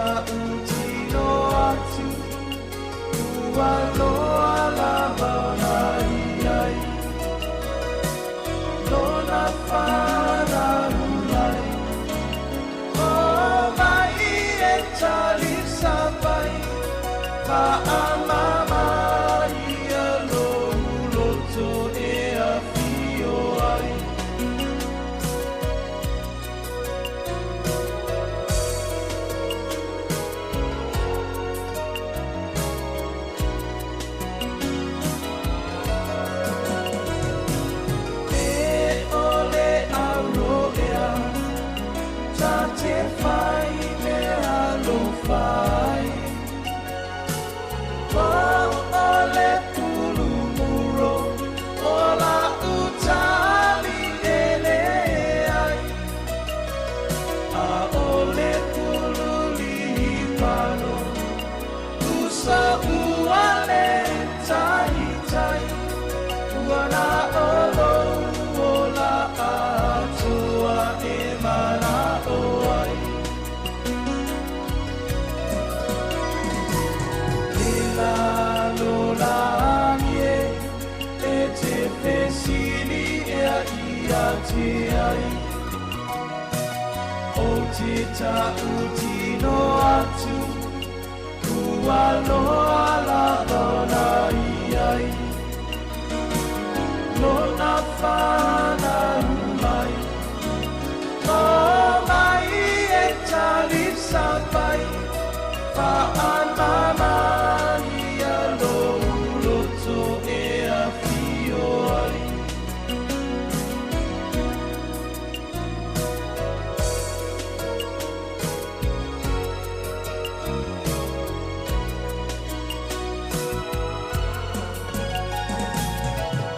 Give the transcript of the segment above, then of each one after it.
ta'utino atu, ua loa lava ona i ai, lona fanau mai. O mai e talisa mai, fa'amama ia lou loto e afio ai. E ole auroea, ta te whai me alofa ai. O ole pulumuro, o la utali ele ai. A ole pululi pano, usa uale tai tai. Ua na olo o la atua e mana o ai. E la lo langi e, e te fesili ea ia te ai. O te ta'utino atu, ua loa lava ona i ai, lona fanau mai. O mai e talisa mai, fa'amama ia lou loto e afio ai.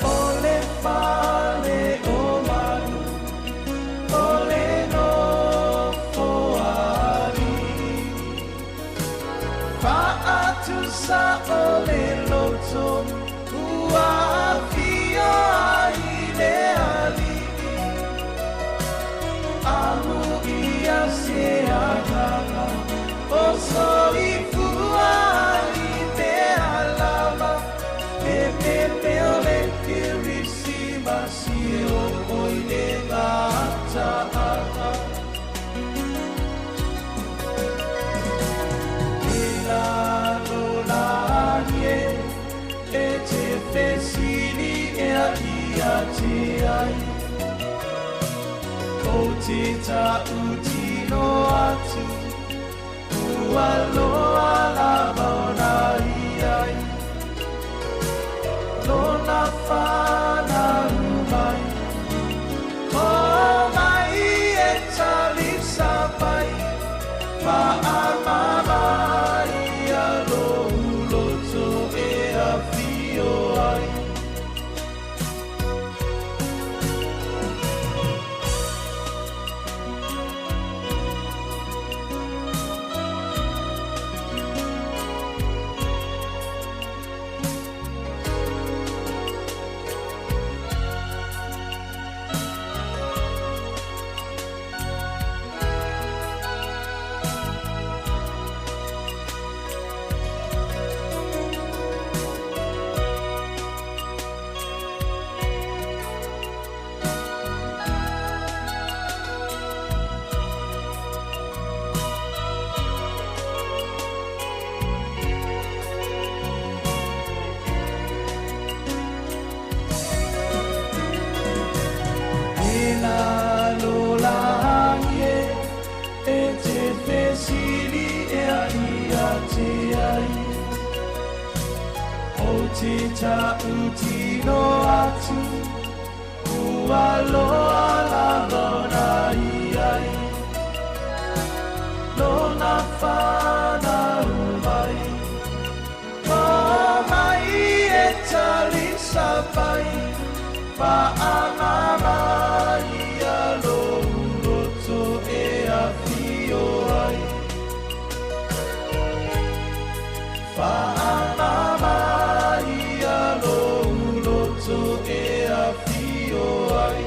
O le fale o manu, o le nofo ali'i, fa'atusa o le loto, ua afio ai le ali'i. Amu ia se agaga, o soifua ai mea lava, e pepe o le Kerisimasi e o i le gata'aga. E lalolagi e, e te fesili ea ia te ai. O te ta'utino atu, ua loa lava ona i ai, lona fanau mai. O mai e talisa mai, fa'amama ia lou loto e afio ai. E lalolagi e, e te fesili ea ia te ai. O te ta'utino atu, ua loa lava ona i ai, lona fanau mai. O mai e talisa mai, fa'amama ia lou loto e afio ai. Fa'amama ia lou loto e afio ai.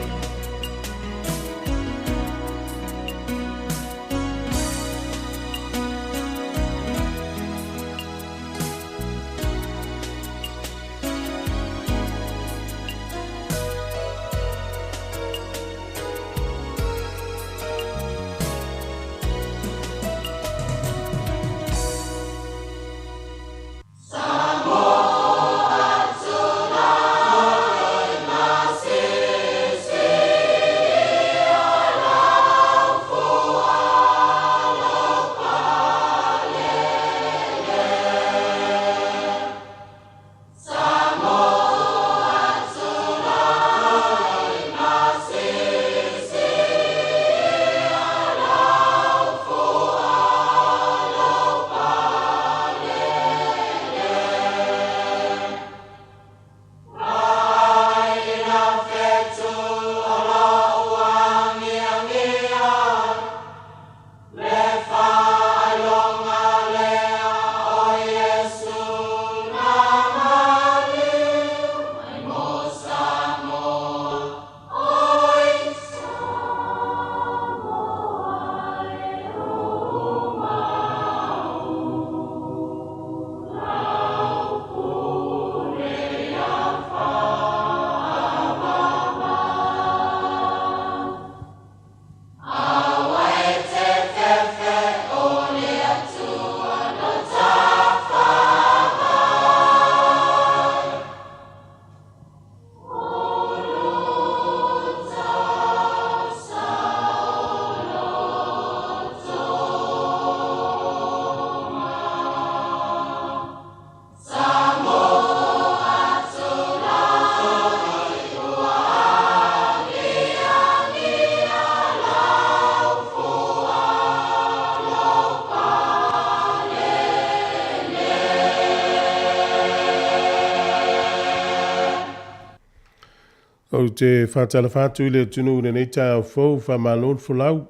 Ou te faatalofa atu i le atunuu i lenei taeao fou, faamalo le folau.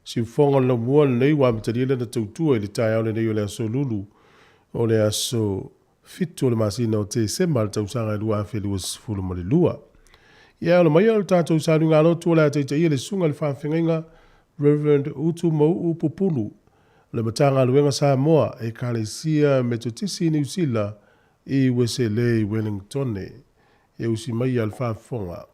Siufofoga o le laumua lenei ua amatalia lana tautua i le taeao lenei o le aso Lulu, o le aso 7 o le masina o Tesema le tausaga e 2022. Ia ola maia o le tatou saluga lotu o le a taitaia le susuga i le faafeagaiga Reverend Utu Mau'u Pupulu o le Matagaluega Samoa, Ekalesia Metotisi i Niu Sila i Ueselei i Wellingtone. E usi maia le faafofoga.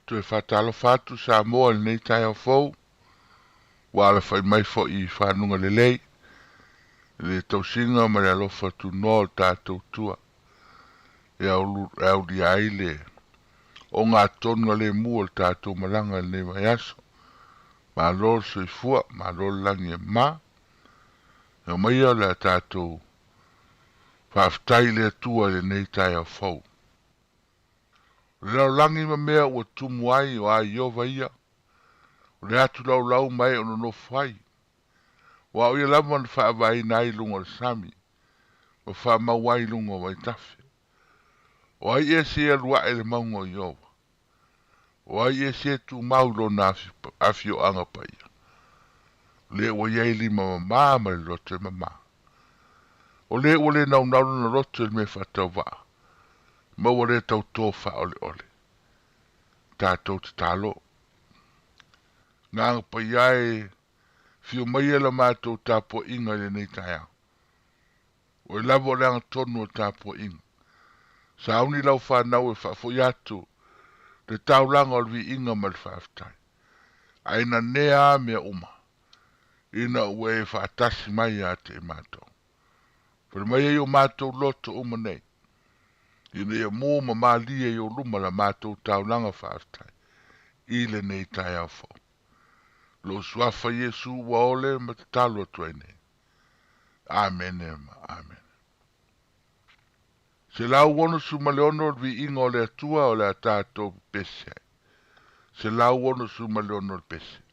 Toe faatalofa atu Samoa i lenei taeao fou, ua alafai mai foi i fanuga lelei, i le tausiga ma le alofa tunoa o le tatou Atua, e aulia ai le ogatogalemu o le tatou malaga i lenei vaiaso. Malo le soifua, malo le lagi e mama. E omai o le a tatou faafetai i le Atua i lenei taeao fou. O le lalolagi ma mea ua tumu ai o a Ieova ia, o le atu laulau ma e o nonofo ai. Aua o ia lava na faavaeina ai luga o le sami, ma faamau ai luga o vaitafe. O ai ea se alu ae i le mauga o Ieova? O ai ea se tumau i lona afioaga paia? O le ua i ai lima mamā ma le loto e mamā. O le ua le naunau lona loto i le mea faatauvaa, ma ua le tautō faaoleole. Tatou tatalo. Agaga Paia e, afio maia la matou tapuaiga i lenei taeao. O oe lava o le agatonu o le tapuaiga. Sauni lau fanau e faafoi atu le taulaga o le viiga ma le faafetai. Ae nanea a mea uma, ina ua e faatasi mai ia te i matou. Fale mai ai o matou loto uma nei, ina ia mu ma malie i ou luma la matou taulaga faafetai i lenei taeao fou. Lou suafa Iesu ua ole ma tatalo atu ai nei. Amene ma amene. 166 le viiga o le Atua o le a tatou pepesi ai. 166 le pese.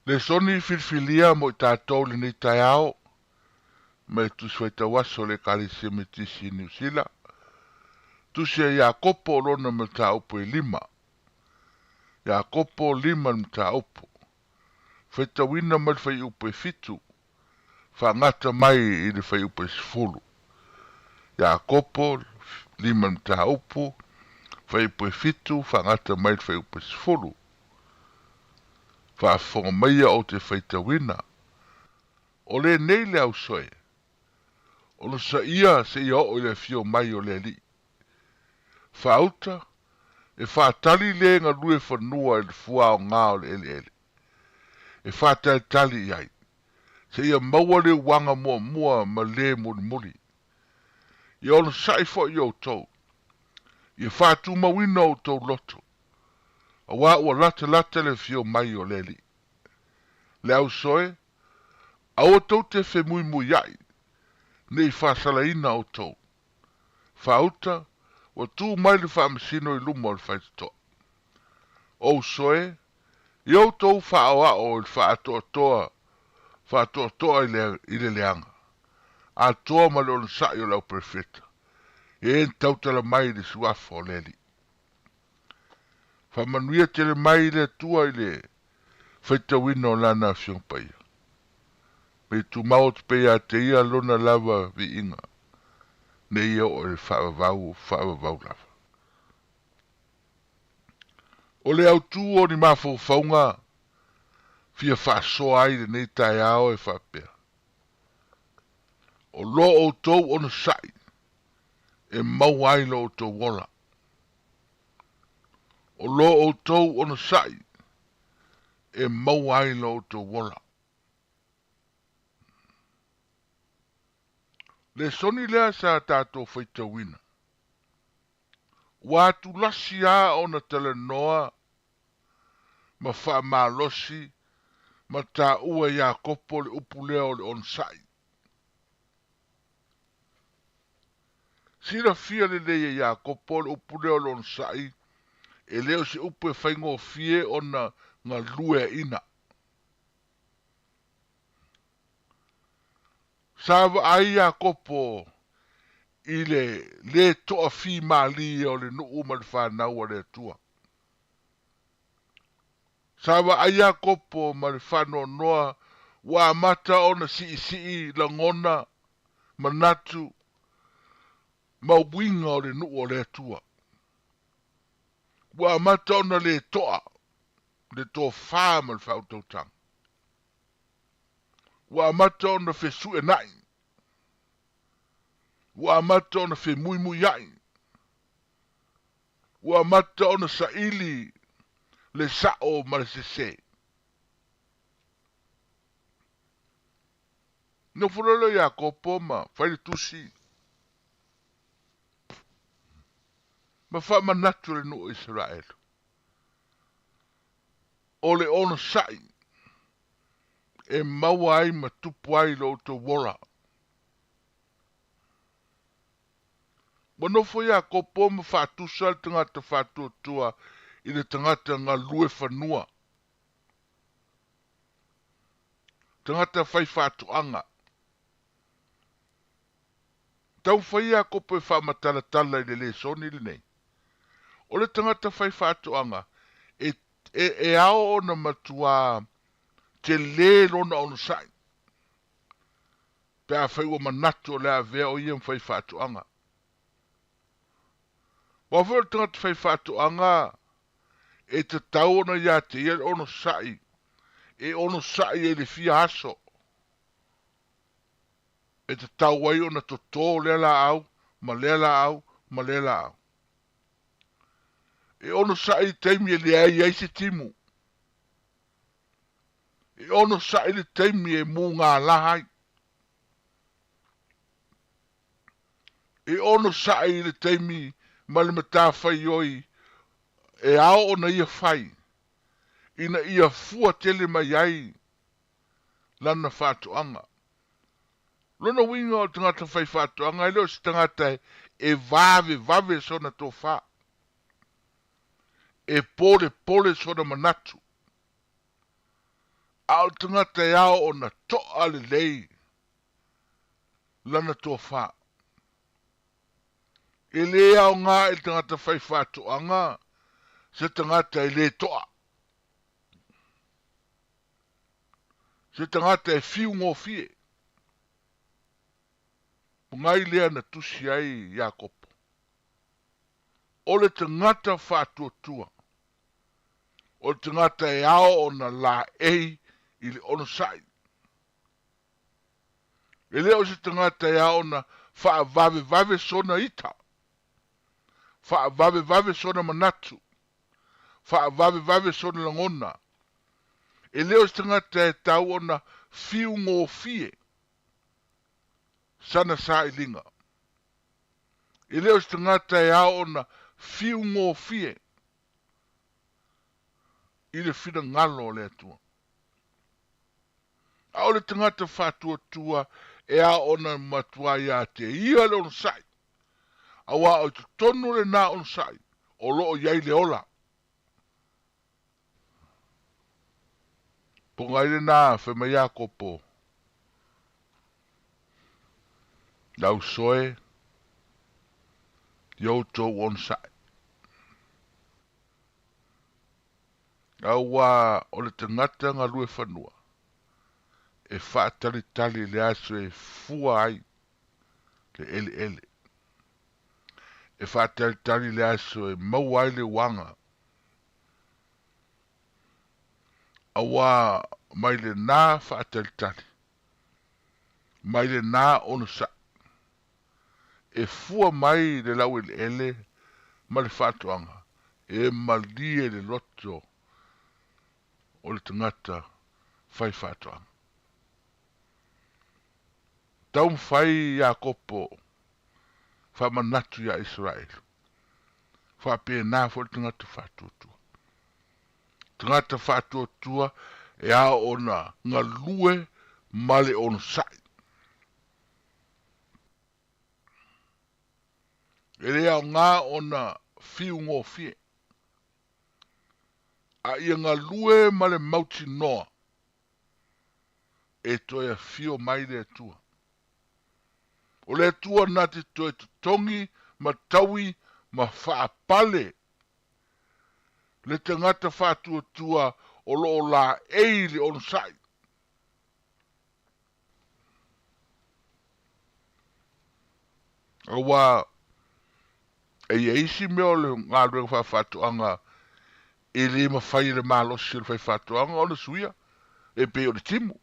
Lesoni filifilia mo i tatou i lenei taeao mai le Tusi Faitau Aso a le Ekalesia Metisi i Niu Sila, Tusi a Iakopo o lona mataupu e lima. Iakopo lima le mataupu. Faitauina mai le fuaiupu e fitu, faagata mai i le fuaiupu e 10. Iakopo lima le mataupu, fuaiupu e fitu, faagata mai i le fuaiupu e 10. Faafofoga maia ou te faitauina. O lenei le ausoe, onosaia seia oo i le afio mai o le Alii. Faauta, e faatali le galue fanua i le fuaoga o le eleele, e faatalitali i ai, seia maua le uaga muamua ma le mulimuli. Ia onosai foi outou, ia faatumauina outou loto, auā ua latalata le afio mai o le Alii. Le ausoe, aua tou te femuimuiaʻi, ne i faasalaina outou. Faauta, ua tu mai le faamasino i luma o le faitotoa. Ou soe, ia outou faaoao i le faatoatoa, faatoatoa i le, i le leaga, atoa ma le onosai o le auperefeta, ia e na tautala mai i le suafa o le Alii. Faamanuia tele mai le Atua i le faitauina o Lana Afioga Paia. Me i tumau atu pea ia te Ia Lona lava viiga, ne i oo i le faavavau faavavau lava. O le autū o ni mafaufauga fia faasoa ai lenei taeao e faapea, O lo outou onosai e maua ai lo outou ola. O lo outou onosai e maua ai lo outou ola. Lesoni lea sa tatou faitauina. Ua atulasi a ona talanoa ma faamalosi ma taua e Iakopo le upu lea o le onosai. Silafia lelei e Iakopo le upu lea o le onosai e le o se upu e faigofie ona galueaina. Sa vaai Iakopo i le lē toafimalie o le nuu ma le fanau a le Atua. Sa vaai Iakopo ma le faanoanoa ua amata ona siisii lagona, manatu, ma uiga o le nuu o le Atua. Ua amata ona lē toa le tofa ma le faautautaga. Ua amata ona fesuenaʻi. Ua amata ona femuimuiaʻi. Ua amata ona saili le saʻo ma le sesē. Nofo loa lea o Iakopo ma fai le tusi ma faamanatu le nuu o Isaraelu. O le onosai e maua ai ma tupu ai lo outou ola. Ua nofo Iakopo ma faatusa le tagata faatuatua i le tagata galue fanua, tagata fai faatoaga. Taumafai Iakopo e faamatalatala i le lesoni lenei. O le tagata fai faatoaga e, e, e ao ona matuā telē lona onosai pe afai ua manatu o le a avea o ia ma fai faatoaga. Aua foi o le tagata fai faatoaga e tatau ona ia te ia le onosai e onosai ai le fia aso e tatau ai ona totō lea laau ma lea laau ma lea laau. E onosai i le taimi e leai ai se timu. E onosai i le taimi e mugala ai. E onosai i le taimi ma le matafaioi e ao ona ia fai, ina ia fua tele mai ai lana faatoaga. Lona uiga o le tagata fai faatoaga e le o se tagata e vavevave sona tofa, e polepole sona manatu. A o le tagata e ao ona to'a lelei lana tofā. E lē aogā i le tagata faifaatoaga se tagata e lē to'a, se tagata e fiugofie. Pogai lea na tusi ai Iakopo, O le tagata faatuatua, o le tagata e ao ona laei i le onosai. E le o se tagata e ao ona faavavevave sona ita, faavavevave sona manatu, faavavevave sona lagona. E le o se tagata e tau ona fiugofie sana sailiga. E le o se tagata e ao ona fiugofie i le finagalo o le Atua. A o le tagata faatuatua e ao ona matua ia te ia le onosai, auā o i totonu o lenā onosai o lo o i ai le ola. Pogai lenā, fai mai Iakopo, Lau soe, i outou onosai. Auā o le tagata galue fanua e faatalitali i le aso e fua ai le eleele, e faatalitali i le aso e maua ai le uaga, auā mai lenā faatalitali, mai lenā onosai, e fua mai le laueleele ma le faatoaga, e malie le loto o le tagata fai faatoaga. Taumafai Iakopo faamanatu iā Isaraelu, faapena foi le tagata faatuatua. Tagata faatuatua e ao ona galue ma le onosai. E le aoga ona fiugofie, a ia galue ma le mautinoa e toe afio mai le Atua. O le Atua na te toe totogi ma taui ma faapale le tagata faatuatua o lo o laei le onosai. Aua e i ai isi mea o le galuega faafaatoaga e le mafai e le malosi o le faifaatoaga ona suia, e pei o le timu,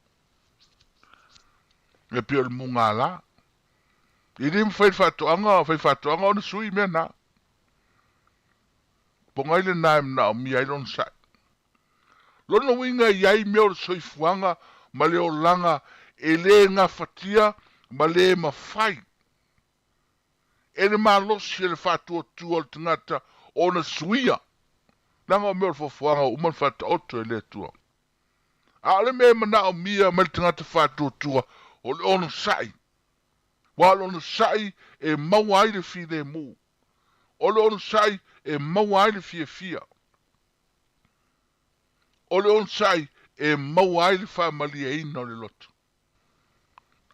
e pei o le mugala. E le mafai e le faatoaga, faifaatoaga ona sui mea na. Pogai lenā e manaomia ai lona sa'i. Lona uiga e i ai mea o le soifuaga ma le olaga e le gafatia ma le mafai e le malosi e le faatuatua o le tagata ona suia, leaga o mea o le foafoaga ua uma ona faataoto e le Atua. A o le mea e manaomia mai le tagata faatuatua o le onosai, aua o le onosai e maua ai le filemu, o le onosai e maua ai le fiafia. O le onosai e maua ai le faamalieina o le loto,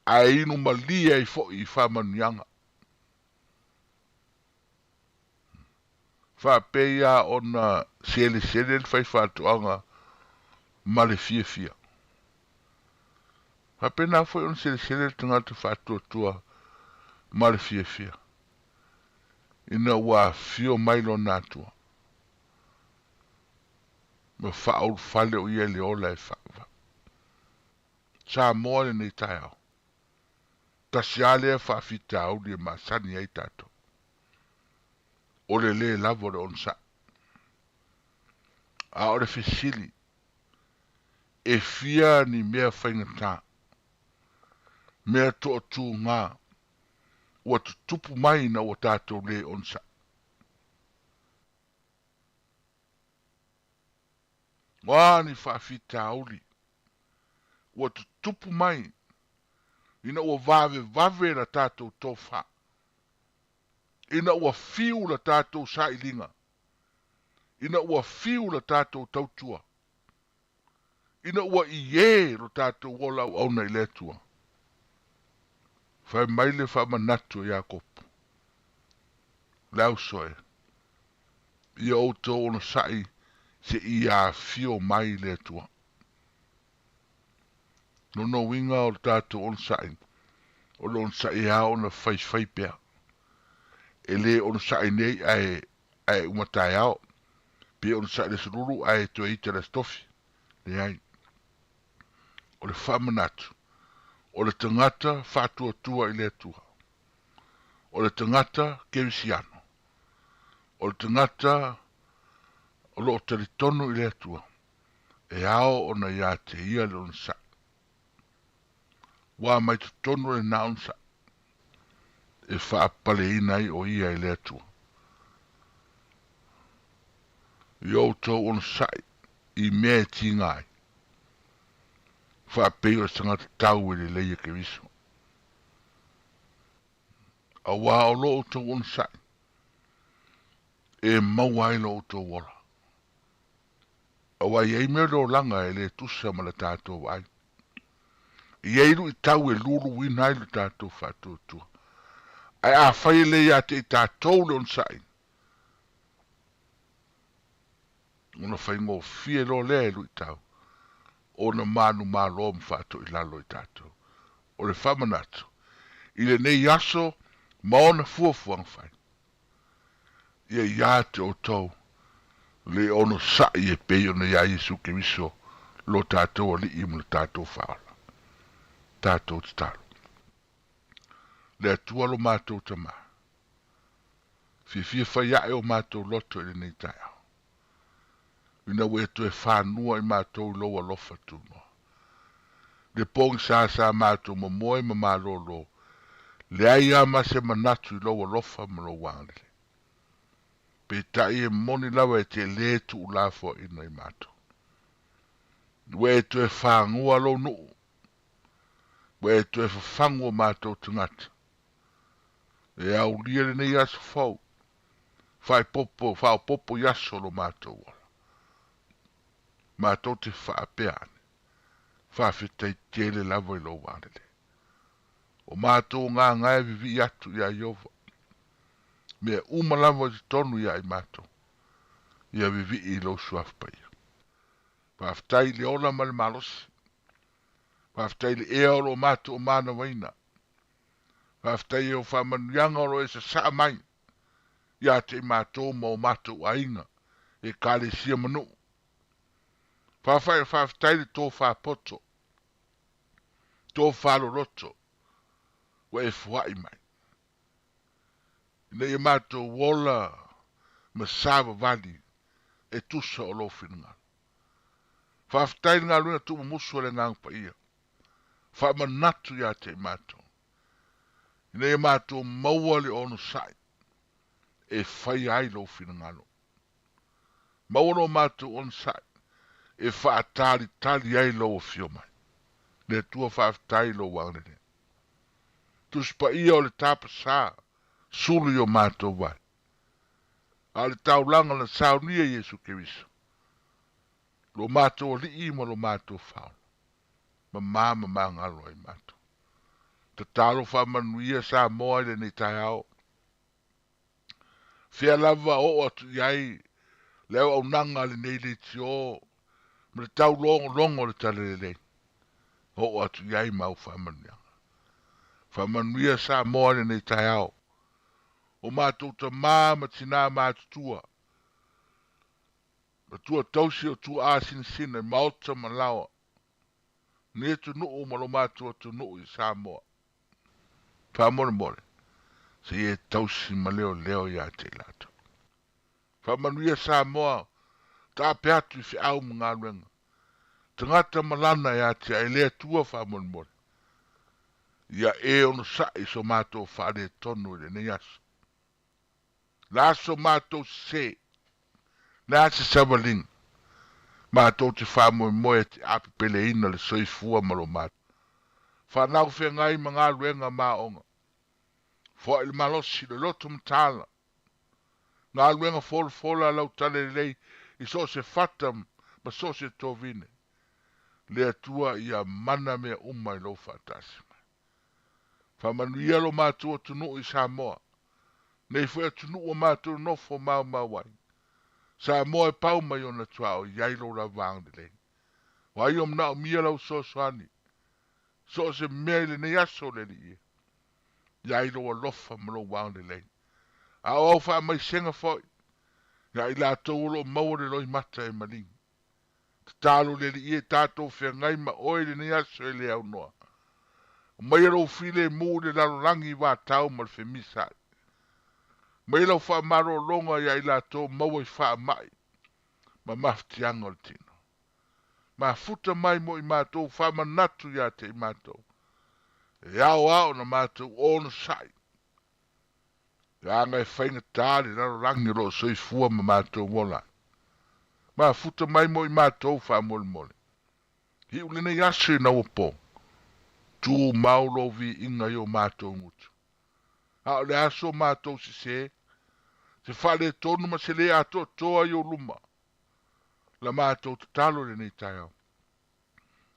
ae inu malie ai foi i faamanuiaga. Faapei a ona selesele le faifaatoaga ma le fiafia. Faapena foi ona selesele le tagata faatuatua ma le fiafia, ina ua afio mai lona Atua. Ma faaulufale o ia i le ola e faavavau. Samoa lenei taeao. Tasi a lea faafitauli e masani ai tatou. O le lē lava o le onosai. A o le fesili, e fia ni mea faigata, mea toatūgā ua tutupu mai ina ua tatou lē onosai? O a ni faafitauli ua tutupu mai ina ua vavevave la tatou tofa, ina ua fiu la tatou sailiga, ina ua fiu la tatou tautua, Ina ua i e lo tatou ola auauna i le Atua, fai mai le faamanatu e Iakopo, Le auso e, ia outou onosai seia afio mai le Atua. Lona uiga o le tatou onosai, o le onosai e ao ona faifai pea. E le onosai nei ae, ae uma taeao, pe onosai le Aso Lulu ae toe ita le Aso Tofi. Leai. O le faamanatu, o le tagata faatuatua i le Atua. O le tagata kerisiano. O le tagata o lo o talitonu i le Atua, e ao ona ia te ia le onosai. Ua mai totonu lena onosai e faapaleina ai o ia i le Atua. I outou onosai i mea e tiga ai, faapei o le tagata tau e lelei e Keriso. Auā o lo outou onosai e maua ai lo outou ola. Auā e i ai mea o le olaga e le tusa ma le tatou vaai. E i ai luitau e luluina ai lo tatou faatuatua. Ae afai e le ia te i tatou le onosai, ona faigofie loa lea e luitau ona manumalo ma faatoilalo i tatou. O le faamanatu i lenei aso ma ona fuafuaga fai, ia ia te outou le onosai e pei ona iā Iesu Keriso lo tatou Alii ma lo tatou Faaola. Tatou tatalo. Le Atua lo matou Tama, fiafia fai ae o matou loto i lenei taeao, ina ua e toe fanua i matou i lou alofa tunoa. Le pogisa sa matou momoe ma malolo, leai lava ma se manatu i lou alofa ma lou agalelei. Peitai e moni lava e te lē tuulafoaina i matou. Ua e toe fagua lou nuu, ua e toe fafagu o matou tagata. E aulia lenei aso fou, faaepopo, faaopopo i aso o lo matou ola. Matou te faapea ane, Faafetai tele lava i lou agalelei. O matou agaga e vivii atu iā Ieova. Mea uma lava i totonu iā i matou, ia vivii i lou Suafa Paia. Faafetai i le ola ma le malosi. Faafetai i le ea o lo o matou manavaina. Faafetai i au faamanuiaga o lo o e sasaa mai ia te i matou ma o matou aiga, Ekalesia ma nuu. Faafetai i le tofa poto, tofa loloto ua e foai mai, ina ia matou ola ma savavali e tusa o lou finagalo. Faafetai i le galuega tuumumusu a le Agaga Paia, faamanatu ia te i matou, ina ia matou maua le onosai e faia ai lou finagalo. Maua lo matou onosai e faatalitali ai lou afio mai. Le Atua faafetai i lou agalelei. Tusi Paia o le tapasā sulu i o matou vai. A o le taulaga na saunia i Iesu Keriso, lo matou Alii ma lo matou Faaola, mamā ma magalo ai matou. Tatalo faamanuia Samoa i lenei taeao. Fea lava oo atu i ai le auaunaga a lenei leitio ma le taulogologo o le Talalelei, oo atu i ai mau faamanuiaga. Faamanuia Samoa i lenei taeao. O matou tamā ma tinā matutua, ma tua tausi o tuaa sinasina i maota ma laoa, ni atunuu ma lo matou atunuu i Samoa. Faamolemole, se i e tausi ma leoleo ia te i latou. Faamanuia Samoa, taape atu i feau ma galuega. Tagata ma lana e atiae le Atua faamolemole. Ia e onosai so matou faaletonu i lenei aso. Le a so matou sesē, le a se savaliga, matou te faamoemoe e te apepeleina le soifua ma lo matou fanau feagai ma galuega ma aoga. Foai le malosi, le loto mataala, galuega folafola a lau Talalelei i so o se fata ma so o se tovine. Le Atua ia mana mea uma i lou faatasi mai. Faamanuia lo matou atunuu i Samoa. Nei foi atunuu ua matou nofo maumau ai. Samoa e pau mai ona tuaoi i ai lou lava agalelei. O ai o manaomia lau fesoasoani. So o se mea i lenei aso le Alii e. Ia ai lou alofa ma lou agalelei. A o au faamaisega foi, ia i latou o loo maua le loimata e maligi. Tatalo le Alii e tatou feagai ma oe i lenei aso e le aunoa. Aumaia lou filemu i le lalolagi i vatau ma le femisaai. Aumaia lau faamalologa ia i latou maua i faamai ma mafatiaga o le tino. Mafuta mai mo i matou faamanatu ia te i matou. E ao lava ona matou onosai. Leaga e faigata le lalolagi o lo o soifua ma matou ola ai. Mafuta mai mo i matou faamolemole. Iu lenei aso ina ua po, tumau lou viiga i o matou gutu. A o le a so matou sesē, se faaletonu ma se lē atoatoa i ou luma, la matou tatalo i lenei taeao.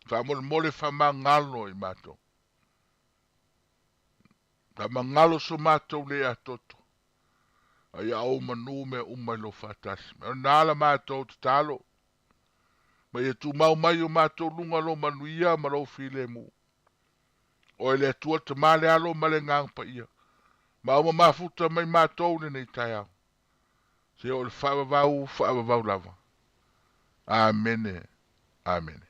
Faamolemole faamagalo i matou. Faamagalo so matou lē atoatoa. A ia ou manu mea uma i lou faatasi mai. O lena la matou tatalo, ma ia tumau mai i o matou luga lou manuia ma lou filemu. Oe le Atua, Tama, le Alo ma le Agaga Paia, ma ua mafuta mai matou i lenei taeao, seia oo i le faavavau, faavavau lava. Amene. Amene.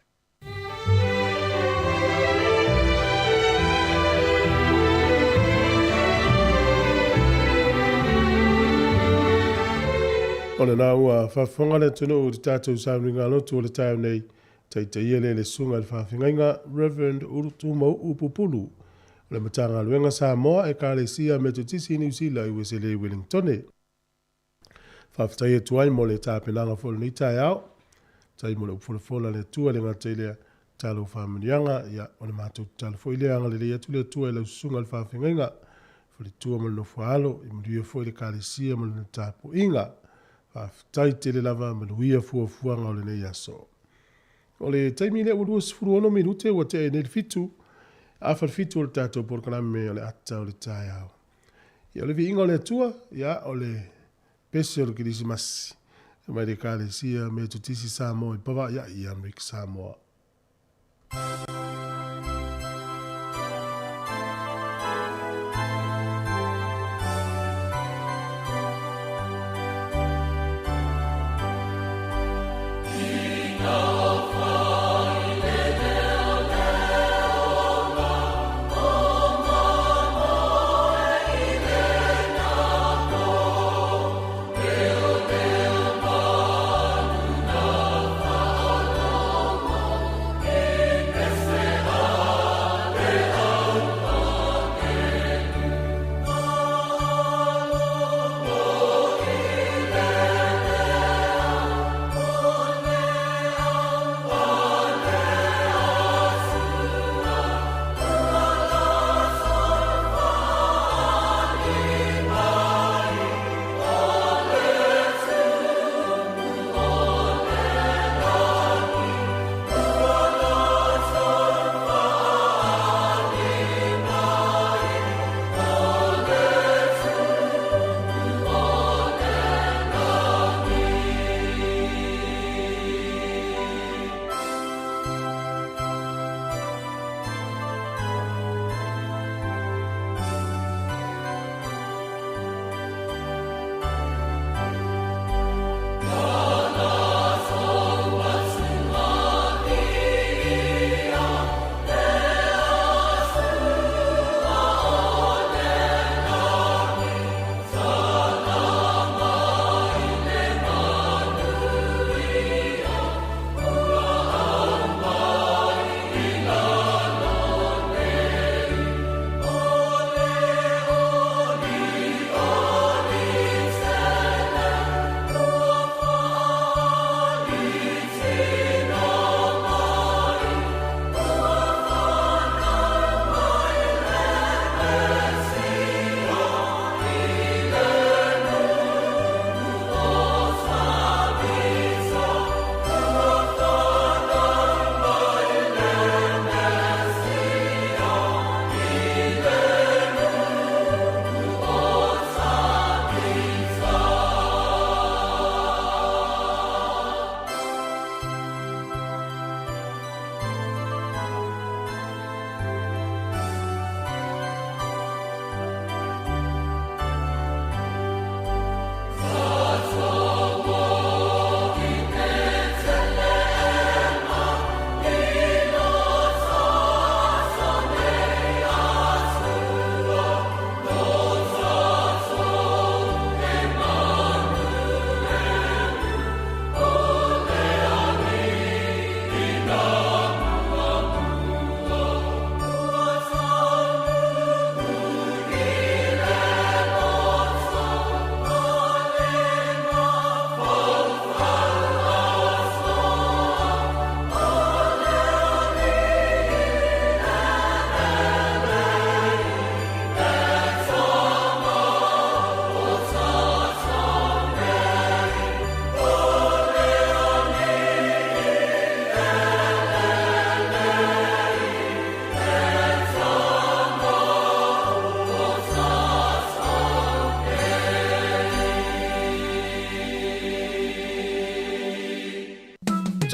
O lena ua faafofoga le atunuu i le tatou sauniga lotu o le taeao nei, taitaia lea i le Susuga i le Faafeagaiga Rev. Ulutumauu Pupulu o le Matagaluega Samoa Ekalesia Metotisi i Niu Sila i Uesele i Wellingtone. Faafetai atu ai mo le tapenaga foi o lenei taeao. Faafetai mo le upu folafola a le Atua e le gata i lea, tatalo o faamanuiaga, ia, o le matou tatalo foi lea, agalelei atu le Atua i lau susuga i le faafeagaiga, faletua ma le nofoaalo, ia manuia foi le Ekalesia ma lana tapuaiga. Faafetai tele lava, manuia fuafuaga o lenei aso. O le taimi lea ua 26 minute ua tea ai nei le fitu, afa le fitu o le tatou polokalame o le ata o le taeao. Ia, o le viiga o le Atua, ia, o le pese o le Kerisimasi, mai le Ekalesia Metotisi Samoa i Pavaʻi i Amerika Samoa.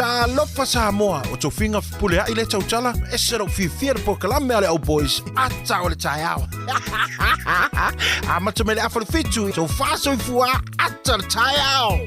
Talofa Samoa, o tofiga fepuleai lea tautala, ese lou fiafia i le polokalame a le Au Boys, ata o le taeao. Amata mai le afa le fitu, tofa soifua, ata o le taeao.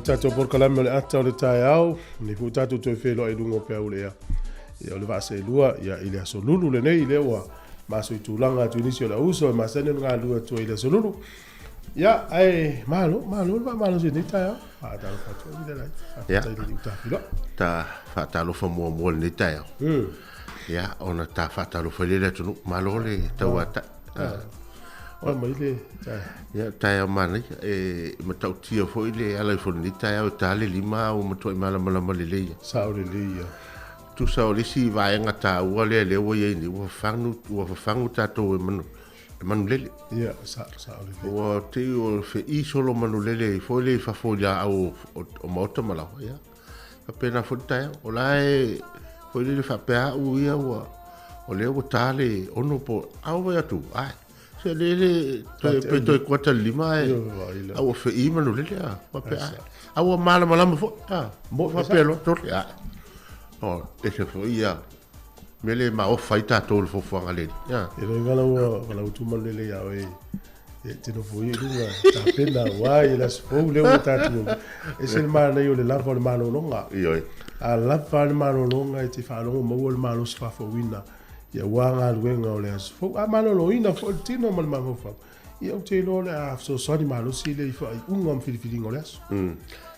Tatou polokalame o le ata o le taeao, lenei foi tatou toe feiloai i luga o peau le ea. Ia o le vaa seelua, ia i le aso Lulu lenei, lea ua maso i tulaga atu i nisi o le auso e masani ona galulue atu ai i le aso Lulu. Ia, ae malo, malo le faamalosi i lenei taeao. Faatalofa atu ai le lai. Faafetai le tafilo. Ta faatalofa muamua i lenei taeao. Ia, ona ta faatalofa i le atunuu. Malo le tauatai. Oa mai le taeao. Ia, taeao manaia. E matautia foi le ala ifo i lenei taeao e ta le 5 ua matuai malamalama lelei ia. Sao lelei ia. Tusa o le isi vaega taua lea lea ua i ai nei, ua fafagu, ua fafagu tatou e manu, e manulele. Ia, sao, sao lelei. Ua tei o fe'i solo manulele foi le i fafo i laau o maota ma laoa. Ia, faapena foi le taeao. O la e foi lele faapea au ia ua, o lea ua ta le 6 po, a ua atu, ai, se le le, toe, pe toe kuata le 5 ae, a ua fe'i manulele, a, faapea, ai. A ua malamalama foi, a, mo faapea loa, tole, ai. O, ese foi ia, mea le maofa ai tatou i le fuafuaga a le Alii, a. E le gala ua valaau atu manulele ia oe, e te nofo ia i luga, tapena, ua i le aso fou lea ua tatou. Ese le manaia o le lava o le malologa. Ioe. A lava le malologa e te faalogo maua le malosi faafouina ia ua galuega o le aso fou. A maloloina foi le tino ma le mafaufau, ia ou te iloa o le a fesoasoani malosi lea i faaiuga ma filifiliga o le aso.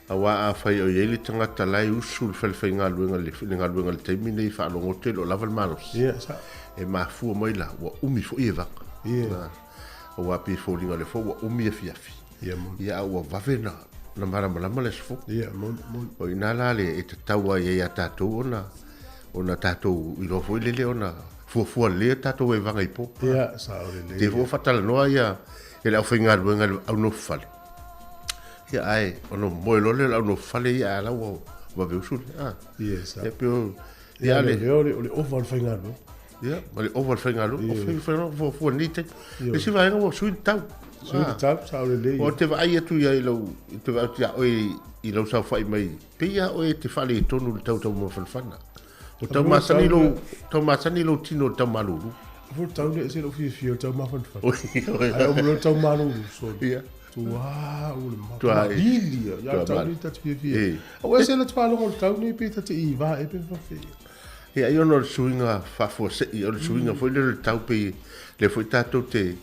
Aua afai o i ai le tagata la e usu i le falefaigaluega i le galuega i le taimi lenei e faalogo atu e le o lava le malosi. Ia, sao. E mafua mai la, ua umi foi e vaga. Ia. Aua pei e foliga o lea foi ua umi afiafi. Ia, moni. Ia, a ua vave na, na malamalama le aso fou. Ia, moni, moni. O i ina la le e tatau ai ia tatou ona, ona tatou iloa foi lele ona fuafua lelei a tatou e vaga i po. Ia, sao lelei. Te foi faatalanoa ia e le aufaigaluega i le aunofofale. Ia, ae ona moe loa lea o le aunofofale ia, a la ua vave usu le. Ah. Ia, sao. Ia, pe o, Ia, le, o le, o le ova o le faigaluega. Ia, ma le ova o le faigaluega. O faigaluega fuafua i lenei taimi. Le isi vaega ua sui le tau. Sui le tau, sao lelei. O te vaai atu ia i lau, te vaai atu ia oe i lau saofai mai, pei ia oe te faaletonu i le tau taumafanafana. O tau masani lou, tau masani lou tino i le tau malulu. Fo tau le ese lou fiafia o le tau mafanafana. Ai o mo tau malulu so. Ia. Tua o le ma. Hili ia. Ia tau le tatu fiafia. Au ese le tupaloga o le tau nei pe tate i va e pe fafe. Ia ai ona o le suiga faafuasei, o le suiga foi lea o le tau pei lea foi tatou te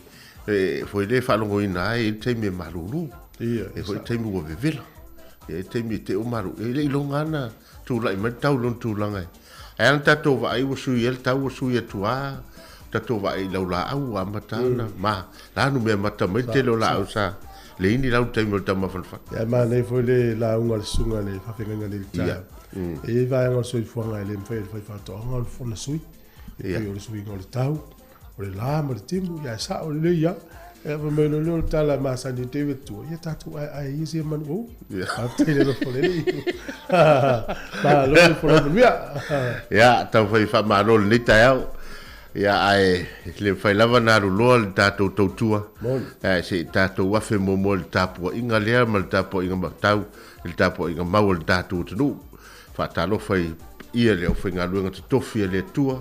foi lea e faalogoina ai e i ai taimi e malulu. Ia. E foi taimi ua vevela. E i ai taimi e te o malu. E le i loga ana tulai mai le tau i lona tulaga e. Ae a na tatou vaai ua sui ai le tau ua sui atu lava, tatou vaai i laulaau ua amata ona ma la nu mea mata mai le tele o laau sa leai ni lau i le taimi o le taumafanafana. Ia, e manaia foi le lauga a le susuga i le faafeagaiga nei i le taeao. E i ai vaega o le soifuaga e le mafai e le faifaatoaga ona sui. E pei o le suiga o le tau, o le la ma le timu, ia e sao lelei lava. Ia fai mai loa lea o le tala masani a David Tua, ia tatou aeae ia sia manu aua. Faafetai le alofa o le Alii. Malo le folau manuia. Ia, taumafai e faamalo i lenei taeao. Ia, ae le mafai lava ona aluloa le tatou tautua. Ae se i tatou afe muamua i le tapuaiga lea ma le tapuaiga matau i le tapuaiga mau a le tatou atunuu. Faatalofa i paia i le aufaigaluega totofi a le Atua,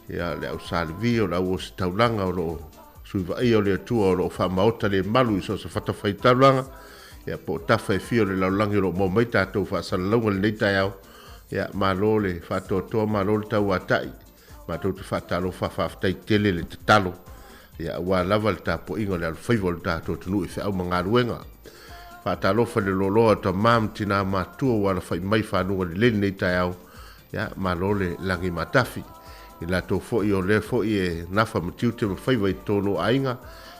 ia, le au Sa Levi, o le au Ositaulaga o lo o Sui Vaaia o le Atua o lo o faamaota le malu i so o se fatafaitaulaga, ia, po o tafa e fia o le lalolagi o lo o maua mai tatou faasalalauga i lenei taeao. Ia, malo le faatoatoa, malo le tauatai. Matou te faatalofa, faafetai tele le tatalo, ia, aua lava le tapuaiga o le alofaiva o le tatou atunuu i feau ma galuega. Faatalofa i le loaloa o tama ma tina matutua ua alafai mai i fanuga lelei lenei taeao, ia, malo le lagi matafi. I latou foi o lea foi e nafa ma tiute ma faiva i totonu o aiga,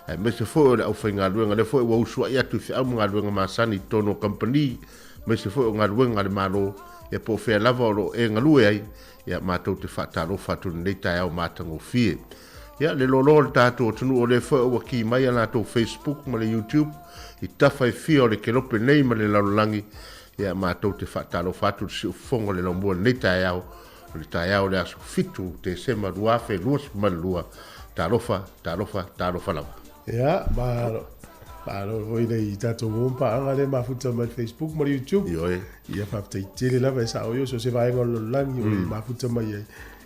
aemaise foi o le aufaigaluega lea foi ua usuai atu i feau ma galuega masani i totonu o kamupani, aemaise foi o galuega a le Malo, ia po o fea lava o lo o e galue ai, Ia, matou te faatalofa atu i lenei taeao matagofie. Ia, le loaloa o le tatou atunuu o lea foi ua ki mai a latou Facebook ma le YouTube i tafa e fia o le kelope nei ma le lalolagi. Ia, matou te faatalofa atu i le siufofoga o le laumua i lenei taeao, o le taeao o le aso 7 Tesema 2022. Talofa, talofa, talofa lava. Ia, malo. Malo foi nei tatou uo ma paaga lea e mafuta mai le Facebook ma le YouTube. Ioe. Ia, faafetai tele lava e sao ia so o se vaega o le lalolagi o le mafuta mai ai.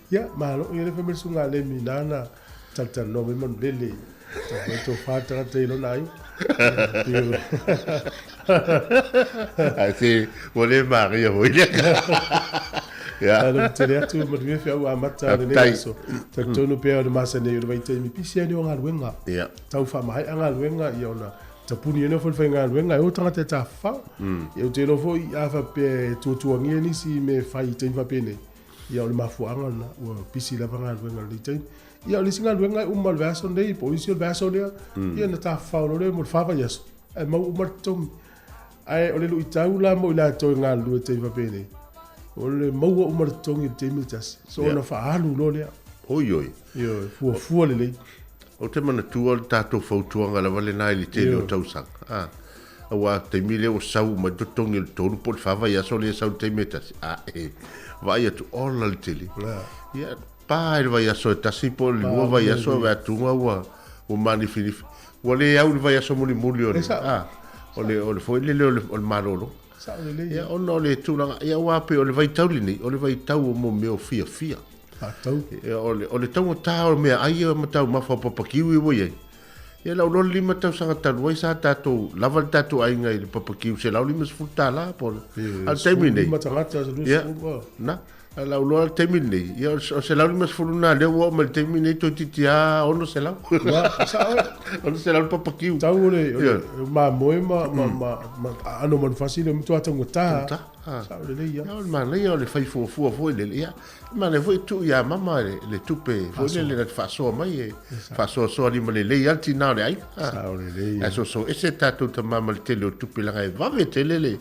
Ia, malo. Ia lea fai mai le susuga a Lemi nana talatalanoa mai manulele. Tau mai tofa le tagata i lona aiga. Ae se ua le maria foi lea. Ia. Malo tele atu manuia feau amata o lenei aso. Talitonu pea o le masani ai o le vaitaimi pisi ai lea o galuega. Ia. Tau faamaea galuega ia ona tapuni ai lea foi le faigaluega e o tagata e tafafao. Ia ou te iloa foi a faapea e tuatuagia nisi i mea e fai i taimi faapenei, ia o le mafuaaga lena ua pisi lava galuega i lenei taimi. Ia o le isi galuega e uma o le vaiaso lenei po o isi o le vaiaso lea, ia ona tafafao loa lea mo le fa vaiaso ae mau uma le totogi. Ae o le luitau la mo i latou e galulue i taimi faapenei, o le maua uma le totogi i le taimi e tasi, so ona faaalu loa lea. Oi oi. Ioe, fuafua lelei. Ou te manatua le tatou fautuaga lava lena i le tele o tausaga, a, aua o le taimi lea ua sau uma ai le totogi o le tolu po o le fa vaiaso lea e sau i le taimi e tasi, a e vaai atu, ola le tele. Ia, pa i le vaiaso e tasi po o le lua vaiaso e atuga ua, ua manifinifi. Ua le au i le vaiaso mulimuli o le, a, o le, o le foi lele o le, o le malolo. Sao lelei. Ia, ona o le tulaga, ia aua pei o le vaitau lenei, o le vaitau o mo mea o fiafia. Faatau. Ia, o le, o le taugata o meaai ia ma taumafa o papakiu ia ua i ai. Ia lau loa le 5 tausaga talu ai sa tatou lava le tatou aiga i le papakiu $150 po o le, a o le taimi lenei. 15 tagata, 20. Ia, na, a lau loa le taimi lenei, ia o le $150 lena lea ua oo mai i le taimi lenei toeitiiti lava $600. Ua, sao e. $600 le papakiu. Tau o le, o le mamoe ma, ma, ma, ma aano o manufasi lea ua matua taugata. Taugata. Sao lelei lava. Ia, o le manaia o le fai fuafua foi lele, ia, Manaia foi tuu ia mama le tupe foi lele na te faasoa mai e faasoasoa lima lelei lava le tina o le aiga. Sao lelei. Ae soso ese tatou tama ma le tele o tupe leaga e vave tele le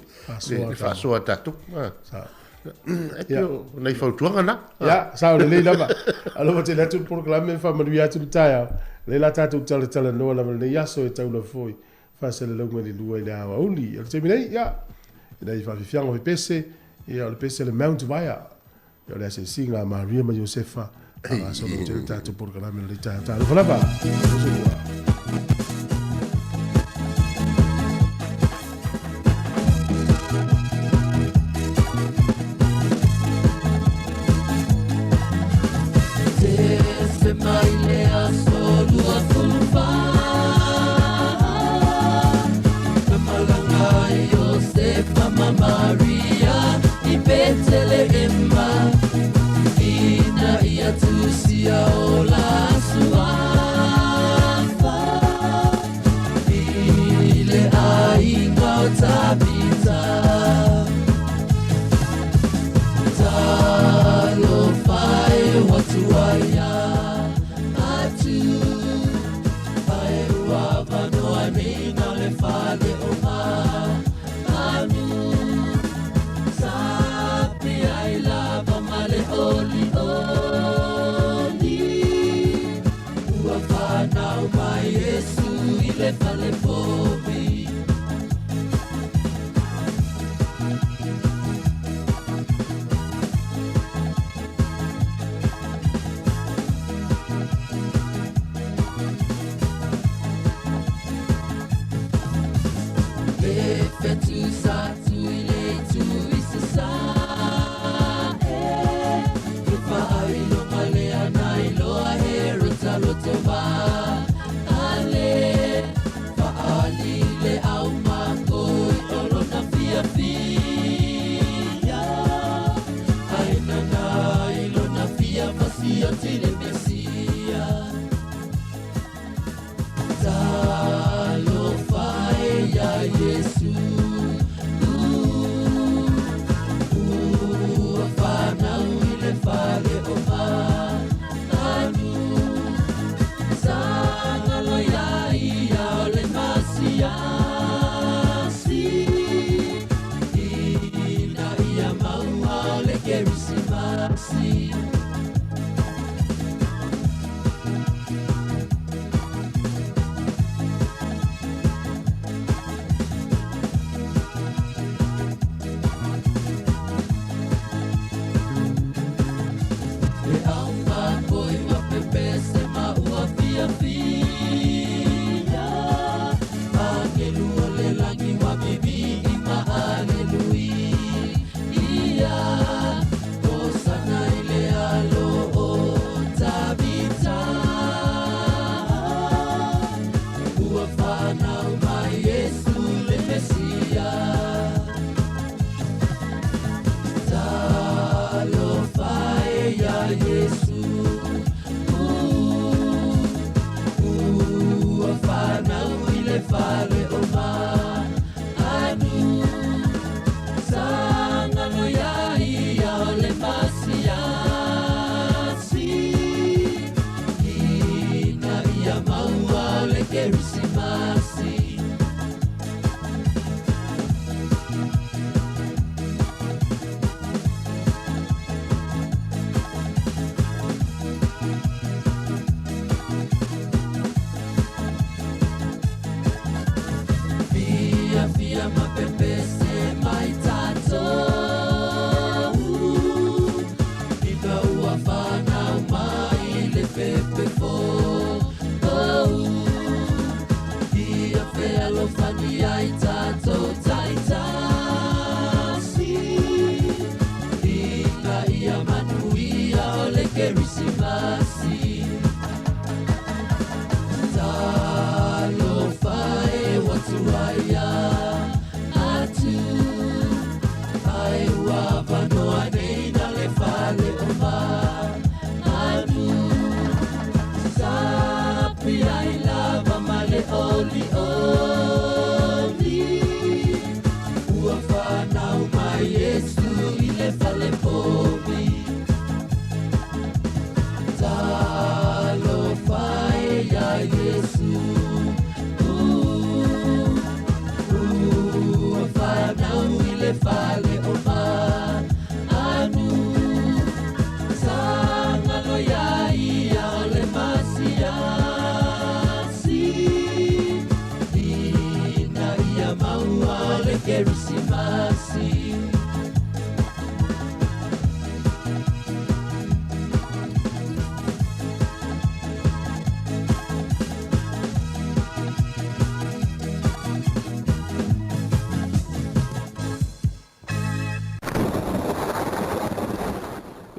faasoa a tatou. Sao. E pei o nai fautuaga na. Ia, sao lelei lava. Alofa tele atu le polokalame, faamanuia atu le taeao. Lea la tatou talatalanoa lava lenei aso e taula foi faasalalauga i le 2 i le aoauli. O le taimi nei, ia, ina ia faafiafiaga o pese, ia, o le pese a le Mount Vaea, ia, o le asiasiga a Maria ma Iosefa, faagasolo tele tatou polokalame o lenei taeao. Talofa lava. Soifua.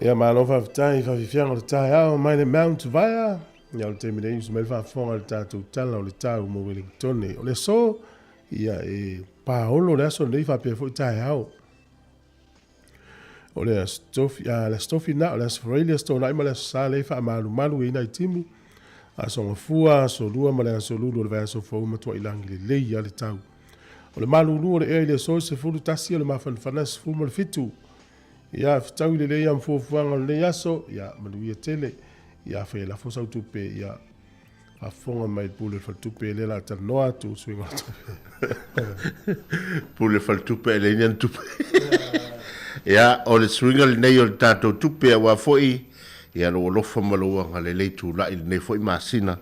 Ia malo faafetai i faafiafiaga o le taeao mai le Mount Vaea. Ia o le taimi nei usu mai le faafofoga i le tatou tala o le tau mo Wellingtone. O le aso, ia e paolo le aso lenei faapea foi taeao. O le Aso Tofi, a, le Aso Tofi na, o le Aso Faraile, Aso Toonai ma le Aso Sa lea e faamalumalu ai nai timu. Aso Gafua, Aso Lua ma le Aso Lulu o le vaiaso fou matuai lagi lelei lava le tau. O le malulu o le ea i le aso e 11, o le mafanafana e 17. Ia, fetaui lelei lava ma fuafuaga o lenei aso, ia, manuia tele. Ia, afai e lafo sau tupe, ia, faafofoga mai le pule o le faletupe lea o le a talanoa atu, suiga o le tupe. Pule faletupe e leai ni ana tupe. Ia, o le suiga lenei o le tatou tupe aua foi ia lou alofa ma lou agalelei tulai i lenei foi masina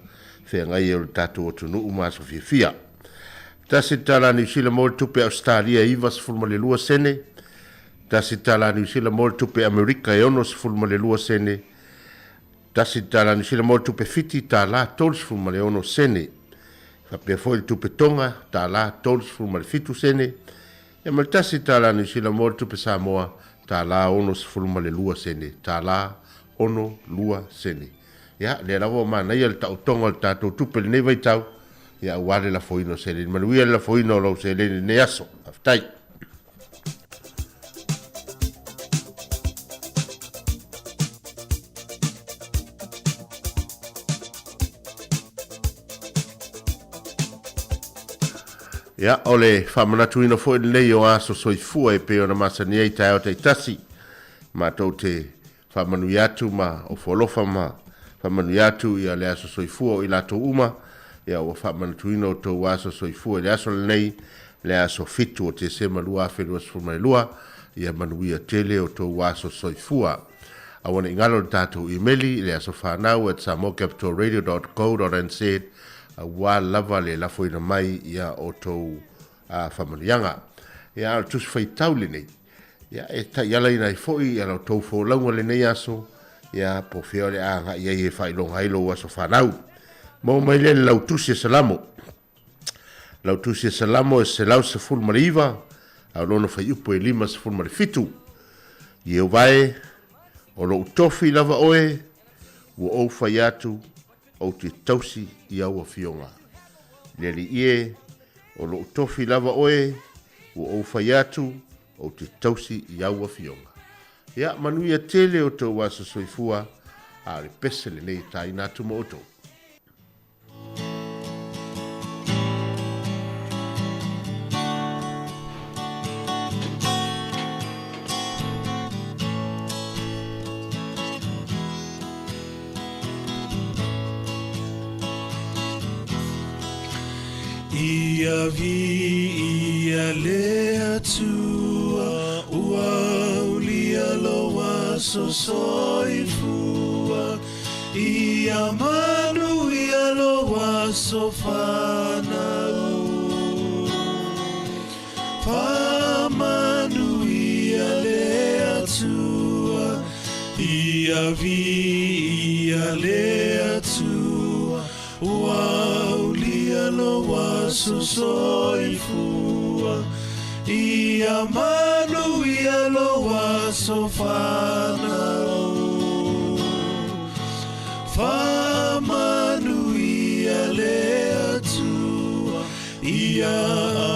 feagai ai o le tatou atunuu ma aso fiafia. $1 Niu Sila mo le tupe Ausetalia e 92 sene, $1 Niu Sila mo le tupe Amerika e 62 sene, $1 Niu Sila mo le tupe Fiti, $36 sene. Faapea foi le tupe Tonga, $37 sene. Ia ma le $1 Niu Sila mo le tupe Samoa, $62 sene, $62 sene. Ia, lea lava ua manaia le taotoga o le tatou tupe i lenei vaitau, ia aua le lafoina o seleni. Manuia le lafoina o lau seleni i lenei aso. Faafetai. Ia, o le faamanatuina foi lenei o aso soifua e pei ona masani ai taeao taitasi. Matou te faamanuia atu ma ofo alofa ma faamanuia atu ia le aso soifua o i latou uma. Ia, ua faamanatuina outou aso soifua i le aso lenei, le aso 7 o Tesema 2022. Ia manuia tele outou aso soifua. Aua ne i galo le tatou imeli i le asofanau@samoacapitalradio.co.nz aua lava le lafoina mai ia outou faamanuiaga. Ia, a o le tusi faitau lenei, ia, e taialaina ai foi ia la outou folauga lenei aso, ia, po o fea o le a agai ai e faailoga ai lou aso fanau. Maua mai lea i le lautusi e Salamo. Lautusi e Salamo e 119, a o lona fuaiupu e 57. Ieova e, o lou tofi lava oe, ua ou fai atu, ou te tausi i au afioga. Le Alii e, o lou tofi lava oe, ua ou fai atu, ou te tausi i au afioga. Ia, manuia tele outou aso soifua, a o le pese lenei e tāina atu mo outou. Ia viia le Atua, ua aulia lou aso soifua. Ia manuia lou aso fanau. Faamanuia le Atua, ia viia le Atua, ua aulia lou aso soifua. Ia manuia lou aso fanau. Faamanuia le Atua, ia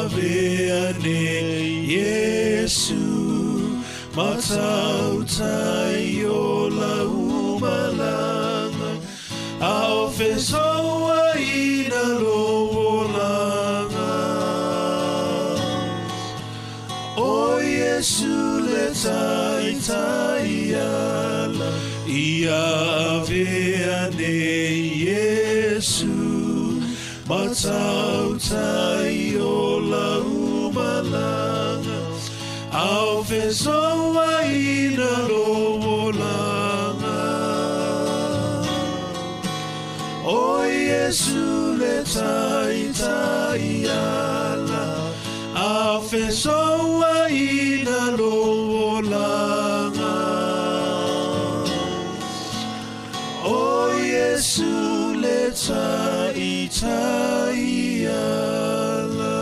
avea nei Iesu, matautai o lau malaga, a o fesoaina lou olaga. O Iesu le taitai ala, ia avea nei Iesu, matautai o lau malaga, a o fesoaina lou olaga. O Iesu le taitai ala, a o fesoaina lou olaga. O Iesu le taitai ala.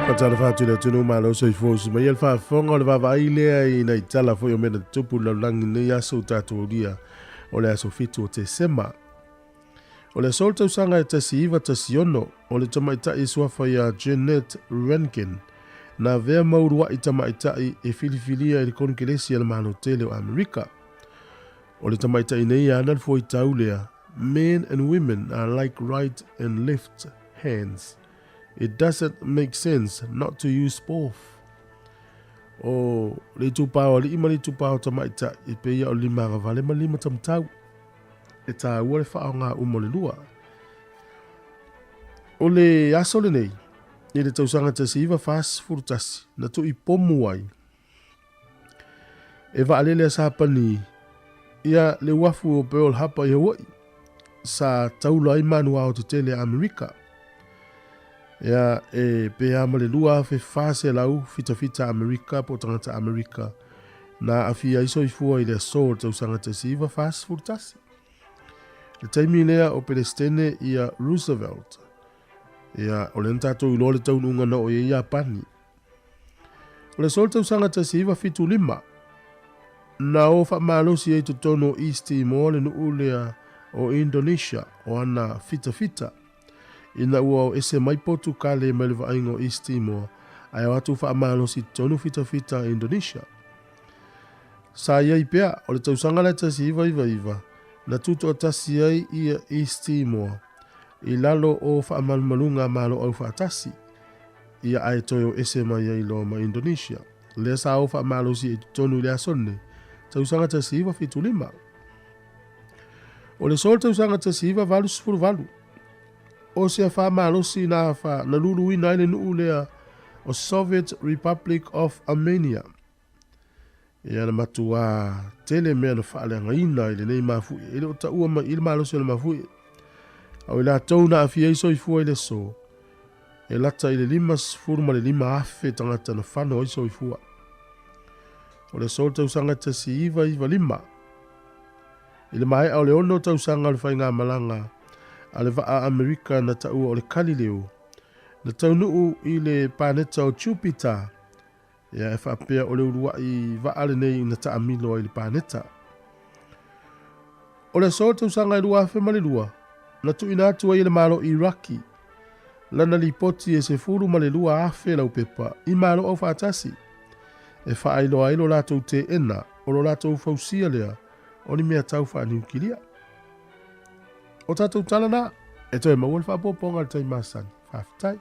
Faatalofa atu i le atunuu malo soifua usu mai le faafofoga o le vaavaai lea i nai tala foi o mea na tutupu i le lalolagi nei aso o tatou aulia o le aso 7 o Tesema. O le aso o le tausaga e 1916, o le tamaitai suafa ia Jeannette Rankin, na avea ma uluai tamaitai e filifilia i le Konekelesi a le Malo Tele o Amerika. O le tamaitai nei ana le fuaitau lea, Men and women are like right and left hands. It doesn't make sense not to use both. O le itupa o alii ma le itupa o tamaitai e pei o le lima agavale ma le lima taumatau. E tāua le faaaoga uma o le lua. O le aso lenei, i le tausaga 1941, na tuuipomu ai e vaalele a Sapani ia le uafu o Pearl Harbor i Hawaii, sa taula ai manu aotetele a Amerika. Ia, e pe a ma le 2,400 fitafita Amerika po o tagata Amerika na aafia ai soifua i le aso o le tausaga 1941. Le taimi lea o Pelestene ia Roosevelt. Ia, o lea na tatou iloa le taunuuga na oo i ai Iapani. O le aso o le tausaga 1975, na o faamalosi ai totonu o East Timor le nuu lea o Indonesia o ana fitafita. Ina ua o ese mai Potukale mai le vaaiga o East Timor, ae o atu faamalosi totonu fitafita a Indonesia. Sa i ai pea, o le tausaga lea 1999, na tutoatasi ai ia East Timor i lalo o faamalumaluga a Malo Aufaatasi, ia ae toe o ese mai ai loa ma Indonesia, lea sa o faamalosi i totonu i le aso lenei, tausaga 1975. O le so o le tausaga 1988, o se afa malosi na afa na luluina ai le nuu lea o Soviet Republic of Armenia. Ia na matuā tele mea na faaleagaina i lenei mafuie, e le o taua mai i le malosi o le mafuie. A o i latou na aafia ai soifua i le aso, e lata i le 55,000 tagata na fano ai soifua. O le aso o le tausaga 1995, i le maea o le 6 tausaga o le faigamalaga a le vaa Amerika na taua o le Galileo, na taunuu i le paneta o Jupiter, Ia, e faapea o le uluai vaa lenei na taamilo ai i le paneta. O le aso o le tausaga e 2002, na tuuina atu ai e le Malo Iraki lana lipoti e 12,000 laupepa i Malo Aufaatasi e faailoa ai lo latou teena o lo latou fausia lea o ni mea tau faaniukilia. O tatou tala na, e toe maua le faaopoopoga i le taimi masani. Faafetai.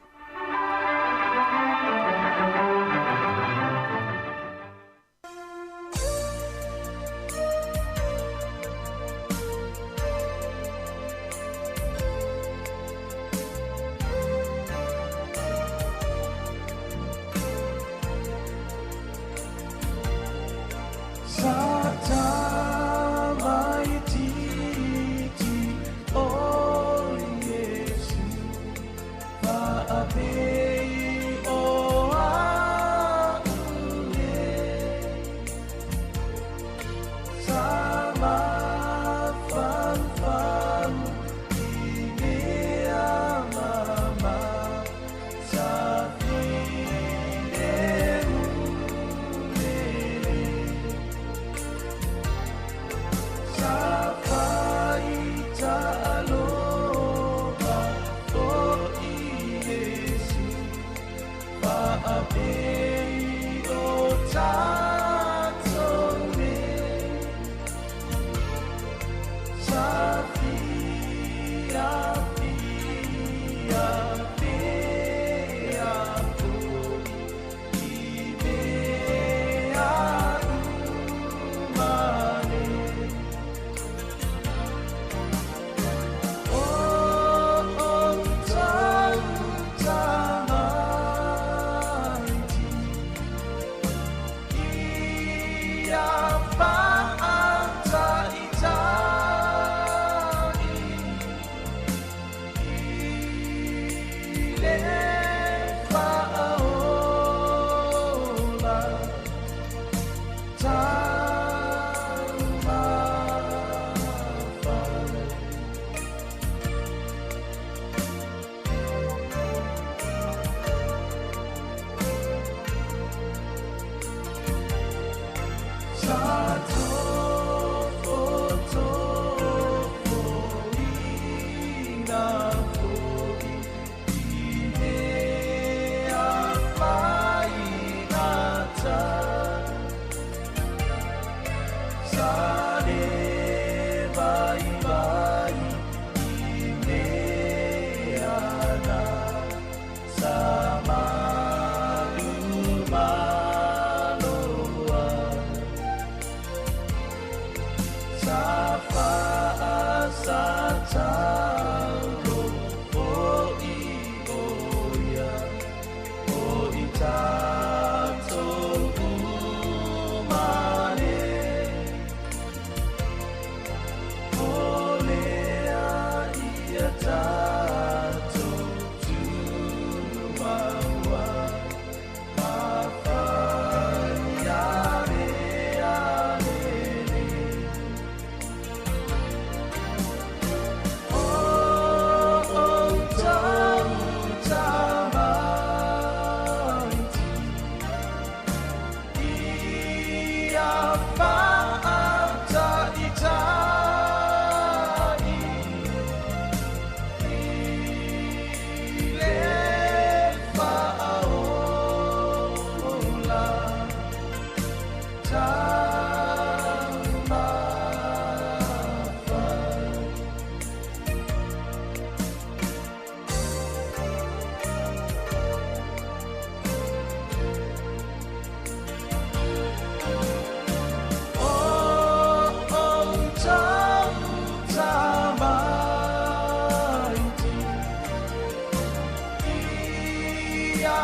Ia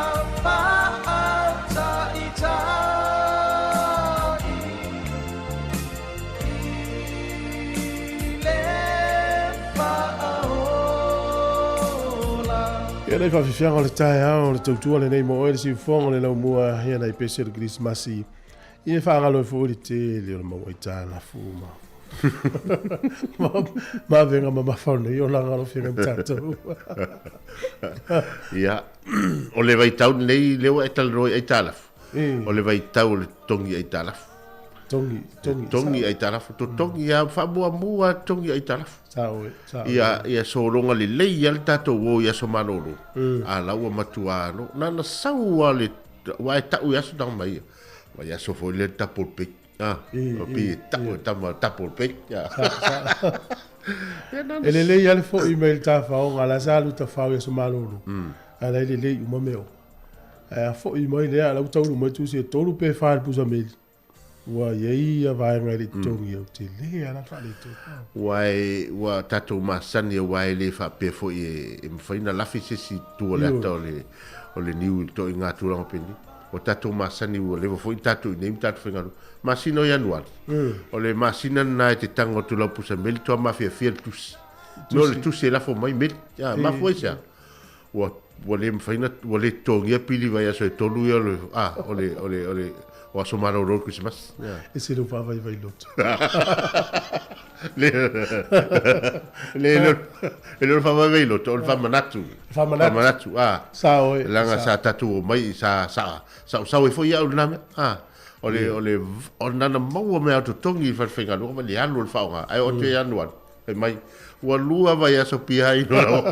nei faafiafiaga o le taeao o le tautua lenei mo oe le siufofoga o le laumua ia nai pese o le Kerisimasi ia e faagalo ai foi le tele o le mau aitalafu ma ma avega mamafa o lenei olaga o lo o feagai ma tatou. Ia, o le vaitau lenei lea ua e talanoa i aitalafu, o le vaitau o le totogi aitalafu. Togi, togi. Togi aitalafu, totogi lava, faamuamua lava totogi aitalafu. Sao e, sao. Ia, ia sologa lelei lava le tatou o i aso malolo, a la ua matua no, na ona sau lava le, aua e tau i aso na mai, vaiaso foi lea le double pay. Ah, o pi e tau e tama double pay. E lelei lava le foi mai le tafaoga, la sa alu tafao i aso malolo, ae la e lelei uma mea uma. Ae a foi mai lea, la ua taunuu mai tusi e 3 pe 4 le pusa meli, ua i ai ia vaega e le i totogia, ua tele lava la faaletonu. Ua e, ua tatou masani aua e le faapea foi e mafai ona lafi se isi itu o le ata o le, o le niu i ituaiga tulaga penei. Ua tatou masani ua leva foi ona tatou i inei ma tatou faigaluega. Masina o Ianuari, o le masina lena e te tago atu lau pusa meli toa mafiafia le tusi. Me o le tusi e lafo mai meli. A, mafua i se a? Ua, ua le mafai ona, ua le totogia pili vaiaso e tolu ia o le, a, o le, o le, o le, o aso malolo o le Kerisimasi. E se lou faavaivai loto. Le, le, le, e le o le faavaivai loto, o le faamanatu. Faamanatu. Faamanatu, a. Sao e. Leaga sa tatou omai, sa, sa, sausau ai foi au i lena mea. A. O le, o le, o nana maua mea o totogi i le falefaigaluega ma le alu o le faaaoga. Ae oo atu ia Ianuari, fai mai, ua lua vaiaso behind o lau.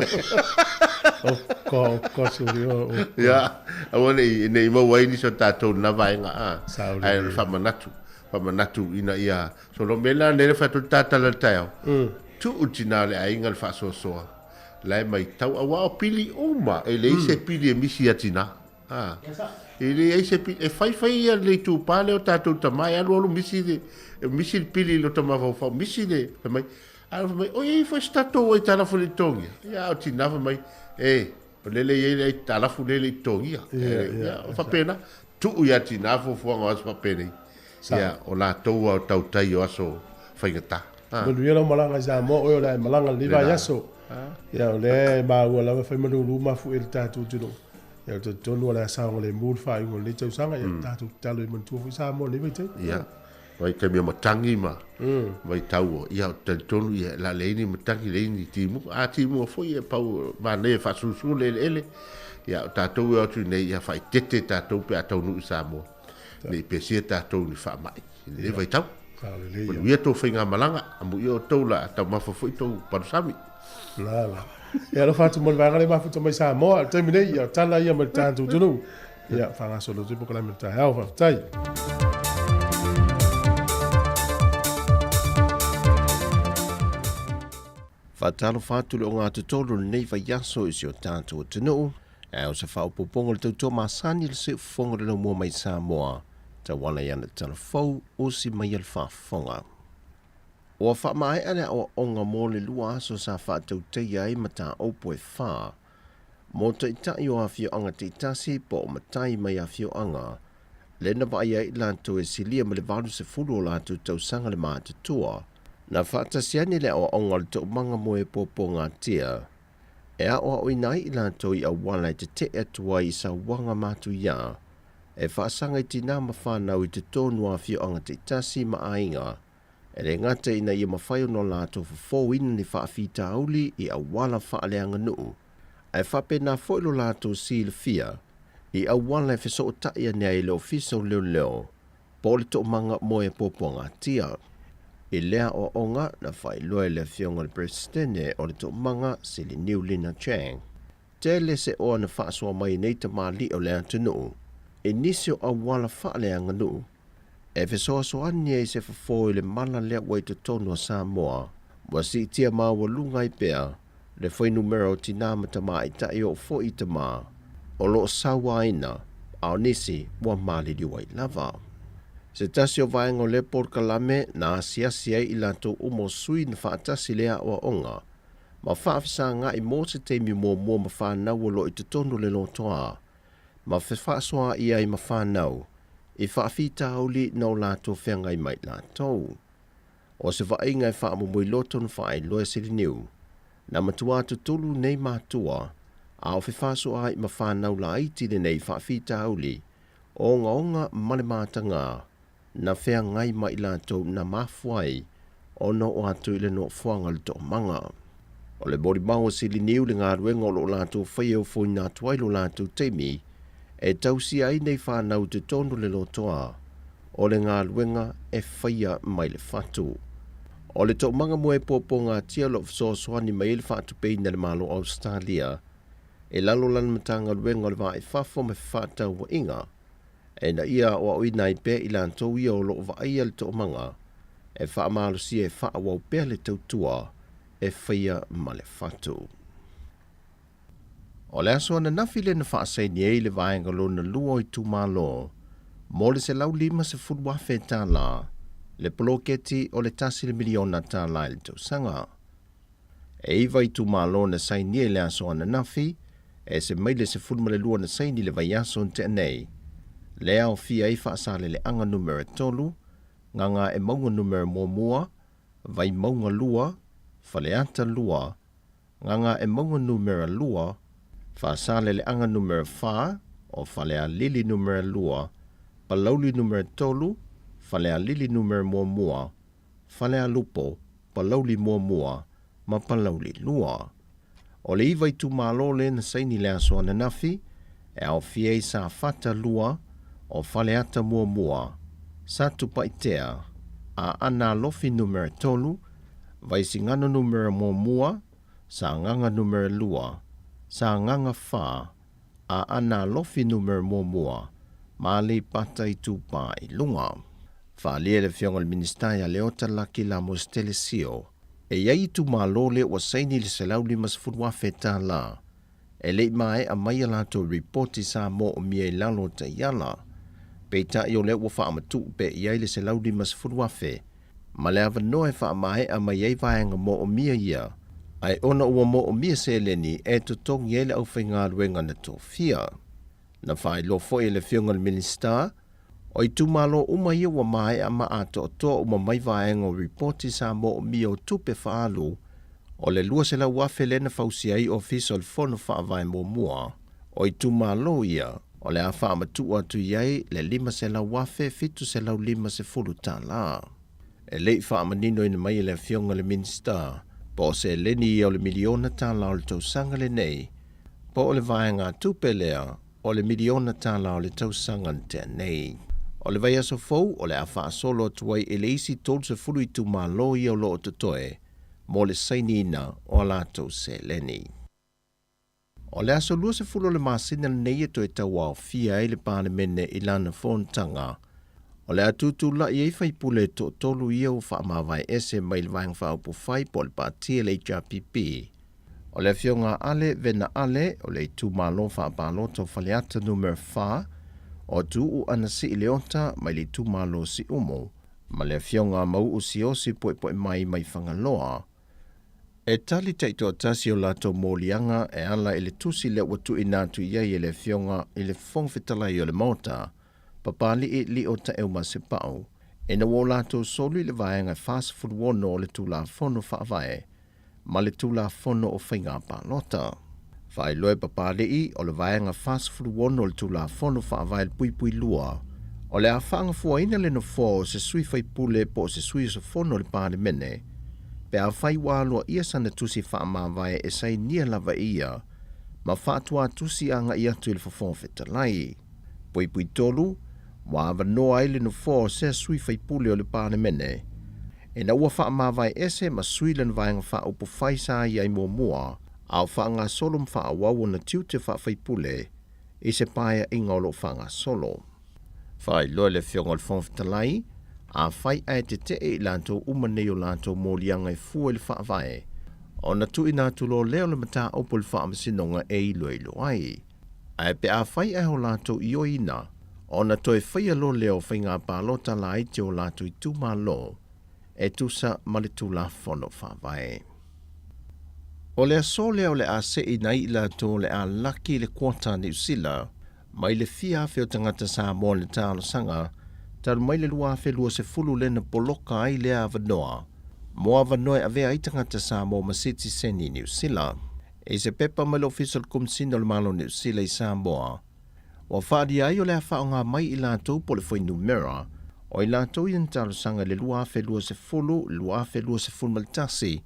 Oka, oka, suri, o, oka. Ia, aua ne i, ne i maua ai nisi o tatou i lena vaega, a. Sao Ae o le lelei. faamanatu, faamanatu ina ia, so lo mea la nei le fai atu le tatala i le taeao, tuu tina o le aiga le faasoasoa, la e matau, aua o pili uma, e leai se pili e misi ia tina. A, e leai se pili, e fai fai ia le itupa lea o tatou tama e alu alu misi le, misi le pili i lota mafaufau, misi le, fai mai, a fai mai, oi e i foi se tatou aitalafu e le i totogia. Ia, a o tina fai mai, e, o lele e i ai le aitalafu lea e le i totogia. Ia, o faapena, tuu ia tina fuafuaga o aso faapenei. Ia, o latou lava o tautai o aso faigata. Manuia lau malaga i Samoa, oe o le a e malaga i lenei vaiaso. Ia, o lea e maua lava e fai malulu mafuie i le tatou atunuu. Ia, ou te talitonu o le a saogalemu le faaiuga o lenei tausaga. Ia, tatou tatalo ia manatua foi Samoa i lenei vaitaimi. Ia, vaitaimi o matagi ma vaitau o, ia, ou te talitonu, ia, o le a leai ni matagi, leai ni timuga. A timuga foi, ia, pau, manaia e faasulusulu le eleele. Ia, o tatou e o atu i inei, ia faaeteete tatou pe a taunuu i Samoa. Ne i pesia tatou i ni faamai i lenei vaitau. Manuia tou faigamalaga, amuia outou la taumafa foi tou palusami. La la. Ia alofa atu mo le vaega lea mafuta mai Samoa i le taimi nei, ia o tala ia mai le tatou atunuu. Ia faagasolo atu ai polokalame o le taeao, faafetai. Faatalofa atu le ogatotonu o lenei vaiaso i si o tatou atunuu. Ae o se faaopoopoga o le tautua masani le siufofoga o le laumua mai Samoa, tauala i ana tala fou, usi mai a le faafofoga. Ua faamaea le aoaoga mo le lua aso sa faatautaia ai mataupu e fa mo taitai o afioaga taitasi po o matai mai afioaga, lea na vaaia ai i latou e silia ma le 80 o latou tausaga le matutua. Na faatasi ane le aoaoga o le toomaga mo e puapuagatia e aoaoina ai i latou i auala e tetee atu ai i sauaga matuia, e faasaga i tinā ma fanau i totonu o afioaga taitasi ma aiga, e le gata ina ia mafai ona latou fofouina ni faafitauli i auala faaleaganuu, ae faapena foi lo latou silafia i auala e fesootai ane ai i le Ofisa o Leoleo po o le toomaga moe puapuagatia. I lea aoaoga, na faailoa e le Afioga i le Peresetene o le Toomaga, Siliniu Lina Chang, tele se oa na faasoa mai nei tamalii o le atunuu i nisi o auala faaleaganuu e fesoasoani ai se fofo i le mala lea ua i totonu o Samoa, ua siitia maualuga ai pea le fuainumera o tinā ma tamaitai oo foi i tamā o lo o sauaina, a o nisi ua maliliu ai lava. Se tasi o vaega o lea polokalame na asiasi ai i latou uma o sui na faatasi lea aoaoga ma faafesagai mo se taimi muamua ma fanau o lo o i totonu o le lotoa. ma fefaasoaai ai ma fanau i faafitauli na o latou feagai ma i latou. O se vaaiga e faamomoiloto na faailoa e Siliniu, na matuā tutulu nei matua a o fefaasoaai ma fanau laiti lenei faafitauli ogaoga ma le matagā na feagai ma i latou na mafua ai ona oo atu i le nofoaga o le toomaga. O le molimau a Siliniu le galuega o lo o latou faia e ofoina atu ai lo latou taimi e tausia ai nei fanau i totonu o le lotoa o le galuega e faia mai le fatu. O le toomaga mo e puapuagatia o lo o fesoasoani mai ai le faatupeina e le Malo o Ausetalia i lalo o lana Matagaluega o le Va i Fafo ma Fefaatauaiga ina ia aoaoina ai pea i latou ia o lo o vaaia le toomaga e faamalosia e faaauau pea le tautua e faia ma le fatu. O le aso ananafi lea na faasaini ai le vaega lona lua o itumalo mo le $150,000 le poloketi o le $1 miliona i le tausaga. E iva itumalo na sainia i le aso ananafi, e ese mai le 12 na saini i le vaiaso na tea nei, lea aofia ai Faasaleleaga Numera 3, Gagaemauga Numera 1, Vaimauga 2, Faleata 2, Gagaemauga Numera 2, Faasaleleaga Numera 4, o Falealili Numera 2, Palauli Numera 3, Falealili Numera 1, Falealupo, Palauli 1 ma Palauli 2. O le iva itumalo lea na saini i le aso ananafi, e aofia ai Safata 2, o Faleata 1, Satupaitea, Aana Alofi Numera 3, Vaisigano Numera 1, Sagaga Numera 2, Sagaga 4, Aana Alofi Numera 1, ma Aleipata Itupa i Luga. Faaalia e le Afioga i le Minisita ia Leota Laki Lamos Telesio, e i ai itumalo lea ua saini i le $150,000 e le i maea mai a latou ripoti sa moomia i lalo o taiala. Peitai o lea ua faamatuu pea i ai le $150,000 ma le avanoa e faamaea mai ai vaega moomia ia, ae ona ua moomia seleni e totogi ai le aufaigaluega na tofia. Na faailoa foi e le Afioga i le Minisita, o itumalo uma ia ua maea ma atoatoa uma mai vaega o ripoti sa moomia o tupe faaalu o le $200,000 lea na fausia ai Ofisa o le Fono Faavae muamua o itumalo ia o le a faamatuu atu i ai le $500,750. E le i faamaninoina mai e le Afioga i le Minisita po o seleni ia o le $1 miliona o le tausaga lenei po o le vaegatupe lea o le $1 miliona o le tausaga na tea nei. O le vaiaso fou o le a faasolo atu ai i le isi 30 itumalo ia o lo o totoe mo le sainiina o a latou seleni. O le aso 20 o le masina lenei e toe tauaofia ai le Palemene i lana fonotaga. O le a tutulai ai faipule e toatolu ia ua faamavae ese mai le Vaega Faaupufai po o le Pati a le HRPP. O le Afioga a Ale Vena Ale o le itumalo faapalota o Faleata Numera 4, o Tuuu Anasii Leota mai le itumalo o Siumu, ma le Afioga a Mau'u Siaosi Poepoemai mai Fagaloa. E tali taitoatasi o latou moliaga e ala i le tusi lea ua tuuina atu i ai e le Afioga i le Fofoga Fetalai o le Maota, Papalii Lio Taeumasepau, ina ua o latou soli i le vaega e 46 o le Tulafono Faavae ma le Tulafono o Faiga Palota. Faailoa e Papalii o le vaega 46 o le Tulafono Faavae le puipui 2, o le a faagafuaina le nofoa o se sui faipule po o se sui usufono o le Palemene pe afai ua aloaia sana tusi faamavae e sainia lava e ia ma faatuatusi agai atu i le Fofoga Fetalai. Puipui 3, ua avanoa ai le nofoa o sea sui faipule o le Palemene ina ua faamavae ese ma sui lana vaega faaupufai sa i ai muamua a o faagasolo ma faaauau ona tiute faafaipule i se paeaiga o lo o faagasolo. Faailoa e le Afioga i le Fofoga Fetalai, afai ae tetee i latou uma nei o latou moliaga e fua i le Faavae, ona tuuina atu loa lea o le mataupu i le Faamasinoga e iloilo ai. Ae pe afai ae o latou ioeina, ona toe faia loa lea o faiga palota laiti o latou itumalo e tusa ma le Tulafono Faavae. O le aso lea o le a seʻina ai i latou o le a laki i le kuota a Niu Sila. Mai le fia afe o tagata Samoa na talosaga, talu mai le 2020 lea na poloka ai lea avanoa mo avanoa e avea ai tagata Samoa ma sitiseni i Niu Sila. I se pepa mai le Ofisa o le Komesina o le Malo o Niu Sila i Samoa, ua faaalia ai o le a faaaoga mai i latou po o le fuainumera o i latou ia na talosaga i le 2020, 2021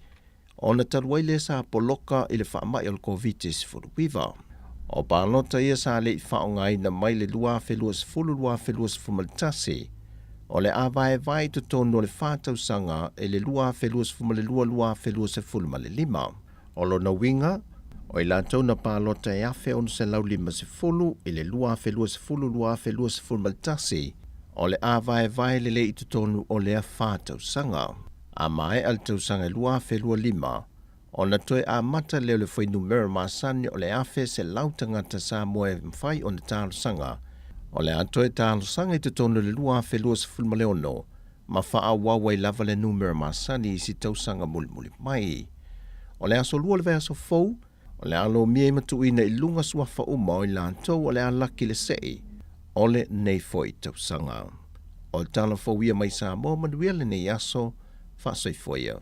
ona talu ai lea sa poloka i le faamai o le Koviti-19. O palota ia sa le i faaaogaina mai le 2020, 2021, o le a vaevae i totonu o le fa tausaga i le 2022, 2025. O lona uiga, o i latou na palota e 1,650 i le 2020, 2021, o le a vaevae lelei i totonu o lea fa tausaga. A maea le tausaga e 2025, ona toe amata lea o le fuainumera masani o le 1,100 tagata Samoa e mafai ona talosaga. O le a toe talosaga i totonu o le 2026 ma faaauau ai lava le numera masani i isi tausaga mulimuli mai. O le aso Lua o le vaiaso fou, o le a lomia i matuuina i luga suafa uma o i latou o le a laki le sei o lenei foi tausaga. O le tala fou ia mai Samoa, manuia lenei aso, faasoifua ia.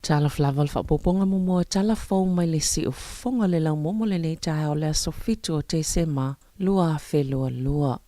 Talofa lava o le faaopoopoga muamua o tala fou mai le siufofoga o le laumoomo lenei taeao o le aso 7 o Tesema 2022.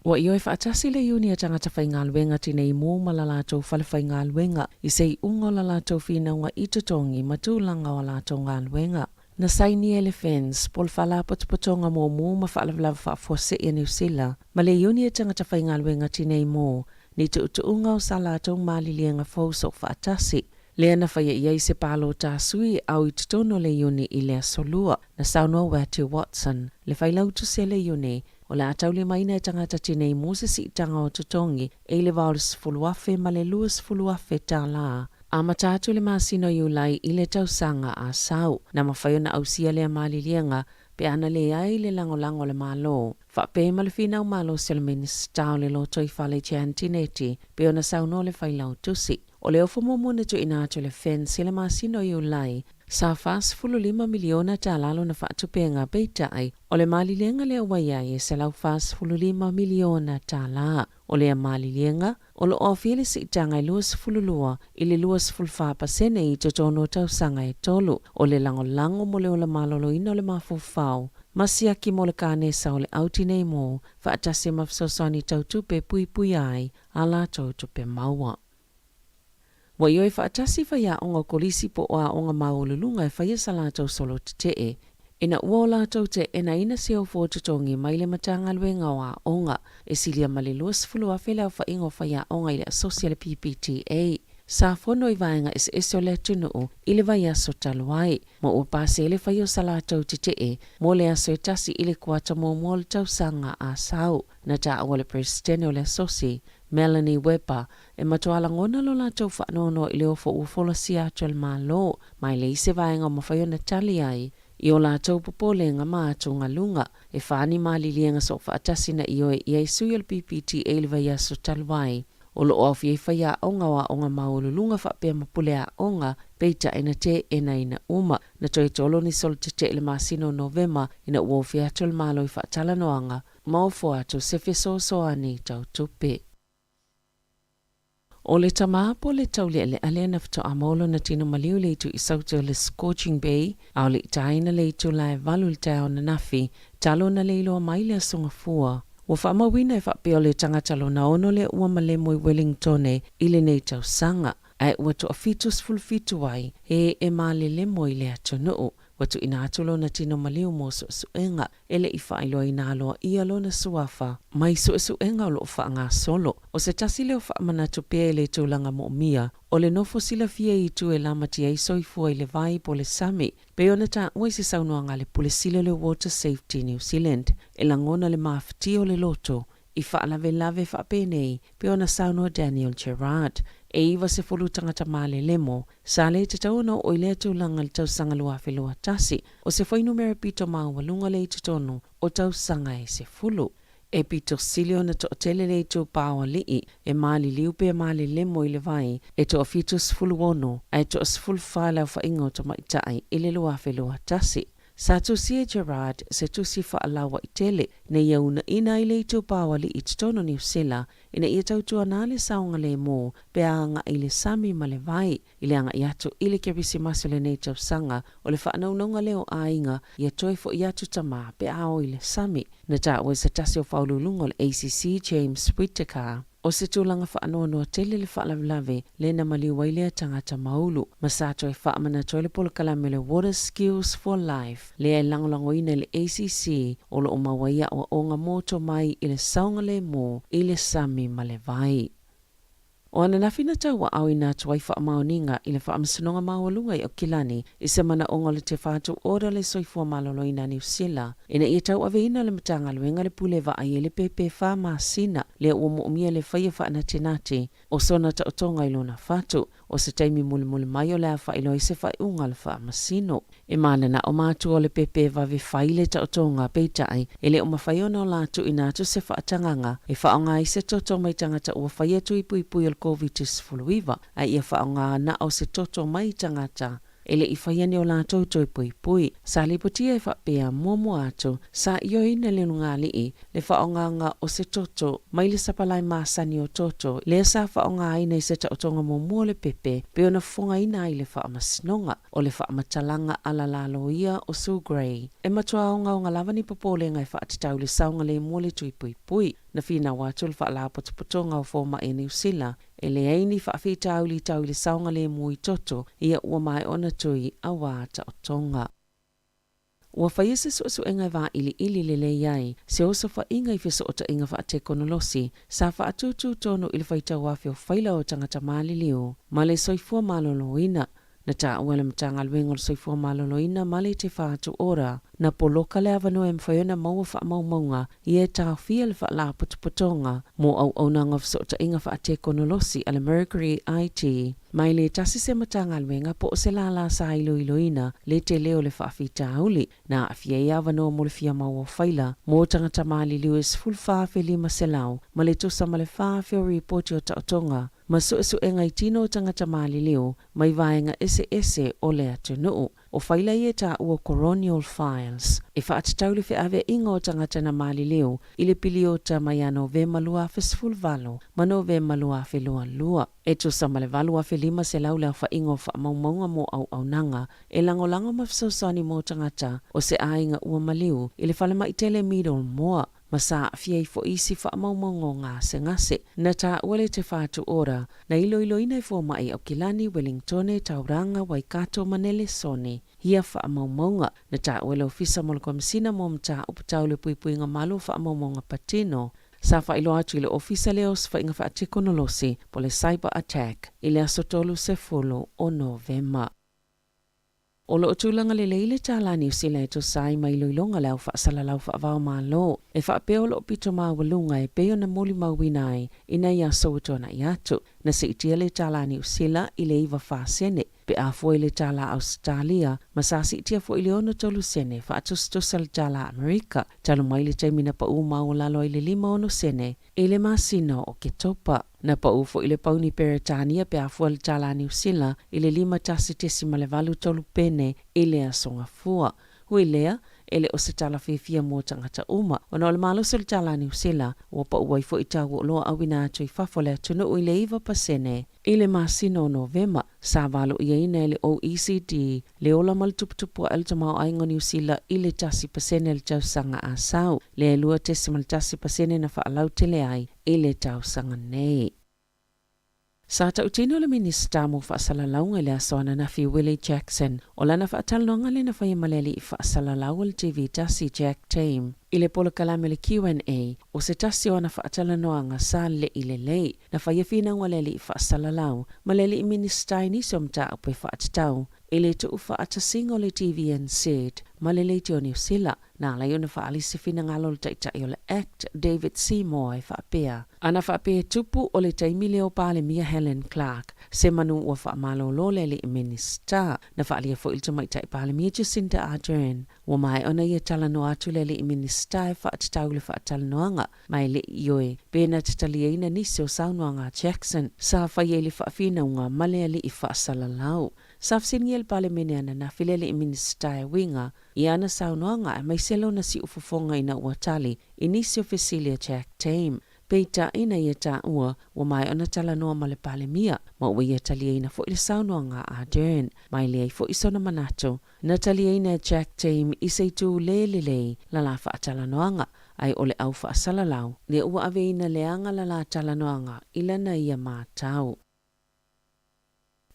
Ua ioe faatasi le Iuni a tagata faigaluega tinei mu ma la latou fale faigaluega i se iuga o la latou finauga i totogi ma tulaga o a latou galuega. Na saini e le FENS po o le Faalapotopotoga Mumu ma Faalavelave Faafuasei a Niu Sila ma le Iuni a tagata faigaluega tinei mu ni tuutuuga o sa latou maliliega fou soofaatasi. Lea na faia i ai se palota sui e au i totonu o le Iuni i le aso Lua. Na saunoa Whetu Watson, le Failautusi a le Iuni, O le a taulimaina e tagata tinei mu se siitaga o totogi e i le $80,000 ma le $20,000 tālā. Amata atu le masina o Iulai i le tausaga a sau. Na mafai ona ausia lea maliliega pe ana leai le lagolago a le Malo. Faapea ma le finau malosi o le Minisita o le Lotoifale Jan Tinetti pei ona saunoa le Failautusi. O le ofo muamua na tuuina atu e le FENS i le masina o Iulai, sa $45 miliona tālā lona faatupeina, peitai, o le maliliega lea ua i ai e $145 miliona tālā. O lea maliliega, o lo o aofia le siitaga e 22 i le 24 pasene i totonu o tausaga e tolu. O le lagolago mo le ola maloloina o le mafaufau ma siaki mo le kanesa o le au tinei mu, faatasi ma fesoasoani tau tupe e puipuia ai a latou tupe maua. Ua ioe faatasi faiaoga o kolisi po o aoga maualuluga e faia sa latou solo tetee ina ua o latou teenaina se ofo o totogi mai le Matagaluega o Aoga. E silia ma le 20,000 le aofaiga o faiaoga i le asosi a le PPTA sa fono i vaega eseese o le atunuu i le vaiaso talu ai, ma ua pasi ai le faia o sa latou tetee mo le aso e tasi i le kuata muamua o le tausaga a sau. Na taua le Peresetene o le asosi, Melanie Weber, e matua lagona lo latou faanoanoa i le ofo ua folasia atu e le Malo, ma e leai se vaega o mafai ona tali ai i o latou popolega ma atugaluga. E fa ni maliliega soofaatasi na ioe i ai sui o le PPTA i le vaiaso talu ai. O lo o aofia ai faiaoga o aoga maualuluga faapea ma pule aoga, peitai na teenaina uma. Na toe tolo ni solo tetee i le masina o Novema ina ua ofia atu le Malo i faatalanoaga ma ofo atu se fesoasoani tau tupe. O le tama po o le taulealea lea na faatoa maua lona tino maliu i le itu i Sauta o le Scorching Bay, a o le i taina le itula e valu i le taeao ananafi, talo na le iloa mai le aso Gafua. Ua faamauina e faapea o le tagata lona ono lea ua malemo i Wellingtone i lenei tausaga, ae ua toa-77 ai e e malelemo i le atunuu. Ua tuuina atu lona tino maliu mo suesuega e le i faailoaina aloaia lona suafa mai suesuega o lo o faagasolo. O se tasi lea o faamanatu pea i le tulaga moomia o le nofo silafia i itu e lamatia ai soifua i le vai po o le sami, pei ona taua i se saunoaga a le Pule Sili o le Water Safety New Zealand, e lagona le mafatia o le loto i faalavelave faapenei, pei ona saunoa Daniel Gerrard. E 90 tagata malelemo sa le tatau ona oo i lea tulaga i le tausaga 2021, o se fuainumera pito maualuga lea i totonu o tausaga e sefulu. E pito sili ona toatele le itupa o alii e maliliu pe malelemo i le vai e toa-76 ae toa-14 le aofaiga o tamaitai i le 2021. Sa tusi e Gerard se tusi faalauaitele ina ia uunaina ai le itupa o alii i totonu o Niu Sila ina ia tautuana le saogalemu pe a agai i le sami ma le vai. I le agai atu i le Kerisimasi o lenei tausaga, o le faanaunauga lea o aiga ia toe fo'i atu tama pe a o i le sami. Na taua e se tasi o faauluuluga o le ACC, James Whittaker, o se tulaga faanoanoa tele le faalavelave lea na maliu ai lea tagata maulu, ma sa toe faamanatu ai le polokalame o le Water Skills for Life lea e lagolagoina e le ACC o lo o maua ai aoaoga mo tomai i le saogalemu i le sami ma le vai. O ananafi na tauaaoina atu ai faamaoniga i le Faamasinoga Maualuga i Aukilani i se manaoga o le Te Whatu Ora le Soifua Maloloina a Niu Sila ina ia tauaveina le Matagaluega le pule vaai ai le pēpē fa masina lea ua moomia le faia faanatinati o sona taotoga i lona fatu. O se taimi mulimuli mai o le a faailoa ai se faaiuga a le Faamasino. E mananao matua o le pēpē vave fai le taotoga, peitai, e le o mafai ona o la tuuina atu se faatagaga e faaaoga ai se toto mai tagata ua faia tui puipui o le Koviti-19, a ia faaaoga na o se toto mai tagata e le i faia ni o latou toe puipui. Sa lipotia e faapea, muamua atu, sa ioeina le Ulugalii le faaaogaga o se toto mai le sapalai masani o toto lea sa faaaogaina i se taotoga muamua o le pepe pei ona fofogaina ai le faamasinoga. O le faamatalaga alalalo ia o Sue Gray. E matua ogaoga lava ni popolega e faatatau i le saogalemu o le tui puipui. Na finau atu le Faalapotopotoga o Fomai a Niu Sila e leai ni faafitauli tau i le saogalemu i toto ia ua maea ona tui auā taotoga. Ua faia se suesuega e vailiili lelei ai se osofaiga i fesootaiga faatekonolosi sa faatūtū tonu i le faitauafe o faila o tagata maliliu ma le soifua maloloina. Na taua e le Matagaluega o le Soifua Maloloina ma le Te Whatu Ora, na poloka le avanoa e mafai ona maua faamaumauga ia e taofia le Faalapotopotoga mo Auaunaga o Fesootaiga Faatekonolosi a le Mercury IT mai le tasi se Matagaluega po o se lālā sa iloiloina le tele o le faafitauli. Na aafia ai avanoa mo le fia maua o faila mo tagata maliliu e 14,500 ma le tusa ma le 4,000 o ripoti o taotoga ma suesuega i tino o tagata maliliu mai vaega eseese o le atunuu. O faila ia e taua coronial files, e faatatau le feaveaiga o tagata na maliliu i le piliota mai ia Novema 2018 ma Novema 2022. E tusa ma le 8,500 le aofaiga o faamaumauga mo auaunaga e lagolago ma fesoasoani mo tagata o se aiga ua maliu i le falemai tele Middlemore ma sa aafia ai foi isi faamaumauga o gasegase. Na taua le Te Whatu Ora, na iloiloina e fomai i Aukilani, Wellingtone, Tauranga, Waikato ma Nelesone ia faamaumauga. Na taua e le Ofisa mo le Komesina mo Mataupu Tau le Puipuiga Malu o Faamaumauga Patino, sa faailoa atu i le Ofisa lea o Osofaiga Faatekonolosi po o le Cyber Attack i le aso 30 o Novema. O lo o tulaga lelei le tālā Niu Sila e tusa ai ma iloiloga a le au faasalalau faava-o-Malo e faapea o lo o pito maualuga e pei ona molimauina ai i nai aso ua tuanai atu. Na siitia le tālā Niu Sila i le 94 sene pe a fua i le tālā Ausetalia ma sa siitia foi i le 63 sene faatusatusa le tālā Amerika talu mai le taimi na paʻū maualalo ai le 56 sene I le masina o Oketopa, na paʻū foi le pauni Peretania pe a fua le tālā Niu Sila i le 51.83 pene i le aso Gafua. Hui lea, e le o se tala fiafia mo tagata uma, ona o le malosi o le tālā Niu Sila, ua paʻū ai foi tau oloa auina atu i fafo o le atunuu i le 9%. I le masina o Novema, sa valoiaina e le OECD le ola ma le tuputupu aʻe o le tamaoaiga o Niu Sila i le 1% i le tausaga a sau, lea e 2.1% na faalautele ai i le tausaga nei. Sa tautino le Minisita mo Faasalalauga i le aso ananafi Willie Jackson o lana faatalanoaga lea na faia ma le alii faasalalau o le TV tasi Jack Tame. I le polokalame o le QNA, o se tasi o ana faatalanoaga sa leʻi lelei. Na faia finauga le alii faasalalau ma le alii Minisita i nisi o mataupu e faatatau i le tuufaatasiga o le TVNZ ma le Leitio Niu Sila. Na ala ai ona faaali se finagalo o le Taitai o le act, David Seymour e faapea, Ana faapea e tupu o le taimi lea o Palemia Helen Clark, semanu ua faamalolo le alii Minisita. Na faaalia foi le Tamaitai Palemia Jacinda Ardern, Ua maea ona ia talanoa atu le alii Minisita e faatatau i le faatalanoaga, ma e le i ioe pe na tataliaina nisi o saunoaga a Jackson sa faia i le faafinauga ma le alii faasalalau. Sa fesiligia e le Palemene ananafi le alii Minisita e uiga i ana saunoaga aemaise lona siufofoga ina ua tali i nisi o fesili a Jack Tame. Peitai na ia taua, ua maea ona talanoa ma le Palemia, ma ua ia taliaina foi le saunoaga a Ardern. Ma e leai foi sona manatu, na taliaina e Jack Tame i se itu le lelei la la faatalanoaga, ae o le au faasalalau, lea ua aveina leaga la la talanoaga i lana ia matau.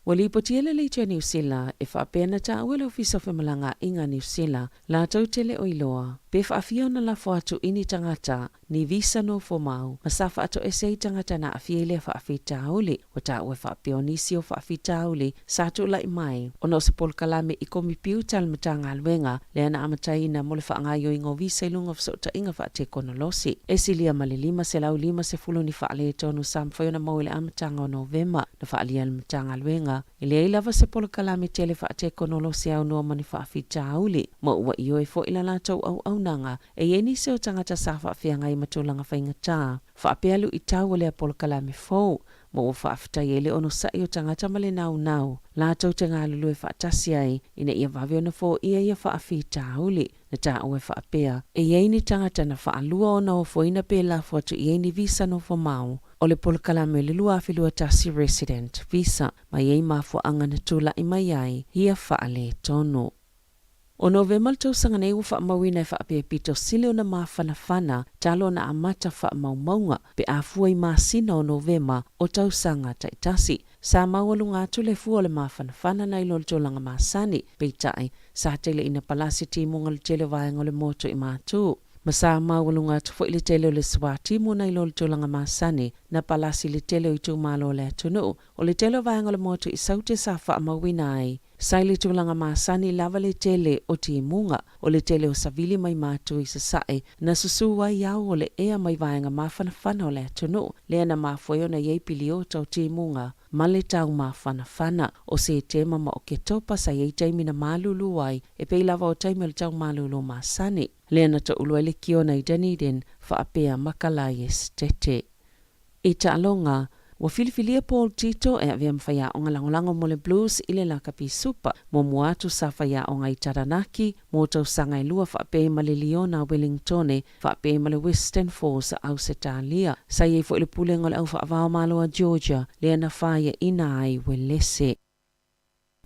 Ua lipotia le Leitio a Niu Sila e faapea na taua e le Ofisa o Femalagaaiga a Niu Sila latou te le o iloa pe faafia ona lafo atu i ni tagata ni visa nofomau ma sa faatoese ai tagata na aafia i lea faafitauli. Ua taua e faapea o nisi o faafitauli sa tulai mai ona o se polokalame i komipiuta a le Matagaluega lea na amataina mo le faagaoioiga o visa i luga o fesootaiga faatekonolosi. E silia ma le 550 ni faaletonu sa mafai ona maua i le amataga o Novema. Na faaalia e le Matagaluega, e leai lava se polokalame tele faatekonolosi aunoa ma ni faafitauli, ma ua ioe foi la latou auaunaga e i ai nisi o tagata sa faafeagai ma tulaga faigata faapea luitau o lea polokalame fou, ma ua faafetai ai le onosai o tagata ma le naunau latou te galulue faatasi ai ina ia vave ona foia ia faafitauli. Na taua e faapea, e i ai ni tagata na faalua ona ofoina pe lafo atu i ai ni visa nofomau o le polokalame o le 2021 Resident Visa, ma e i ai mafuaaga na tulai mai ai ia faaletonu. O Novema le tausaga nei ua faamauina e faapea e pito sili ona mafanafana talu ona amata faamaumauga pe a fua i masina o Novema o tausaga taitasi. Sa maualuga atu le fua o le mafanafana nai lo le tulaga masani, peitai, sa tele ina palasi timuga le tele o vaega o le motu i Matu. Ma sa maualuga atu foi le tele o le suā timu nai lo le tulaga masani na palasi le tele o itumalo o le atunuu. O le tele o vaega o le motu i Saute sa faamauina ai, sa i le tulaga masani lava le tele o timuga. O le tele o savili mai Matu i Sasae na susū ai ao o le ea mai vaega mafanafana o le atunuu, lea na mafua ai ona i ai piliota o timuga ma le tau mafanafana. O Setema ma Oketopa sa i ai taimi na malūlū ai, e pei lava o taimi o le tau malūlū masani, lea na toʻulu ai le kiona i Dunedin faapea ma Kalaesetete. I taaloga, ua filifilia Paul Tito e avea ma faiaoga lagolago mo le Blues i le lakapi Supa. Muamua atu sa faiaoga i Taranaki mo tausaga e lua faapea ma le Liona Wellingtone faapea ma le Western Force a Ausetalia. Sa i ai foi le pulega o le Au Faavaomalo a Georgia lea na faiaina ai Uelese.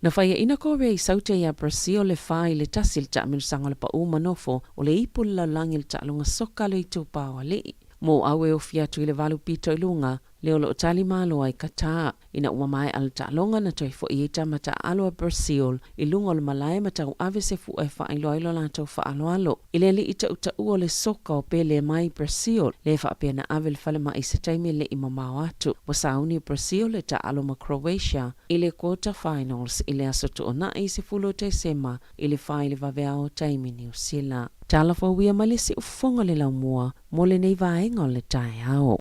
Na faiaina Korea i Saute iā Brazil le 4-1 i le taamilosaga o le paʻū ma nofo o le ipu o le lalolagi i le taaloga soka a le itupa o alii. Mo au e ofi atu i le valu pito i luga, lea o lo o tali malo ai Qatar. Ina ua maea le taaloga na toe foʻi ai tama taaalo a Brazil i luga o le malae ma tauave se fua e faailoa ai lo latou faaaloalo i le alii tautaua o le soka o Pele mai Brazil, lea e faapea na ave i le falemai i se taimi e le i mamao atu. Ua sauni o Brazil e taaalo ma Croatia i le quarter finals i le aso Toonai 10 o Tesema i le 4 i le vaveao taimi Niu Sila. Tala fauia mai le siufofoga le laumua mo lenei vaega o le taeao.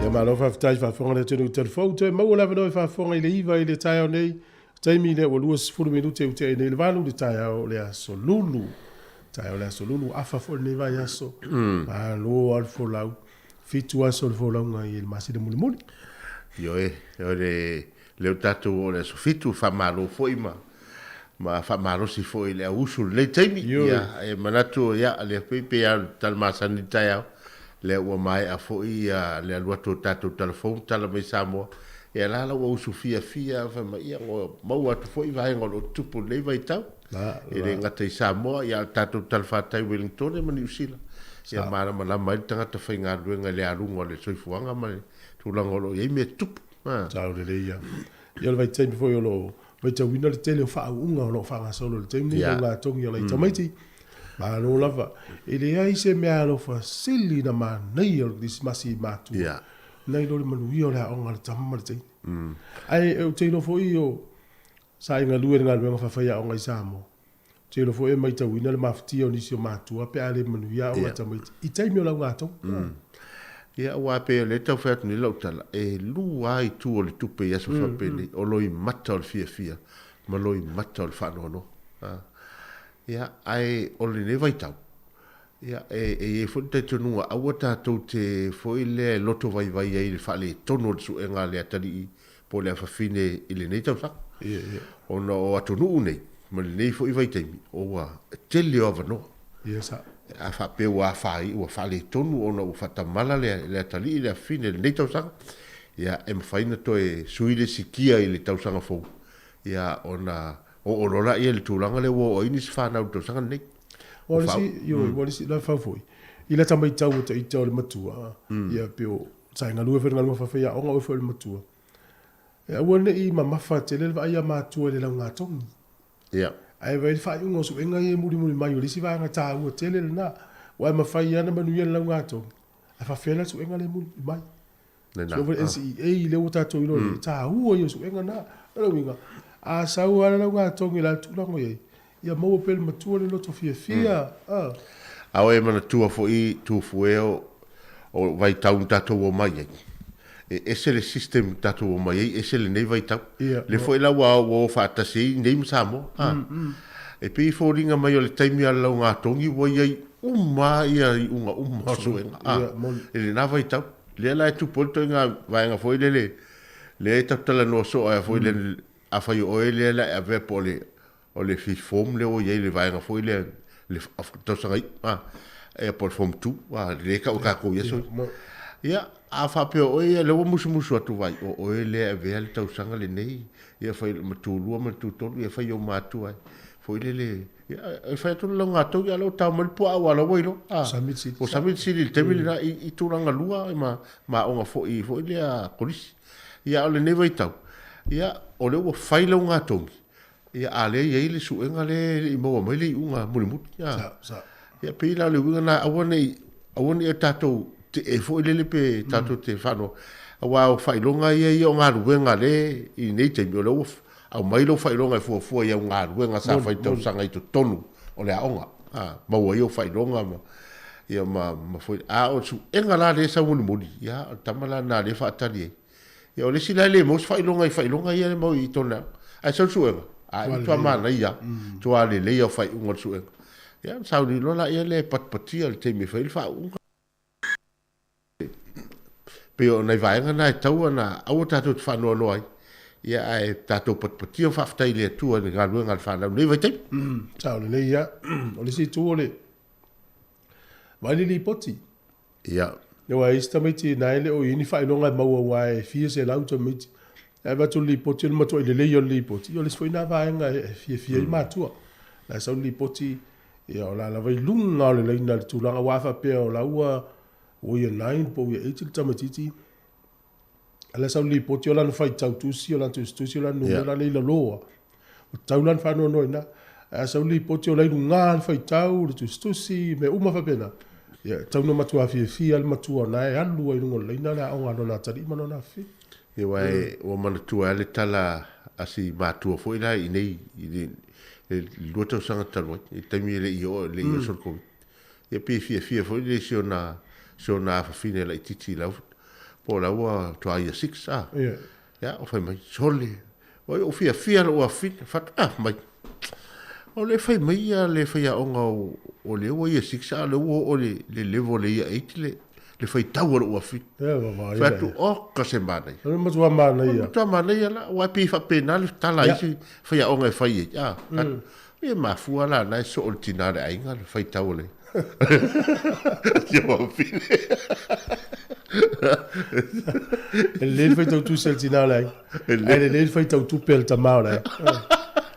Ia malo faafetai faafofoga le atunuu telefou toe maua le avanoa e faafofoga i le 9 i le taeao nei taimi lea ua 20 minute ua tea nei le 8 le taeao o le aso Lulu taeao o le aso Lulu afa foi lenei vaiaso malo lava le folau 7 aso o le folauga i le masina mulimuli. Ioe, o le lea ua tatou oo i le aso 7, faamalo foi ma ma faamalosi foi i le au usu i lenei taimi. Ioe. Ia, e manatu, ia, lea foi pei lava o le tala masani i le taeao, lea ua maea foi ia le alu atu o tatou talafou ma tala mai Samoa. Ia la la ua usu fiafia fai mai, ia ua maua atu foi vaega o lo o tutupu i lenei vaitau. La, E le la. gata i Samoa, ia a o le tatou talafatai Wellingtone ma Niu Sila. Ia malamalama ai le tagata faigaluega i le aluga o le soifuaga ma le tulaga o lo o i ai mea tutupu. Sao lelei ia. Ia o le vaitaimi foi o lo o vaitauina le tele o faauuga o lo o faagasolo i le taimi lenei i laugatogi a nai tamaiti. Malo lava. E leai se meaalofa sili na manaia o le Kerisimasi i matua nai lo le manuia o le aoga a le tama ma le teine. Ae ou te iloa foi o sa e galue i le galuega faafaiaoga i Samoa, ou te iloa foi e matauina le mafatia o nisi o matua pe a le manuia aoga a tamaiti i taimi o laugatogi. Ia, aua e pei o lea e tau fai atu nei lau tala, e lua lava itu o le tupe i aso faapenei, o loimata o le fiafia ma loimata o le faanoanoa. Ia, ae o lenei vaitau, ia, e i ai foi le talitonuga aua tatou te foi lea e loto vaivai ai i le faaletonu o le suega a le atalii po o le afafine i lenei tausaga. Ona o atunuu nei ma lenei foi vaitaimi, ua tele o avanoa. A faapea ua afaina, ua faaletonu ona ua faatamala le atalii, le afafine i lenei tausaga, ia, e mafai ona toe sui le isi kia i le tausaga fou, ia, ona oo loa lea i le tulaga lea ua oo ai nisi fanau i le tausaga lenei. Ua o le isi, ioe, ua o le isi, la e fau foi, i lata matau a ita o le matua, ia, pei o, sa e galue foi i le galuega faafaiaoga, o oe foi o le matua. E aua ne i mamafa tele le vaai a matua i le laugatogi. Ia. Ae vaai le faaiuga o suega ia e mulimuli mai, o le isi vaega taua tele lena. Aua e mafai lava ona manuia le laugatogi, ae faafefea la le suega lea e mulimuli mai. Lena. Suega foi le NCEA lea ua tatou iloa nei, e taua ia o suega na. O lona uiga, a sau lava le laugatogi i le a le tulaga o i ai, ia maua pea e le matua le loto fiafia. A o e manatua foi Tufue o vaitau na tatou omai ai, e ese le system na tatou omai ai, ese lenei vaitau. Lea foi la ua o faatasi ai nei ma Samoa. E pei e foliga mai o le taimi lava o le laugatogi ua i ai uma lava ia iuga uma o suega i lena vaitau. Lea la e tupu ai le ituaiga vaega foi lele, lea e tatou te talanoa soo ai foi lele, afai o oe lea o le a e avea po o le O le fifth form lea ua i ai le vaega foi lea le tausaga iu a ia po o le form 2 a lea e tau e tatou i aso ia. Ia a faapea o oe ia lea ua musumusu atu vai o oe lea e avea le tausaga lenei ia fai matulua ma le tutolu ia fai i ou matua ai foi lele ia e fai atu le laugatogi a o lea ua tao mai le puaa aua o la ua iloa a ua sami le sili i le taimi lena i tulaga lua ma aoga foi foi lea kolisi. Ia a o lenei vaitau ia o lea ua fai laugatogi Ia, a lea e i ai le suega lea e le i maua mai le iuga mulimuli. Ia, Sa, sa. Ia, pei la o le uiga lena, aua ne i, aua ne i o tatou tee foi lele pe tatou te faanoa, aua o faailoga ia ia o galuega a lea i lenei taimi, o lea ua aumai lou faailoga e fuafua i au galuega sa fai i tausaga i totonu o le aoga, a, maua ai ou faailoga ma, ia ma, ma foi, a o le suega la lea e sau mulimuli, ia, o le tama la lena lea e faatali ai. Ia o le isi la e le maua se faailoga i faailoga ia e maua i totonu o le aoga. Ae sau le suega, a e matua manaia lava, matua lelei lava o faaiuga o le suega. Ia ona sauni loa laia lea e patipatia i le taimi e fai ai le faauuga. Pei o nai vaega na e tatau ona aua tatou te faanoanoa ai, ia ae tatou patipatia ma faafetai i le Atua i le galuega a le fanau i lenei vaitaimi. Sao lelei lava. O le isi itu o le vaai le lipoti. Ia. Aua e i ai isi tamaiti na e le o i ai ni faailoga e maua aua e fia selau tamaiti. Ae avatu le lipoti o le matuai lelei o le lipoti, ia o le isi foi lena vaega e fiafia ai matua. La e sau le lipoti, ia o la lava i luga o le laina i le tulaga aua a faapea o la ua ua Year 9 po o Year 8 le tamaitiiti, a la e sau le lipoti o lana faitau tusi, o lana tusitusi, o lana numera lea i lalo lava, ua tatau la ona faanoanoa i ina. Ae a sau le lipoti o la e i luga le faitau, le tusitusi, mea uma faapena, ia e tatau ona matua fiafia lava le matua o lena e alu ai i luga o le laina le aoga a lona atalii ma lona afafine. Ia aua ua manatua ai le tala a si matua foi la i inei i le 2 tausaga talu ai, i le taimi e le i oo, e le i oso le Koviti. Ia pei e fiafia foi le si ona, si ona afafine laitiiti i lau, po o la ua toa year 6 a. Ia. Ia, o fai mai, sole, oi ou fiafia lou afafine, fai atu, ah, mai. O le fai mai ia le faiaoga o, o lea ua year 6 a o lea ua oo le, le level le year 8 le, le faitau a lou afafine. Ia, vaavaai Fai atu, oka se manaia. O le matua manaia. O le matua manaia la, aua e pei e faapena le tala a isi faiaoga e fai ai. Ah, Ia mafua la na e soo le tina o le aiga le faitau o le si afafine. E lelei le faitau tusi a le tina o le aiga, ae lelei le faitau tupe a le tama o le aiga.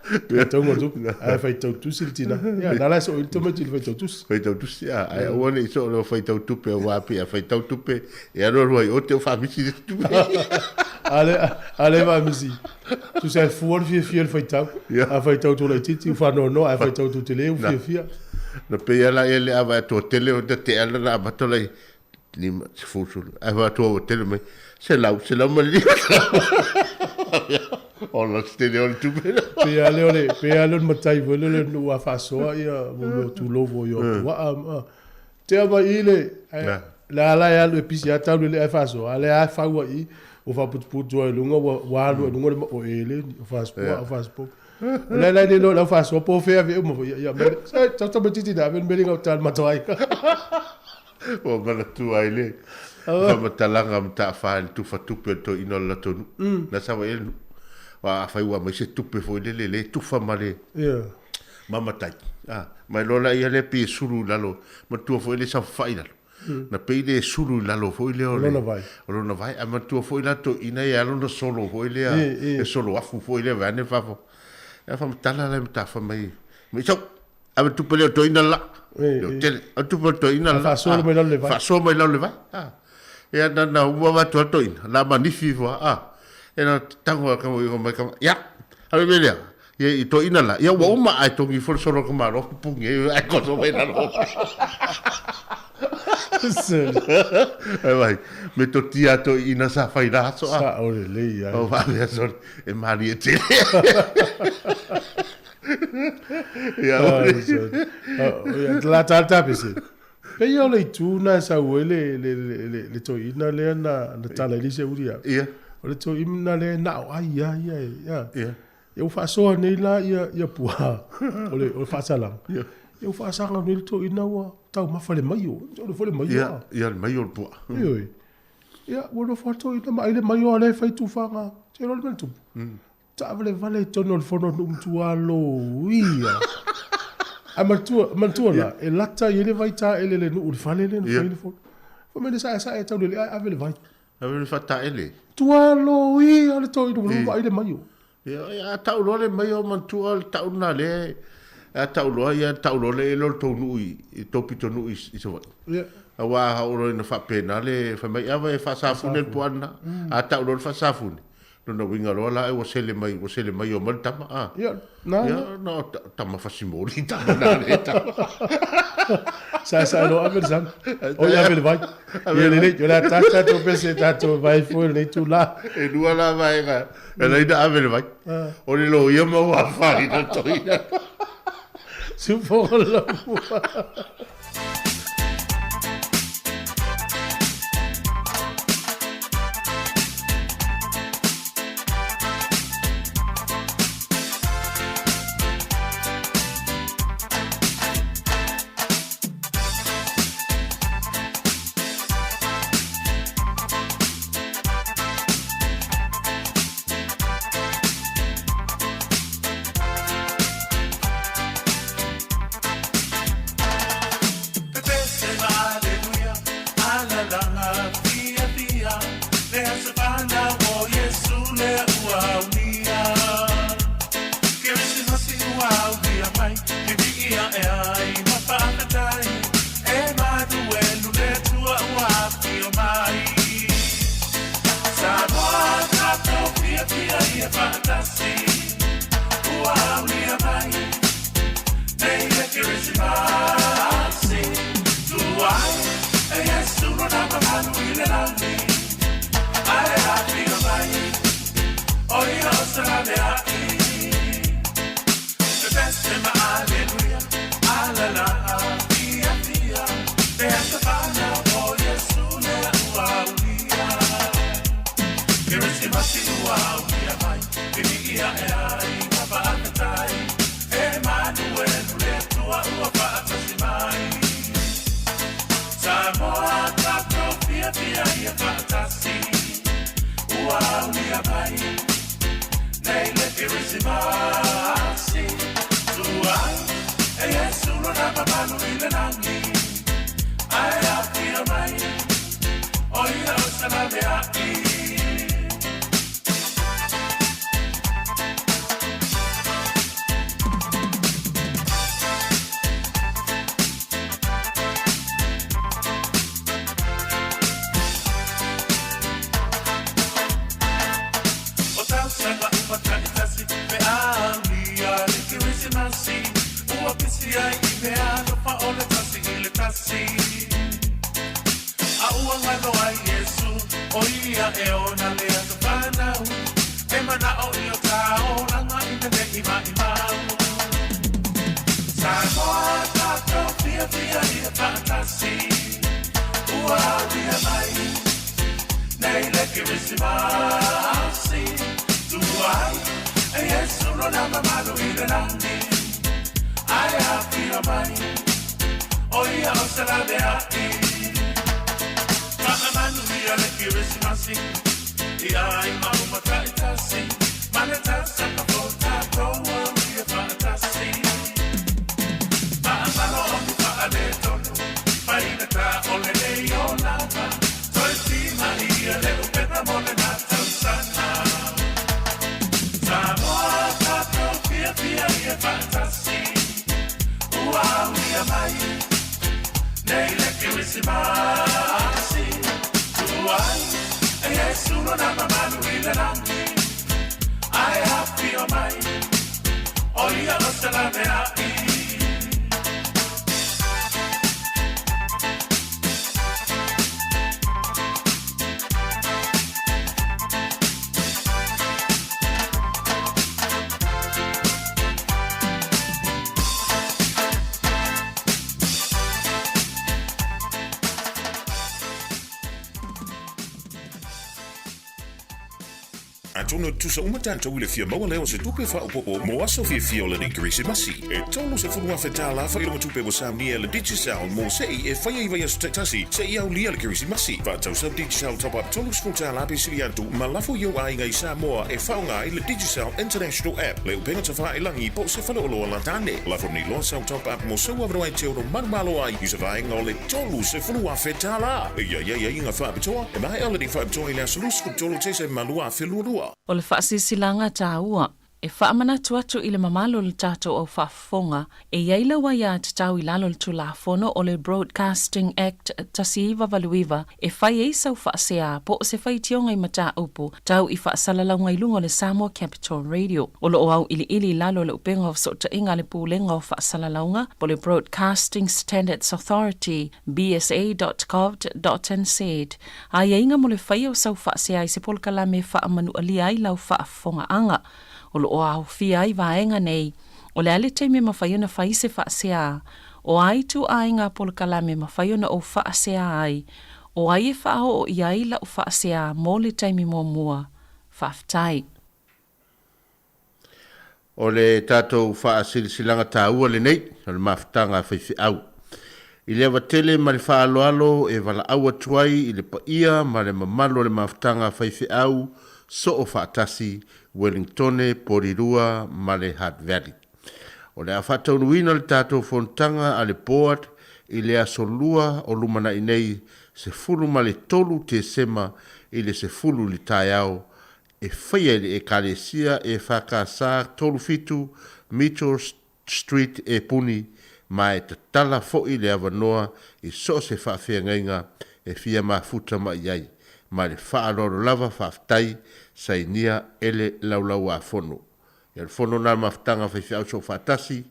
Faitauga o le tupe. Ae faitau tusi le tina. Ia, na la e soo i le tamaiti i le faitau tusi. Faitau tusi, a, ae aua ne i soo le faitau tupe, aua pei a faitau tupe, e alu alu ai o te o faamisi le tupe. A le, a le faamisi. Tusa e fua le fiafia le faitau. A faitau atu laitiiti ua faanoanoa, ae faitau atu tele ua fiafia. Na pei lava la ia le ava atoa tele o te ala na amata lai 5, 10, 10, ae atoa ua tele mai, 100, 105. Ola se tele o le tupe. Pei lava lea o le, pei lava lea o le matai foi lea o le nuu a faasoa ia mo mea o tulovo i o puaa ma tea mai i le ae le ala e alu e pisi a tau le ae faasoa a le a fau ai ua faaputuputu ai luga ua ua alu ai luga le o ele o faasoa o faasoa o le la le lo lau faasoa po fea ve uma foi ia me sa tau tamaitiiti na ave le mele gauta le matou ai. Ua manatua ai le faamatalaga mataafa i le tufa tupe o le toeaina o le latou nuu. Na sau ai le nuu. Aua afai ua aumai se tupe foi lele le tufa ma le ma matai. Ma iloa laia lea pei e sulu i lalo, manatua foi le saofafai i lalo. Na pei le sulu i lalo foi lea o lona vai. O lona vai. Ae manatua foi la toeaina e ala ona solo foi lea, e solo afu foi lea vaeane fafo. Ae faamatala la i mataafa mai, mai sau. Ave tupe lea o toeaina le la. Leo tele. Ave tupe o toeaina le la. Faasoa mai lalo le vai. Faasoa mai lalo le vai. Ia na na uma avatu a toeaina. Na manifi ifo a. E na tango a kamo i mai kama. Ia. Ave me lea. Ia i toeaina la. Ia ua uma ae togi ifo le solo ka malo pupungi e ae koso mai lalo. Ai vai. Me to tia toeaina sa fai la aso a. Sa o le lei ai. O va aso e malie tele. Ia, La ta ta pese. Pe ia o le itu na e sau ai le le le le toeaina lea na na tala i le isi auli au. Ia. O le toeaina lea na o ai ia ia ia. Ia. Ia ua faasoa nei la ia ia puaa o le o le faasalaga. Ia. Ia ua faasaga nei le toeaina ua taumafa le maio. O le foi le maio. Ia, ia le maio o le puaa. Ioe. Ia ua nofo atu toeaina ma ai le maio a lea e fai tufaga. Te iloa le mea na tupu. Taavalevale i totonu o le fono a nuu matua aloia. Ae manatua, manatua la, e lata i ai le vai taele le nuu i le fale lea na fai le fono. Fai mai le saesae tau lele ae ave le vai. Ave le faataele. Tua aloia le toeaina ua vaai le maio. Ia, a tau loa le maio manatua le tau lena lea, a tau loa ia tau loa le elo le tou nuu i tou pitonuu i Savaii. Ia. Aua a oo loa ina faapena le fai mai ava e faasafune le puaa lena. A tau loa le faasafune, Lona uiga loa la ua sele mai, ua sele mai o mai le tama, a. Ia, na. Ia, na o tama fasimoli, tama na le tama. Sa sa lo ave le sami. O ia ave le vai. Ia lelei, o le a tasi tatou pese tatou vai foi lenei itula. E lua la vaega, e ala ai na ave le vai. O le loia ma ua afaina toeaina. Siufogo lamua. Ua pisi ai i mea alofa o le tasi i le tasi. A ua galo ai Iesu, o ia e ona le aso fanau. E mana'o i o ta olaga i le le'i ma'imau. Samoa tatou fiafia ia fa'atasi. Ua aulia mai nei le Kerisimasi. Tuai e Iesu lona mamalu i le lagi. Ae afio mai, o ia o se lavea'i. Fa'amanuia le Kerisimasi i aiga uma ta'itasi. Ma le tausaga fou tatou aulia fa'atasi. Fa'amalo o ni fa'aletonu, faigata o lenei olaga. Toe timaia le upega mo lena tausaga. Samoa tatou fiafia ia fa'atasi. Ua aulia mai nei le Kerisimasi. Tuai e Iesu lona mamalu i le lagi. Ae afio mai, o ia o se lavea'i. Atonu e tutusa uma tatou i le fia maua lea o se tupe faaopoopo mo aso fiafia o lenei Kerisimasi. E $30,000 faailoga tupe ua saunia e le Digicel mo se'i e fai ai vaiaso taitasi seia aulia le Kerisimasi. Faatau sau Digicel Top Up $30 pe sili atu ma lafo i ou aiga i Samoa e faaaoga ai le Digicel International App, le upega tafailaagi po o se faleoloa latane. Lafo nei loa sau Top Up mo sou avanoa e te ono manumalo ai i se vaega o le $30,000. E i ai aiaiga faapitoa e maea lenei faapitoa i le aso 23 Tesema 2022. O le faasilasilaga taua e faamanatu atu i le mamalu o le tatou au faafofoga, e i ai lau aiatatau i lalo o le Tulafono o le Broadcasting Act 1989 e fai ai sau faasea po o se faitioga i mataupu tau i faasalalauga i luga o le Samoa Capital Radio. O lo o auiliili i lalo o le upega o fesootaiga a le Pulega o Faasalalauga po o le Broadcasting Standards Authority, bsa.govt.nz, aiaiga mo le faia o sau faasea i se polokalame e faamanualia ai lau faafofogaaga. O lo o aofia ai vaega nei, o le a le taimi e mafai ona fai se faasea, o a ituaiga polokalame e mafai ona ou faasea ai, o ai e faaoo i ai lau faasea mo le taimi muamua. Faafetai. O le tatou faasilasilaga taua lenei o le mafutaga a faifeau. I le ava tele ma le faaaloalo e valaau atu ai i le paia ma le mamalu o le mafutaga a faifeau soo faatasi Wellingtone, Porirua ma le Hutt Valley. O le a faataunuuina le tatou fonotaga a le Board i le aso Lua o lumanai nei 13 Tesema i le 10 i le taeao e faia i le Ekalesia EFKS 37 Mitchell Street Epuni ma e tatala fo'i le avanoa i so o se faafeagaiga e fia mafuta mai ai ma le faaaloalo lava faafetai sainia e le Laulau-a-Fono. Ia le fono na mafutaga faifeau soofaatasi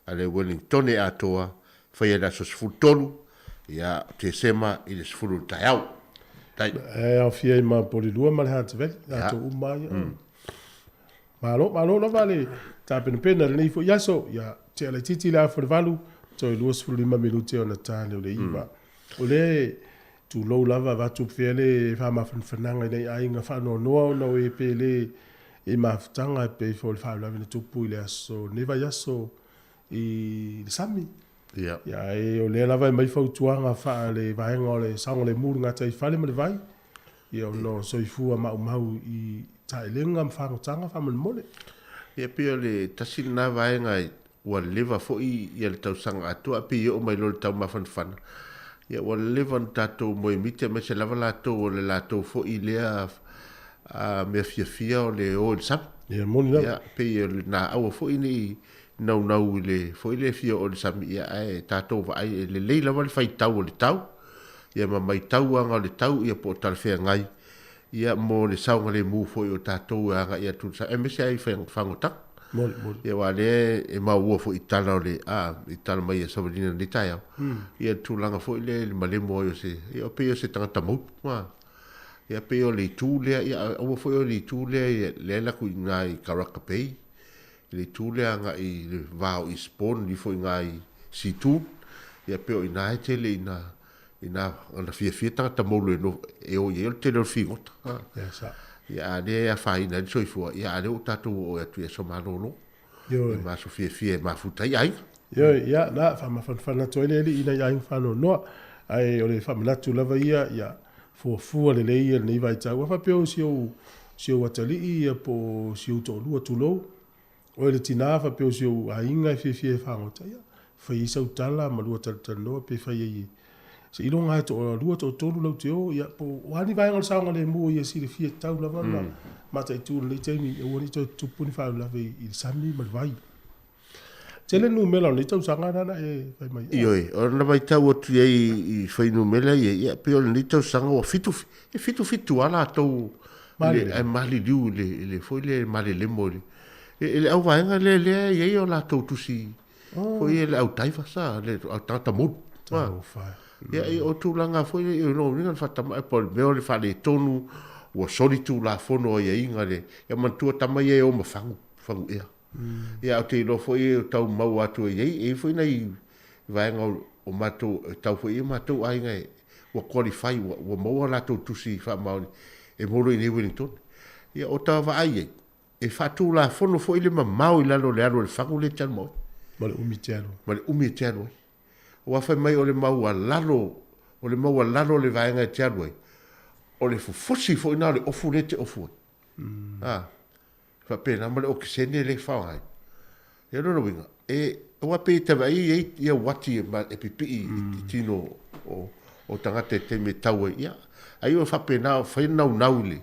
a le Wellingtone atoa faia i le aso 13 ia Tesema i le 10 i le taeao. Tai. E aofia ai ma Polilua ma le Hutt Valley, latou uma lava ia. Malo, malo lava le tapenapena i lenei foi aso. Ia, tea laitiiti le afa o le valu, toe 25 minute ona ta lea o le iva. O lea e tulou lava avatu pea le faamafanafanaga i nai aiga faanoanoa ona o e pele i mafutaga e pei foi o le faalavelave na tupu i le aso, lenei vaiaso i le sami. Ia. Ia, ae o lea lava e aumai fautuaga faale vaega o le saogalemu i le gataifale ma le vai, ia ona o soifua maumau i taelega ma fagotaga faamolemole. Ia pei o le tasi lena vaega ua leva foi ia le tausaga atoa pei e oo mai loa i le taumafanafana, ia ua leva ona tatou moemiti aemaise lava latou o le latou foi lea mea fiafia o le o i le sami. Ia moni lava. Ia pei o le naua foi ne i naunau i le foi le fia oo i le sami, ia ae tatou vaai e lelei lava le faitau o le tau, ia ma maitau aga o le tau ia po o talafeagai ia mo le saogalemu foi o tatou e agai atu i le sami, aemaise lava i fagotaga. Moni, moni. Ia aua lea e maua foi i tala o le, a, i tala mai a Savalina i lenei taeao, ia le tulaga foi lea i le malemo ai o se, ia pei o se tagata moulu, a. Ia pei o le itu lea, ia aua foi o le itu lea, lea e alu atu i ina i Karaka Bay, i le itu lea agai i le va o Eastbourne, ifo i ina i Seatoun, ia pei o ina e tele ina, ina ona fiafia tagata moulu e nofo, e o i ai o le tele o le figota. Ia, sa. Ia, a lea e afaina ai le soifua, ia a lea ua tatou oo atu i aso malolo. Ioe. I ma aso fiafia e mafuta ai aiga. Ioe, ia, na, faamafanafana atu ai le alii i nai aiga faanoanoa. Ae o le faamanatu lava ia, ia fuafua lelei ia lenei vaitau. A faapea o si ou, si ou atalii ia po o si ou toalua, tulou, oe le tina faapea o si ou aiga e fiafia e fagota, ia, fai ai sau tala ma lua talatalanoa pe fai ai seiloga lava e toalua toatolu lau te o, ia, po o a ni vaega o le saogalemu ia silafia tatau lava ona mataitu i lenei taimi, aua ne i toe tutupu ni faalavelave i le sami ma le vai. Tele numera o lenei tausaga na na e fai mai. Ioe, o na vaitau atu i ai i fuainumera ia, ia pei o lenei tausaga ua fitu, e fitu fitu lava latou i le, maliliu i le, i le foi lea malelemo i le, i le auvaega lea lea e i ai o latou tusi foi ia le au diver sa, le au tagata moulu. Talofa e. Ia, o tulaga foi lea, o lona uiga le faatamai po o le mea o le faaletonu, ua soli tulafono aiaiga le, ia manatua tama ia e o ma fagu, fagu ea. Ia ou te iloa foi e tau maua atu e i ai, e i ai foi nai vaega o matou, e tau foi i ai matou aiga e, ua qualify, ua, ua maua latou tusi faamaoni e maua loa i inei i Wellington. Ia o ta vaai i ai, e faatulafono foi le mamao i lalo o le alu a le fagu lea e te alu ma oe. Ma le umi e te alu ai. Ma le umi e te alu ai. Aua fai mai o le maualalo, o le maualalo o le vaega e te alu ai, o le fofosi foi lena o le ofu lea e te ofu ai. A, faapena ma le okesene lea e faaaoga ai. Ia o lona uiga, e, aua pei e te vaai e i ai ia uati e, e pipii i tino o, o tagata i taimi e tau ai. Ia, ai o faapena o fai naunau i le,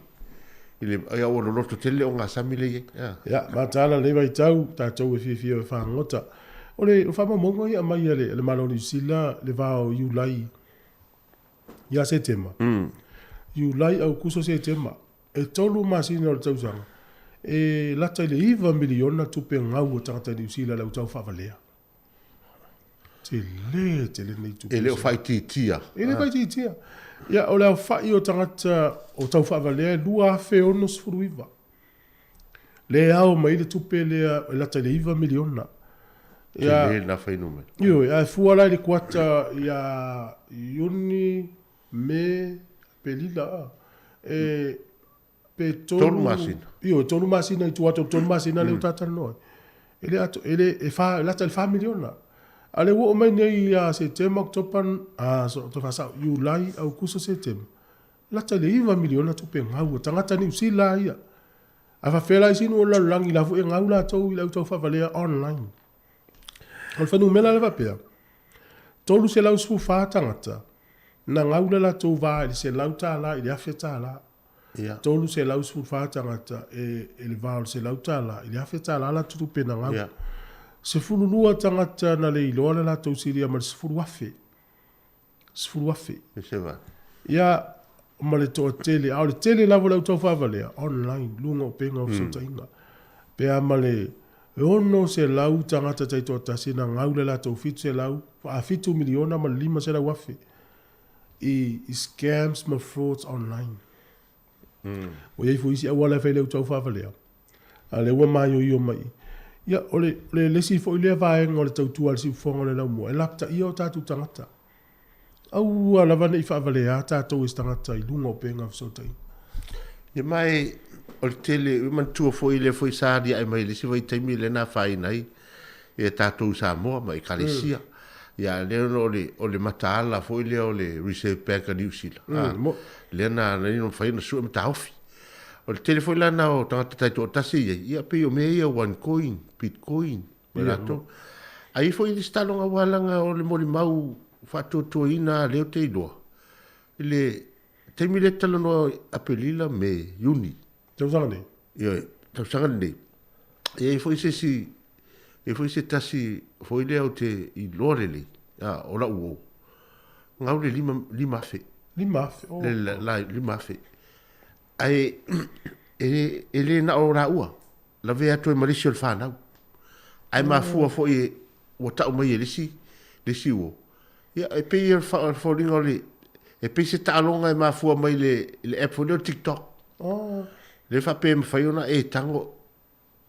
i le, ia ua loloto tele le ogasami lea e i ai. Ia. Ia, mataala lenei vaitau, tatou e fiafia e fagota. O le faamaumauga ia aumai a le, a le Malo o Niu Sila i le va o Iulai ia Setema. Iulai, Aukuso, Setema, e tolu masina o le tausaga, e lata i le iva miliona tupe gau a tagata Niu Sila i le au tau faavalea. Tele tele nei tupe. E le o faaitiitia. E le faaitiitia. Ia, o le aofai o tagata o tau faavalea e 2,069. Le ao mai le tupe lea e lata i le iva miliona. Ia, Tele lena fuainumera. Ioe, ae fua la i le kuata ia Iuni, Me, Aperila, a, e, pe tolu, Tolu masina. Ioe, tolu masina i tua atu o le tolu masina lea ua talatalanoa ai. E le ato, e le, e whā, e lata i le whā miliona. A le ua oo mai nei ia Setema, Oketopa, a, so, toe whāsao, Iulai, Aukuso, Setema. Lata i le iva miliona tupe gau a tagata Niu Sila ia. A faapefea la isi nuu o le lalolagi la foi e gau latou i le au taufaavalea online. O le fuainumera lea faapea, 314 tagata na gau le latou va i le $100 i le $1,000. Ia. 314 tagata e, e le va o le $100 i le $1,000 latou tupe na gau. Ia. 12 tagata na le iloa le latou silia ma le 10,000. 10,000. E se va. Ia, ma le toatele, a o le tele lava o le au taufaavalea, online, luga o upega o fesootaiga. Pe a ma le 600 tagata taitoatasi na gau le latou 700, a 7 miliona ma le 500,000 i, i scams ma frauds online. Ua i ai foi isi auala e fai i le au taufaavalea, a lea ua maioio mai i. Ia, o le, o le isi foi lea vaega o le tautua a le siufofoga o le laumua, e lapataia o tatou tagata. Aua lava ne i faavaleā tatou e se tagata i luga o upega o fesootaiga. Ia ma e, o le tele, e manatua foi lea foi sa aliae mai i le isi vaitaimi lea na afaina ai ia tatou i Samoa ma Ekalesia. Ia lea ona o le, o le mataala foi lea o le Reserve Bank a Niu Sila. Lea na ala ai ona mafai ona sue ma taofi. O le tele foi la na o tagata taitoatasi i ai, ia pei o mea ia one coin, bitcoin, ma latou. Ae i ai foi isi taaloga aua leaga o le molimau faatuatuaina lea ou te iloa, i le taimi lea talanoa Aperila, Me, Iuni. Tausaga nei? Ioe, tausaga lenei. E i ai foi se isi, e i ai foi se tasi foi lea ou te iloa lelei, a, o lau uo, gau le lima, 5,000. 5,000, oh. Le, la, 5,000. Ae, e, e le na o laua. lavea atu ai ma le isi o le fanau. Ae mafua foi e, ua tau mai e le isi, le isi uo. Ia, e pei o le foliga o le, e pei se taaloga e mafua mai le, le app foi lea o le TikTok. Oh. Lea faapea e mafai ona e tago,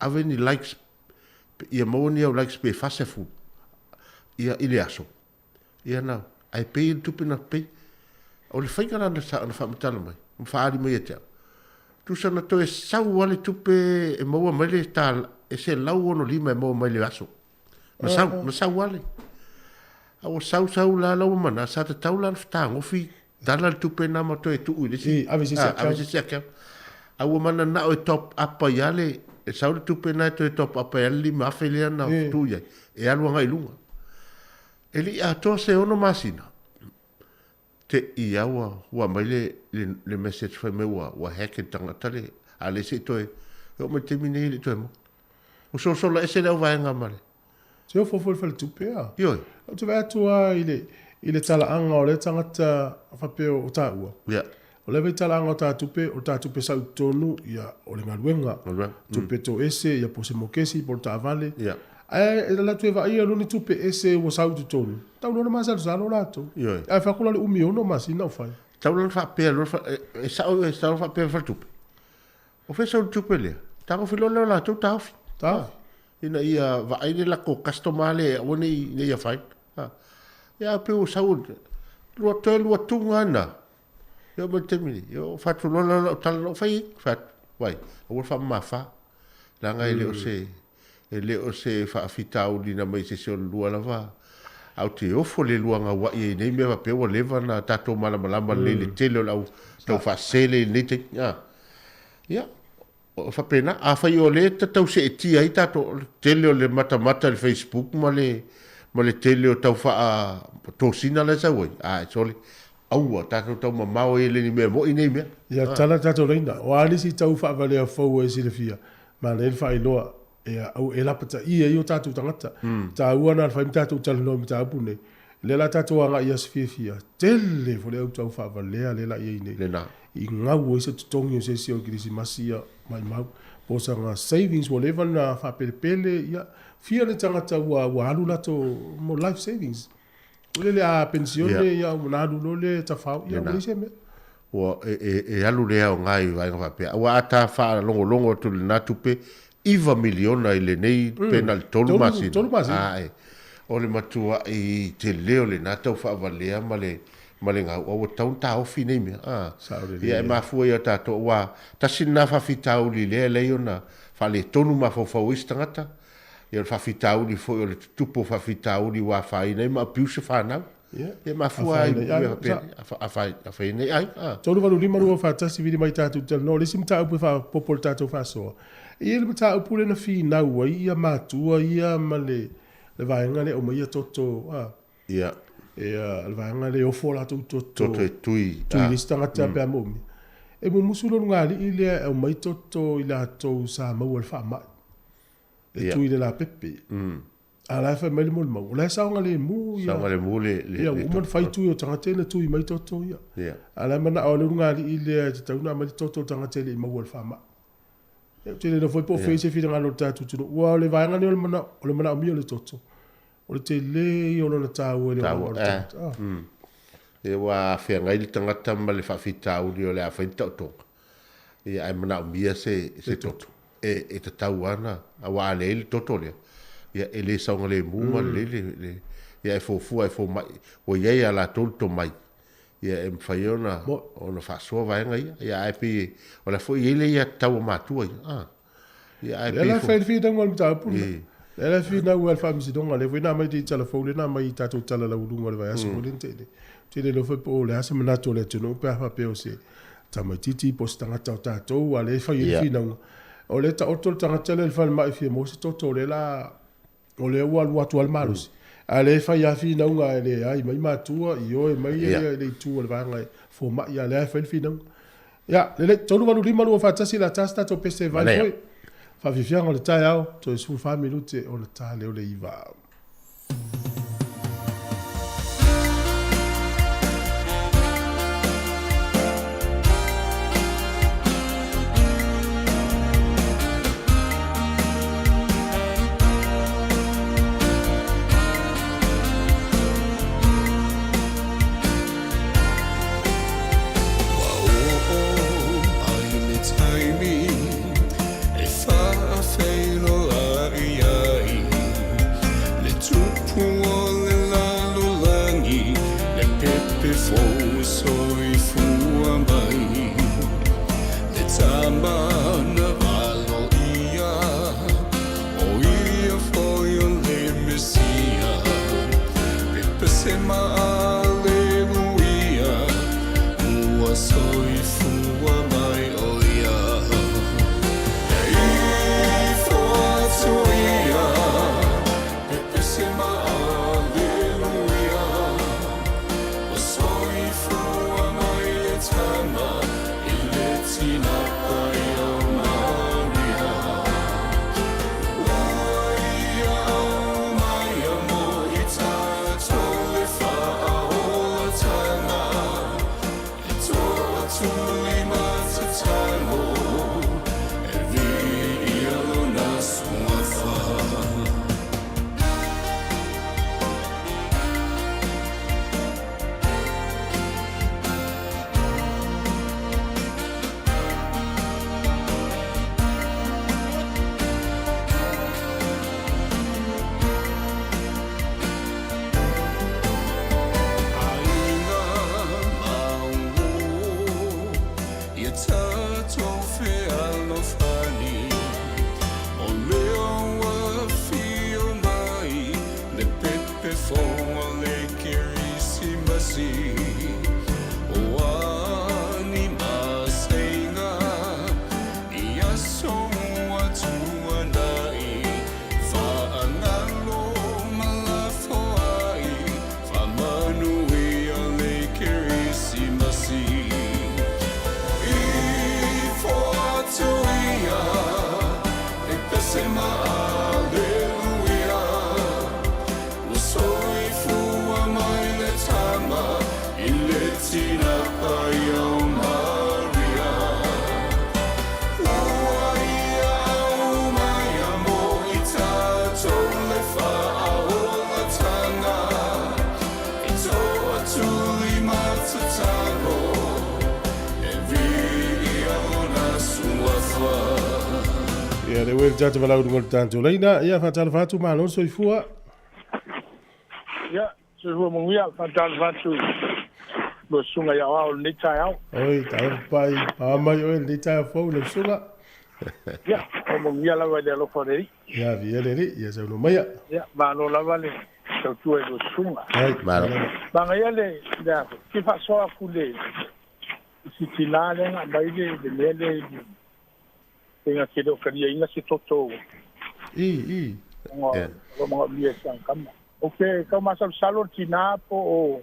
ave ni likes, ia maua ni au likes pe 40, ia, i le aso. Ia na, ae pei le tupe na pei. O le faiga la na faamatala mai, ma faaali mai ia te au. Tusa na toe sau lava le tupe e maua mai le tala, e 165 e maua mai le aso. Na sau, na sau lava le. A ua sau sau la la ua mana, sa tatau la ona fetagofi tala le tupe na ma toe tuu i le isi. Ave se isi account. Ave se isi account. A ua mananao e top up ai lava le, e sau le tupe na e toe top up ai lava le 5,000 lea na tuu i ai, e alu agai i luga. E le i atoa se ono masina, te i a ua, ua aumai le, le, le message fai mai ua, ua hack e le tagata le, a le se i toe, e oo mai le taimi nei e le i toe maua. Ua sosola ese le auvaega ma le. Se ofo foi le faletupe a. Ioe. Ou te vaai atu lava i le, i le talaaga o lea tagata faapea o taua. Yeah. O lea foi talaaga o ta tupe, o ta tupe sau i totonu, ia, o le galuega. Galuega. Tupe toese, ia, po o se mokesi, po o le taavale. Yeah. Ae e alu atu e vaaia loa ni tupe ese ua sau i totonu, tau loa ona masalosalo latou. Ioe. Ae fai atu la o le umi ono masina o fai. Tau loa ona faapea loa, e sao e tau faapea le faletupe. O fea sau le tupe lea? Taofi loa lea o latou taofi. Taofi. Ina ia vaai le latou customer lea aua ne i, ne i afaina. Ia ae pei ua sau lua toe lua tuga na. Ia oo mai le taimi nei, ia fai atu loa lau tala na ou fai ai, fai atu, vai, aua le faamamafa. Leaga e le o se, e le o se faafitauli na mai se isi o le lua lava. Ae ou te ofo le lua gauai ai nei mea faapea ua leva ona tatou malamalama lelei i le tele o le au taufaasele i lenei taimi. Ia, o faapena, afai o lea e tau seetia ai tatou, o le tele o le matamata i le Facebook ma le, ma le tele o tau faa tosina la e sau ai, a sole, aua, tatou tau mamao ai e le ni mea moi nei mea. Ia tala tatou laina, o a nisi tau faavalea fou e silafia, manaia le faailoa, e au e lapataia ai o tatou tagata. Taua na le fai ma tatou talanoa i mataupu nei. Lea la tatou agai i aso fiafia, tele foi le au tau faavalea lea la i ai nei. Lena. I gau ai se totogi o se isi o Kerisimasi ia maimau. Po o sana savings ua leva ona faapelepele ia, fia le tagata ua ua alu latou mo life savings. Ua lele a penisione ia ona alu loa lea tafao ia ua leai se mea. Ua e, e, e alu le aoga i vaega faapea. Aua a ta faalogologo atu i lena tupe, iva miliona i lenei pe na o le tolu masina. Tolu masina. Ae. O le matuai tele o lena tau faavalea ma le ma le gau, ua tatau ona taofi nei mea. A. Sao lelei. Ia e mafua ia tatou, aua tasi lena faafitauli lea e leai ona faaletonu mafaufau o isi tagata, ia o le faafitauli foi o le tutupu o faafitauli ua afaina ai ma abuse fanau. Ia. Ia mafua ai Afaina ai mea aiga, faapena. Afaina ai aiga. A. 385 241 vili mai tatou talanoa. O le isi mataupu e faaopoopo i le tatou faasoa, e i ai le mataupu lea na finau ai ia matua ia ma le le vaega lea e aumaia toto a. Ia. E a, le vaega lea e ofo latou toto. Toto e tui. Tui i le isi tagata pe a moomia. E mumusu le ulugalii lea e aumai toto i latou sa maua i le faamai. E tui i le lapepe. A la e fai mai le molimau, o la e saogalemu ia. Saogalemu le le Ia, ua uma ona fai tui o tagata ia na tui mai toto ia. Ia. A la e manao le ulugalii lea e tatau ona aumai le toto o le tagata e le i maua i le faamai. Ia, ou te le iloa foi po o fea se finagalo o le tatou atunuu. Aua o le vaega lenei o le manao, o le manaomia o le toto, o le tele ia o lona taua i le olaga o le tagata. Taua, eh. Ia ua feagai le tagata ma le faafitauli o le a fai le taotoga, ia ae manaomia se, se toto. E, e tatau lava ona, aua a leai le toto lea, ia e le saogalemu ma lelei le, le, ia e fuafua e fomai, ua i ai ia latou le tomai, ia e mafai ona, ona faasoa vaega ia. Ia ae pei e, o la foi e i ai le aiatatau a matua ia. A. Ia ae Lea pei la e fo fai le finauga o le mataupu lena. E. Lea la e finau ai le Faamasinoga, lea foi na aumai i tala fou lea na aumai i tatou tala lauuluga o le vaiaso foi lea na tea nei. Ou te le iloa foi po o le a se manatu o le atunuu pe a faapea o se tamaitiiti po o se tagata o tatou a lea e fai ai le finauga. O lea e taoto le tagata lea i le falemai e fia maua se toto, o lea la o lea ua alu atu lava le malosi. A o lea e fai lava finauga e leai mai matua, ioe mai le itu o le vaega e fomai, a o lea e fai le finauga. Ia, lelei, 385 241 la ta se tatou pese e vai foi. Faafiafiaga o le taeao, toe 14 minute ona ta lea o le iva. pepese ma aleluia, ua soifua mai o ia. E ifo atu ia, pepese ma aleluia, ua soifua mai le tama i le tinapa ia o Maria. Ua ia au mai a mo i tātou le whaaolatanga, e tō atu i matatalo, e vi ia lona suafa. Aiga mau ia tātou fealofani, o lea ua fio mai le pepe fou o le Kerisimasi. O ani maseiga i aso ua tuanai, whaangalo malafoai, whamanuia le Kerisimasi. Ifo atu ia, pepese ma aleluia, ua soifua mai le tama i le tinapa ia o Maria. Ua ia au mai a mo i tātou le whaaolatanga, e tō atu i matatalo, e vi ia lona suafa. Ia le ue tata valau ngol tanto leina ia fatala fatu malo soifua. Ia, soifua manuia, faatalofa atu lo susuga i aoao lenei taeao. Oi talo pai pa mai oi le taeao fou le susuga. Ia, o manuia lava i le alofa o le Alii. Ia via le Alii, ia saunoa maia. Ia, malo lava le tautua i lo susuga. Ai, Malo. Magaia le le a ke faasoa aku le i sitinā lea na aumai le le mea lea i le faiga tele o kaliaina se toto I i. ona o lo magaomia e se ankama. O ke taumasalosalo le tinā po o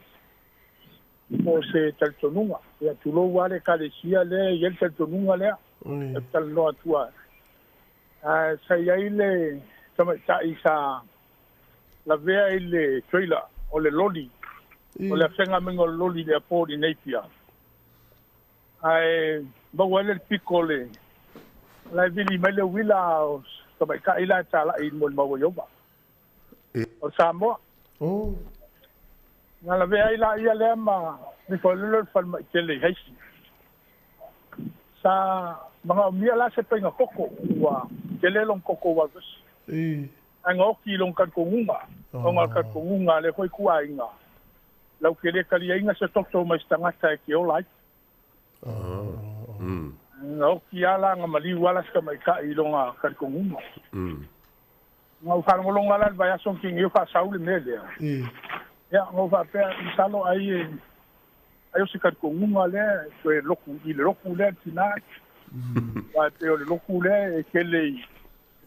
po o se talitonuga. Ia tulou lava le ekalesia lea e i ai le talitonuga lea. E talanoa atu ai. Ae sa i ai le tamaitai sa lavea i le trailer o le loli. O le afega maiga o le loli i le airport i Napier. Ae maua ai le piko o le la e vili mai le uila o tamaitai la e talai mo le maua i ova. O Samoa. Oh. Na lavea ai la ia lea ma nifo le le falemai tele i Haisi. Sa magaomia la se paiga koko ua tele long koko ua vesi. Ae gaoki i long kalikoguga. Ona o le kalikoguga lea foi kuaiga. Lau ke le kaliaiga se toto mai se tagata e ke ola ai. Gaoki ala ga maliu ala se tamaitai i longa kalikoguga. Ga ou faalogologo ala le vaiaso ma kigeo faasau le mea lea. Ia, ga ou faapea masalo ai e ai o se kalikoguga lea toe loku i le loku lea le tinā. Aua e pei o le loku lea e tele i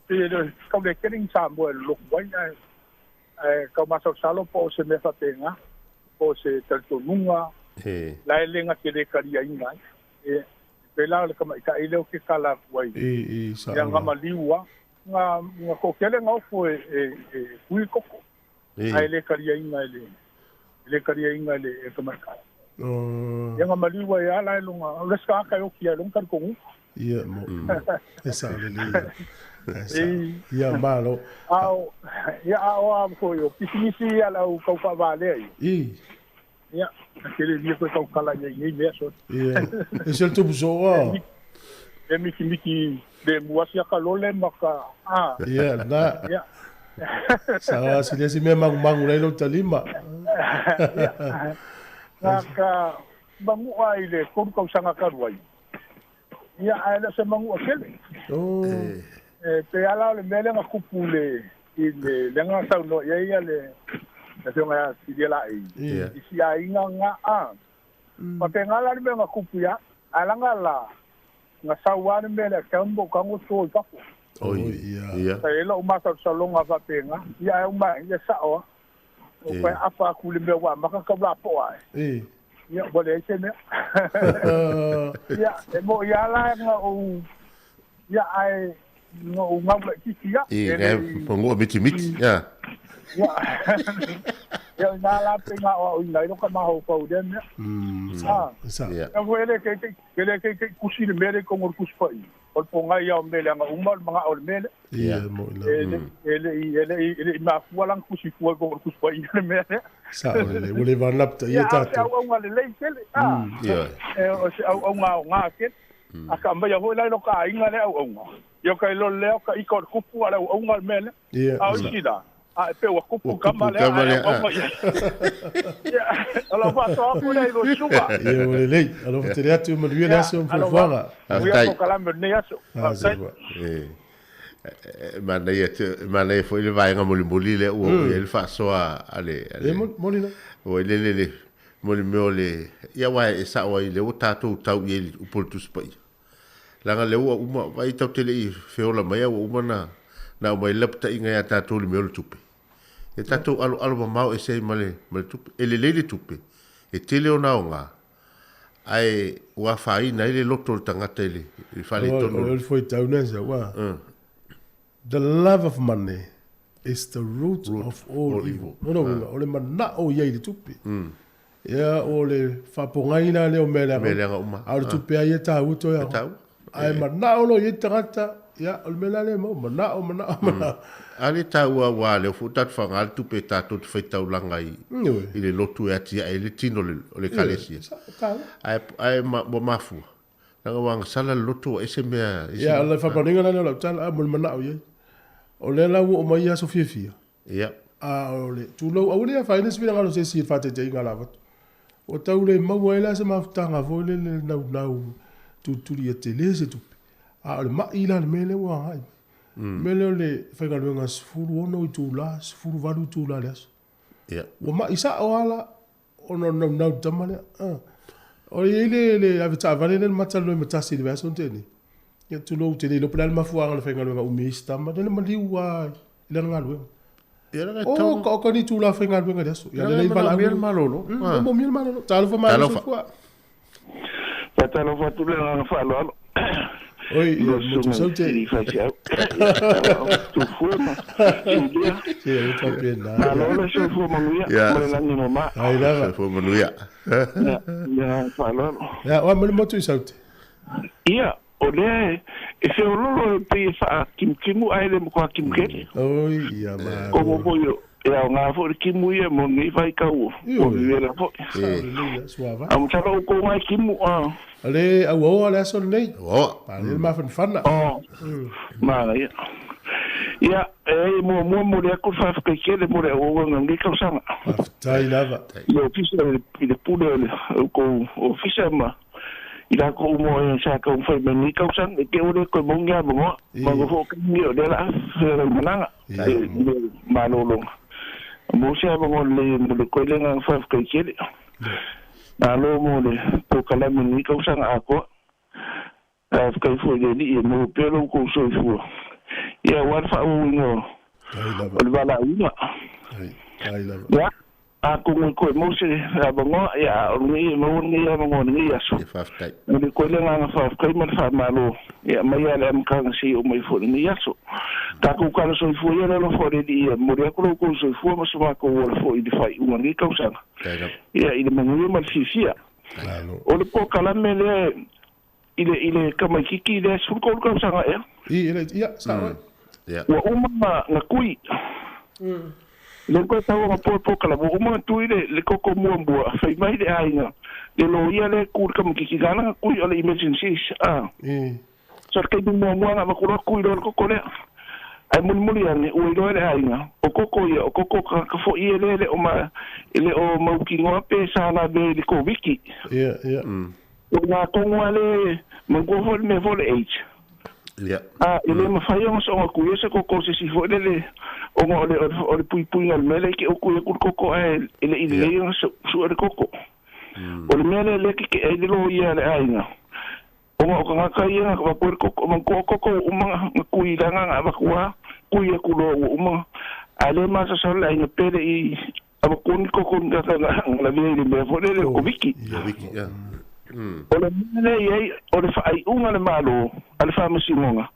pei e le tau le tele ni Samoa e loloku ai ae ae taumasalosalo po o se mea faapena po o se talitonuga la e le gatele kaliaina ai. E pei la o le tamaitai lea ou te tala atu ai I i ia sao. ga maliu a ga ga toatele gaofo e e e fui koko ae le kaliaina e le e le kaliaina e le e tamaitai. Oh. Ia ga maliu ai lava la e luga o le isi tagata e oki ai i luga talitonuga. Ia mo. E sao lelei. E sao. Ia malo. A o ia a o a foi o pisinisi ia lau tau faavalea ia. I. Ia, e tele lia koe taukala ia i nei mea so. Ia. E se le tupu soa. E mikimiki le mua sia ka lole ma ka a. Ia na. Ia. Sa si le si mea mangumangu lai lo talima. Ia. Na ka mangua i le 3 tausaga talu ai. Ia ae le o se mangua tele. Oh. E pe ala o le mea lea na kupu le i le lea na saunoa i ai ia le Le afioga ia Silia Laei i si aiga ga a. Faapena la le mea na tupu ia, ae laga la na sau lava le mea lea account po o tago so i fafo. Oi, ia. Sa i ai lou masalosaloga faapena, ia ae uma ane, ia sao lava. Ua toe aapa atu i le mea ua amata ona tau lapoa ai. Ia, ua leai se mea. Ia, e moni lava la na ou, ia ae na ou gau laitiiti lava. E le i mitimiti, ia. Ia, ia o ina la pei na aoaoina ai lota mafaufau i lea mea. Ia. Ia foi e le teitei, e le teitei tusi le mea lea i totonu o le Tusi Paia. O le pogai lava o mea leaga uma o le manao o le mea lea. Ia, moni lava. E le i, e le i, e le i mafua la ona tusi fua i totonu o le Tusi Paia le mea lea. Sao lelei, ua leva ona lapataia Ia, a o se tatou. auauga lelei tele, a. Ioe. O se auauga aoga tele. A ka aumaia foi la i lota aiga lea auauga, ia ka iloa lea o ka ika o le tupu a o le auauga le mea lea. Ia, A o isi la, a e pei ua tupu Ua tama tupu lea tama ae lea, auauga i ai. Ia, o lau faasoa atu lea i lou susuga. Ia, ua lelei. Alofa tele atu, manuia le Ia, aso ma alofa. fuafuaga. Manuia Faafetai. polokalame o lenei aso. Ah, Faafetai. soifua. E, e manaia te- e manaia foi le vaega mulimuli lea ua oo i ai le faasoa a le, a E le, moni la. ua i le le le mo le mea o le, ia aua e sao ai lea ua tatou tau i ai i le upu o le Tusi Paia. Leaga lea ua uma, vaai tatou te le i feola mai a ua uma ona na aumai le lapataiga ia tatou i le mea o le tupe. Ia tatou aloalo mamao ese ai ma le, ma le tupe. E lelei le tupe, e tele ona aoga, ae ua afaina ai le loto o le tagata i le, i le faaletonu. O le fuaitau lea sa ua. The love of money is the root of all evil. Lona uiga, o le manao i ai i le tupe. Ia, o le faapogai la lea o mea leaga uma. A o le tupe lava ia e taua toe aoga. Ae manao loa i ai le tagata, ia, o le mea la lea e maua, manao, manao, manao. A le taua aua lea foi ua tatou faaaoga le tupe tatou te faitaulaga ai i le lotu e atiae ai le tino o le Ekalesia. Ae, ae ua mafua, leaga ua agasala le lotu ua ese mea. Ia, o le faapaniga la lea o lau tala, a mo le manao i ai. O lea la ua oo mai aso fiafia. Ia. A o le tulou, aua ne i afaina se finagalo o se isi i le faataitaiga a Lavatu. Ua tau le maua ai la se mafutaga foi lele naunau tulituli ia tele se tupe. A o le mai la le mea lea ua agai mai. O le mea lea o le faigaluega 16 itula, 18 itula i le aso. Ia. Ua mai sao lava la ona o le naunau i le tama lea. O i ai le, le avetaavale lea na mata i le Loimatasi i le vaiaso na tea nei. Ia tulou, ou te le iloa po o le a le mafuaaga o le faigaluega umi ai si tama lea na maliu lava i lana galuega. Ia leaga e Oh, tatau ka oka ni itula faigaluega i le aso. Ia Leaga e lelei valaau. manaomia le malolo. E manaomia le malolo. Talofa malo Talofa. soifua. Faatalofa atu le agaga faaaloalo Oi, i ia lau motu susuga sau te. i Faisiau. Tufua ma Siulia. Se e faapena. Malo le soifua manuia Ia. ma le lagi mama. Ai lava. Soifua manuia. Ia, ia faaaloalo. Ia, oa mai le motu i Saute. Ia, o lea e feololo e pei e faakimutimu ae le matua kimukele. Oi, ia malo. Komo foi o e aoga foi le kimu ia mo lenei vaitau o Ioe. vevela foi. Sao lelei ia, suava. A masalo o kou ngai kimu a. Le auaoa le aso lenei. Auaoa. Pa le mafanafana. Oh, manaia. Ia, e muamua mo le atu le faafetai tele mo le auaunaga o lenei tausaga. Faafetai lava. I le ofisa i le pule o le outou ofisa ma i latou uma o e sa taumafai mai lenei tausaga, e te ua le toe maua ni avanoa. Ma ua foi o taimi o lea o le a feagai malaga i le malologa. Mo se avanoa lelei mo le koe le agaga faafetai tele. Malo mo le polokalame i lenei tausaga atoa. Faafetai foi i le Alii e maua pea lo outou soifua. Ia, aua le faaauauina o le valaauina. Ia, atonu e toe maua se avanoa, ia, a o lenei e maua lenei avanoa i lenei aso. Ia, faafetai. Mo le koe le agaga faafetai ma le faamalo, ia, mai lava i le amataga seia oo mai foi i lenei aso. Tatou tala soifua ia le alofa o le Alii ia momoli atu lo outou soifua ma so matou ola foi i le faaiuga o lenei tausaga, ia, i le manuia ma le fiafia. O le polokalame lea i le, i le tamaitiiti lea 13 tausaga ea. I, le, ia, sao ai. Ua uma na tui. Le koe tau ona poe polokalame, ua uma na tui le, le koko muamua, fai mai le aiga, le loia lea e ku i le tamaitiiti, lana na tui o le emergencies, a. So le taimi muamua na avatu loa tui loa le koko lea. Ae mulimuli ane, ua iloa e le aiga, o koko ia, o koko tagata foi ia lea e le o ma, e le o mautinoa pe sa lavea i le Koviti. Ia, ia. O ngā tonu a le, manatua foi le mea foi o le AIDS. A e le mafai ona soona kuia se koko o se isi foi lele ona o le o le puipuiga o le mea lea i te uku ai atu le koko ae e le i lelei ona sue le koko. O le mea lea lea keke'e ai le loia a le aiga ona o tagata ia na avatu ai le koko, manatua o koko ua uma na kui i le agaga avatu lava kui atu loa ua uma ae le masalosalo le aiga pe le i avatua ni koko ni tagata na lavea i le mea foi lele o le Koviti. O le mea lea e i ai o le faaiuga a le Malo a le Faamasinoga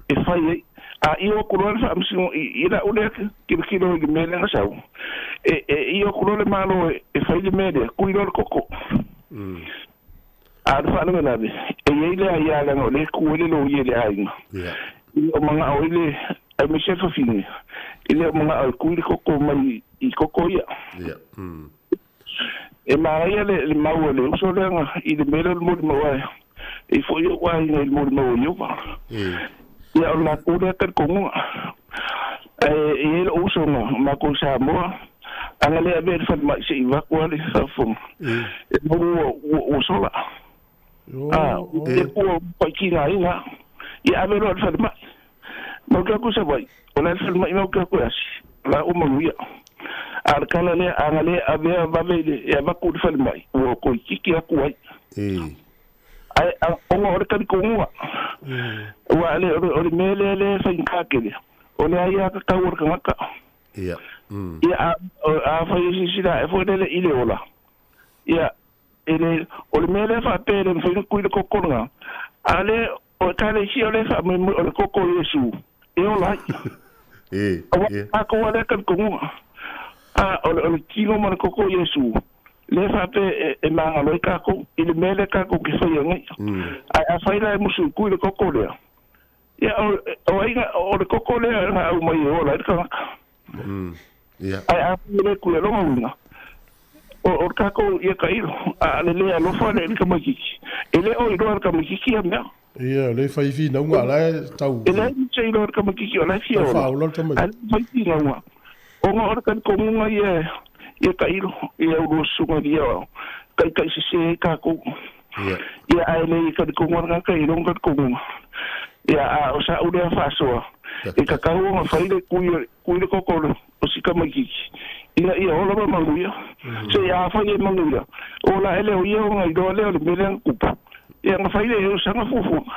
e fai ai. A io atu loa le Faamasinoga i la'u lea tilotilo i le mea lea na sau, e io atu loa le Malo e fai le mea lea, kui loa le koko. A o le faalavelave, e i ai le aia leaga o lea e tu ai le loia i le aiga. E le o mana'o ai le, aemaise le fafine, e le o mana'o e kui le koko mai i koko ia. E manaia le mau a le uso lea i le mea lea o le molimau ae e foi ou aiga i le molimau o Ieova. Ia, o le latou lea talitonuga. Ae e i ai lou uso na matou i Samoa, ana le avea i le falemai se i vaeatu lava le faafofoga, e maua ua sola. A, ua paitigaina. Ia ave loa i le falemai. Mau te atu i Savaii, o le a le falemai mau te atu e asi, o la ua manuia. A o le tala lea, ana le avea vave i le, e avatu i le falemai, ua toeitiiti atu ai. Ae, ona o le talitonuga, aua o le mea lea lea e faigata tele, o le aiatatau a le tagata. Ia, a fai e silasila ae foi lele i le ola, ia, E le, o le mea lea faapea e le mafai ona tui le koko lena, a le, o Ekalesia o lea e faamoemoe o le koko o Iesu e ola ai. E, Aua e. mātou a lea talitonuga, a, o le, o le tino ma le koko o Iesu, lea faapea e, e magalo ai kākou i le mea lea kākou ke faia nei. Ae afai la e musu i kui le koko lea, ia, o, o ai na, o le koko lea na aumai e ola ai le tagata. Ia. Ae afai e le kui a lona uiga, o, o le kākou ia tailo, a le le alofa le, le tamaitiiti, e le o iloa e le tamaitiiti ia mea. Ia, o le fai finauga a la e tau. E leai se iloa e le tamaitiiti o la e fia Tau ola, faaola le tamaitiiti. ae le fai finauga, ona o le talitonuga ia, ia tailo, ia ulua susuga ia taitaisese ai kākou. Ia. Ia, ae le talitonu lava le tagata i lona talitonuga. Ia, a o sa'u lea faasoa, e tatau ona fai le kui, kui le koko o si tamaitiiti, ina ia ola ma manuia. Se i afai e manuia, ola ele o ia ona iloa lea o le mea lea na tupu. Ia, ona fai lea e o sana fuafuaga.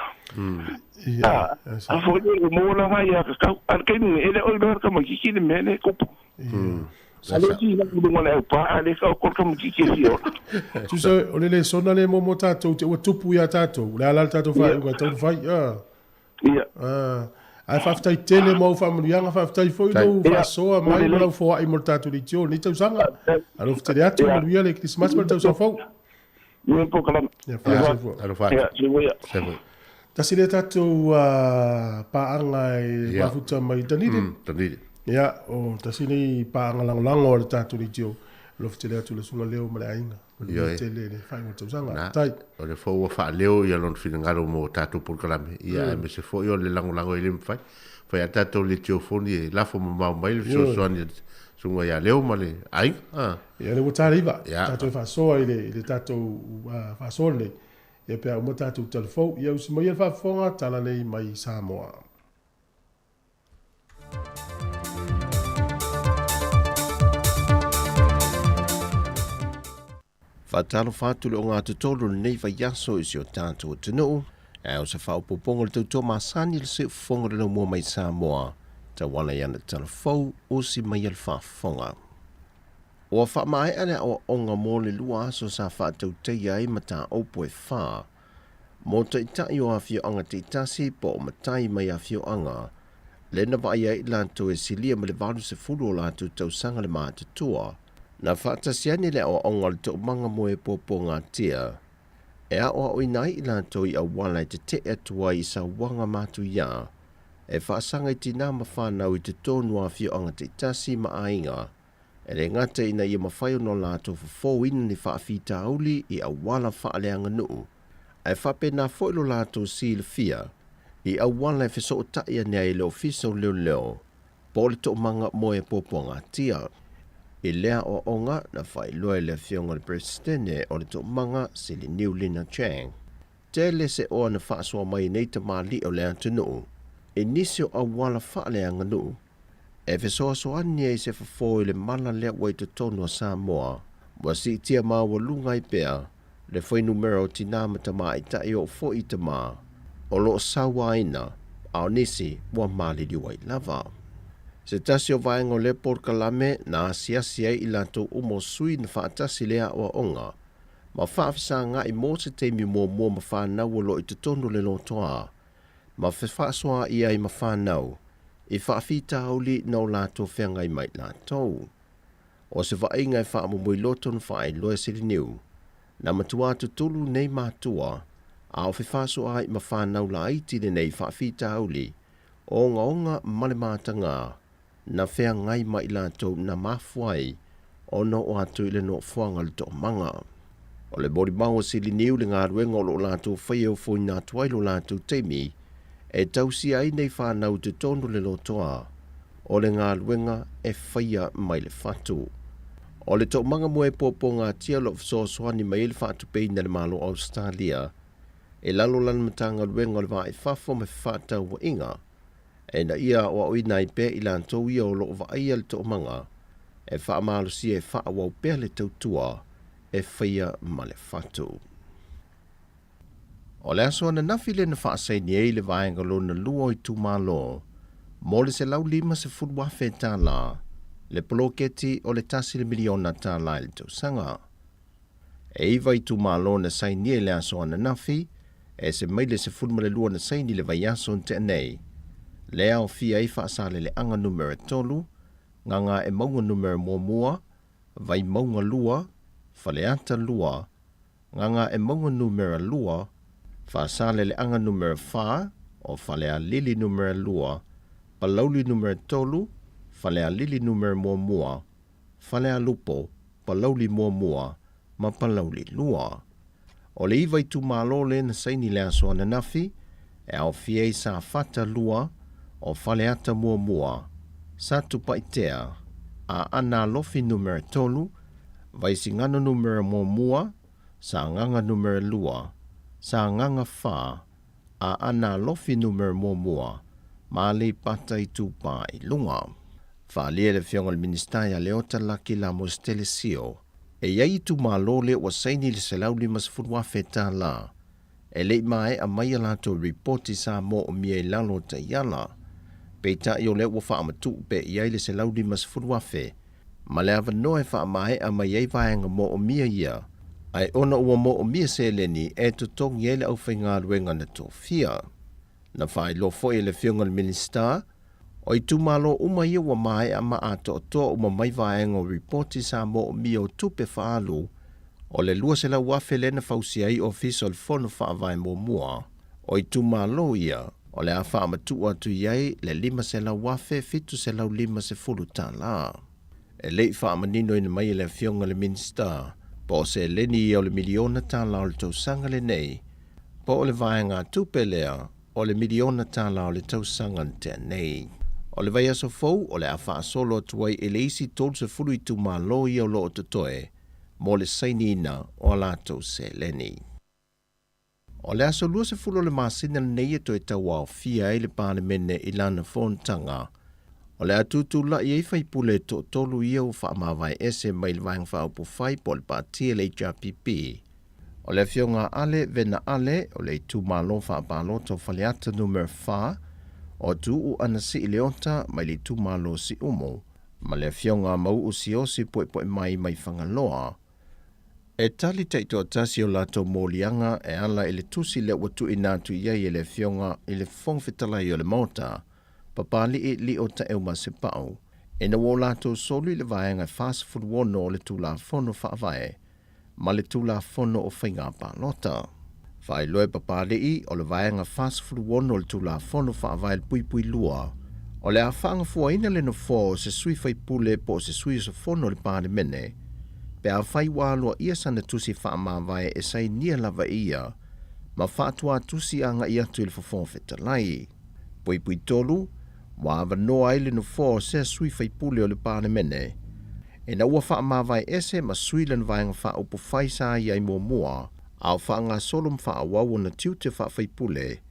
Ia, A, a foi lea ua maua lana aiatatau. A o le taimi nei, e le o iloa e le tamaitiiti le mea lea e tupu. Sa A le isi i luga o le aupā, a le taoto le tamaitiiti e fia ola. Tusa o le lesona lea mo tātou te ua tupu iā tātou, o le a la le tātou faaiuga e tatau ona fai. Ia. Ae faafetai tele mo au faamanuiaga, faafetai foi lou faasoa mai ma lau foai mo le tātou leitio o lenei tausaga. Alofa tele atu, manuia le Kerisimasi ma le tausaga fou. Ia polokalame. Ia, soifua. Alofa atu. Ia, soifua ia. Soifua. Tasi lea tātou paaga e mafuta mai Dunedin. Dunedin. Ia, o tasi nei paaga lagolago a le tātou leitio. Alofa tele atu le Susuga Leo ma le aiga. Manuia Ioe. tele le faaiuga o le tausaga. Na, Tai. o le foi ua faaleo ia lona finagalo mo tatou polokalame, ia aemaise foi o le lagolago e le mafai. Fai a tatou letiofoni e lafo mamao mai le fesoasoani a le Susuga ia Leo ma le aiga. A. Ia, lea ua taleiva. Ia. Tatou e faasoa i le, i le tatou faasoa lenei. Ia pe a uma tatou talafou. Ia usi maia le faafofoga, tala nei mai Samoa. Faatalofa atu le ogatotonu i lenei vaiaso i si o tatou atunuu, ae o se faaopoopoga o le tautua masani le siufofoga o le laumua mai Samoa, tauala i ana tala fou, usi mai le faafofoga. Ua faamaea le aoaoga mo le 2 aso sa faatautaia ai mataupu e 4 mo taitai o afioaga taitasi po o matai mai afioaga, lea na vaaia ai i latou e silia ma le 80 o latou tausaga le matutua. Na faatasi ane le aoaoga o le toomaga mo e puapuagatia, e aoaoina ai i latou i auala e tetee atu ai i sauaga matuia, e faasaga i tinā ma fanau i totonu o afioaga taitasi ma aiga, e le gata ina ia mafai ona latou fofouina ni faafitauli i auala faaleaganuu, ae faapena foi lo latou silafia i auala e fesootai ane ai le Ofisa o Leoleo po o le toomaga mo e puapuagatia. I lea aoaoga, na faailoa e le Afioga i le Peresetene o le Toomaga, Sili Niu Lina Chang. Tele se oa na faasoa mai e nei tamalii o le atunuu i nisi o auala faaleaganuu e fesoasoani ai i se fofo i le mala lea ua i totonu o Samoa, ua siitia maualuga ai pea le fuainumera o tinā ma tamaitai oo foi i tamā o lo o sauaina, a o nisi ua maliliu ai lava. Se tasi o vaega o lea polokalame na asiasi ai i latou uma o sui na faatasi i lea aoaoga ma faafesagai mo se taimi muamua ma fanau o lo o i totonu o le lotoa ma fefaasoaai ai ma fanau i faafitauli na o latou feagai mai latou. O se vaaiga e faamomoiloto na faailoa e Siliniu, na matua tutulu nei matua a o fefaasoaai ma fanau laiti lenei faafitauli ogaoga ma le matagā na feagai ma i latou na mafua ai ona oo atu i le nofoaga o le toomaga. O le molimau a Siliniu i le galuega o lo o latou faia e ofoina atu ai lo latou taimi e tausia ai nei fanau i totonu o le lotoa, o le galuega e faia mai le fatu. O le toomaga mua e puapuagatia o lo o fesoasoani mai ai le faatupeina e le Malo o Ausetalia i lalo o lana Matagaluega o le Va i Fafo ma Fefaatauaiga, ina ia aoaoina ai pea i latou ia o lo o vaaia le toomaga e faamalosia e faaauau pea le tautua e faia ma le fatu. O le aso ananafi lea na faasaini ai le vaega lona lua o itumalo mo le $150,000 le poloketi o le $1 miliona i le tausaga. E iva itumalo na sainia i le aso ananafi, ese mai le 12 na saini i le vaiaso na tea nei. Lea aofia ai Faasaleleaga Numera 3, Gagaemauga Numera 1, Vaimauga 2, Faleata 2, Gagaemauga Numera 2, Faasaleleaga Numera 4, o Falealili Numera 2, Palauli Numera 3, Falealili Numera 1, Falealupo, Palauli Muamua ma Palauli 2. O le iva itumalo lea na saini i le aso ananafi, e aofia ai Safata 2, o Faleata Muamua, Satupaitea, Aana Alofi Numera 3, Vaisigano Numera 1, Sagaga Numera 2, Sagaga 4, Aana Alofi Numera 1, ma Aleipata Itupa i Luga. Faaalia e le Afioga i le Minisita ia Leota Laki Lamos Telesio, e i ai itumalo lea ua saini i le $150,000 e le i maea mai a latou ripoti sa moomia i lalo o taiala. Peitai o lea ua faamatuu pea i ai le $150,000 ma le avanoa e faamaea mai ai vaega moomia ia, ae ona ua moomia seleni e totogi ai le aufaigaluega na tofia. Na faailoa foi e le Afioga i le Minisita, o itumalo uma ia ua maea ma atoatoa uma mai vaega o ripoti sa moomia o tupe faaalu o le $200,000 lea na fausia ai Ofisa o le Fono Faavae muamua o itumalo ia o le a faamatuu atu i ai le $500,750. E le i faamaninoina mai e le Afioga i le Minisita po o seleni ia o le miliona tala o le tausaga lenei po o le vaegatupe lea o le miliona tala o le tausaga na tea nei. O le vaiaso fou o le a faasolo atu ai i le isi 30 itumalo ia o lo o totoe mo le sainiina o a latou seleni. O le aso 20 o le masina lenei e toe tauaofia ai le Palemene i lana fonotaga. O le a tutulai ai faipule e toatolu ia ua faamavae ese mai le Vaega Faaupufai po o le Pati a le HRPP. O le Afioga a Ale Vena Ale o le itumalo faapalota o Faleata Numera 4, o Tuuu Anasii Leota mai le itumalo o Siumu, ma le Afioga a Mau'u Siosi Poepoemai mai Fagaloa. E tali taitoatasi o latou moliaga e ala i le tusi lea ua tuuina atu i ai e le Afioga i le Fofoga Fetalai o le Maota, Papali'i Lio Taeumasepau, ina ua o latou soli le Vaega 46 o le Tulafono Faavae ma le Tulafono o Faiga Palota. Faailoa e Papali'i o le Vaega 46 o le Tulafono Faavae le puipui 2, o le a faagafuaina le nofoa o se sui faipule po o se sui usufono o le Palemene pe afai ua aloaia sana tusi faamavae e sainia lava e ia ma faatuatusi agai atu i le Fofoga Fetalai. Puipui 3, Ua avanoa ai le nofoa o sea sui faipule o le Palemene ina ua faamavae ese ma sui lana Vaega Faaupufai sa i ai muamua. a o faagasolo ma faaauau ona tiute faa-faipule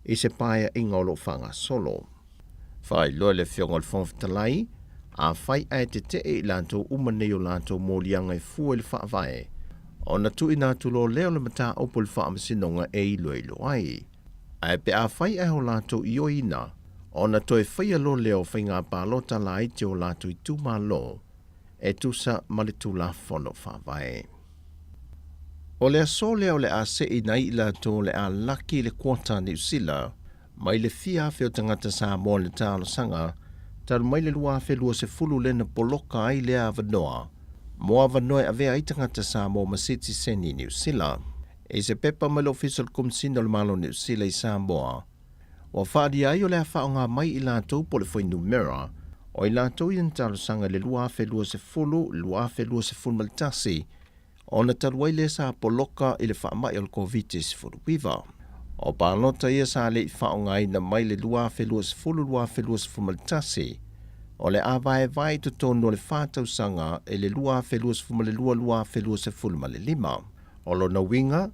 i se paeaiga o lo o faagasolo. Faailoa e le Afioga i le Fofoga Fetalai, afai ae tetee i latou uma nei o latou moliaga e fua i le Faavae, ona tuuina atu loa lea o le mataupu i le Faamasinoga e iloilo ai. Ae pe afai ae o latou ioeina, ona toe faia loa lea o faiga palota laiti o latou itumalo e tusa ma le Tulafono Faavae. O le aso lea o le a seʻina ai i latou o le a laki i le quota a Niu Sila mai le fia afe o tagata Samoa i le talosaga talu mai le 2020 lea na poloka ai lea avanoa mo avanoa e avea ai tagata Samoa ma sitiseni i Niu Sila. I se pepa mai le Ofisa o le Komesina o le Malo o Niu Sila i Samoa, ua faaalia ai o le a faaaoga mai i latou po o le fuainumera o i latou ia na talosaga i le 2020, 2021 ona talu ai lea sa poloka i le faamai o le Koviti-19. O palota ia sa le i faaaogaina mai le 2020, 2021, o le a vaevae i totonu o le fa tausaga i le 2022, 2025. O lona uiga,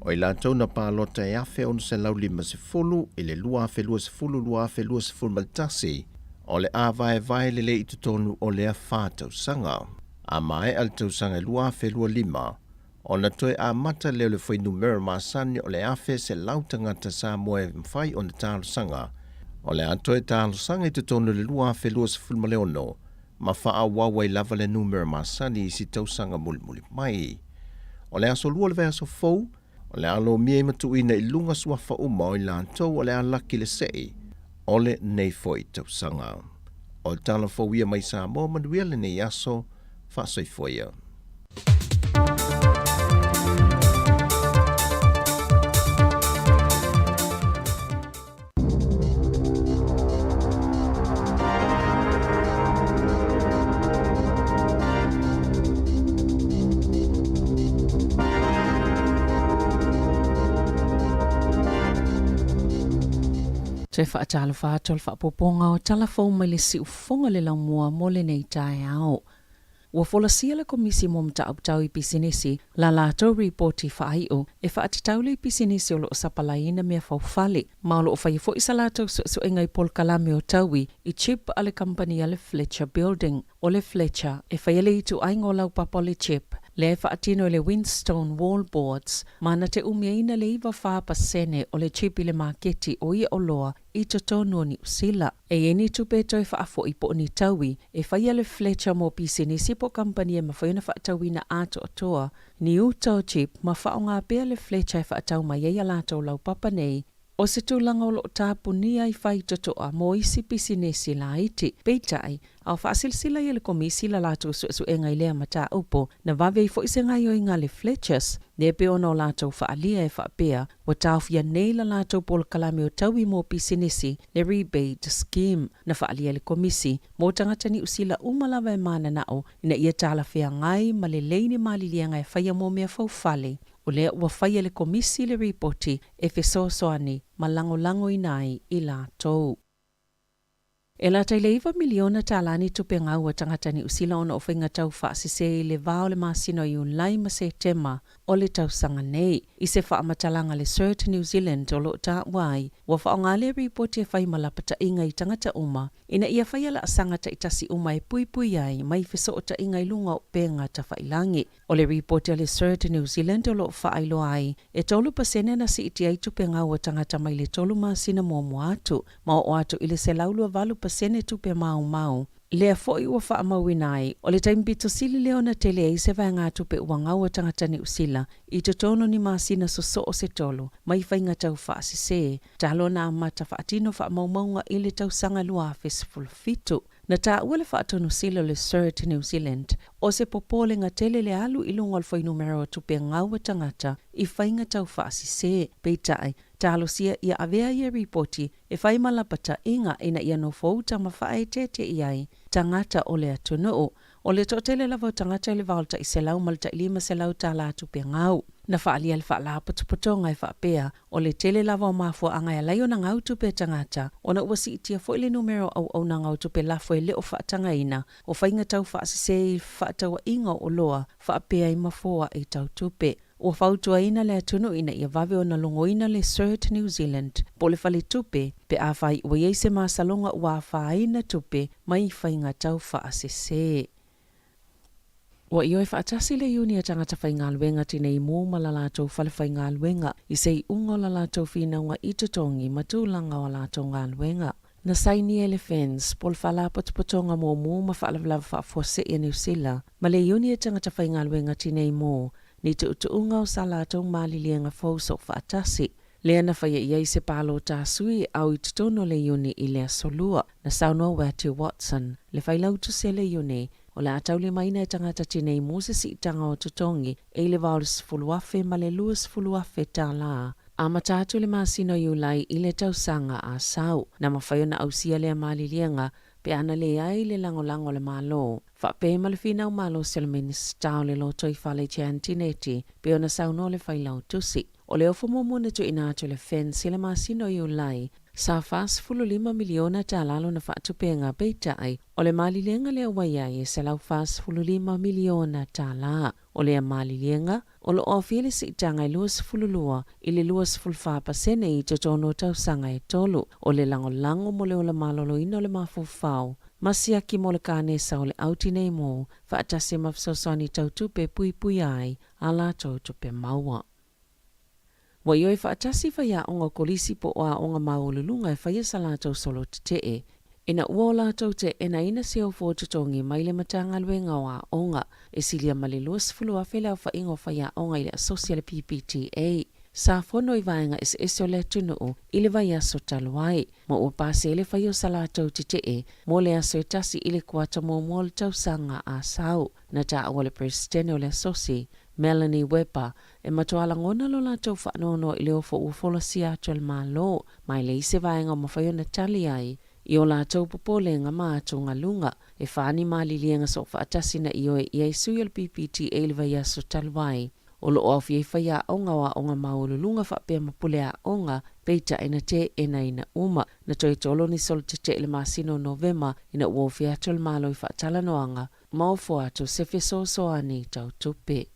o i latou na palota e 1,650 i le 2020, 2021, o le a vaevae lelei i totonu o lea fa tausaga. A maea le tausaga e 2025, ona toe amata lea o le fuainumera masani o le 1,100 tagata Samoa e mafai ona talosaga. O le a toe talosaga i totonu o le 2026 ma faaauau ai lava le numera masani i isi tausaga mulimuli mai. O le aso Lua o le vaiaso fou, o le a lomia ai ma tuuina i luga suafa uma o i latou o le a laki le sei o lenei foi tausaga. O le tala fou ia mai Samoa, manuia lenei aso, faasoifua ia. Toe faatalofa atu o le faapopoga o tala fou mai le siufofoga le laumua mo lenei taeao. Ua folasia le Komisi mo Mataupu Tau i Pisinisi la latou ripoti faaiu e faatatau le i pisinisi o lo o sapalaiina mea faufale ma o lo o faia foi sa latou suesuega i polokalame o taui i chip a le kamupani a le Fletcher Building. O le Fletcher e faia le ituaiga o laupapa o le chip lea e faatino e le Winstone Wallboards ma na te umiaina le 94% o le chip i le maketi o ia oloa i totonu o Niu Sila. E i ai ni tupe e toe faafoi po o ni taui e faia le Fletcher mo pisinisi po o kamupani e mafai ona faatauina atoatoa ni uta o chip ma faaaoga pea le Fletcher e faatau mai ai a latou laupapa nei. O se tulaga o lo o tapunia ai faitotoa mo isi pisinisi laiti. Peitai, a o faasilasila ia le Komisi la latou suesuega i lea mataupu, na vave ai foi se gaioiga a le Fletchers, lea pei ona o latou faaalia e faapea, ua taofia nei la latou polokalame o taui mo pisinisi, le rebate scheme, na faaalia e le Komisi, mo tagata Niu Sila uma lava e mananao ina ia talafeagai ma lelei ni maliliega e faia mo mea faufale. O lea ua faia e le Komisi le ripoti e fesoasoani ma lagolagoina ai i latou. E lata i le iva miliona tala ni tupe gau a tagata Niu Sila ona o faiga tau faasese i le va o le masina o Iulai ma Setema o le tausaga nei. I se faamatalaga a le CERT New Zealand o lo o taua ai, ua faaaoga lea ripoti e fai ma lapataiga i tagata uma ina ia faia laasaga taitasi uma e puipui ai mai fesootaiga i luga o upega tafailagi. O le ripoti a le CERT New Zealand o lo o faailoa ai, e 3% na siitia ai tupe gau a tagata mai le tolu masina muamua atu, ma oo atu i le 128% tupe maumau. Lea foi ua faamauina ai, o le taimi pito sili lea ona tele ai se vaegatupe ua gau a tagata Niu Sila i totonu ni masina sosoo se tolu mai faiga tau faasese, talu ona amata faatino faamaumauga i le tausaga 2017. Na taua le faatonusila o le CERT New Zealand, o se popolega tele le alu i luga o le fuainumera o tupe gau a tagata i faiga tau faasese. Peitai, talosia ia avea ia ripoti e fai ma lapataiga ina ia nofouta ma faaeteete i ai tagata o le atunuu. O le toatele lava o tagata i le va o le tai 100 ma le tai 500 tala tupe gau. Na faaalia le faalapotopotoga e faapea, o le tele lava o mafuaaga e ala ai ona gau tupe a tagata, ona ua siitia foi le numera o auaunaga o tupe lafo e le o faatagaina, o faiga tau faasese i fefaatauaiga o oloa faapea ai ma foai tau tupe. Ua fautuaina le atunuu ina ia vave ona logoina le CERT New Zealand po o le faletupe pe afai ua i ai se masaloga ua afaina tupe mai faiga tau faasese. Ua ioe faatasi le Iuni a tagata faigaluega Tinei Mu ma la latou fale faigaluega i se iuga o la latou finauga i totogi ma tulaga o a latou galuega. Na saini e le FENS po o le Faalapotopotoga Muamua ma Faalavelave Faafuasei a Niu Sila ma le Iuni a Tagata Faigaluega Tinei Mu ni tuutuuga o sa latou maliliega fou soofaatasi, lea na faia i ai se palota sui e au i totonu o le Iuni i le Aso Lua. Na saunoa Whetu Watson, le Failautusi a le Iuni, o le a taulimaina e tagata tinei mu se siitaga o totogi e i le va o le $10,000 ma le $20,000 tālā. Amata atu le masina o Iulai i le tausaga a sau. Na mafai ona ausia lea maliliega pe ana leai le lagolago a le Malo. Faapea ma le finau malosi o le Minisita o le Lotoifale Jan Tinetti pei ona saunoa le Failautusi. O le ofo muamua na tuuina atu e le FENS i le masina o Iulai, sa $45 miliona tālā lona faatupega, peitai, o le maliliega lea ua i ai e $145 miliona tālā. O lea maliliega, o lo o aofia le siitaga e 22 i le 24 pasene i totonu o tausaga e tolu. O le lagolago mo le ola maloloina o le mafaufau ma siaki mo le kanesa o le au tinei mu, faatasi ma fesoasoani tau tupe e puipuia ai a latou tupe maua. Ua ioe faatasi faiaoga o kolisi po o aoga maualuluga e faia sa latou solo tetee. Ina ua o latou teenaina se ofo o totogi mai le Matagaluega o Aoga, e silia ma le 20,000 le aofaiga o faiaoga i le asosi a le PPTA. Sa fono i vaega eseese o le atunuu i le vaiaso talu ai, ma ua pasi ai le faia o sa latou tetee mo le aso e tasi i le kuata muamua o le tausaga a sau. Na taua le Peresetene o le asosi, Melanie Weber, e matua lagona lo latou faanoanoa i le ofo ua folasia atu e le Malo, ma e leai se vaega o mafai ona tali ai i o latou popolega ma atugaluga. E fa ni maliliega soofaatasi na ioe i ai sui o le PPTA i le vaiaso talu ai. O lo o aofia ai faiaoga o aoga maualuluga faapea ma pule aoga, peitai na teenaina uma. Na toe tolo ni solo tetee i le masina o Novema ina ua ofia atu le Malo i faatalanoaga ma ofo atu se fesoasoani tau tupe.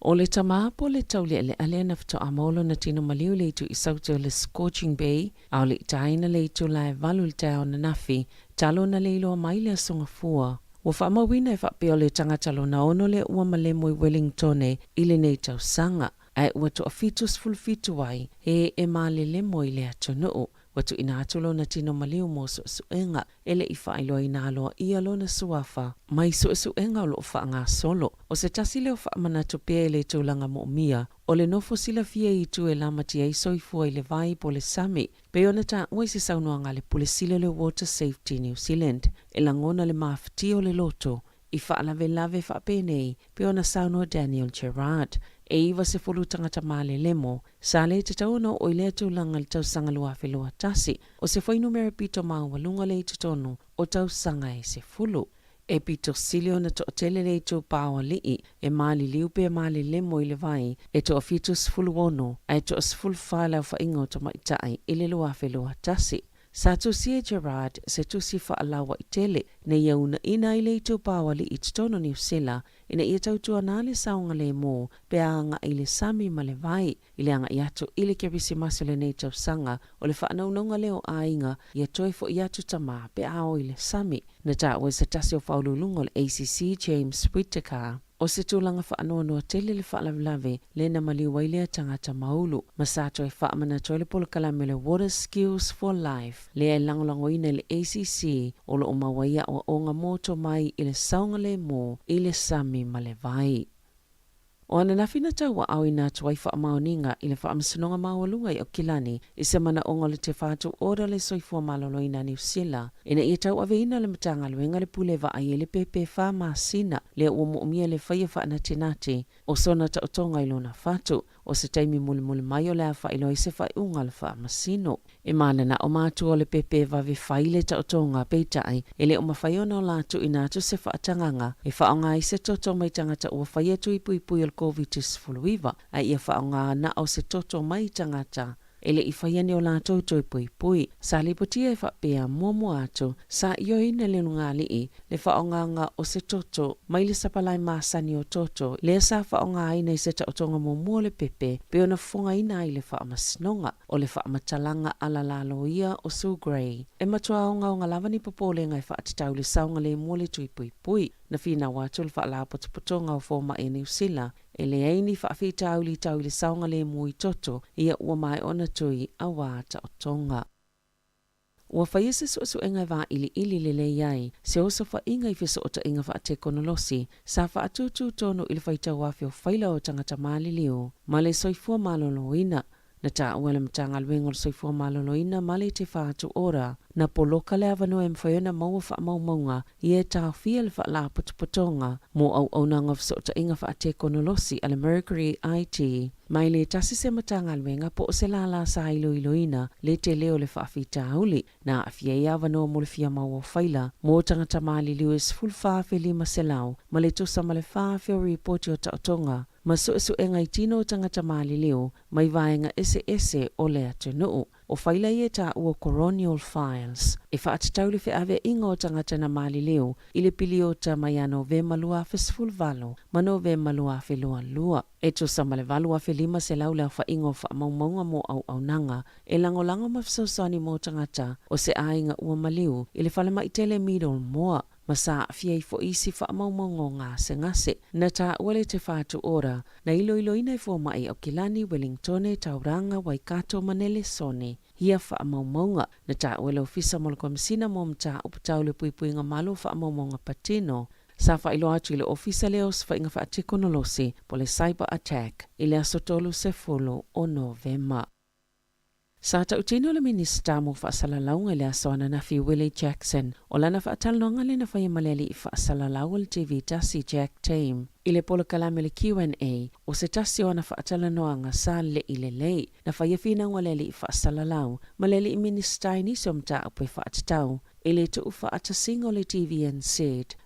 O le tama po o le taulealea lea na faatoa maua lona tino maliu i le itu i Sauti o le Scorching Bay, a o le i taina le itula e valu i le taeao ananafi, talo na le iloa mai le Aso Gafua. Ua faamauina e faapea o le tagata lona ono lea ua malemo i Wellingtone i lenei tausaga, ae ua toafitusefulufitu ai he e malelemo i le atunuu. Ua tuuina atu lona tino maliu mo suesuega e le i faailoaina aloaia lona suafa mai suesuega o lo o faagasolo. O se tasi lea o faamanatu pea i le tulaga moomia o le nofo silafia i itu e lamatia ai soifua i le vai po o le sami, pei ona taua i se saunoaga a le Pule Sili o le Water Safety New Zealand, e lagona le mafatia o le loto i faalavelave faapenei pei ona saunoa Daniel Gerrard, e 90 tagata malelemo sa le tatau ona oo i lea tulaga i le tausaga 2021, o se fuainumera pito maualuga lea i totonu o tausaga e sefulu. E pito sili ona toatele le itupa o alii e maliliu pe malelemo i le vai e toafitusefuluono ae toasefulufa le aofaiga o tamaitai i le 2021. Sa tusi e Gerard se tusi faalauaitele ina ia uunaina ai le itupa o alii i totonu o Niu Sila ina ia tautuana le saogalemu pe a agai i le sami ma le vai i le agai atu i le Kerisimasi o lenei tausaga. O le faanaunauga lea o aiga ia toe fo'i atu tama pe a o i le sami. Na taua e se tasi o faauluuluga o le ACC, James Whittaker, O se tulaga faanoanoa tele le faalavelave le na maliu ai lea tagata maulu, ma sa toe faamanatu ai le polokalame o le Water Skills for Life lea e lagolagoina e le ACC o lo o maua ai aoaoga mo tomai i le saogalemu i le sami ma le vai. O ananafi na tauaaoina atu ai faamaoniga i le Faamasinoga Maualuga i Aukilani i se manaoga o le tefa atu oda le soifua maloloina a Niu Sila ina ia tauaveina le Matagaluega le pule vaai ai le pepe fa masina lea ua moomia le faia faanatinati o sona taotoga i lona fatu o se taimi mulimuli mai o le a faailoa ai se faaiuga a le Faamasino. E mananao matua o le pepe vave fai le taotoga, peitai, e le o mafai ona o la tuuina atu se faatagaga e faaaoga ai se toto mai tagata ua faia tui puipui o le Koviti-19, a ia faaaoga na o se toto mai tagata. E le i faia ni o latou toe puipui. Sa lipotia e faapea, muamua atu, sa ioeina e le Lugaali'i le faaaogaga o se toto mai le sapalai masani o toto lea sa faaaogaina i se taotoga muamua o le pepe pei ona fofogaina ai le Faamasinoga. O le faamatalaga alalalo ia o Sue Gray. E matua ogaoga lava ni popolega e faatatau i le saogalemu o le tui puipui. Na finau atu le Faalapotopotoga o Fomai a Niu Sila E leai ni faafitauli tau i le saogalemu i toto ia ua maea ona tui auā taotoga. Ua faia se suesuega e vailiili lelei ai se osofaiga i fesootaiga faatekonolosi sa faatūtū tonu i le faitau afe o faila o tagata maliliu ma le soifua maloloina. Na taua e le Matagaluega o le Soifua Maloloina ma le Te Whatu Ora, na poloka le avanoa e mafai ona maua faamaumauga ia e taofia le Faalapotopotoga mo Auaunaga o Fesootaiga Faatekonolosi a le Mercury IT mai le tasi se Matagaluega po o se lālā sa iloiloina le tele o le faafitauli. Na aafia ai avanoa mo le fia maua o faila mo tagata maliliu e 14,500 ma le tusa ma le 4,000 o ripoti o taotoga ma suesuega i tino o tagata maliliu mai vaega eseese o le atunuu. O faila ia e taua Coronial Files, e faatatau le feaveaiga o tagata na maliliu i le piliota mai ia Novema 2018 ma Novema 2022. E tusa ma le 8,500 le aofaiga o faamaumauga mo auaunaga e lagolago ma fesoasoani mo tagata o se aiga ua maliu i le falemai tele Middlemore ma sa aafia ai foi isi faamaumauga o gasegase. Na taua le Te Whatu Ora, na iloiloina e fomai Aukilani, Wellingtone, Tauranga, Waikato ma Nelesone ia faamaumauga. Na taua e le Ofisa mo le Komesina mo Mataupu Tau le Puipuiga Malu o Faamaumauga Patino, sa faailoa atu i le Ofisa lea o Osofaiga Faatekonolosi po o le Cyber Attack i le aso 30 o Novema. Sa tautino le Minisita mo Faasalalauga i le aso ananafi Willie Jackson o lana faatalanoaga lea na faia ma le alii faasalalau o le TV tasi Jack Tame i le polokalame o le QNA o se tasi o ana faatalanoaga sa leʻi lelei. Na faia finauga le alii faasalalau ma le alii Minisita i nisi o mataupu e faatatau i le tuufaatasiga o le TVNZ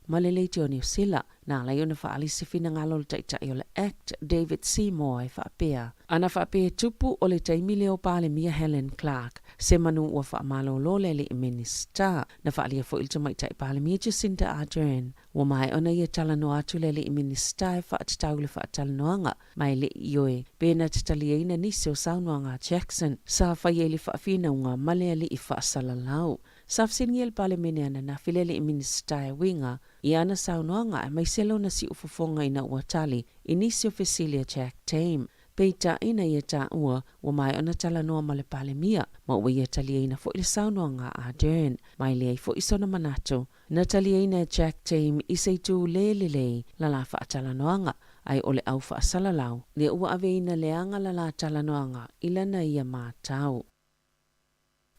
ma le Leitio Niu Sila. Na ala ai ona faaali se finagalo o le Taitai o le Act, David Seymour, e faapea, Ana faapea e tupu o le taimi lea o Palemia Helen Clark, se manu ua faamalolo le alii Minisita. Na faaalia foi le Tamaitai Palemia Jacinda Ardern, ua maea ona ia talanoa atu le alii Minisita e faatatau i le faatalanoaga, ma e le i ioe pe na tataliaina nisi o saunoaga a Jackson sa faia i le faafinauga ma le alii faasalalau. Sa fesiligia e le Palemene ananafi le alii Minisita e uiga i ana saunoaga aemaise lona siufofoga ina ua tali i nisi o fesili a Jack Tame. Peitai na ia taua ua maea ona talanoa ma le Palemia ma ua ia taliaina foi le saunoaga a Ardern. Ma e leai foi sona manatu na taliaina e Jack Tame i se itu le lelei la la faatalanoaga ae o le au faasalalau lea ua aveina leaga la la talanoaga i lana ia matau.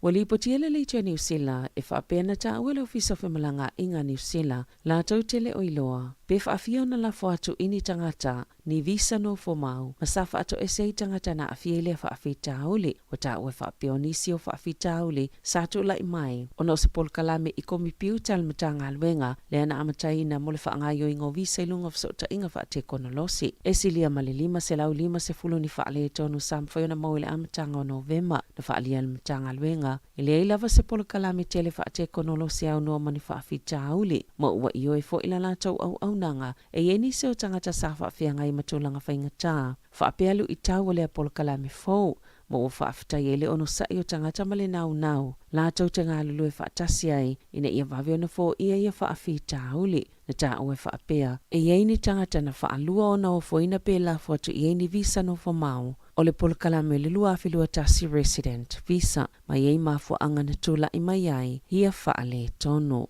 Ua lipotia le Leitio a Niu Sila e faapea na taua e le Ofisa o Femalagaaiga a Niu Sila latou te le o iloa pe faafia ona lafo atu i ni tagata ni visa nofo mau ma sa faatoese ai tagata na aafia i lea faafitauli. Ua taua e faapea o nisi o faafitauli sa tulai mai ona o se polokalame i komipiuta a le Matagaluega lea na amataina mo le faagaoioiga o visa i luga o fesootaiga faatekonolosi. E silia ma le 550 ni faaletonu sa mafai ona maua i le amataga o Novema. Na faaalia e le Matagaluega, e leai lava se polokalame tele faatekonolosi aunoa ma ni faafitauli, ma ua ioe foi la latou auaunaga e i ai nisi o tagata sa faafeagai ma tulaga faigata faapea luitau o lea polokalame fou, ma ua faafetai ai le onosai o tagata ma le naunau latou te galulue faatasi ai ina ia vave ona foia ia faafitauli. Na taua e faapea, e i ai ni tagata na faalua ona ofoina pe lafo atu i ai ni visa nofomau o le polokalame o le 2021 Resident Visa, ma i ai mafuaaga na tulai mai ai ia faaletonu.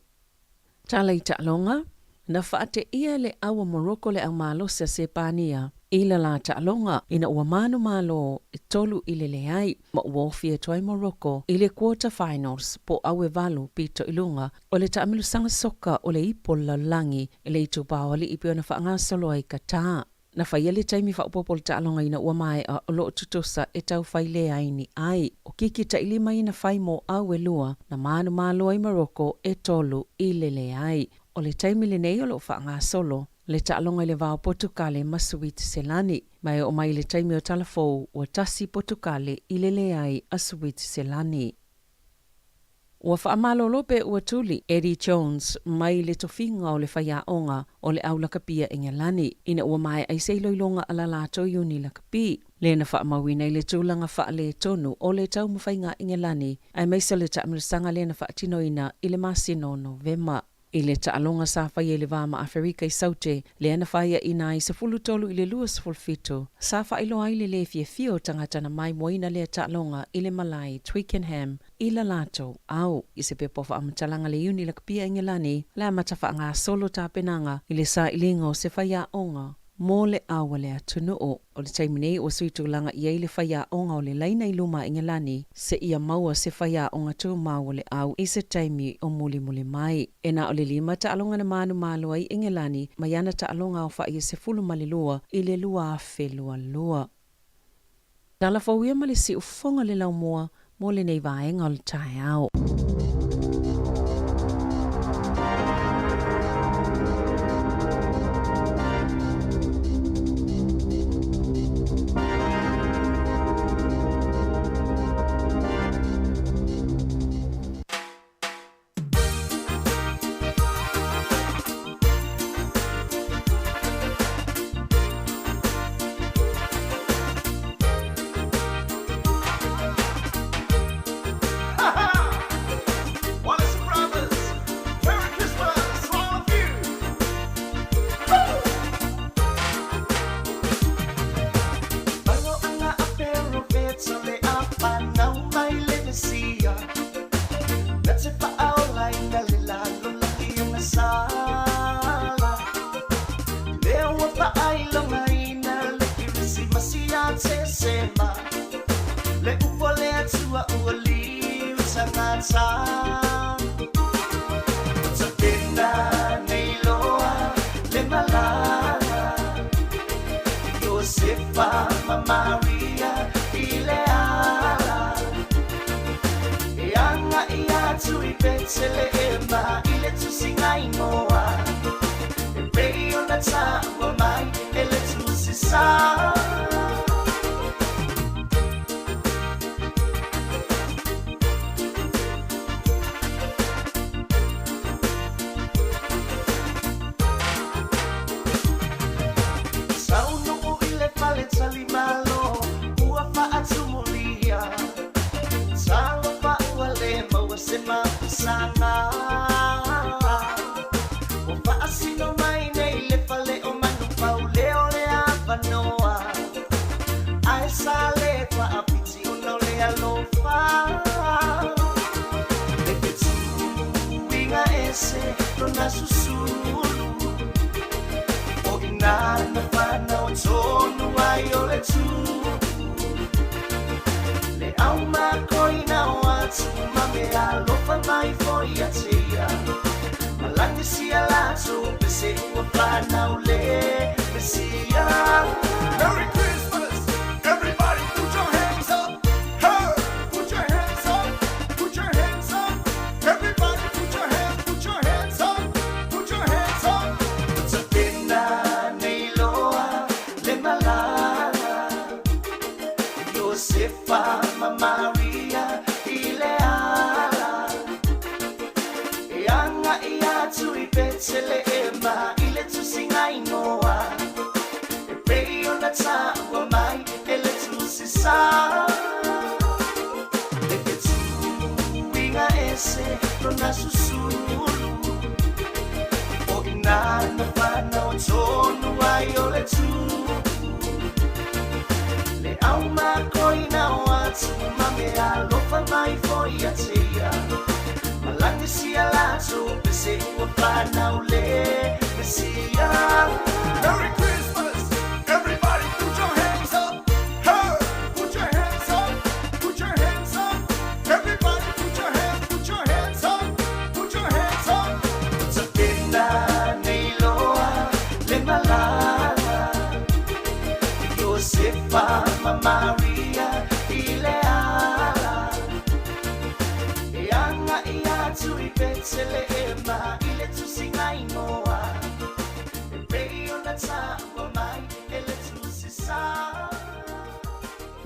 Tala i taaloga, Na faateia e le au o Morocco le au malosi a Sepania i le la taaloga ina ua manumalo e 3 i le leai, ma ua ofi atu ai Morocco i le quarter finals po o au e valu pito i luga o le taamilosaga soka o le ipu o le lalolagi i le itupa o alii pei ona faagasolo ai Qatar. Na faia le taimi faaopoopo o le taaloga ina ua maea o lo o tutusa e tau fai leai ni ai. O kiki tailima ia na fai mo au e lua na manumalo ai Morocco e 3-1. O le taimi lenei o lo o faagasolo. le taaloga i le va o Potukale ma Suitiselani. Ma e oo mai i le taimi o tala fou, ua tasi Potukale i le leai a Suitiselani. Ua faamalolo pe ua tuli Eddie Jones mai le tofiga o le faiaoga o le au lakapi a Engelani ina ua maea ai se iloiloga a la latou iuni lakapi. Lea na faamauina i le tulaga faaletonu o le taumafaiga a Engelani aemaise o le taamilosaga lea na faatinoina i le masina o Novema. I le taaloga sa faia i le va ma Aferika i Saute, lea na faiaina ai 13 i le 27, sa faailoa ai le lē fiafia o tagata na maimoaina lea taaloga i le malae Twickenham i la latou au. I se pepa o faamatalaga le Iuni Lakapia Engelani, le amata faagasolo tapenaga i le sailiga o se faiaoga mo le ao a le atunuu. O le taimi nei ua sui tulaga i ai le faiaoga o le laina i luma a Engelani seia maua se faiaoga tumau o le au i se taimi o mulimuli mai. E na o le lima taaloga na manumalo ai Engelani mai ana taaloga aofai e 12 i le 2022. Tala fou ia ma le siufofoga le laumua mo lenei vaega o le taeao.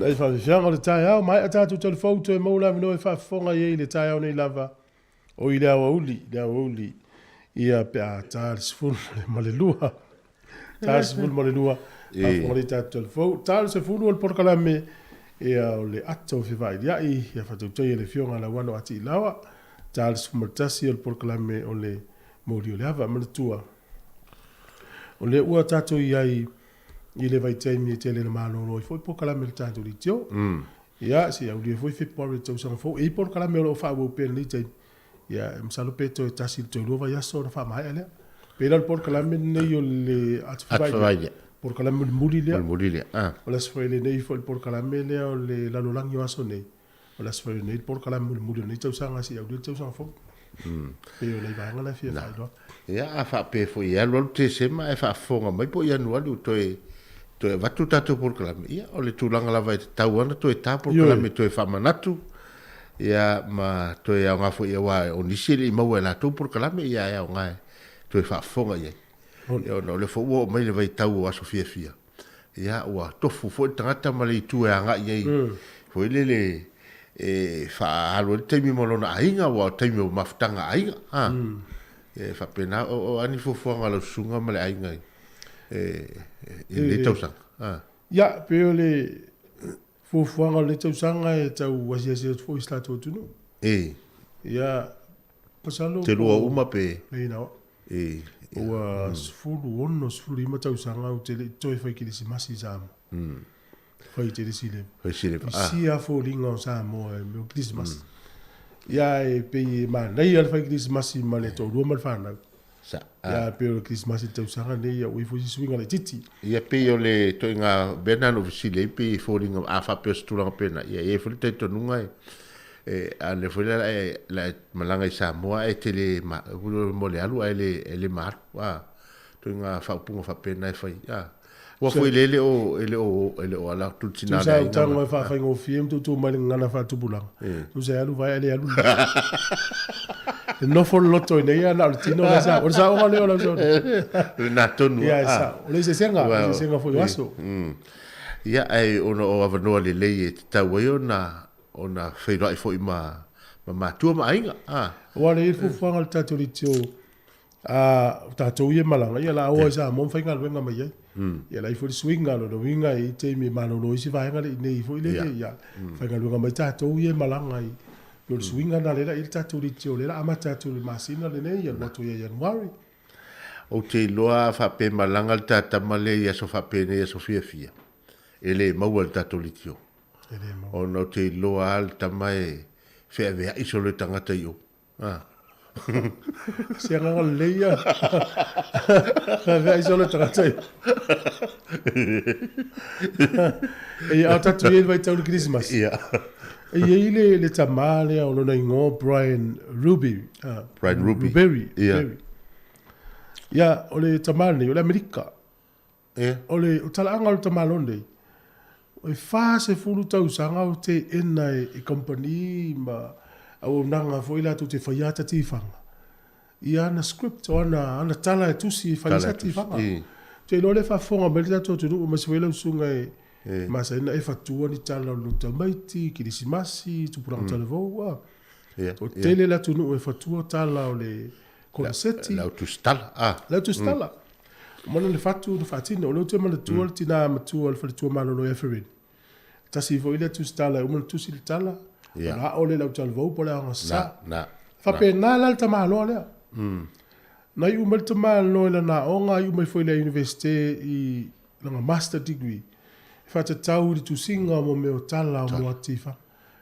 Nai faafiafiaga o le taeao, maea tatou talifou toe maua le avanoa e faafofoga i ai i le taeao nei lava, o i le aoauli, le aoauli, ia pe a ta le 12, ta le 12, faafofoga lelei tatou talifou. Ta le 10 o le polokalame, ia o le ata o fevailiai, ia faatautaia e le Afioga a Lauano a Tiilawa, ta le 11 o le polokalame o le Moli o le Ava. Manatua, o lea ua tatou i ai i le vaitaimi e tele ina malolo ai foi polokalame a le tatou leitio. Ia, se i aulia foi February o le tausaga fou. E i ai polokalame o lo o faaauau pea i lenei taimi. Ia, e masalo pe toe tasi i le toe lua vaiaso ona faamaea lea. Pei la o le polokalame lenei o le Ata Fevailiai, polokalame mulimuli lea. Mulimuli lea, ah. O le Aso Faraile nei foi le polokalame lea o le lalolagi o aso nei. O le Aso Faraile nei le polokalame mulimuli o lenei tausaga seia aulia le tausaga fou. Pei o nai vaega na e fia faailoa. Ia, a faapea foi e alualu Tesema ae faafofoga mai po o Ianuari ua toe toe avatu le tatou polokalame, ia, o le tulaga lava e tatau lava ona toe ta polokalame toe faamanatu, ia, ma toe aoga foi aua o nisi e le i maua e latou polokalame, ia, e aoga e toe faafofoga i ai. Ia, ona o lea foi ua oo mai le vaitau o aso fiafia, ia ua tofu foi le tagata ma le itu e agai i ai foi lele e faaalu ai le taimi ma lona aiga aua o taimi o mafutaga aiga a e faapena o a ni fuafuaga a lau susuga ma le aiga i i lenei tausaga a. Ia pei o le fuafuaga o lenei tausaga e tau asiasi atu foi i si tatou atunuu. E. Ia masalo te lua uma pe. Nei na. E. Ua 16, 15 tausaga ou te le i toe fai kerisimasi i Samoa. Fai tele sileva. Fai sileva. I sia foliga o Samoa e mea o kerisimasi. Ia e pei e manaia le fai kerisimasi ma le toalua ma le fanau. Sa. Ia pei o le kerisimasi i le tausaga nei ia ua i ai foi se suiga laitiiti. Ia pei o le ituaiga mea lena na ou fesili ai pei e foliga a faapea o se tulaga pena ia e i ai foi le talitonuga e E, a le foi la e la e malaga i Samoa e tele ma mo le alu ae le e le ma alu a tuiga faaupuga faapena e fai a ua foi le le o e le o e le o ala atu tina le aiga tago e faafaigofie ma tuutuu mai le gagana faatupulaga tusa e alu vae ae le alu e nofo le loto i nei a na o le tino la sa o le saoga lea o lau saoga na tonu ia e sao o le eseesega o le eseesega foi o aso ia ae ona o avanoa lelei e tatau ai ona Ona feiloai foi ma ma matua ma aiga, a. Aua le i ai le fuafuaga a le tatou leitio, a, o tatou ia e malaga, ia o le a o lava i Samoa ma faigaluega mai ai. Ia o le a i ai foi le suiga, o lona uiga e i ai taimi e malolo ai se vaega lea i inei foi lele, ia faigaluega mai tatou ia e malaga i, pei o le suiga lena lea o le a i ai le tatou leitio lea o le a amata atu i le masina lenei, alu atu ia Ianuari. Ou te iloa a faapea e malaga le ta tama lea i aso faapenei aso fiafia, e le maua e le tatou leitio. Ona ou te iloa lava le tama e feaveai solo e tagata i o. A. Se agaga lelei ia. Feaveai solo e tagata i o. E a o tatou i ai i le vaitau o le Kerisimasi. Ia. E i ai le, le tamā lea o lona igoa Brian Ruby. Brian Ruby. Ruberry. Ia. Ia, o le tamā lenei, o le Amerika. Ia. O le o talaaga o le tamaloa nei, e 40 tausaga o teena e kamupani ma auaunaga foi latou te faia ata tifaga, i ana script, o ana, ana tala e tusi e fai ai sa tifaga. Ou te iloa o lea e faafofoga mai le tatou atunuu aemaise foi lau susuga e masani ona e fatua ni tala o le loto tamaiti, kerisimasi, tupulaga talavou, a. O tele le atunuu e fatua tala o le koneseti. Le au tusitala, a. Le au tusitala. Mana le fatu na faatino. O lea ou te manatua le tina matua o le faletua malolo ia Ferini. Tasi foi lea tusitala e uma ona tusi le tala, ona ao lea i le autalavou po o le aoga sa. Faapena la le tamaloa lea. Na iu mai le tamaloa i lana aoga, iu mai foi i le Iunivesite i lana Master Degree, e faatatau i le tusiga o mea o tala o Moatifa.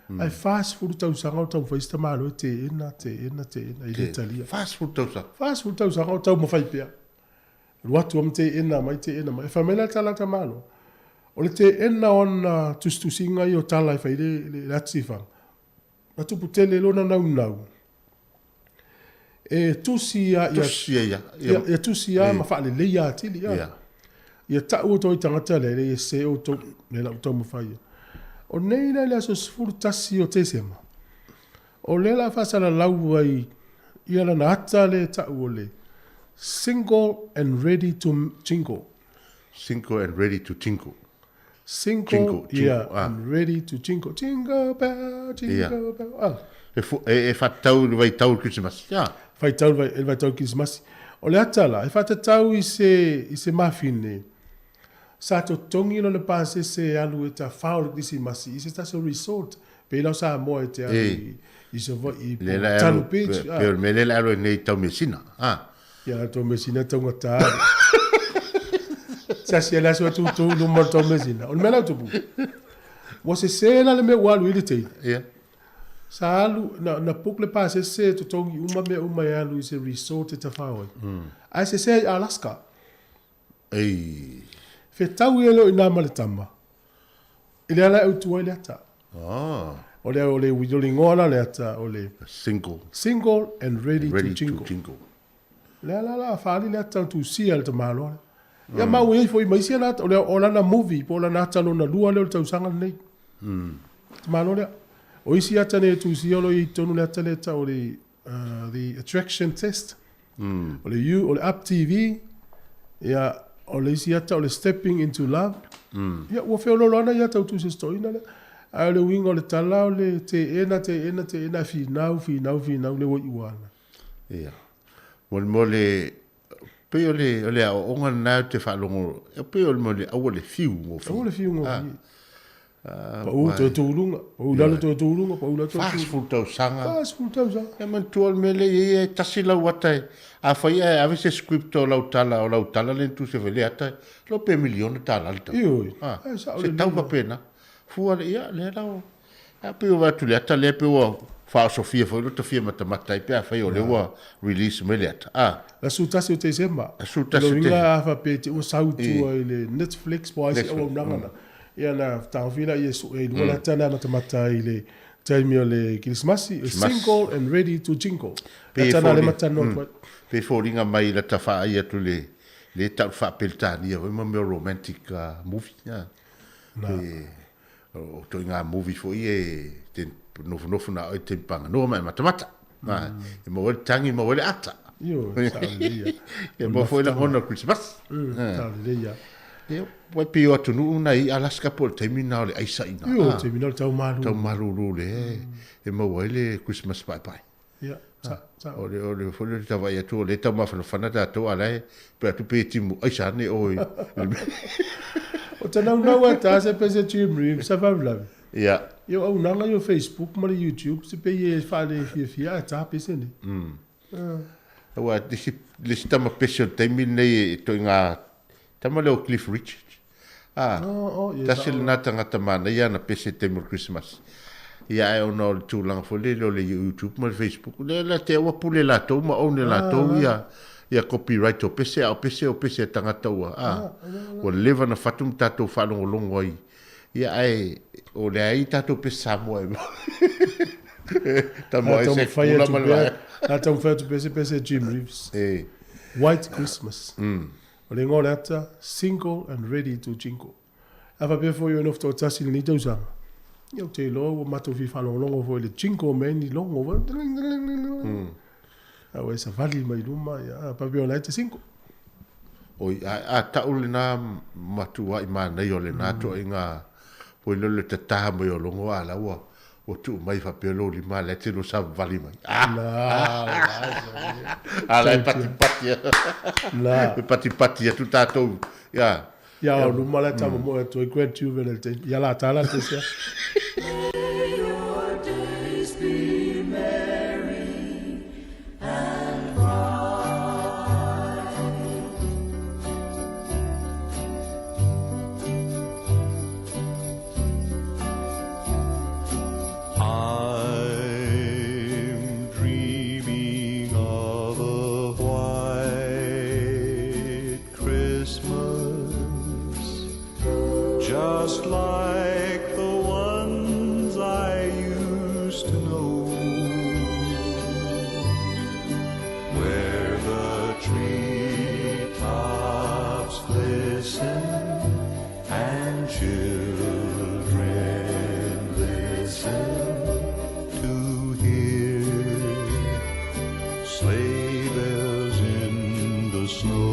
Ae 40 tausaga o taumafai si tamaloa e teena, teena, teena, e le talia. 40 tausaga? 40 tausaga o taumafai pea. Alu atu lava ma teena mai, teena mai. E fai mai la le tala a tamaloa, o le teena o ana tusitusiga ia o tala e fai ai le ata sifaga, na tupu tele lona naunau e tusi ia, Tusi ia, ia, ia tusi ia ma faaleleia atili ia. Ia tau outou i tagata lea, e leai e sese outou, lea la ua taumafai ia. O nei la i le aso 11 o Tesema, o lea la a faasalalau ai ia lana ata lea e tau o le Single and Ready to Jingle. Single and Ready to Jingle. Single, Jingle, jingle, yeah, ah. and ready to jingle. Jingle bell, jingle bell. Ah. E, fu, e, e whatatau i le vaitau o le Kerisimasi. Ah. Faitau le vai, le vaitau o le Kerisimasi. O le ata la, e whatatau i se, i se mafine, sa totogi lona pasese e alu e tafao le Kerisimasi i se tasi o resort, pei la o Samoa e te alu i, i Savaii po Le la Tanu alu, Beach. pe, Ah. pe o le mea lea le alu ai nei i Taumeasina. Ah. Ia la Taumeasina taugata. Sasi e le aso e tūtū luma o le Taumeasina. O le mea la o tupu. Ua sese la le mea ua alu i le teine. Ia. Sa alu, na, na book le pasese e totogi uma mea uma e alu i se resort e tafao ai. Ae sese ai Alaska. Ei. Fetau ia lea o i nā ma le tama. I le ala e utu ai le ata. Ah. O le, o le, o le ingoa la le ata, o le Single. single and ready, Ready to jingle. to jingle. Le ala la whaali le ata o tusia le tamaloa le. Ia mau e foi mai isi ala ata, o le o lana movie, po o lana ata lona lua lea o le tausaga lenei. Tamaloa lea. O isi ata nei e tusia o lo i tonu le ata le ata o le the attraction test. O le you, o le Up TV. Ia, o le isi ata o le stepping into love. Ia, ua feololo ana ia tau tusi stoina lea. Ae o le uiga o le tala o le te ena, te ena, te ena, finau, finau, finau, le ua iua ana. Ia. Mo le mo le pei o le o le aoaoga lena ou te faalogo e pei o le mo le aua le fiu gofie. Aua le fiu gofie. Ah. Pau toe tuluga, pau lalo toe tuluga, pau lalo toe tuluga. 40 tausaga. 40 tausaga. E manatua le mea lea e i ai e tasi lau ata e afai ae ave se script o lau tala o lau tala lea na tusi ai le ata e lo pe miliona tala le tau. Ioe. Ah. E sao Se lelei tau la. faapena. Fua le ia lea la o a pei ua vaai atu i le ata lea pei ua faaosofia foi lo ta fia matamata ai pe afai o lea ua release mai le ata. Ah. La 11 o Tesema. La 11 o Lo Tesema. uiga a faapea te ua sau tua i le Netflix po o ai se Netflix. auaunaga na. Ia na taofia la ia sue i lua le ata na matamata ai i le taimi o le Kerisimasi, single and ready to jingle. Pe Ata na le foliga matanoa atu ai. Pe foliga mai la ta faaai atu le le tau faapeletania foi ma mea o romantic movie. Ah. Pe o toiga movie foi e te nofonofo na oe te paganoa ma e matamata. Ah, e maua ai le tagi maua ai le ata. Ioe, sao lelei ia. E maua foi lagona o le Kerisimasi. Sao lelei ia. Ia, ua pei o atunuu na i Alaska po o le taimi lena o le aisaina. Ioe, taimi lena o le taumalulu. Taumalulu lea e maua ai le Christmas paepae. Ia, sa, sa. O le, o le, foi le tavaai atu, o lea e taumafanafana tatou, a la e, pe atu pe timu aisa ane oe. O te naunau a tā se pese Jim Reeves, sa faalavelave. Ia. Ia o auaunaga i o Facebook ma le YouTube, se pei e faale fiafia a tā pese nei. Aua, le isi, le isi tama pese o le taimi lenei e toiga tama lea o Cliff Richards. Ah, Oh, oh, ia tasi sao. lena tagata manaia ana pese i le taimi o le Christmas. Ia ae ona o le tulaga foi lele o le YouTube ma le Facebook, lea la te ua pule latou ma own e latou ia ia copyright o pese a o pese o pese a tagata ua ah, ua leva ona fatu ma tatou faalogologo ai. Ia ae o le ai tatou pese Samoa e tama ai se Taumafai pula atu ma le pea, vaega. la taumafai atu pea se pese Jim Reeves. E. White Christmas. O le ingoa o le ata, single and ready to jingle. A faapea foi o nofo toatasi i lenei tausaga. Ia ou te iloa ua matou fia faalogologo foi i le jingle me ni logo. A ua e savali mai luma, ia, a faapea o la e te single. Oi, a, a tau lena matuai manaia o lena toaiga foi lele le tataha mai o logo a la ua ua tuu mai faapea lou lima a lea e te lua savavali mai. Ah! La, la, A la e patipati La. E patipati atu tatou. Ia. Ia o luma la tama moe atu ai grandchildren le te. Ia la tala te sea. May your days be merry and bright. I'm dreaming of a white Christmas, just like the ones I used to know, where the treetops glisten and children listen to hear sleigh bells in the snow.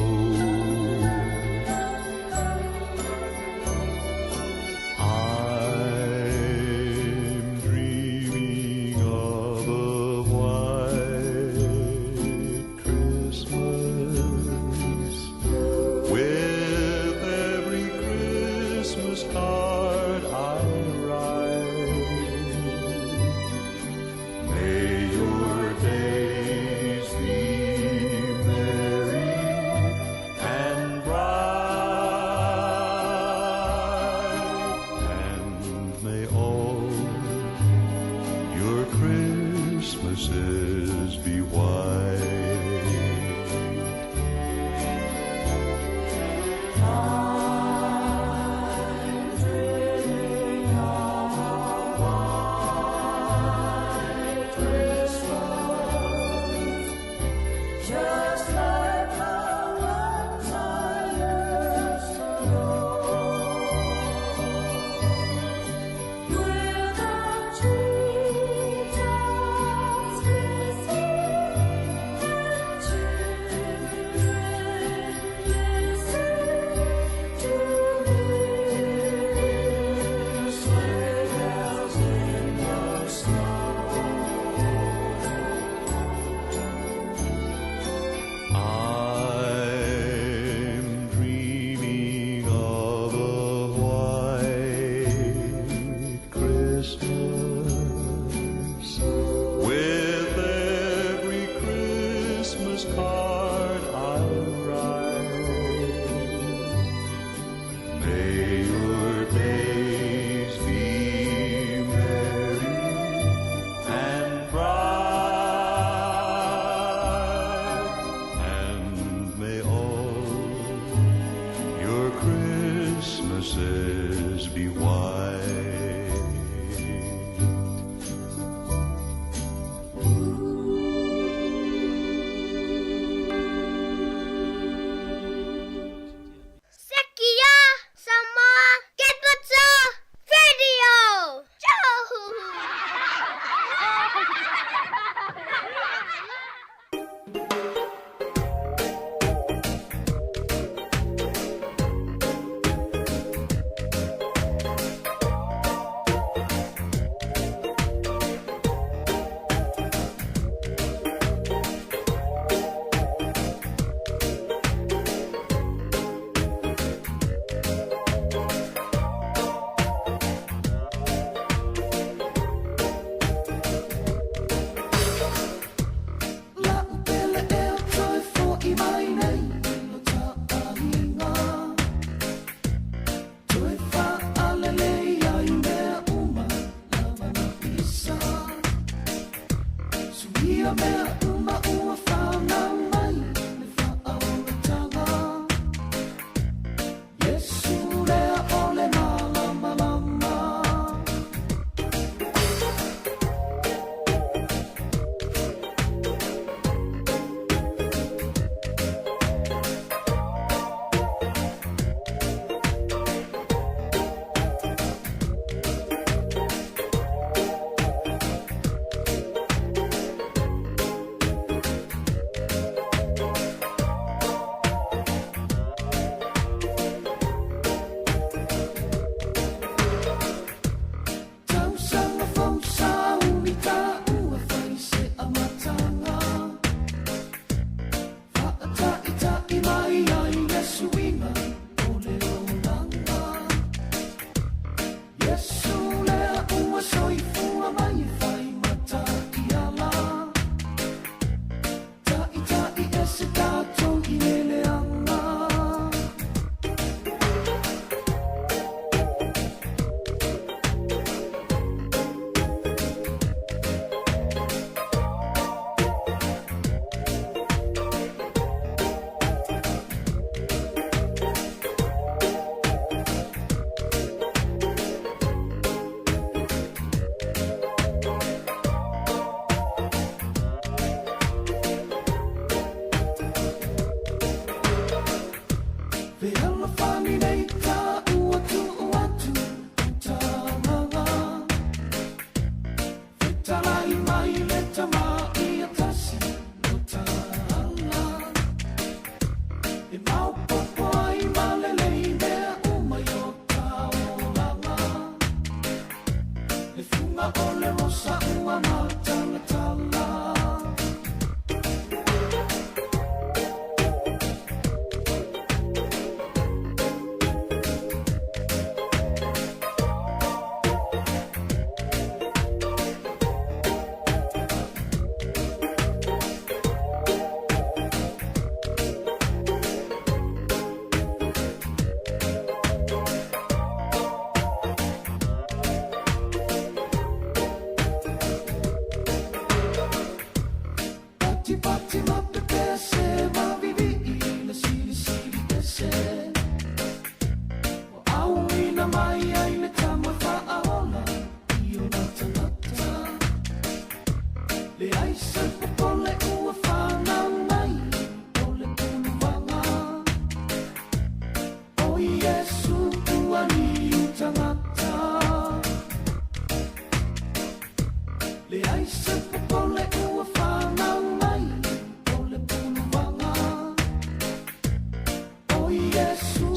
O le rosa ua matalatala.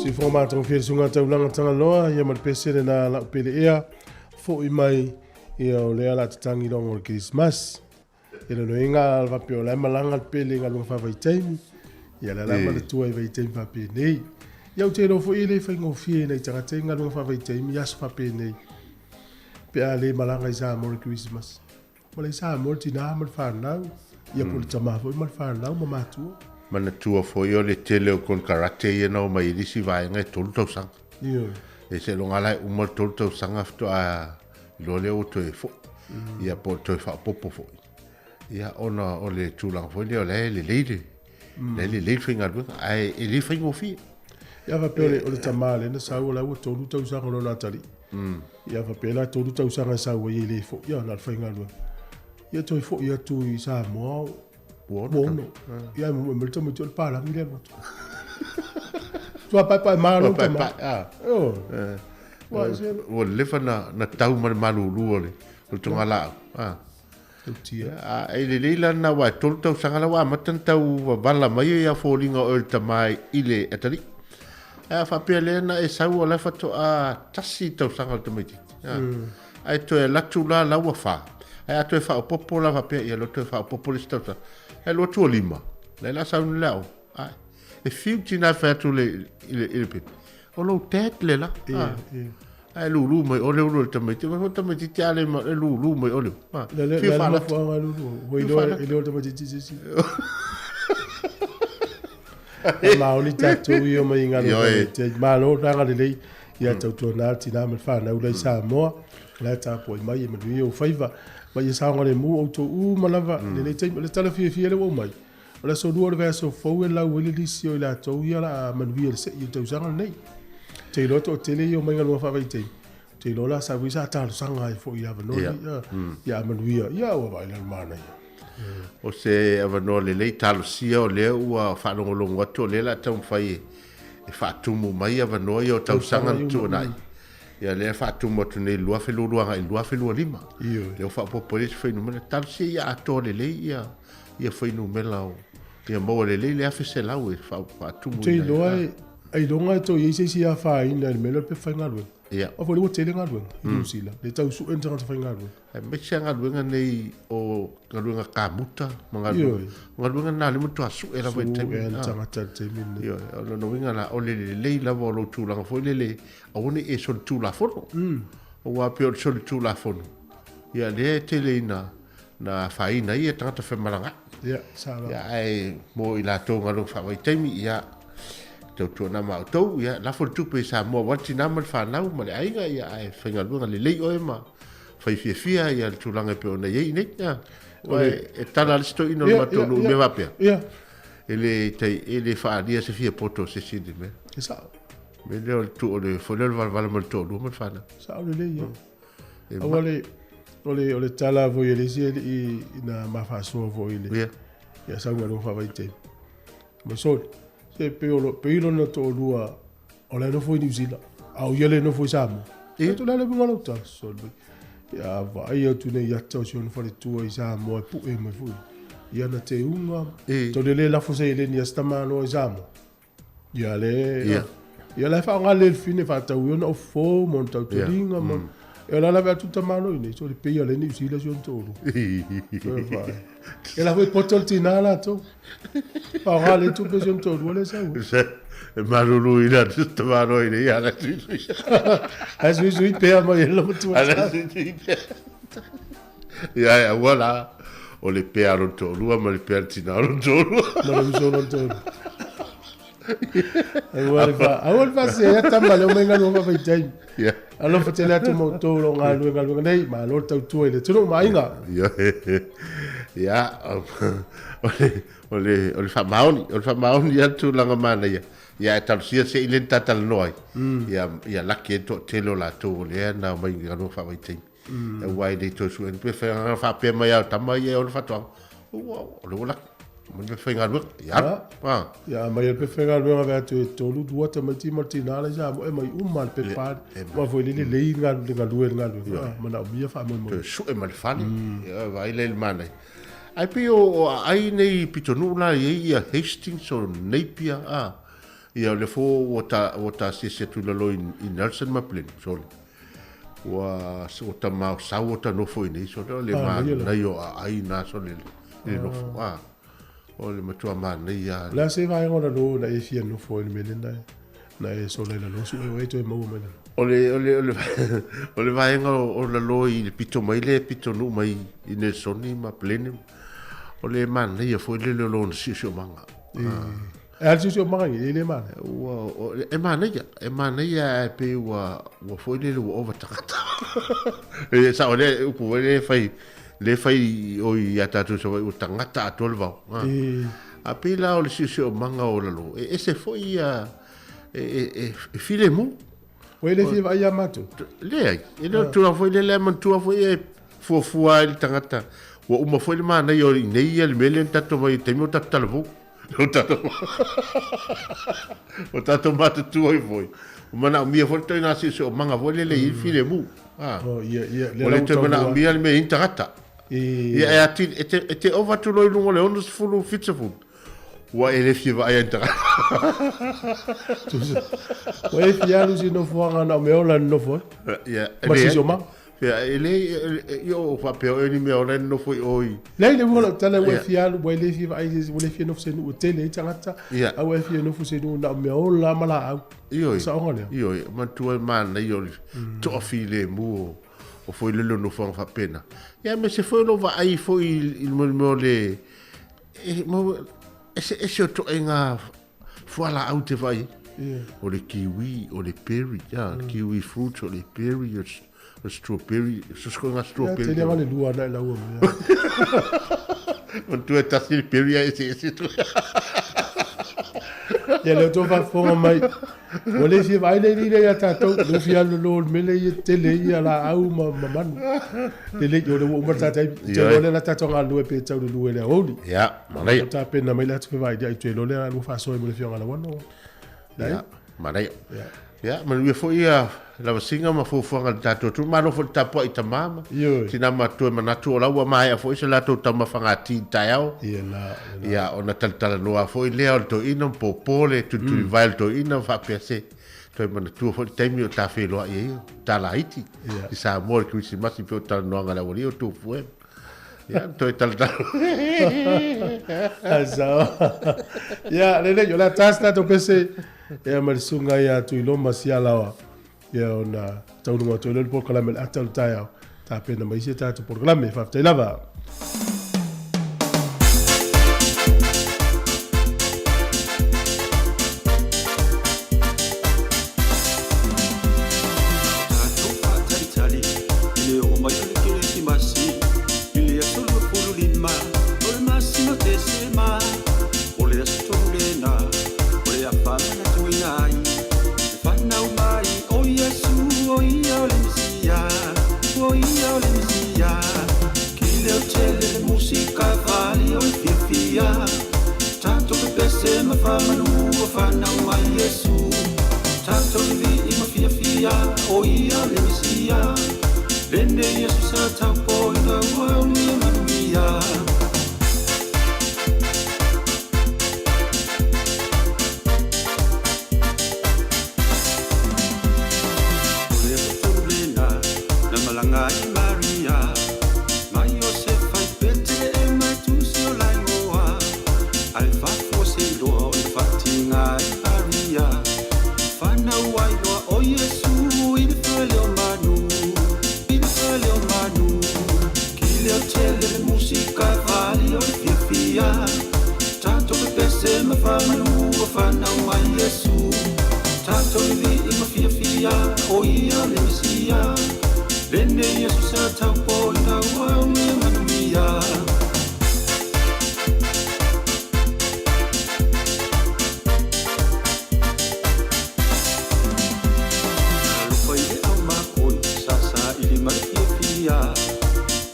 Sifoga matagofie le suga taulaga Tagaloa ia ma le pese lena lau pele ea fo'i mai ia o lea la tatagi loga o le Christmas. E lonoiga faapea o la e malaga le pele i galuega faavaitaimi, ia la la manatua i vaitaimi faapenei. Ia ou te iloa foi e le faigofie i nai tagata i galuega faavaitaimi i aso faapenei pe a le malaga i Samoa i le Kerisimasi. Ua le i Samoa le tina ma le fanau, ia po o le tama foi ma le fanau ma matua. Manatua foi o le tele o konekarate ia na omai i le isi vaega e 3 tausaga. Ioe. E seiloga la e uma le 3 tausaga faatoa iloa lea ua toe foi, ia po o toe faaopoopo foi. Ia ona o le tulaga foi lea o la e lelei le, la e lelei le faigaluega, ae e le faigofie. Ia faapea o le tama lea na sau o la ua 3 tausaga o lona atalii. Ia faapea la 3 tausaga e sau ai e le foi, ia na o le faigaluega. Ia toe foi atu i Samoa ua 6. Ia e mai le tamaiti o le palagi le alu atu. Tua paepae malo tama. Oh. Ua leva na tau ma le malulu o le togalaau. Ah. Tautia. A e lelei la lena aua e 3 tausaga la ua amata ona tau wavala mai ia foliga o oe le tama i le atalii. Ae a faapea lea na e sau o la e faatoa tasi tausaga o le tamaitiiti. Ae toe alu atu la la ua fa. Ae a toe faaopoopo la faapea ia lea ua toe faaopoopo le isi tausaga. Ae alu atu ua lima. Lea la sau nei le aoga. Ae e fiu tina e fai atu i le pepe. O lou dad le la. Ae lulu mai o le ulu o le tamaiti. Mai foi tamaiti a le ma e lulu mai o le. Le le le mafuanga lulu. Ua iloa e le tamaiti sisi. E maoli tatou ia mai galuega te malo tanga lelei ia tautuana tina ma le fanau la i Samoa la e tapuai mai e manuia ou faiva ma ia saogalemu outou uma lava lenei taimi. O le tala fiafia lea ua aumai O le aso lua o le vaiaso fou e lau ai le lisi o i latou ia o le a manuia i le sei o le tausaga lenei. Ou te iloa toatele ia omai galuega faavaitaimi, ou te iloa la sa foi sa talosaga ai foi i avanoa nei, ia a manuia, ia ua vaai la le manaia. O se avanoa lelei talosia o lea ua faalogologo atu o lea o le a taumafai e faatumu mai avanoa ia o tausaga na tuanai. Ia lea e faatumu atu nei i le 2022 agai i le 2025. Ioe. Lea ua faaopoopo ai le isi fuainumera. Talosia ia atoa lelei ia ia fuainumera o ia maua lelei le 1,100 e faatumu. Ou te iloa e ailoga e toe i ai se isi afaina i le mea lea o le pepa faigaluega. Ia. Aua foi o lea ua tele galuega i Niu Sila, le tau sue ni tagata faigaluega. Aemaise lava galuega nei o galuega kamuta ma galuega. Ioe. O galuega na o lea e matua sue lava i le taimi. Sue le tagata i le taimi lenei. Ioe. O lona uiga la, o le lelei lava o lou tulaga foi lele, aua ne i e solitulafono. Aua pei o le solitulafono, ia lea e tele ina na afaina ai tagata femalagaai. Ia, sa lava. Ia, ae mo i latou galuega faavaitaimi, ia, tautuana ma outou, ia, lafo le tupe i Samoa aua le tina ma le fanau ma le aiga, ia, ae faigaluega lelei oe ma fai fiafia ia le tulaga e pei ona i ai nei. Ia, aua e tala lava le isi toeaina o le matou nuu i mea faapea. Ia. E le tai, e le faaalia se fiapoto o se isi i le mea. E sao. Mea lea o le tu, o le foi lea o le valavala ma le toalua ma le fanau. Sao lelei, ia. Aua le, o le, o le tala foi a le isi alii na ma faasoa foi i le, yeah. Ia sau galuega faavaitaimi. Ma soli, se pei o lo, pei lona toalua, o la e nofo i Niu Sila, a o ia le nofo i Samoa. Yeah. Tu le ale bunga lau tala, soli. Ia vaai atu nei ata o si ona faletua i Samoa e pu'e mai foi. Ia na te unga, tole le lafo se eleni a si tamaloa i Samoa. Ia le, Ia. ia la e faaaoga le elfine faatau i ona ofo ma ona tautuliga ma E o la lave atu tamalo i nei, so le peia le Niu Sila si ona toalua. E la foi poto le tina latou. Paoga le tupe si ona toalua le sau. E malulu i la tamalo i nei, ala sui sui. Ae sui sui pea mai e la matua. Ala sui sui pea. Ia, e aua la, o le pea a lona toalua ma le pea a le tina o lona toalua. Ma le uso o lona toalua. Aua le fa, aua le faasea tama le omai galuega faavaitaimi. Ia. Alofa tele atu ma outou o lo o galulue galuega nei, malo le tautua i le atunuu ma aiga. Ia, ia, o le, o le, o le faamaoni, o le faamaoni ia le tulaga manaia. Ia, ae talosia se i le ni ta talanoa ai. Ia, ia laki ai le toatele o latou o lea na omai i galuega faavaitaimi. Aua e le toe sue pe whainga whapea mai au tama ia e ona whatoanga. Ua, o le ua laki. Mai pe whaingaluega. Ia, ah. Ia, mai e pe whaingaluega ve atu e tolu dua tamaiti ma le tina le sa mo e mai uma le pe pa. Wa foi le lei nga le ngalue le ngalue. Ah, mana o mia wha mo. Toe sue ma le fale. Ia, vai le le mana. Ai pe o ai nei pitonu la i ia Hastings o Napier, ah. Ia, le fo ua ta, ua ta siasi atu i lalo i Nelson ma Blenheim, sole. Ua ua ta ma sau o ta nofo i nei sole o le Ah, ma ia la. nei o a ai na sole le le nofo. Ah. O le matua ma nei a. O le a se vaega o lalo na e fia nofo ai le mea lena na e sola i lalo sue oe toe maua mai lalo. O le o le o le o le vaega o lalo i le pito mai le pito nuu mai i Nelsoni ma Blenheim. O le manaia foi lele o lona siosiomaga. E. E a le siosiomaga e le manaia. Ua, e manaia, e manaia ae pei ua, ua foi lele ua ova tagata. E sao lea, upu foi lea e fai, lea e fai o i a tatou i Savaii, ua tagata atoa le vao. E. A pei la o le siosiomaga o lalo, e ese foi ia, e, e, e filemu. Ua e le fia vaai ia matou? Leai, e le o le tulaga foi lele, manatua foi e fuafua ai le tagata. Ua uma foi le manaia o i nei ia le mea lea na tatou vaai i le taimi o tatou talavou. O tatou o tatou matutua ai foi. Ua manaomia foi le ituaiga siosiomaga foi lele i le filemu. Oh, ia, ia, Ua le toe manaomia le mea e i ai ni tagata. Ia, e atili, e te, e te ova atu loa i luga o le 60, 70, ua e le fia vaai ai i ni tagata. Tusa, ua e fia alu i se nofoaga na o mea ola e nonofo ai. Ia, Ma siosiomaga. Ia, e le, i o faapea oe ni mea ola e nonofo i o i. Leai, le uiga o lau tala, ua e fia alu, ua e le fia vaai, ua le fia nofo i se nuu e tele ai tagata, a ua e fia nofo i se nuu na o mea ola ma laau. Ioe. Saoga lea. Ioe, manatua e manaia o le toafilemu o foi lele o nofoaga faapena. Ia, aemaise foi o lou vaai foi i le mea o le, e, eseese o ituaiga fualaau te vaai ai. O le kiwi, o le berry, ia, kiwi fruit, o le berry, o le strawberry, so se koe ngā strawberry. Ia, tele anga le lua ana e laua mea. Manatua e tasi le berry a eseese tu. Ia, lea tou faafofoga mai. Ua le fia vaai le alii lea ia tatou, lea ua fia alu lalo o le mele ia tele ai ia laau ma, ma manu. Lelei, o lea ua uma le ta taimi. Ou te iloa lea la tatou galulue pe tau le lua i le aoauli. Ia, manaia. Ua tapena mai le atu fevailiai, ou te iloa lea la lua faasoa ai ma le Afioga ia Lauano. Leai? Ia, manaia. Ia. Ia, manuia foi ia lavasiga ma fuafuaga a le tatou atunuu. Malo foi le tapuai i tama ma Ioe. tina matua e manatu o la ua maea foi se latou taumafaga ti i le taeao. Ia la, ia la. Ia, ona talatalanoa foi lea o le toeaina ma pōpō le tulitulivae o le toeaina ma faapea se toe manatua foi le taimi o ta feiloai ai, o ta laiti Ia. i Samoa i le Kerisimasi pei o talanoaga a le aualii o Tufue. Ia, toe talatala. Ai sao. Ia, lelei, o le a ta se tatou pese, ia ma le susuga ia Tuiloma Sialaoa. Ia ona taunuu atu ai lea o le polokalame o le ata o le taeao, tapena mai isi a tatou polokalame. Faafetai lava. Tatou faatalitali i le oo mai o le Kerisimasi i le aso 25 o le masina o Tesema. O le aso tonu lena o le a faamanatuina ai le fanau mai o Iesu, o ia o le Mesia, o ia o le Mesia. Kileo tele le musika faalia o le fiafia, tatou pepese ma faamanu ua fanau mai Iesu. Tatou vivii ma fiafia, o ia o le Mesia. Lenei aso sa taupoina ua aulia manuia. O le aso tonu lena na Malaga ai Maria Ma Iosefa i Peteleema e tusi o laigoa Ae fafo se iloa ona faatiga ai Maria Fanau ai loa o Iesu i le fale o manu I le fale o manu Kileo tele le musika e faalia o le fiafia Tatou pepese ma faamanu ua fanau mai Iesu Tatou vivii ma fiafia o ia le Mesia Lenei Iesu sa taupoina ua aulia manuia. Talofa i le au makoi sa saili ma le fiafia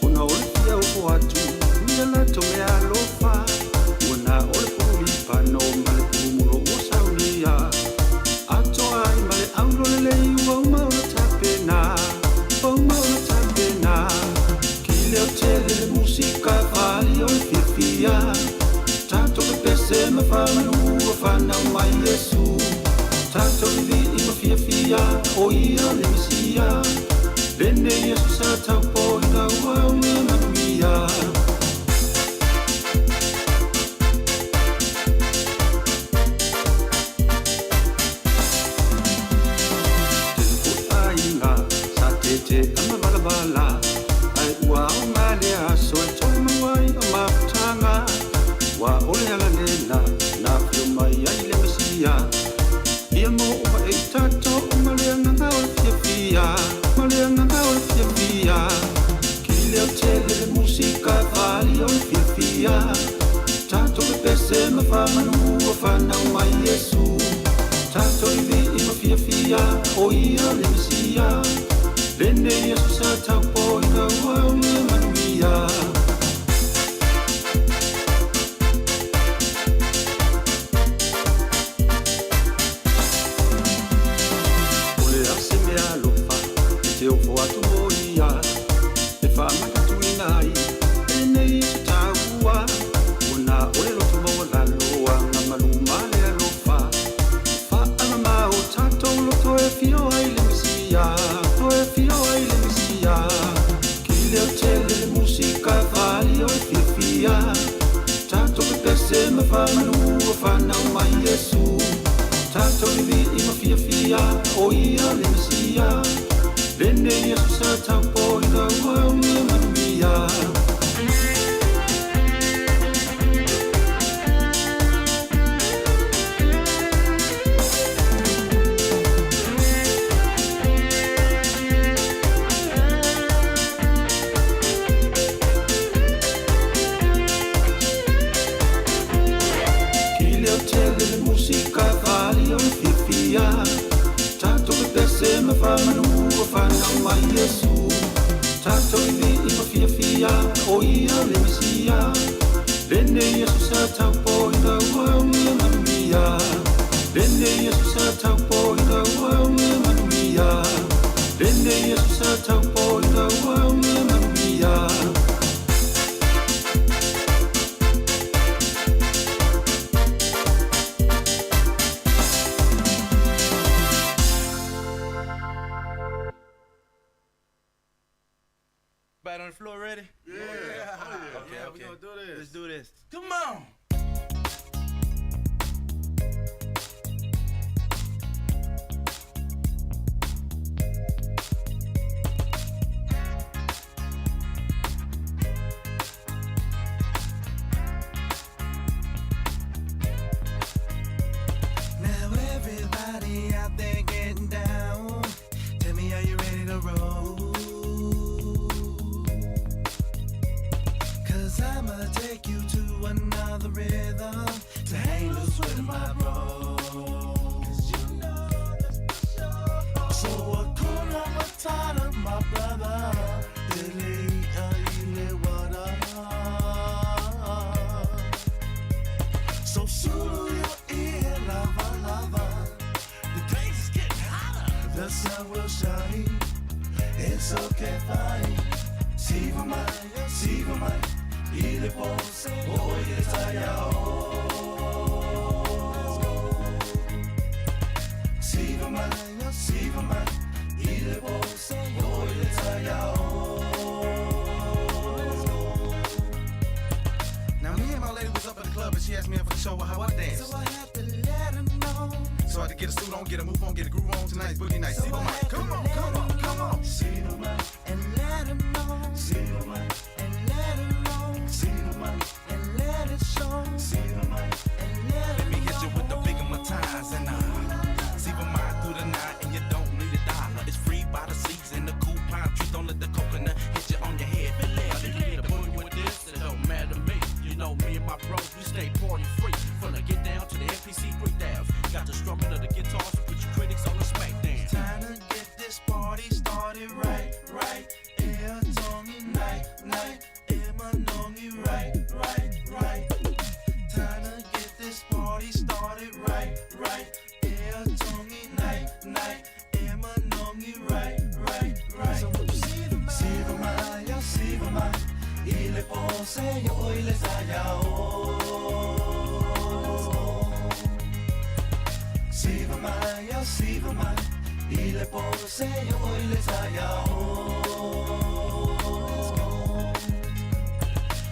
Ona o le fia ofo atu i a latou meaalofa Ua na o le pulu lipano ma le pulu mulo ua saunia Atoa ai ma le aulo lelei ua uma ona tapena Ua uma ona tapena Kileo tele le musika e faalia o le fiafia Tatou pepese ma faamanu ua fanau mai Iesu Tatou vivii ma fiafia o ia le Mesia Lenei Iesu sa taupoina ua aulia manuia. Tele foi aiga sa tete a ma valavala Ae ua aoga lea aso e toe maua ai o mafutaga Ua o le ala lena na afio mai ai le Mesia Ia mo uma e i tatou ma le agaga o le fiafia Ma le agaga o le fiafia Kileo tele le musika e faalia o le fiafia Tatou pepese ma faamanu ua fanau mai Iesu Tatou vivii ma fiafia o ia le Mesia Lenei Iesu sa taupoina ua aulia manuia. O le a se meaalofa e te ofo atu mo ia E faamanatuina ai lenei Iesu taua Ua na o le loto maualalo agamalu ma le alofa E faaamama o tatou loto e afio ai le Mesia To e afio ai le Mesia Kileo tele le musika e faalia o le fiafia Tatou pepese ma faamanu ua fanau mai Iesu Tatou vivii ma fiafia o ia le Mesia Lenei Iesu sa taupoina ua aulia manuia. Kileo tele le musika e faalia o le fiafia Tatou pepese ma faamanu ua fanau mai Iesu Tatou vivii ma fiafia o ia le Mesia Lenei Iesu sa taupoina ua aulia manuia Lenei Iesu sa taupoina ua aulia manuia Lenei Iesu sa taupoina ua aulia manuia. Everybody on the floor ready? Yeah. Oh, yeah. Okay, yeah, okay. We gonna do this. Let's do this. Come on. Now everybody out there getting down. Tell me, are you ready to roll? Cause I'ma take you to another rhythm to hang loose with my bro. Cause you know that's for sure. So Hakuna Matata, my brother. So sulu your ear, lover, lover. The place is getting hotter. The sun will shine. It's okay, fine. Siva mai, siva mai. Ile po, o ile taya o. Siva mai, siva mai. Ile po, o ile taya o. Get a suit on, get a move on, get a groove on. Tonight's boogie night. See my come on, come on, come on. See the mic and let 'em know. See the mic and let it roll. See the mic and let it show. See the mic and let Let me hit you with the big of my ties and I see my mind through the night and you don't need a dollar. It's free by the season, the cool pine tree. Don't let the coconut hit you on your head. If you get a boogie with this, it don't matter to me. You know me and my bros, we stay party free. From the get down to the NPC 3000. Got the strumming of the guitars to put your critics on the smackdown. Time to get this party started right, right. Air tongue night, night. Air manongi right, right, right. Time to get this party started right, right. Air tongue night, night. Air manongi right, right, right. So what you see the see the my, see the my. Ile pose yo ile saya Siva mai, siva mai, ile pose yo ile saya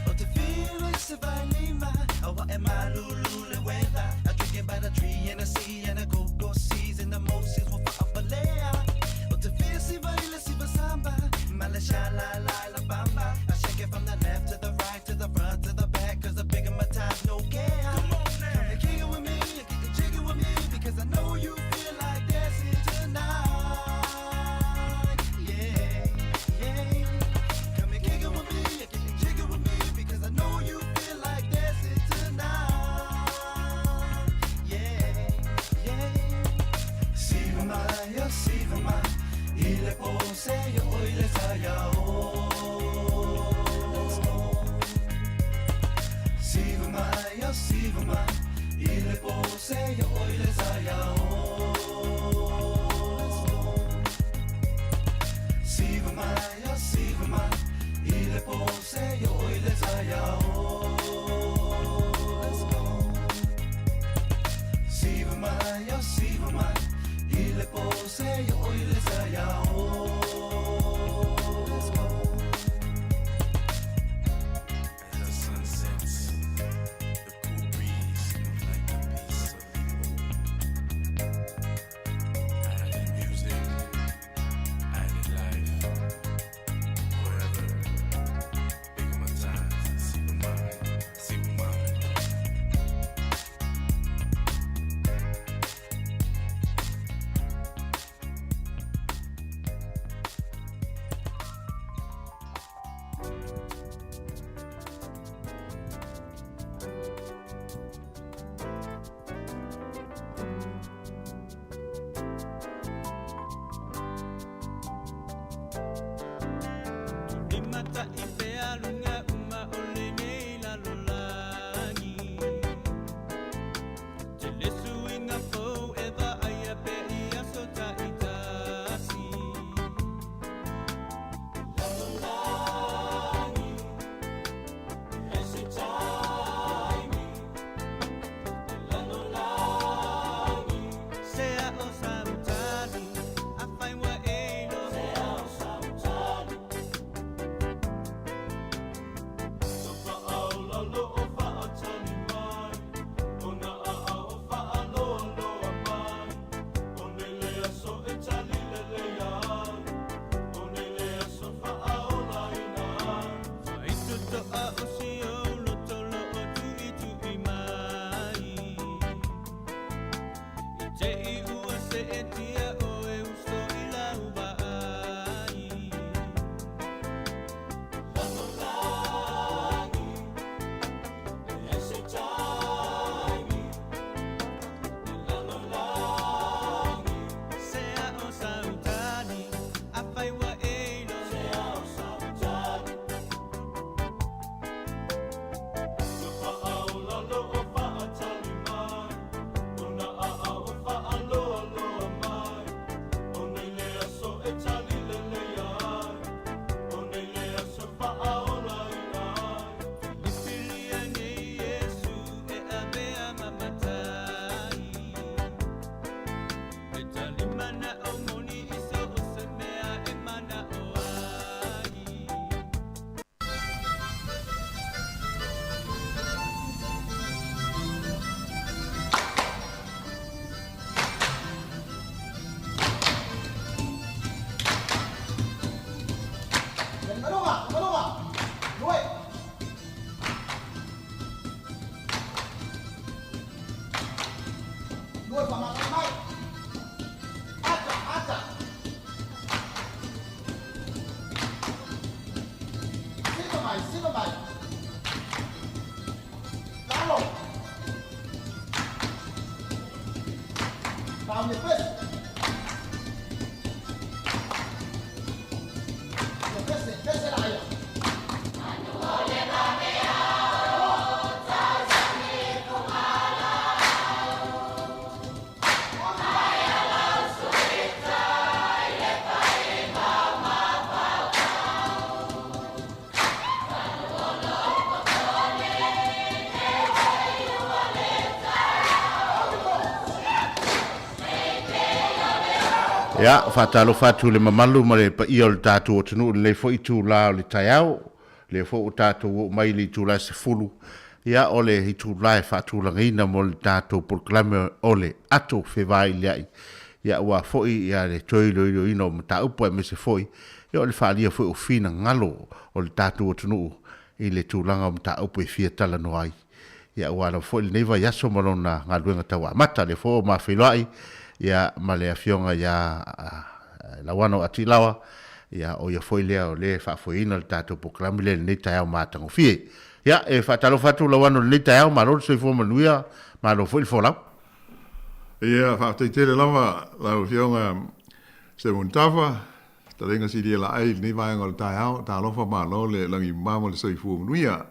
O te feel se vai lima, awa e malulu le weather. I drinking by the tree and the sea and the cocoa seas and the Moses will fa'abalea. O te feel siva ile siva samba, mala sha la la la bamba. I shake it from the left to the right to the front to the back, 'cause the bigger my time, no care. Come on now, come and kick it with me, and kick it jiggy with me, because I know you feel like dancing tonight. Yeah, yeah. Come and kick it with me, and kick it jiggy with me, because I know you feel like dancing tonight. Yeah, yeah. Siva mai, oh, siva mai, ile pose yo ile saya oh. Let's go. Siva mai, oh, siva mai, ile pose yo ile saya oh. Let's go. Siva mai, oh, siva mai, ile pose yo ile saya oh. Let's go. Siva mai, oh, siva mai, ile pose yo ile saya oh. Let's go. As the sun sets, the cool breeze smells like the peace of people. Island music, island life, forever. Big my time, see my mind, see my mind. Imata ipe alunga uma ole nei la lolagi. Te lesu inga fou e va ai a pe i aso ta itasi. La lolagi, e se taimi. La lolagi, se a o sautali, a fai wa e lo. Se a o sautali. Ia, faatalofa atu i le mamalu ma le paia o le tatou atunuu i lenei foi itula o le taeao. O lea foi ua tatou oo mai i le itula e 10, ia o le itula e faatulagaina mo le tatou polokalame o le Ato Fevailiai. Ia aua foi ia le toe iloiloina o mataupu aemaise foi ia o le faaalia foi o finagalo o le tatou atunuu i le tulaga o mataupu e fia talanoa ai. Ia aua lava foi lenei vaiaso ma lona galuega tauamata. Lea foi ua ma feiloai ia ma le Afioga ia Lauano Atilawa, ia o ia foi lea o lea e faafoeina le tatou polokalame lea i lenei taeao matagofie. Ia, e faatalofa atu Lauano i lenei taeao, malo le soifua manuia, malo foi le folau. Ia, faafetai tele lava lau Afioga Simon Tafa, fetalaiga silia laei i lenei vaega o le taeao. Talofa malo le lagi mama ma le soifua manuia.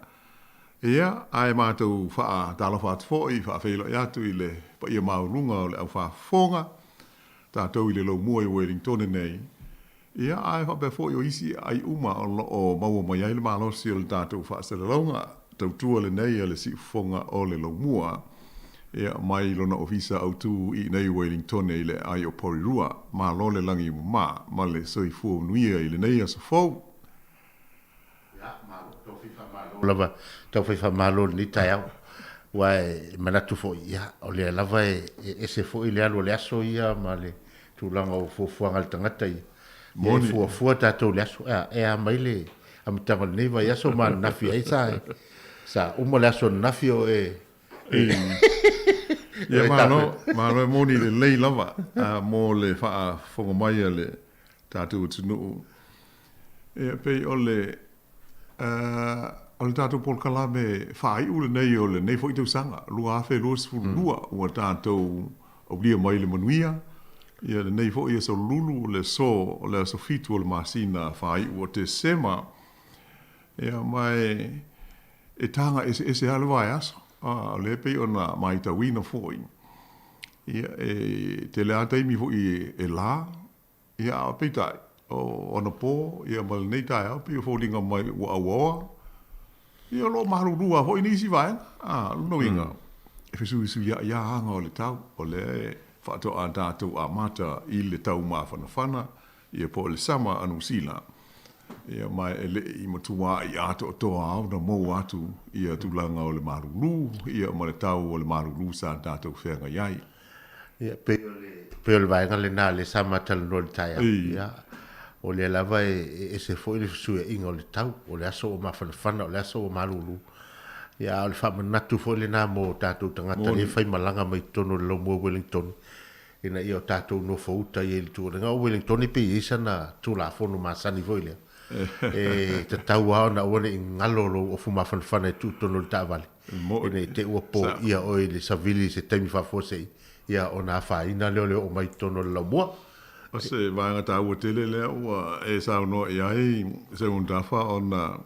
Ia, ae matou faatalofa atu foi, faafeiloai atu i le paia maualuga o le aufaafofoga, tatou i le lomua i Uelintone nei, ia, ae faapea foi o isi aai uma o lo o maua mai ai le malosi o le tatou faasalalauga tautua lenei a le Siufofoga o le Lomua, ia, mai lona ofisa autu i inei i Uelintone i le aai o Porirua. Malo le lagi mama ma le soifua manuia i lenei aso fou. Ia, malo, tau fai faamalo lava, tau fai faamalo i lenei taeao. Aua e manatu foi, ia, o lea lava e ese foi le alu o le aso ia ma le tulaga o fuafuaga a le tagata ia. Ia e fuafua tatou i le aso, e a, e a mai le amataga o lenei vaiaso ma ananafi ai sa, sa uma le aso ananafi o e, Ia, malo, malo e moni lelei lava mo le faafofoga mai a le tatou atunuu. Ia, pei o le, o le tatou polokalame faaiu lenei o lenei foi tausaga 2022 ua tatou aulia mai le manuia. Ia, lenei foi aso Lulu, o le aso, o le aso 7 o le masina faaiu o Tesema. Ia, ma e, e taga eseese lava le vaiaso. A, o lea e pei ona matauina foi, ia, e tele lava taimi foi e la, Ia, a peitai, o anapo, ia ma lenei taeao, pei e foliga mai ua auaoa, ia o lo o malulu lava foi nisi vaega. A, o lona uiga, e fesuisuiai lava aga o le tau, o lea e faatoa tatou amata i le tau mafanafana, ia po o le sama a Niu Sila, ia ma e le i matua'i atoatoa lava ona maua atu ia tulaga o le malulu, ia ma le tau o le malulu sa tatou feagai ai. Ia, pei o le, pei o le vaega lena lea sa ma talanoa i le taeao. Ia, o lea lava e, e ese foi le fesuiaiga o le tau, o le aso ua mafanafana, o le aso ua malulu. Ia, a o le faamanatu foi lena mo tatou tagata lea e faimalaga mai totonu o le Laumua Wellington, ina ia o tatou nofouta i ai i le tuuaiga. O Wellington pei e i ai sana Tulafono masani foi lea, e tatau lava ona aua ne i galo lou ofu mafanafana e tuu i totonu o le taavale. Ina i te i ua poia oe i le savili i se taimi faafuasei, ia ona afaina lea o le oo mai i totonu o le laumua. O se vaega taua tele lea ua e saunoa i ai Simon Tafa ona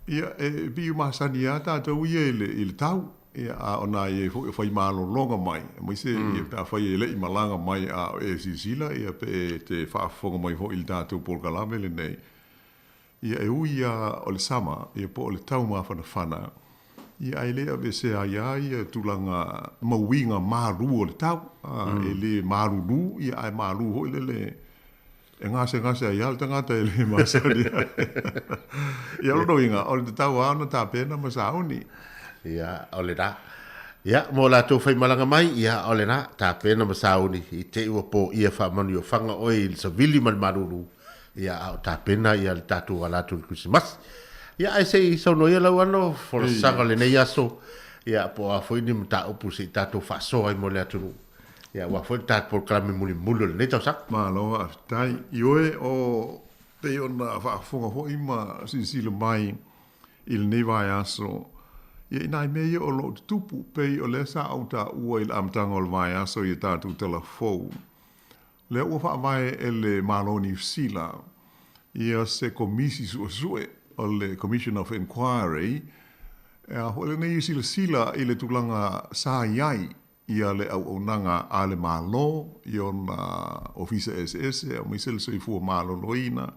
ia e pei e masani lava tatou ia i le i le tau, ia a o na i ai foi o fai malologa mai, aemaise ia pe afai e le i malaga mai a o e silasila ia pe e te faafofoga mai foi i le tatou polokalame lenei. Ia e ui lava o le sama, ia po o le tau mafanafana, ia ae le aveesea ai lava ia tulaga ma uiga malu o le tau. A, e le malulu, ia ae malu foi lele e gasegase ai lava le tagata e le masani ai. Ia o lona uiga, o le tatau lava ona tapena ma sauni. Ia, o lena. Ia, mo latou faimalaga mai, ia, o lena, tapena ma sauni, i te i ua poia faamanuiofaga oe i le savili ma le malulu. Ia, a o tapena ia le tatou ala atu i le Kerisimasi. Ia, ae se i saunoa ia lau ano folasaga o lenei aso, ia, po o a foi ni mataupu se i tatou faasoa ai mo le atunuu. Ia, aua foi le tatou polokalame mulimuli o lenei tausaga. Malo faafetai. Ioe, o pei ona faafofoga foi ma silasila mai i lenei vaiaso, ia i nai mea ia o lo o tutupu, pei o lea sa ou taua i le amataga o le vaiaso i a tatou tala fou. Lea ua faavae e le Malo o Niu Sila ia se Komisi Suesue o le Commission of Inquiry e a foi lenei e silasila i le tulaga sa i ai ia le auaunaga a le Malo i ona ofisa eseese aemaise le soifua maloloina,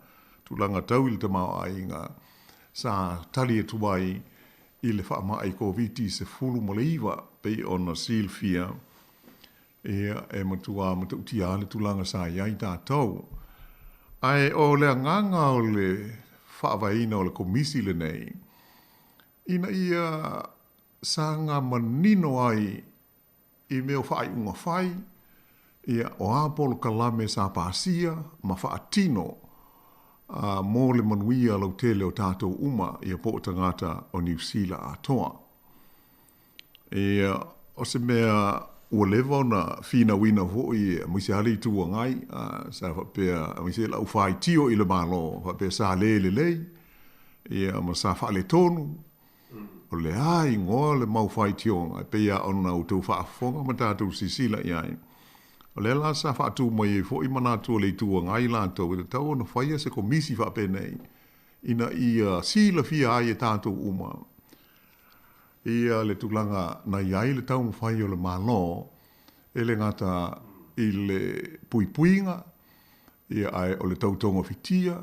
tulaga tau i le tamaoaiga sa tali atu ai i le faamai Koviti-19 pei ona silafia. Ia, e matua matautia lava le tulaga sa i ai tatou. Ae o le agaga o le faavaeina o le Komisi lenei, ina ia saga manino ai i mea o faaiuga fai, ia, o a polokalame sa pasia ma faatino mo le manuia lautele o tatou uma, ia po o tagata o Niu Sila atoa. Ia, o se mea ua leva ona finauina foi aemaise lava le Itu Agai, sa faapea, aemaise le au faitio i le Malo, faapea sa le lelei, ia, ma sa faaletonu. O le a igoa le mau faitioga e pei lava ona outou faafofoga ma tatou silasila i ai. O lea la sa faatu mai ai foi manatu o le Itu Agai latou e tatau ona faia se komisi faapenei ina ia silafia ai e tatou uma ia le tulaga na i ai le taumafai o le Malo e le gata i le puipuiga, ia ae o le tautogafitia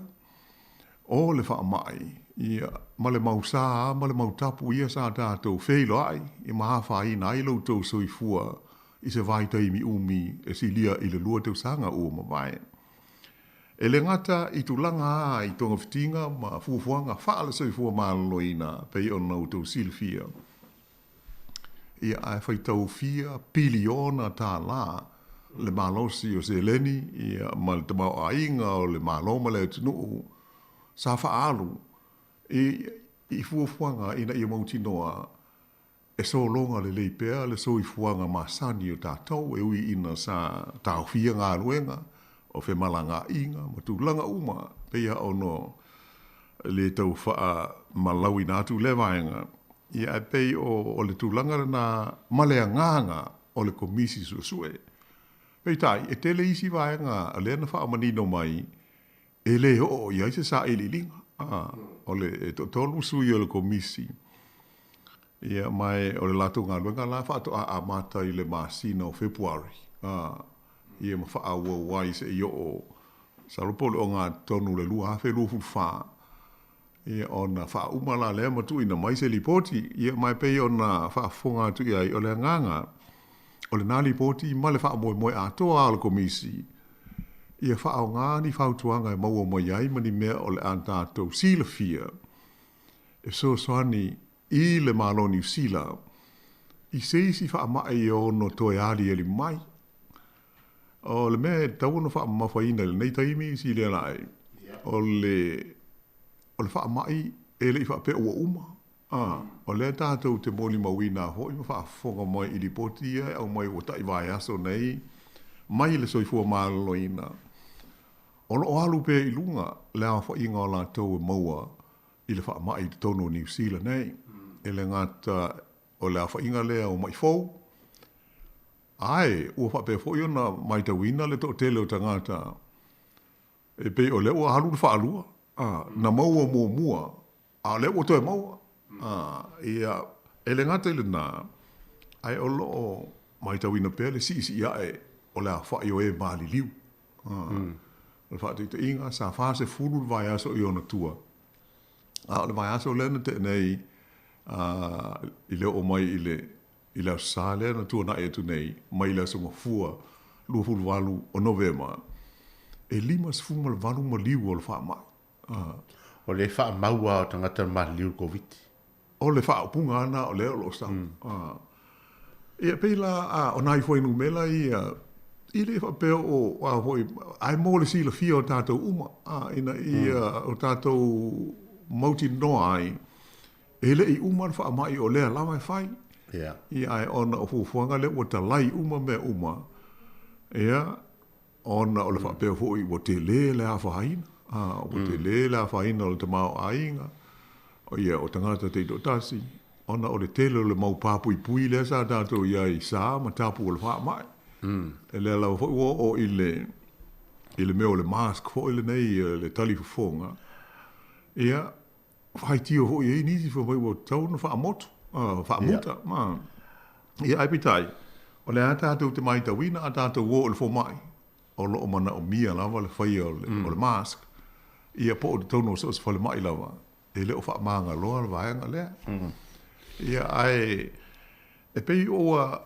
o le faamai, ia, ma le mau sa ma le mau tapu ia sa tatou feiloai ma afaina ai lo outou soifua i se vaitaimi umi e silia i le 2 tausaga ua mavae. E le gata i tulaga a i togafitiga ma fuafuaga faale-soifua maloloina pei ona outou silafia, ia ae faitau fia piliona tālā le malosi o seleni ia ma le tamaoaiga o le Malo ma le atunuu sa faaalu i fuafuaga ina ia mautinoa E sologa lelei pea le soifuaga masani o tatou e ui ina sa taofia galuega o femalagaaiga ma tulaga uma pei lava ona le tau faamalauina atu lea vaega, ia ae pei o le tulaga lena ma le agaga o le Komisi Suesue. Peitai, e tele isi vaega lea na faamanino mai e le oo i ai se sailiiliga. O le e toatolu sui o le Komisi, ia, ma e o le latou galuega la faatoa amata i le masina o Fepuari, ia ma faaauau ai seia oo, masalo po o le ogatotonu o le 2024, ia, ona faauma la lea ma tuuina mai se lipoti. Ia, ma e pei ona faafofoga atu i ai, o le agaga o lena lipoti ma le faamoemoe atoa o le Komisi, ia faaaoga ni fautuaga e maua mai ai ma ni mea o le a tatou silafia e fesoasoani i le Malo o Niu Sila i se isi faamai e ono toe aliali mai. O le mea e tatau ona faamamafaina i lenei taimi, Silia Laei, o le o le faamai e le i faapea ua uma. A, o lea tatou te molimauina foi ma faafofoga mai i lipoti ia e aumai ua tai vaiaso nei mai le soifua maloloina, o lo o alu pea i luga le aofaiga o latou e maua i le faamai i totonu o Niu Sila nei. E le gata o le aofaiga lea o ma'i fou, ae ua faapea foi ona matauina le toatele o tagata E pei o lea ua alu le faalua, a, na maua muamua, a o lea ua toe maua. A, ia, e le gata i lena, ae o lo o matauina pea le siisii ae o le aofai o e maliliu. A, o le faataitaiga, sa 40 le vaiaso i ona tua, a o le vaiaso lea na tea nei, a, i le oo mai i le I le Aso Sa lea na tuanai atu nei, mai le Aso Gafua 28 o Novema, e 58 maliu o le faamai. O le faamau lava o tagata maliliu i le Koviti. O le faaupuga lava lena o lea o lo o sau. Ia, pei la o nai fuainumera ia, e le faapea o a foi, ae mo le silafia o tatou uma, ina ia o tatou mautinoa ai, E le i uma le faamai o lea lava e fai. Ia. Ia, ae ona o fuafuaga lea ua talai uma mea uma, ia, ona o le faapea foi ua tele le afaina, a, ua tele le afaina o le tamaoaiga. Ia, o tagata taitoatasi, ona o le tele o le mau papuipui lea sa tatou i ai i sa ma tapu o le faamai. E lea lava foi ua oo i le, i le mea o le mask foi lenei, le talifofoga, ia, faitio foi i ai nisi fai mai ua tatau ona faamotu, faamuta. Ia, ae peitai, o lea lava tatou te matauina a tatou o i le fomai, o lo o manaomia lava le faia o le mask, ia po o totonu o so o se falemai lava, e le o faamagaloa le vaega lea. Ia, ae e pei ua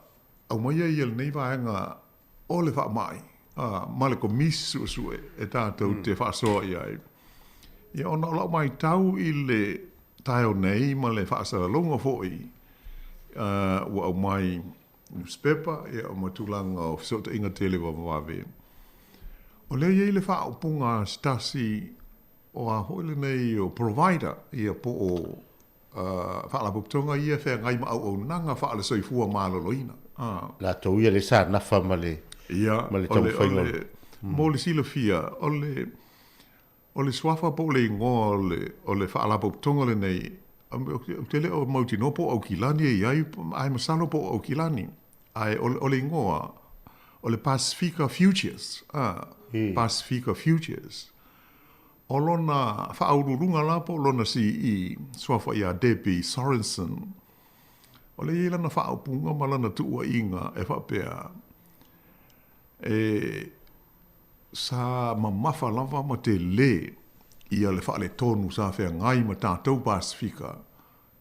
aumaia ia lenei vaega o le faamai ma le Komisi Suesue e tatou te faasoa i ai. Ia, ona o lau matau i le taeao nei ma le faasalalauga foi ua aumai nusipepa ia ma tulaga o fesootaiga televavevave, o lea e i ai le faaupuga a se tasi o a foi lenei o provider ia po o faalapotopotoga ia e feagai ma auaunaga faale-soifua maloloina. Latou ia lea sa nafa ma le ma le taumafaiga o le. Mo le silafia, o le O le suafa po o le igoa o le, o le faalapotopotoga lenei, ou te le o mautinoa po o Aukilani e i ai, ae masalo po o Aukilani. Ae o le, o le igoa, o le Pasifika Futures, a, Pasifika Futures. O lona faauluuluga la po o lona CE, suafa ia Debbie Sorensen, o lea e i ai lana faaupuga ma lana tuuaiga e faapea, E sa mamafa lava ma telē ia le faaletonu sa feagai ma tatou Pasifika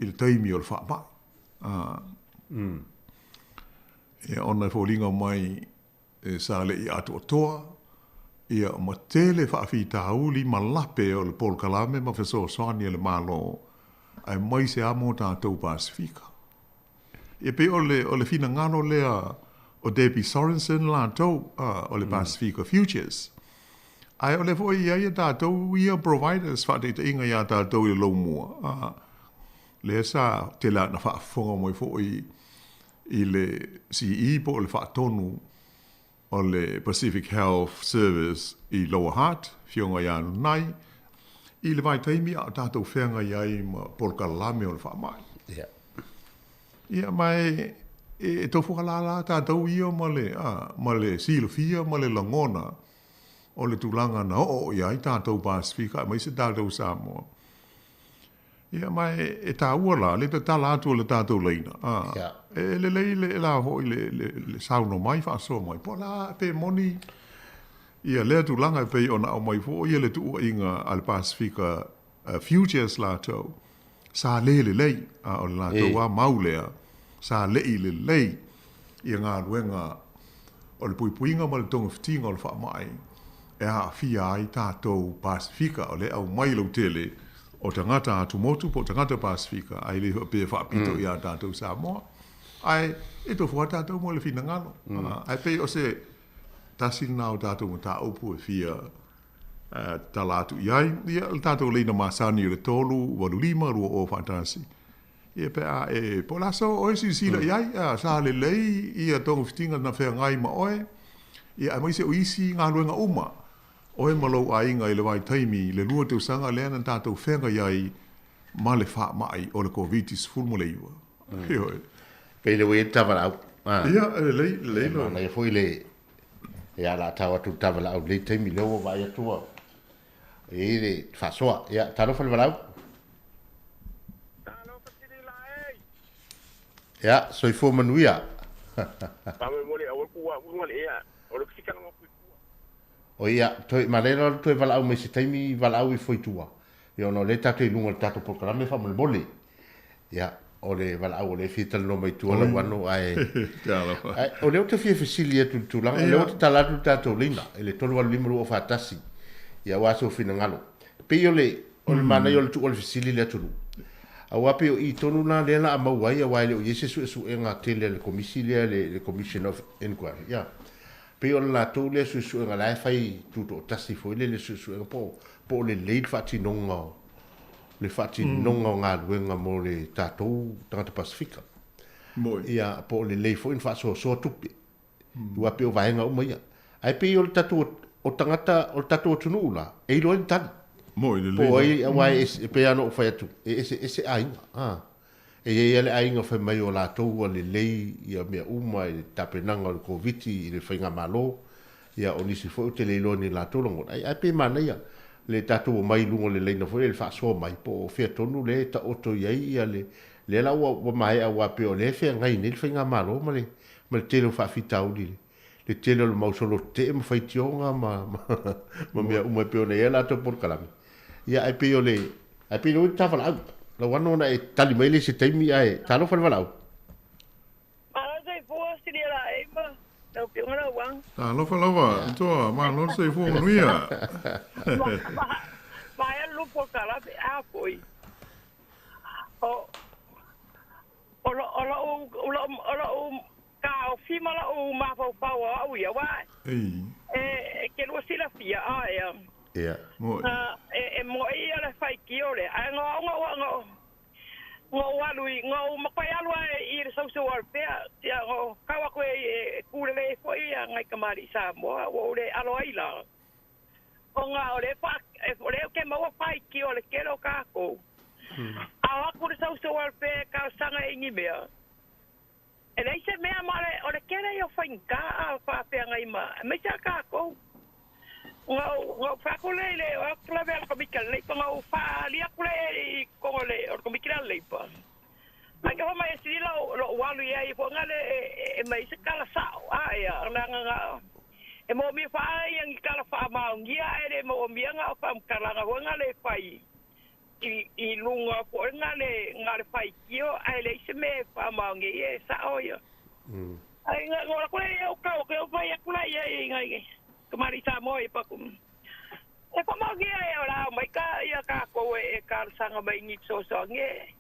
i le taimi o le faamai. Ia ona e foliga mai e sa le i atoatoa ia ma tele faafitauli ma lape o le polokalame ma fesoasoani a le Malo aemaise lava mo tatou Pasifika. E pei o le, o le finagalo lea o Debbie Sorensen latou, o le Pasifika Futures. Ae o lea foi e i ai a tatou ia providers faataitaiga iā tatou i le lomua, lea sa tele lava ina faafofoga mai foi i le CE po o le faatonu o le Pacific Health Service i Lower Hutt, Afioga ia Nunai, i le vaitaimi a o tatou feagai ai ma polokalame o le faamai. Ia. Ia, ma e, e tofu alala tatou ia ma le, a, ma le silafia ma le lagona o le tulaga na oo i ai tatou Pasifika aemaise tatou Samoa. Ia, ma e taua la le tatala atu o le tatou laina, a, e lelei le la foi le, le, le saunoa mai, faasoa mai, po o le a pe moni ia lea tulaga e pei ona aumai foi ia le tuuaiga a le Pasifika Futures latou, sa le lelei, a o le latou lava mau lea, sa le'i lelei ia galuega o le puipuiga ma le togafitiga o le faamai e aafia ai tatou Pasifika, o lea e aumai lautele o tagata atumotu po o tagata Pasifika, ae le faapea e faapito iā tatou Samoa. Ae e tofu lava tatou mo le finagalo. Ae pei o se tasi lena o tatou mataupu e fia tatala atu i ai. Ia, le tatou laina masani o le 3 8 5 2 0 faatasi. Ia pe a e, po o le aso oe silasila i ai, a, sa lelei ia togafitiga na feagai ma oe, ia aemaise o isi galuega uma, oe ma lou aiga i le vaitaimi i le lua tausaga lea na tatou feagai ai ma le faamai o le Koviti-19. Ioe. Pei le ua i ai le tavalaau. Ia, e lelei, lelei. E manaia foi le, ia o le a tau atu le tavalaau i lenei taimi, lea ua vaai atu ua i ai le faasoa. Ia, talofa le valaau. Talofa Silila e! Ia, soifua manuia. Faamolemole aua ku ua uga le ea, o le fika nga pui tua. O ia, toe, manaia loa le toe valaau mai se taimi valaau ifo i tua. Ia ona o lea tatou i luga o le tatou polokalame faamolemole. Ia, o le valaau o lea e fia talanoa mai tua lau ano, ae, ae o lea ou te fia fesili atu i le tulaga, o lea ua tatala atu le tatou laina i le 385 241, ia aua sou finagalo. E pei o le, o le manaia o le tuu o le fesili i le atunuu. Aua pei o i tonu la lea la a maua ai, aua e le o i ai se suesuega tele a le Komisi lea, le Commission of Inquiry. Ia, pei o le latou lea suesuega la e fai tutoatasi foi lele suesuega po o lelei le faatinoga o le faatinoga o galuega mo le tatou tagata Pasifika. Ia, po o lelei foi ona faasoasoa tupe. Aua pei o vaega uma ia. Ae pei o le tatou, o tagata, o le tatou atunuu la, e iloa ai le tali. Mo'i lelei. Po o ai, aua e ese, e pei lava ona ou fai atu, e eseese aiga, a. E i ai lava le aiga fai mai o latou ua lelei ia mea uma i le tapenaga o le Koviti i le faigamalo, ia o nisi foi ou te le iloa ni latou lagona, ae pei e manaia le tatou omai i luga o le laina foi lea i le faasoa mai po o fea tonu lea e taoto i ai ia le lea la ua ua maea aua pei o lea e feagai nei le faigamalo ma le ma le tele o faafitauli i le le tele o le mau solo tetee ma faitioga ma ma mea uma e pei ona i ai a latou polokalame. Ia ae pei o le ae pei o le ta valaau. Lauano ona e tali mai lea i se taimi ae talofa le valaau. Malo le soifua silia laei ma lau afioga Lauaga. Talofa lava Toa, malo le soifua manuia. Maea le lupu o Kalape, a foi. O o lo o lou o lou o lou taofi ma lou mafaufau o au ia, aua e e te lua silafia a ea. Ia. E e mo'i ia le faitio lea, ae no au no no ou alu i, no ou makuai alu ae i le social welfare, ia no kau aku e e kūlele ai foi ia ngai kamali'i Samoa, ua ou le alo ai la. Ona o lea fa, o lea ou te maua faitio a le tele o kākou. A o aku le social welfare e talosaga i ni mea, e leai se mea ma o le, o le tele ia o faigata a faafeagai ma, aemaise a kākou. Na ou, na ou fai atu lea i le, o atu lavea i le Komiti a le Leipa, na ou faaali atu lea i totonu o le, o le Komiti lea a le Leipa. Ae ke fai mai e sili lou, lou alu i ai foi nale e, e aumai se tala sa'o, a ea, leaga na, e moomia faa ia ni tala faamaonia ae le moomia na o faamatalaga foi nale e fai i, i luga foi nale, nale faitio ae leai se mea e faamaonia ia e sa'o ia. Ai na, na ola atu lea ia ou kau atu ia ou fai atu la ia i nai kamali'i Samoa ia paku. E faamaonia e o la omai ka ia kākou e, e talosaga mai ni fesoasoani e,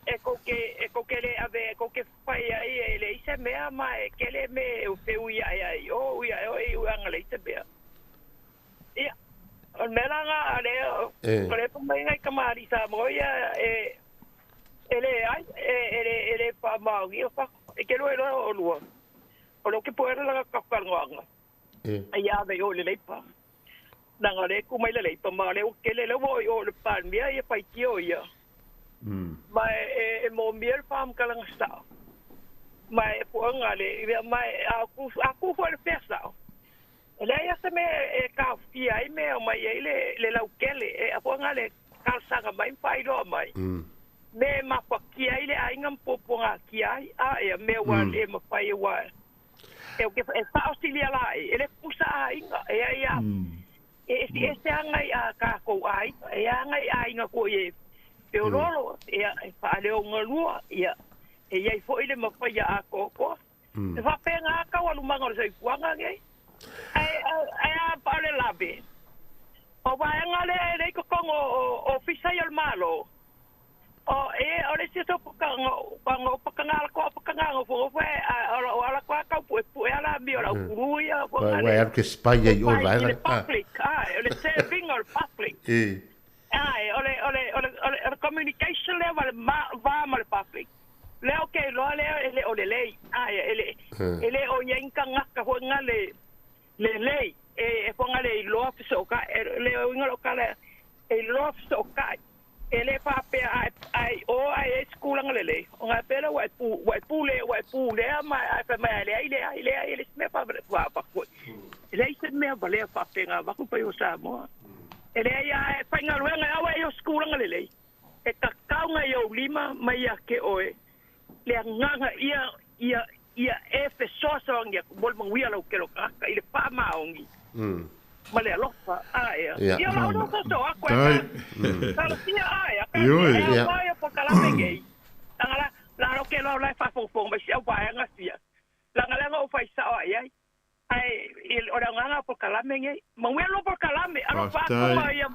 e kou te, e kou te le ave, e kou te fai ai e leai se mea ma e kele me e ui ae ai i o, ui ae o i ui aga leai se mea. Ia, o le mea la na a lea, o lea fai mai nai kamali'i Samoa ia e, e leai, e, e le, e le faamaonia fako. E ke loa loa o lua. O lea ou te poela lana talanoaga. Ai ia ave i o i le Leipa. Leaga o lea e tu mai le Leipa, ma o lea ua tele, lea ua oo i o i le Palemia ia faitio ia. Ma e, e moomia le faamatalaga sao. Ma e puaga le, ia, ma e, a tu, a tu foi le fea sao. E leai lava se mea e taofia ai mea e omai ai le, le lautele, e afuaga le talosaga mai ma faailoa mai. Mea e mafatia ai le aiga ma puapuagatia ai, a ia mea ua le mafai ua e o ke e faaosilia laʻi, e le pusa aiga, e ai a e eseese agai a kākou aiga, e agai aiga foi e feoloolo, ia e faaleogalua, ia e i ai foi le mafai a atoatoa. E faapena a taualumaga o le soifuaga nei. Ae ae a pa o le lave. O vaega lea e le i totonu o ofisa ia o le Malo, o e o le isi o pakanga o pakanga ala koa pakanga nofonofo e o ala koa tau puepue ala amio o le aupulu ia Ua e alu ke spy ai i o le vaega le public ae o le serving o le public ae o le o le o le o le communication lea ma le va ma le public lea ou te iloa lea e le o lelei ae e le e le o i ai ni tagata foi na le lelei e e foi na le iloa fesootai e le uiga o lou tala e iloa fesootai e le faapea a e a e i o ae i ai se tulaga lelei ona e pei lea ua e pu ua e pule ua e pulea ma ae fai mai a leai leai leai e le isi mea faavatu e leai se mea valea faapena avatu pai o Samoa e leai a e faigaluega e au e i o se tulaga lelei e tatau na i ou lima ma ia te oe le agaga ia ia ia e fesoasoani atu mo le manuia lautele o tagata i le faamaoni ma le alofa. Ae ia o lau lea soso aku e talosia ae a talosia e au ai polokalame nei. Langa la la lo ke loa la e faafogafoga mai si au vaega sia. Langa lea na ou fai sao ai ai. Ae o le agaga o polokalame nei. Manuia lua polokalame alofa atu ma ia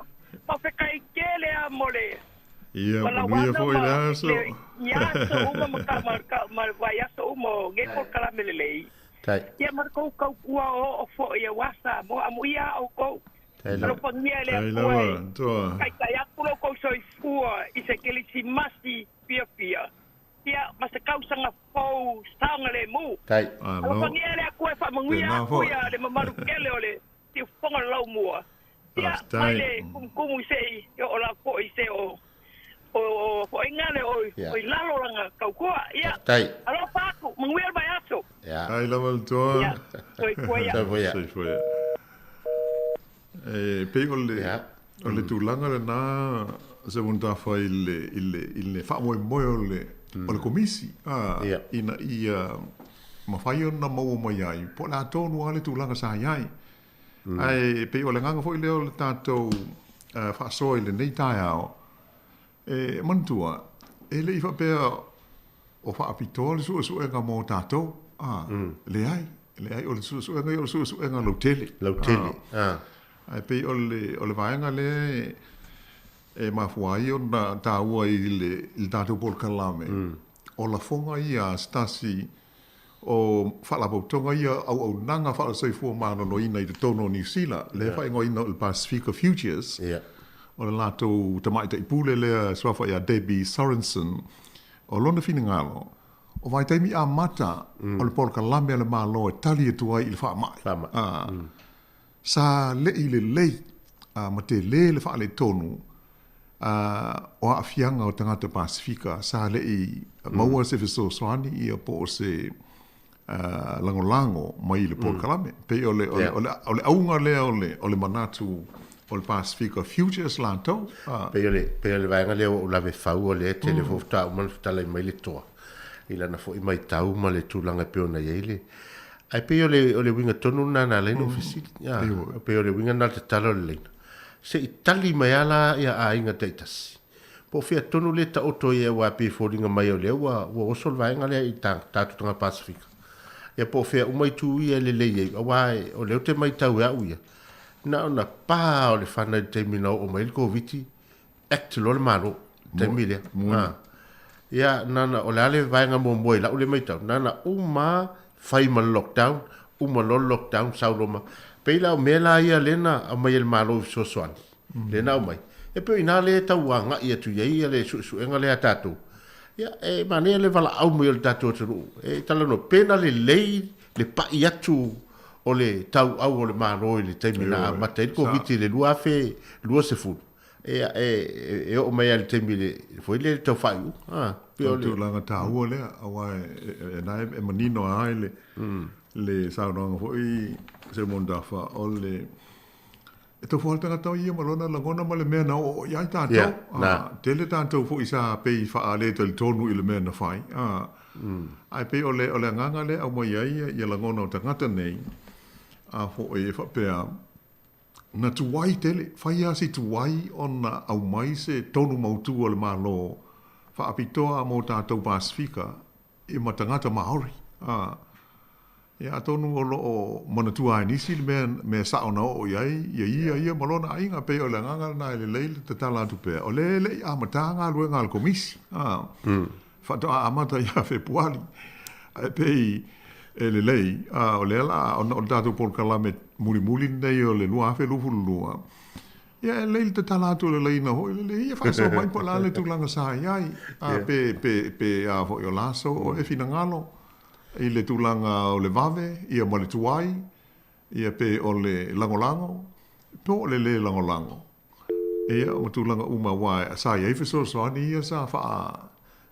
faafetai tele a mo le Ia, manuia foi le aso. I aso uma ma ka, ma, ka, ma vaiaso uma o nei polokalame lelei. Tai. Ia ma le tou tautua o oo foi aua Samoa, amuia a outou. Tai lava. Alofagia e le Tai Atua lava, e Toa. taitai atu lo outou soifua i se Kerisimasi fiafia, ia ma se tausaga fou saogalemu. Tai. Malo. Alofagia e le Atua e faamanuia Tēnā atu foi. ia le mamalu tele o le siufofoga o le laumua. Ia, mai le kumukumu se'i oo lava fo'i se o o o fo'iga le o o i lalo lana tautua. Ia, alofa atu, manuia le vaiaso. Ia. Faafetai lava le toa. Ia, soifua ia. Soifua ia. Soifua ia. E pei o le o le tulaga lena Seumanutafa i le i le i le faamoemoe o le o le Komisi a ina ia mafai ona maua mai ai po o le a tonu lava le tulaga sa i ai. Ae pei o le agaga foi lea o le tatou faasoa i lenei taeao, e manatua, e le i faapea o faapitoa le suesuega mo tatou, a, leai, leai, o le suesuega ia o le suesuega lautele. Lautele, a. Ae pei o le, o le vaega lea e mafua ai ona taua i le, i le tatou polokalame, o lafoga ia a se tasi O faalapotopotoga ia auaunaga faale-soifua maloloina i totonu o Niu Sila, lea e faaigoaina o le Pasifika Futures, o le latou tamaitai pule lea e suafa ia Debbie Sorensen, o lona finagalo, o vaitaimi amata o le polokalame a le Malo e tali atu ai i le faamai, sa leʻi lelei ma tele le faaletonu o aafiaga o tagata Pasifika sa leʻi maua se fesoasoani ia po o se lagolago mai i le polokalame. Pei o le, o le, o le, o le auga lea o le, o le manatu o le Pasifika Futures latou. Pei o le, pei o le vaega lea ua ou lave fau o lea e tele foi faatoa uma ona fetalai mai le toa i lana foi maitau ma le tulaga e pei ona i ai le Ae pei o le, o le uiga tonu lena na ala ai ona ou fesili. E pei o le uiga lena o le tatalo o le laina. Se i tali mai lava la ia aiga taitasi. Po o fea tonu lea e taoto ai aua e pei e foliga mai o lea ua, ua oso le vaega lea i ta, tatou tagata Pasefika. Ia po o fea uma itu ia e lelei ai, aua o lea ou te maitau e au ia, na ona pa o le fana i le taimi na oo mai ai le Koviti, act loa le Malo i le taimi lea. A. Ia, na ona, o le a le vaega muamua i lau lea maitau, na ona uma lava fai ma le lockdown, uma loa le lockdown sau loa ma, pei la o mea la ia lea na aumai e le Malo i fesoasoani, lea na aumai, e pei o i ina lea e tau agai atu i ai le suesuega lea a tatou. Ia, e manaia le valaau mai o le tatou atunuu e talanoa, pe na lelei le pai atu o le tauau o le Malo i le taimi na amata ai le Koviti i le 2020. E, e, e oo mai lava i le taimi le, foi lea le tau faaiuga. Ah, pei o le tulaga taua lea, aua e, na e manino lava i le, le saunoaga foi Seumanutafa, o le, e tau foa le tagata ia ma lona lagona ma le mea na oo i ai tatou. Yeah, ah, tele tatou foi sa pei faale talitonu i le mea na fai. Ah, Ae pei o le, o le agaga lea e aumai ai ia lagona o tagata nei, a foi e faapea, Na tuai tele, fai lava si tuai ona aumai se tonu mautu a le Malo faapitoa mo tatou Pasefika i ma tagata Maori. A, ia atonu o lo o manatua ai nisi le mea, mea sao na oo i ai ia ia ia ma lona aiga. Pei o le agaga lena e lelei le tatala atu pea, o lea e le i amata galuega a le Komisi. A, faatoa amata ia Fepuari. Ae pei e lelei, a o lea la, ona o le tatou polokalame mulimuli lenei o le 2022, ia e lelei le tatala atu o le laina foi lele, ia faasoa mai po o le a le tulaga sa i ai, a pe, pe, pe a foi o la so o e finagalo i le tulaga o le vave, ia ma le tuai, ia pe o le lagolago, po o le lē lagolago. Ia, ma tulaga uma aua sa i ai fesoasoani ia sa faa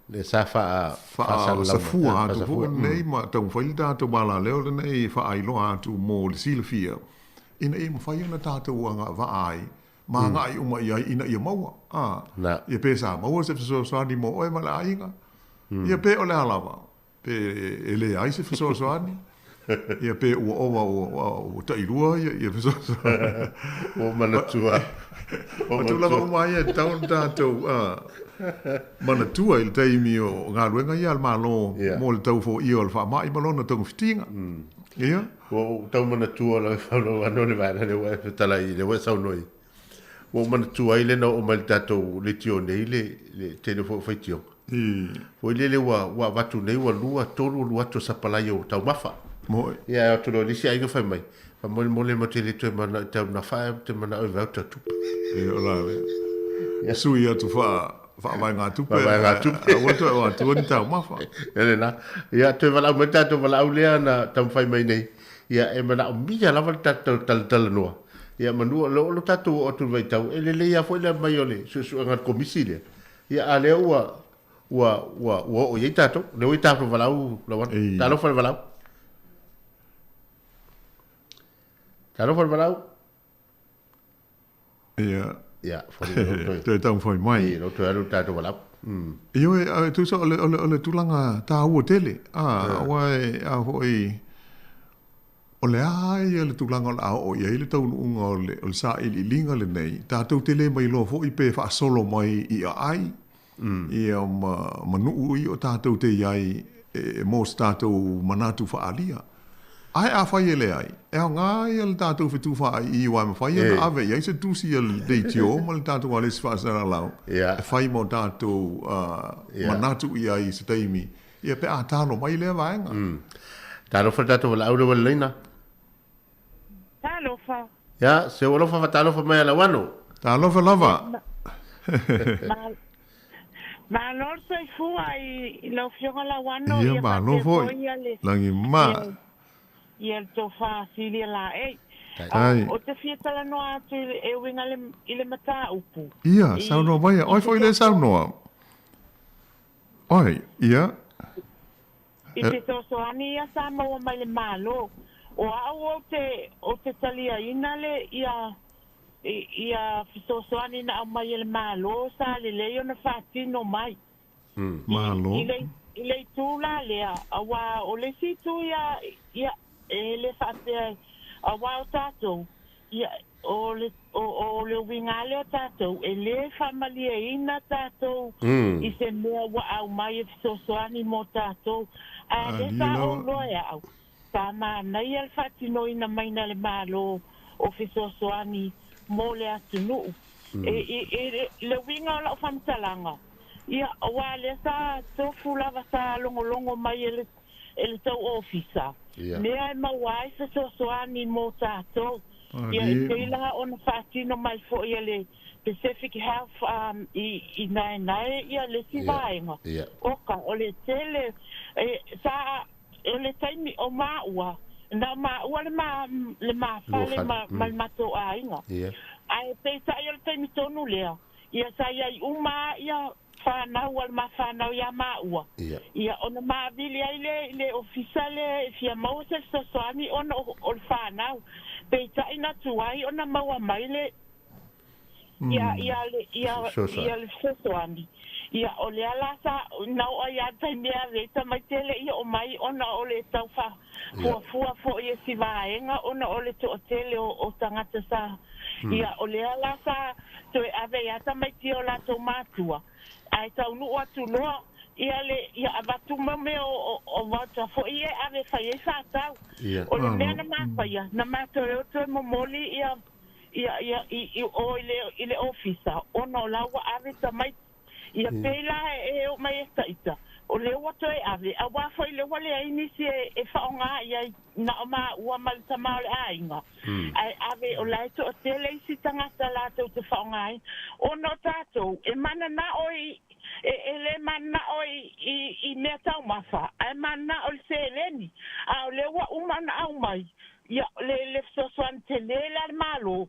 Le sa faa faasafua atu foi lenei ma taumafai le tatou malaleo lenei e faailoa atu mo le silafia ina ia mafai ona tatou agavaa ai ma agai uma i ai ina ia maua. A, ia pe sa maua se fesoasoani mo oe ma le aiga, ia pe o le a lava. Pe e leai se fesoasoani, ia pe ua ova ua tailua ia fesoasoani. Ua manatua. O tulaga uma ia e tatau ona tatou manatua i le taimi o galuega ia a le Malo mo le tau foia o le faamai ma lona togafitiga. Ia. Ua ou tau manatua lau faulauana o le vaega lea ua e fetalai, lea ua e saunoa i ai. Ua ou manatua ai le na oo mai i le tatou leitio nei le le tele foi o faitioga. Foi lele ua ua avatu nei ua lua, tolu alu atu o sapalai o taumafa. Ia ae o atu loa i le isi aiga fai mai, faamolemole matou te le toe manao i taumafa ae ou te manao e vae uta tupe. Ia o la lea. Sui atu faa faavaegatupe. Faavaegatupe. Aua toe o atua ni taumafa. Ia lena. Ia toe valaau mai le tatou valaau lea na taumafai mai nei. Ia e manaomia lava le tatou talatalanoa. Ia manu o lo tatou oo atu i le vaitau, e lelei lava foi le aumai o le suesuega a le Komisi lea, ia a lea ua ua ua ua oo i ai tatou. Lea ua i tatou valaau Lauano. Talofa le valaau. Talofa le valaau. Ia. Ia, foli le toe. Toe taumafai mai. Ia, lo toe alu le tatou valaau. Ioe, e tusa o le, o le, o le tulaga tāua tele, a, aua e, a foi, o le a ia le tulaga o le a oo i ai le taunuuga o le, o le sailiiliga lenei, tatou te le mailoa foi pe faasolo mai i aai, ia ma, ma nuu ia o tatou te i ai e, mo se tatou manatu faaalia. Ae afai e leai, e aoga ia le tatou fetufaai aua e mafai ona ave i ai se tusi a le leitio ma le tatou alesi faasalalau e fai ma o tatou manatu i ai i se taimi ia pe a talo mai lea vaega. Talofa le tatou valaau lea ua leleina. Talofa. Ia, se ua alofa faatalofa mai a Lauano. Talofa lava. Malo le soifua i lau Afioga Lauano Ia, malo foi. Lagi ma. Ia le tofa Silia Laei. Ai. Ou te fia talanoa atu e uiga i le mataupu. Ia, saunoa maia. Oi foi le saunoa. Oi, ia. I fesoasoani ia sa maua mai le Malo. O au ou te, ou te taliaina le, ia, ia fesoasoani na aumai e le Malo sa lelei ona faatino mai. Malo. I le, i le itu la lea, aua o le isi itu ia, ia, e le faapea, aua o tatou, ia, O le, o, o le uiga lea o tatou, e lē faamalieina tatou i se mea ua aumai e fesoasoani mo tatou. Ae lea sa ou iloa e au, sa manaia le faatinoina maina e le Malo o fesoasoani mo le atunuu. E, i, i le uiga o lau faamatalaga, ia, aua lea sa tofu lava sa logologo mai e le, e le tou ofisa, mea e maua ai fesoasoani mo tatou. Ia, e pei la ona faatino mai foi e le Pacific Health i, i naenae ia le isi vaega. Oka, o le tele, e, sa, o le taimi o maua, na o maua le ma, le ma fale ma, ma le matou aiga. Ae peitai o le taimi tonu lea, ia sa i ai uma ia whanau a le ma whanau iā maua. Ia ona mavili ai lea i le ofisa lea e fia maua se fesoasoani ona o le whanau. Peitai na tuai ona maua mai le ia ia le ia ia le fesoasoani. Ia o lea la sa na oo ai lava le taimi e ave ai tamaiti e le i oo mai ona o le tau faafuafua foi e si vaega ona o le toatele o tagata sa Ia, o lea la sa toe ave ai tamaiti i o latou matua, ae taunuu atu loa, ia le, ia avatu ma mea o, o voucher foi ia e ave e fai ai faatau. O le mea na ma faia, na ma toe o toe momoli ia, ia, ia, i, i o i le, i le ofisa, ona o la ua ave tamaiti. Ia pei la e oo mai e taita, o lea ua toe ave, auā foi lea ua leai nisi e faaaoga i ai na o maua ma le tama o le aiga, ae ave o la e toatele isi tagata latou te faaaogaina, ona o tatou e mananao i, e le mananao i mea taumafa, ae mananao i le seleni, a o lea ua uma ona aumai, ia, le fesoasoani tele lea a le Malo.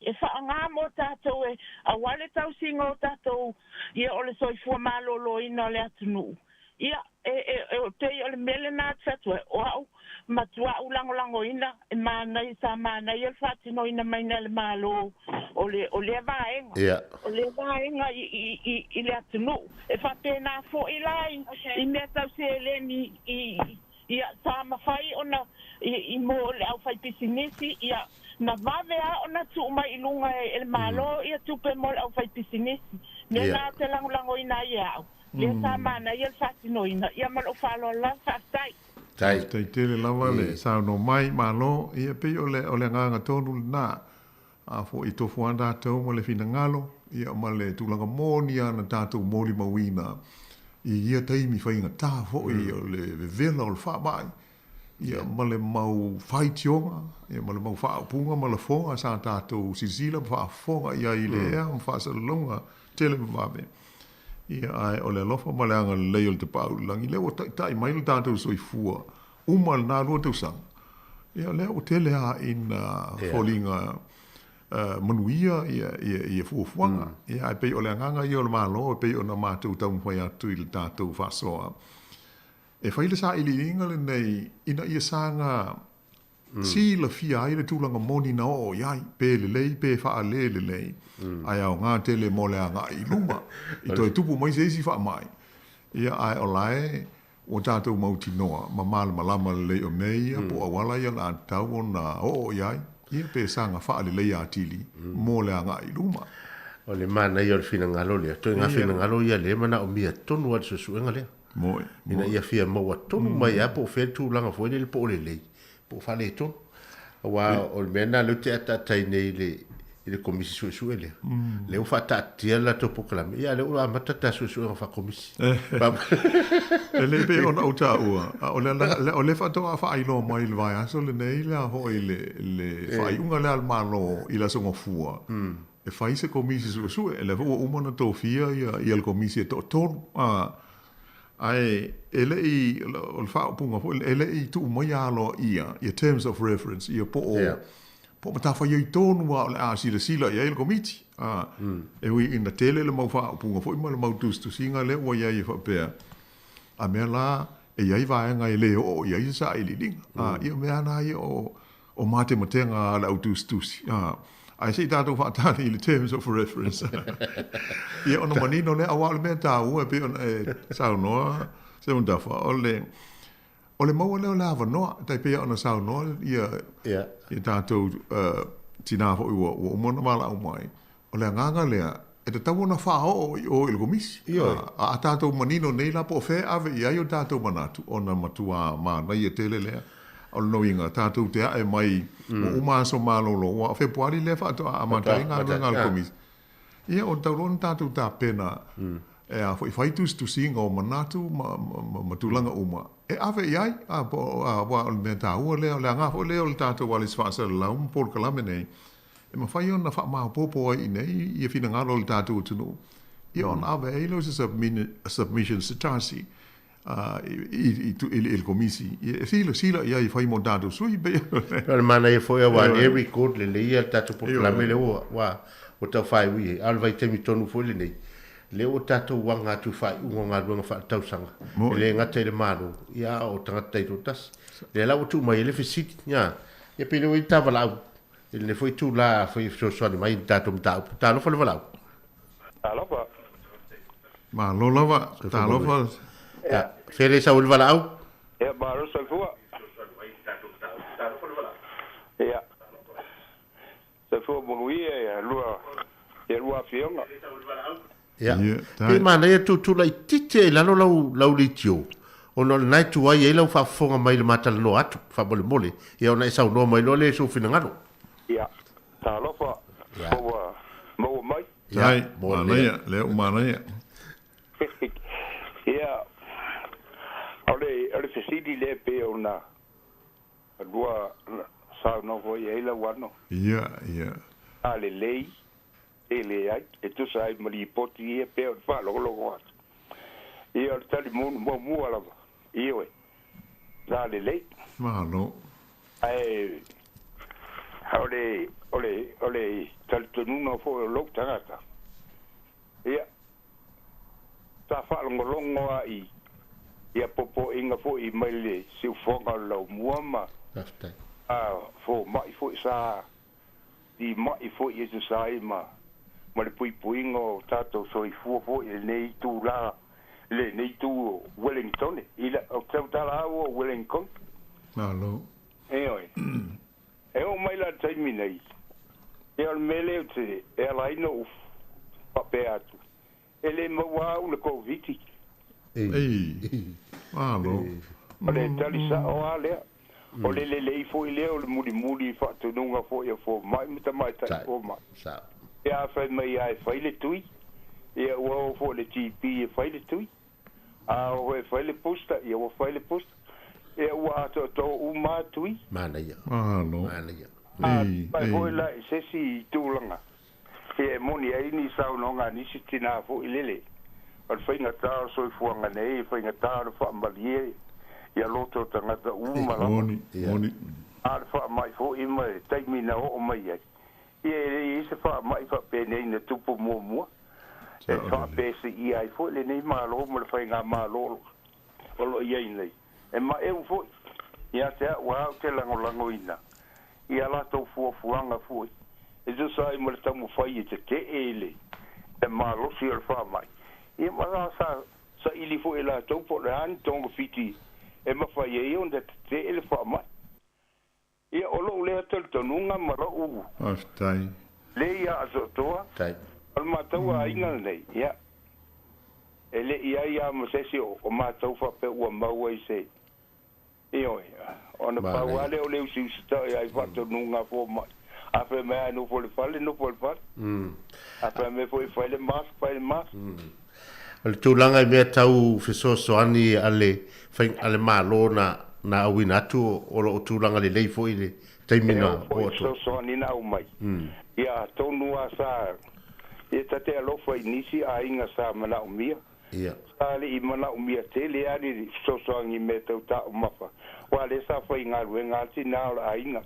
E faaaoga mo tatou e aua le tausiga o tatou ia o le soifua maloloina o le atunuu. Ia, e, e, e pei o le mea lena ou te fai atu ai, o au, matuā ou lagolagoina, e manaia, sa manaia le faatinoina maina e le Malo o le, o lea vaega. O lea vaega i, i, i, i le atunuu. E faapena foi la i, i mea tau seleni i, Ia, sa mafai ona, i, i mo le aufaipisinisi, ia, na vave lava ona tuu mai i luga e, e le Malo ia tupe mo le aufaipisinisi. Mea na ou te lagolagoina ai e au, lea sa manaia le faatinoina, ia ma lou faaaloalo lava, faafetai. Faafetai tele lava le saunoa mai, malo, ia pei o le, o le agaga tonu lena. A foi tofu lava tatou ma le finagalo, ia ma le tulaga moni lava na tatou molimauina i ia taimi faigata foi o le vevela o le faamai, ia ma le mau faitioga, ia ma le mau faaupuga ma lafoga sa tatou silasila ma faafofoga i ai i le ea ma faasalalauga tele ma vave. Ia ae o le alofa ma le agalelei o le Tapaau i le Lagi, lea ua taitai mai lo tatou soifua uma lena 2 tausaga, ia lea ua tele lava ina foliga manuia ia ia ia fuafuaga. Ia ae pei o le agaga ia o le Malo e pei ona matou taumafai atu i le tatou faasoa, e fai le sailiiliga lenei ina ia saga silafia ai le tulaga moni na oo i ai, pe lelei pe faale lelei, ae aoga tele mo le agai i luma, i toe tupu mai se isi faamai. Ia ae o la e ua tatou mautinoa ma malamalama lelei o mea ia po o auala ia o le a tatau ona oo i ai, ia pe saga faaleleia atili mo le agai i luma. O le manaia o le finagalo lea, ituaiga finagalo ia lea e manaomia tonu lava i le suesuega lea. Moi, Ina ia fia maua tonu mai lava po o fea le tulaga foi lele po o lelei po o faaletonu. Aua o le mea lena lea ou te ataata ai nei i le, i le Komisi Suesue lea. Lea ua faataatia le latou polokalame, ia a o lea ua amata ta suesuega faakomisi. E le pei ona ou taua, a o le, o lea faatoa faailoa mai i le vaiaso lenei le a foi le, le faaiuga lea a le Malo i le Aso Gafua, e fai se Komisi Suesue. Lea foi ua uma ona tofia ia, ia le Komisi e toatolu. A, ae e le i, o le faaupuga foi, e le i tuu maia aloaia ia terms of reference, ia po o, yeah, po o matafaioi tonu lava o le a silasila i ai le Komiti. A, e ui ina tele le mau faaupuga foi ma le mau tusitusiga lea ua i ai e faapea, a mea la e i ai vaega e le oo i ai se sailiiliga. A, ia o mea lava na ia o, o matematega a le au tusitusi. A, ae se i tatou faatali i le terms of reference. Ia ona manino lea, aua o le mea taua e pei ona e saunoa Seumanutafa, o le, o le maua lea o le avanoa, e tai pei ona saunoa ia, yeah, ia tatou tinā foi ua, ua uma ona valaau mai, o le agaga lea, e tatau ona faaoo i o i le Komisi. A, a tatou manino nei la po o fea e ave i ai o tatou manatu, ona matua manaia tele lea. O lona uiga, tatou te ae mai, ua uma aso malolo, ua o Fepuari lea faatoa amata ai galuega a le Komisi. Ia, ua tatau loa ona tatou tapena e a foi fai tusitusiga o manatu ma, ma, ma tulaga uma e ave i ai, a, po, a, aua o le mea taua lea, o le aga foi lea o le tatou alisi faasalalau ma polokalame nei, e mafai ona faamaopoopo ai i inei ia finagalo o le tatou atunuu, ia ona ave ai lea o se submission se tasi i le Komisi e silasila i ai e fai mo tatou sui pei O le manaia foi aua o lea e record lelei ia le tatou polokalame lea ua ua tau faaiu ai, a o le vaitaimi tonu foi lenei lea ua tatou aga atu i faaiuga o galuega faaletausaga, e le gata i le Malo, ia a o tagata taitoatasi. Lea la ua tuu mai ai le fesili, ia pei lea ua i ai le ta valaau i lenei foi itula afai e fesoasoani mai i le tatou mataupu. Talofa le valaau. Talofa. Malo lava, talofa. Ia, fea le sau ai le valaau? Ia, malo soifua. Ia, soifua manuia ia lua, ia lua afioga. Ia, pei manaia tuutuu laitiiti ai i lalo lau, lau leitio, ona o lena e tuai ai lau faafofoga mai i le ma talanoa atu, faamolemole, ia ona e saunoa mai loa lea i sou finagalo. Ia, talofa, ua maua mai. Ia, manaia, lea ua manaia. Ia, o le, o le fesili lea e pei ona lua saunoa foi i ai lau ano. Ia, ia. A lelei e leai, e tusa ai ma lipoti ia pei ona faalogologo atu. Ia, o le tali muamua lava, ioe, sa lelei. Malo. Ae o le, o le, o le talitonuga foi o lou tagata, ia, sa faalogologo lava i ia popoʻiga foi mai le siufofoga o le laumua ma fomai foi sa timai foi e tusa ai ma ma le puipuiga o tatou soifua foi i lenei itula, i lenei itu o Wellingtone, i la, o tautala au o Wellington. Malo. Ioe. E oo mai la i le taimi nei, ia o le mea lea ou te, e ala ai ona ou faapea atu, e le maua au le Koviti. Ei. Malo. O le tali sa'o lava lea. O le lelei foi lea o le mulimuli i faatonuga foi a fomai ma tamaitai fomai. Pe a fai mai lava e fai le tui, ia ua o foi le GP e fai le tui. A o foi e fai le booster, ia ua fai le booster. Ia ua atoatoa uma lava tui. Manaia. Malo. Manaia. A pai foi la i se isi tulaga, ia e moni ai ni saunoaga a nisi tinā foi lele, o le faigata o le soifuaga nei, e faigata ona faamalie ia loto o tagata uma lava. Moni, moni. A o le faamai foi ma le taimi na oo mai ai, Ia e le i ai se faama'i faapenei na tupu muamua e faapesiia ai foi lenei Malo ma le Faigamalo o lo o i ai nei. E maeu foi ia te a'u a ou te lagolagoina i a latou fuafuaga foi e tusa ai ma le taumafai e tete'e i le malosi o le faama'i, ia ma sa sa saili foi e latou po o le a ni togafiti e mafai ai ona tete'e le faama'i. Ia, o lou lea talitonuga ma lou. Faafetai. Le ia atoatoa. O le matou aiga lenei, ia, e le i ai lava ma se isi o matou faapea ua maua i se, ioe, ona pau lava lea o le usiusita'i ai faatonuga a fomai. A fai mai lava e nofo i le fale, nofo i le fale. A fai mai foi e fai le mask, fai le mask. O le tulaga i mea tau fesoasoani a le a le Malo na na auina atu o lo o tulaga lelei foi i le taimi E na oo foi oo i atu ai. fesoasoani na aumai, ia atonu lava sa ia ta te alofa i nisi aiga sa manaomia. Sa le i manaomia tele lava le fesoasoani i mea tau taumafa, aua lea sa faigaluega lava le tina o le aiga.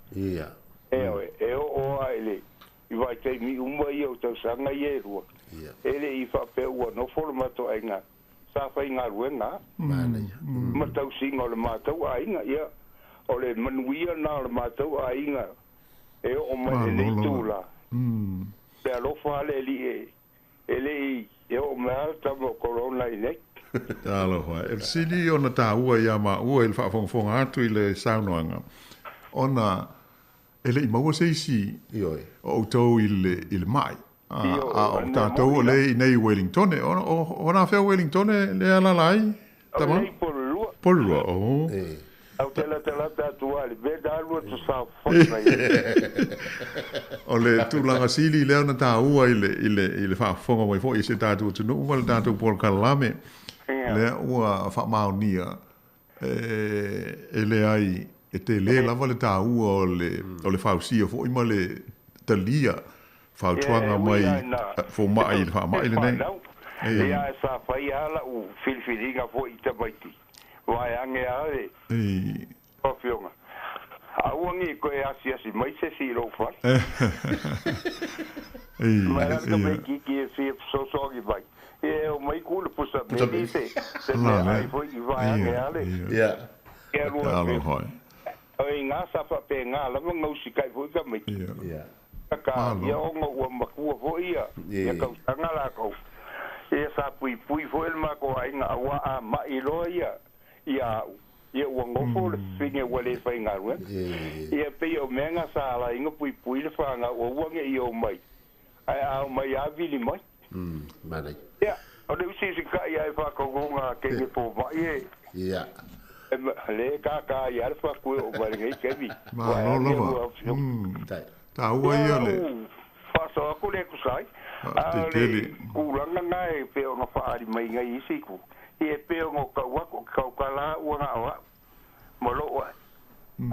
Ioe, e oo lava i le I vaitaimi uma ia o tausaga ia e lua, e le i faapea ua nofo le matou aiga sa faigaluega ma tausiga o le matou aiga. Ia, o le manuia lena o le matou aiga e oo mai i lenei itula. Le alofa a le Alii e le i e oo mai lava le tama o Corona i inei. Talofa e. E sili ona taua ia maua i le faafogafoga atu i le saunoaga, ona E le i maua se isi o outou i le, i le maʻi, a, a o tatou o lea i inei i Wellingtone. O, o, o anafea Wellingtone lea e alaala ai, tama? Porirua, oh. Au te latalata atu lava i le mea na alu atu saofafai mai ai. O le tulaga sili lea ona taua i le, i le, i le faafofoga mai foi i si o tatou atunuu ma le tatou polokalame, lea ua faamaonia E leai, e tele lava le taua o le o le fausia foi ma le talia fautuaga mai fomai i le faamai lenei. Ia ae sa fai lava lau filifiliga foi i tamaiti vaeane lava le afioga. Aua ne i toe asiasi mai se isi i lou fale. Mai la le tamaitiiti e fia fesoasoani mai, ia e omai ku le pusa meli se se meaai foi i vaeane a le ia lua afioga. O i ina sa faapena lava gausikai foi tamaiti. Akā, ia ona ua matua foi ia ia tausaga latou, ia sa puipui foi le matou aiga auā a ma'i loa ia ia a'u, ia ua nofo le fafine ua le faigaluega. Ia pei o mea na sa ala ai ona puipui le fanau aua ne i omai, ae a omai lava vili mai. Ia, o le usiusita'i lava e faatonuga a teine fomai e e le kākā ai lava le fatu e oo mai lenei taimi. Malo lava. Taua ia le. Faasoa atu lea e tusa ai. A o le tulaga na e pei ona faaali mai nei isi itu, ia e pei ona ou tau atu, ou te tautala au na o a'u ma lo'u ae,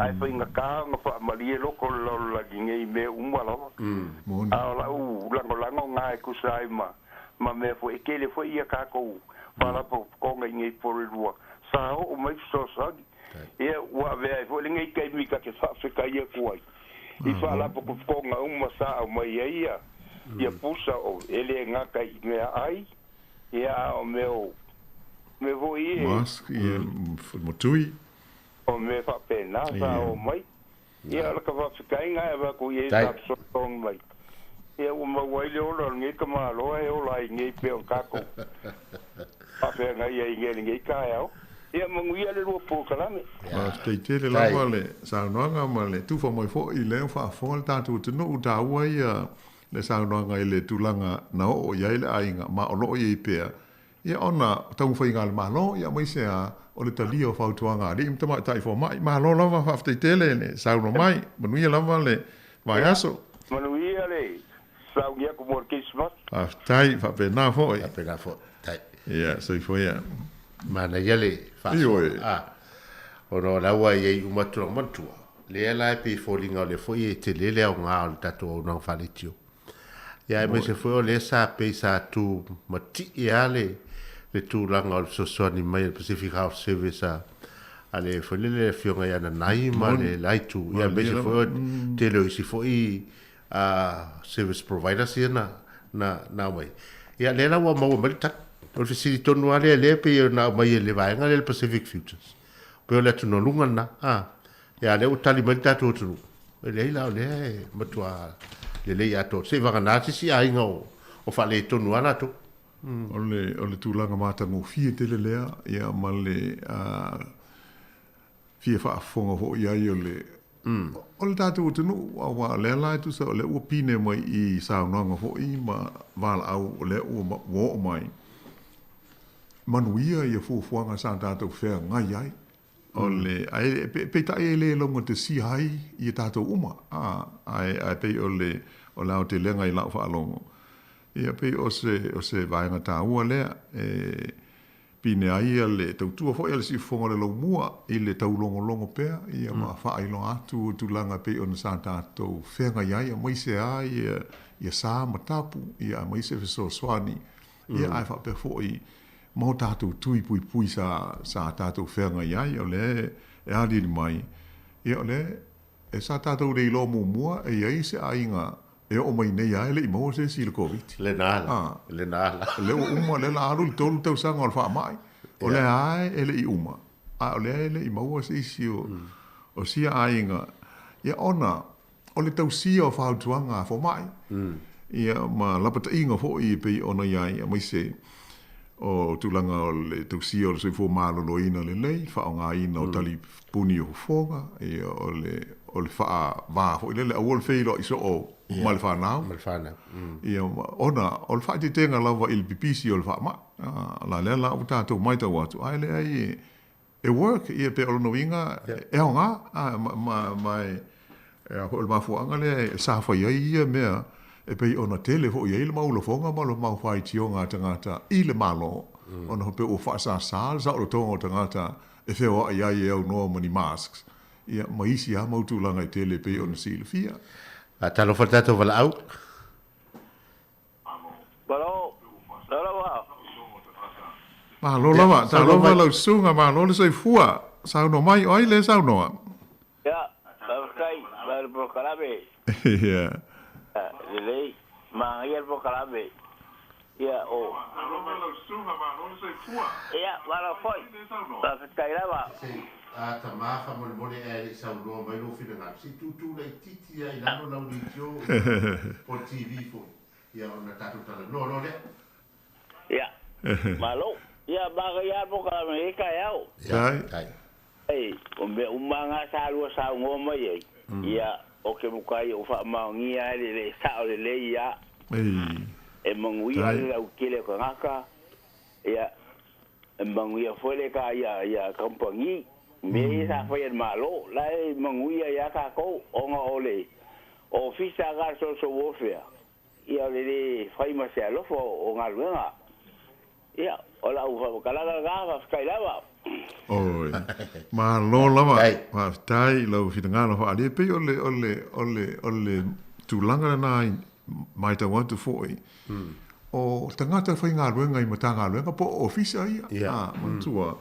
ae faigata ona faamalie loto o le lalolagi nei i mea uma lava. A o la'u lagolago na e tusa ai ma ma mea foi e tele foi ia tatou faalapotopotoga i nei Porirua sa oo mai fesoasoani. Ia ua avea ai foi lenei taimi ta te faafetai atu ai i faalapotopotoga uma sa aumai ai ia ia pusa o e le gata i meaai ia a o mea o mea foi e Mask ia motui. O mea faapena sa oo mai. Ia o laka faafetaiga e avatu i ai sa fesoasoani mai. Ia ua maua ai le ola o lenei tamaloa e ola ai nei pei o tatou faafeagai ai nei i lenei taeao. Ia manuia le lua polokalame. Faafetai tele lava le saunoaga ma le tufa mai foi lea ua faafofoga le tatou atunuu. Taua ia le saunoaga i le tulaga na oo i ai le aiga ma o lo o i ai pea ia ona taumafaiga a le Malo ia aemaise a o le talia o fautuaga a alii ma tamaitai fomai. Malo lava faafetai tele le saunoa mai. Manuia lava le vaiaso. Manuia le sauni atu mo le Kerisimasi. Faafetai, faapena foi. Faapena foi, tai. Ia, soifua ia. Manaia le faasoa. A, ona o la ua i ai uma atu lau manatua, lea la e pei e foliga o lea foi e tele le aoga o le tatou auaunaga faaleitio. Ia aemaise foi o lea sa pei sa tu matie lava le le tulaga o le fesoasoani mai a le Pacific Health Service a a le foi lele le afioga ia Nanai ma le la itu. Ia aemaise foi o le tele o isi foi service providers ia na na na aumai. Ia lea la ua maua mai le tali. O le fesili tonu lava lea lea e pei ona aumai e le vaega lea le Pacific Futures. Pei o le atugaluga lena, a. Ia a lea ua tali mai le tatou atunuu, e leai la o lea e matua lelei atoa. Seivagana se isi aiga o o faaletonu lava latou. O le o le tulaga matagofie tele lea ia ma le fia faafofoga foi i ai o le o le tatou atunuu aua o lea la e tusa o lea ua pine mai i saunoaga foi ma valaau o lea ua oo mai manuia ia fuafuaga sa tatou feagai ai. O le, ae peitai e le laugatasia ai ia tatou uma, a, ae, ae pei o le, o le aotelega i lau faalogo, ia pei o se, o se vaega taua lea e pine ai ia le tautua foi a le siufofoga o le laumua i le taulogologo pea, ia ma faailoa atu tulaga e pei ona sa tatou feagai ai, aemaise lava ia, ia sa ma tapu, ia aemaise fesoasoani, ia ae faapea foi ma o tatou tui puipui sa, sa tatou feagai ai, o lea e aliali mai, ia o lea e sa tatou le iloa muamua e i ai se aiga e oo mai nei lava e le i maua se isi i le Koviti. Lena ala, lena ala. O lea ua uma, o lea o le a alu le 3 tausaga o le faamai, o lea lava e le i uma, a o lea e le i maua se isi o, o sia aiga, ia ona o le tausia o fautuaga a fomai, ia ma lapataiga foi e pei ona i ai, aemaise o tulaga o le tausia o le soifua maloloina lelei, le faaaogaina o tali puni o fofoga, ia o le o le faava foi lele, aua le feiloai soo ma le fanau. Ma le fanau. Ia ona o le faaeteetega lava i le pipisi o le faamai. A la lea la ua tatou matau atu, ae leai e E work, ia pei o lona uiga e aoga, a, ma, ma, ma e, e a foi o le mafuaaga lea e sa fai ai ia mea e pei ona tele foi i ai le mau lafoga ma le mau faitioga a tagata i le Malo, ona faapea ua faasasa le saolotoga o tagata e feoai ai e aunoa ma ni masks, ia, ma isi lava mau tulaga e tele e pei ona silafia. Talofa i le tatou valaau. Malo, lava. Malo lava, talofa lau susuga, malo le soifua. Saunoa mai, o ai lea e saunoa? Ia, faafetai mo le polokalame. Ia. Lelei, manaia le polokalame. Ia, o. Talofa lau susuga, malo le soifua. Ia, malo foi. Faafetai lava. A tama faamolemole ae le i saunoa mai lou finagalo, se i tuutuu laitiiti lava i lalo lau leitio po o le TV foi, ia ona tatou talanoa loa lea. Ia, malo. Ia, manaia lava le polokalame i lenei taeao. Ia, Ai, o mea uma lava na sa lua saunoa mai ai, ia, ou te mukai ou faamaonia ai le le sao lelei ia. E manuia le lautele o tagata, ia, E manuia foi le ka ia ia kamupani, mea ia sa faia e le Malo, la e manuia ia tatou ona o le Ofisa a le Social Welfare, ia o le le fai ma se alofa o galuega. Ia, o lau faamatalaga lena, faafetai lava. Oi, malo lava, faafetai i lau finagalo faaalia. E pei o le, o le, o le, o le tulaga lena i matau atu foi, O tagata faigaluega i Matagaluega po o Ofisa ia. Ia. A, manatua,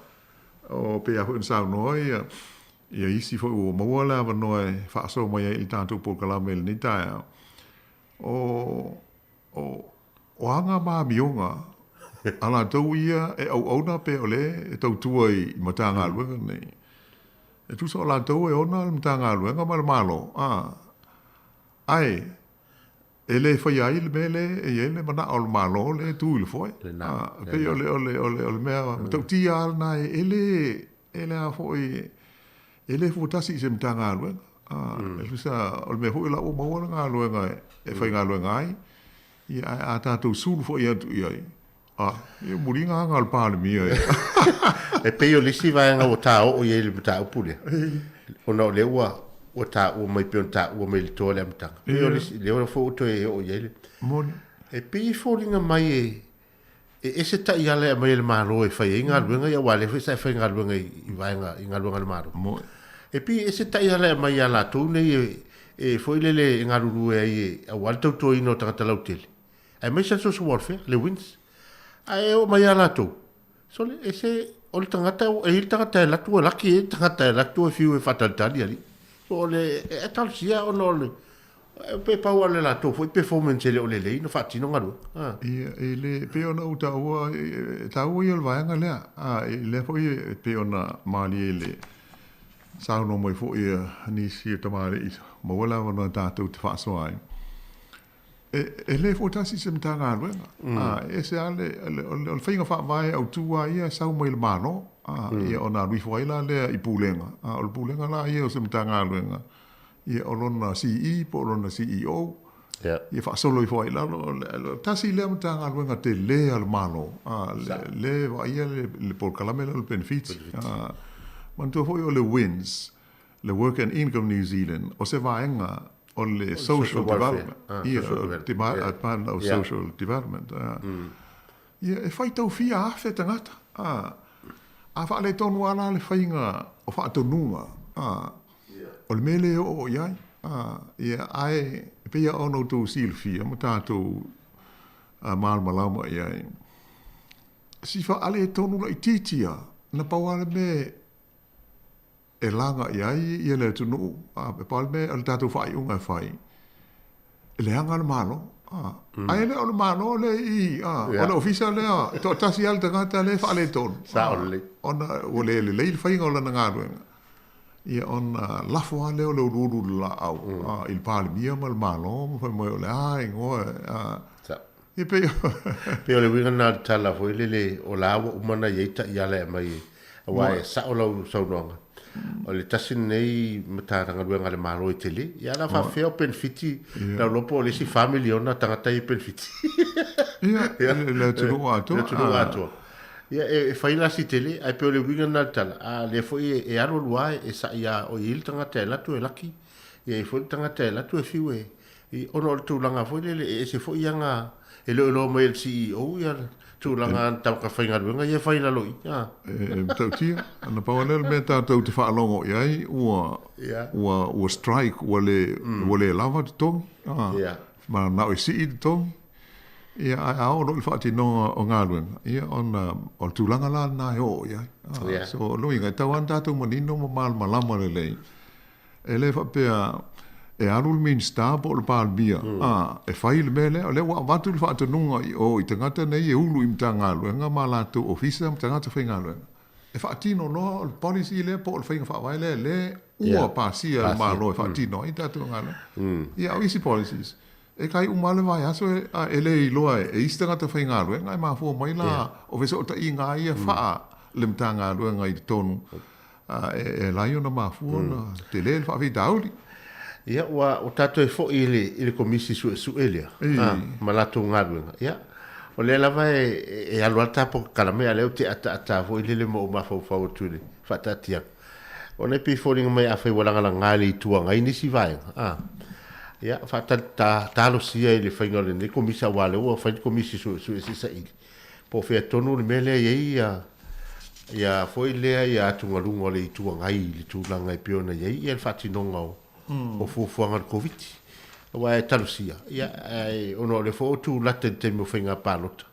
o pei lava foi ona saunoa ia, ia isi foi ua maua le avanoa e faasoa mai ai i le tatou polokalame i lenei taeao, o, o, o aga ma amioga a latou ia e auauna pe o lea e tautua i Matagaluega nei. E tusa o latou e ona le Matagaluega ma le Malo, a, ae E le faia ai le mea lea e i ai le manao o le Malo lea e tu i le foe. E pei o le, o le, o le, o le mea matautia lava lena e le, e le a foi, e le fuatasi i se Matagaluega. E tusa, o le mea foi o la ua maua le galuega e faigaluega ai, ia ae a tatou sulu foi atu i ai, a, ia muliga aga o le Palemia ia. E pei o le isi vaega ua taoo i ai le mataupu lea, ona o lea ua ua taua mai pei ona taua mai i le toa i le amataga. E pei o le isi, lea foi ua toe oo i ai le... Moni. E pei e foliga mai e e ese taiala e aumai e le Malo e fai ai galuega ia, aua o lea foi sa e faigaluega i vaega i galuega a le Malo. Moni. E pei e ese taiala e aumai ia latou nei e e foi lele e galulue ai e aua le tautuaina o tagata lautele. Aemaise le social welfare, le WINS. Ae oo mai ia latou, sole, e se, o le tagata, e i ai le tagata e alu atu ua laki ai le tagata e alu atu e fiu e faatalitali alii. So o le, e talosia ona o le, Pe pau lava o le latou foi performance e le o lelei ona faatino galuega. A. Ia, e le, e pei ona ou taua, e taua ia o le vaega lea. A, e lea foi e pei ona malie i le saunoa mai foi a nisi o tamalii, maua le avanoa tatou te faasoa ai. E, e le foi tasi se Matagaluega. A, e ese lava le, o le, o le faiga faavae autu lava ia e sau mai le Malo. A, ia ona alu ifo ai la lea i Pulega. A, o le Pulega la ia o se Matagaluega, ia o lona CE po o lona CEO, ia faasolo ifo ai i lalo. O le tasi lea Matagaluega tele a le Malo, a, le vaaia le polokalame lea o le penefiti. A, manatua foi o le WINZ, le Work and Income New Zealand, o se vaega o le Social Development, ia, Department of Social Development. Ia, e faitau fia afe tagata, a, a faaletonu lava la le faiga o faatonuga, a, o le mea lea e oo i ai, a, ia, ae e pei lava ona outou silafia ma tatou malamalama i ai, si faaletonu laitiiti lava, na pau lava le mea e laga i ai ia le atunuu, a, e pau le mea o le tatou faaiuga e fai, e leaga le Malo. A, ae le o le Malo lea i i, a, o le ofisa lea, e toatasi lava le tagata lea e faaletonu, Sao lelei. Ona ua le lelei le faiga o lana galuega, ia ona lafo lava lea o le uluulu i le laau, a, i le Palemia ma le Malo, ma fai mai o le a igoa, a, ia pei Pei o le uiga lena o le tala foi lele, o la ua uma ona i ai taiala e aumai aua e sao lau saunoaga, o le tasi lenei Matagaluega a le Malo e tele, ia a o le a faapefea o penefiti, lau iloa po o le isi 4 miliona tagata ia e penefiti. Ia, le atunuu atoa. Le atunuu atoa. Ia, e fai la si tele, ae pei o le uiga lena o le tala, a lea foi e alu alu lava e sa'i lava, o i ai le tagata e alu atu e laki, e i ai foi le tagata e alu atu e fiu e, Ona o le tulaga foi lele e ese foi aga e le o iloa mai e le CEO ia tulaga tagata faigaluega ia e fai i lalo i i. E matautia, na pau lava lea o le mea tatou te faalogo i ai ua ua ua strike ua le ua le lava totogi ma na o e sii totogi ia ae a oo loa i le faatinoga o galuega ia ona o le tulaga la lena e oo i ai. So o lona uiga e tatau lava ona tatou manino ma malamalama lelei E le faapea e alu le Minisita po o le Palemia a, e fai le mea lea. O lea ua avatu le faatonuga i o i tagata nei e ulu i Matagaluega ma latou ofisa ma tagata faigaluega e faatino loa o le policy lea po o le faiga faavae lea lea ua pasia e le Malo e faatino ai tatou galuega. Ia, o isi policies, e kai uma lava le vaiaso a e le iloa e isi tagata faigaluega e mafua mai la o fesootaiga lava ia faa le Matagaluega i totonu e ala ai ona mafua ona tele le faafitauli. Ia, ua o tatou e foi i le, i le Komisi Suesue lea, a, ma latou galuega. Ia, o lea lava e, e alu lava le ta polokalame, a o lea ou te ataata foi lele ma ou mafaufau atu i le faataatiaga. Ona e pei e foliga mai afai ua lagalaga e le Itu Agai nisi vaega, a, ia, faatali, ta, talosia i le faiga o lenei Komisi, aua o lea ua fai le Komisi Suesue se i saili. Po o fea tonu le mea lea e i ai ia, ia foi lea ia atugaluga o le Itu Agai i le tulaga e pei ona i ai ia le faatinoga o, mm. o fuafuaga o le Koviti. Aua e talosia, ia, ae ona o lea foi ua tulata i le taimi o faiga palota.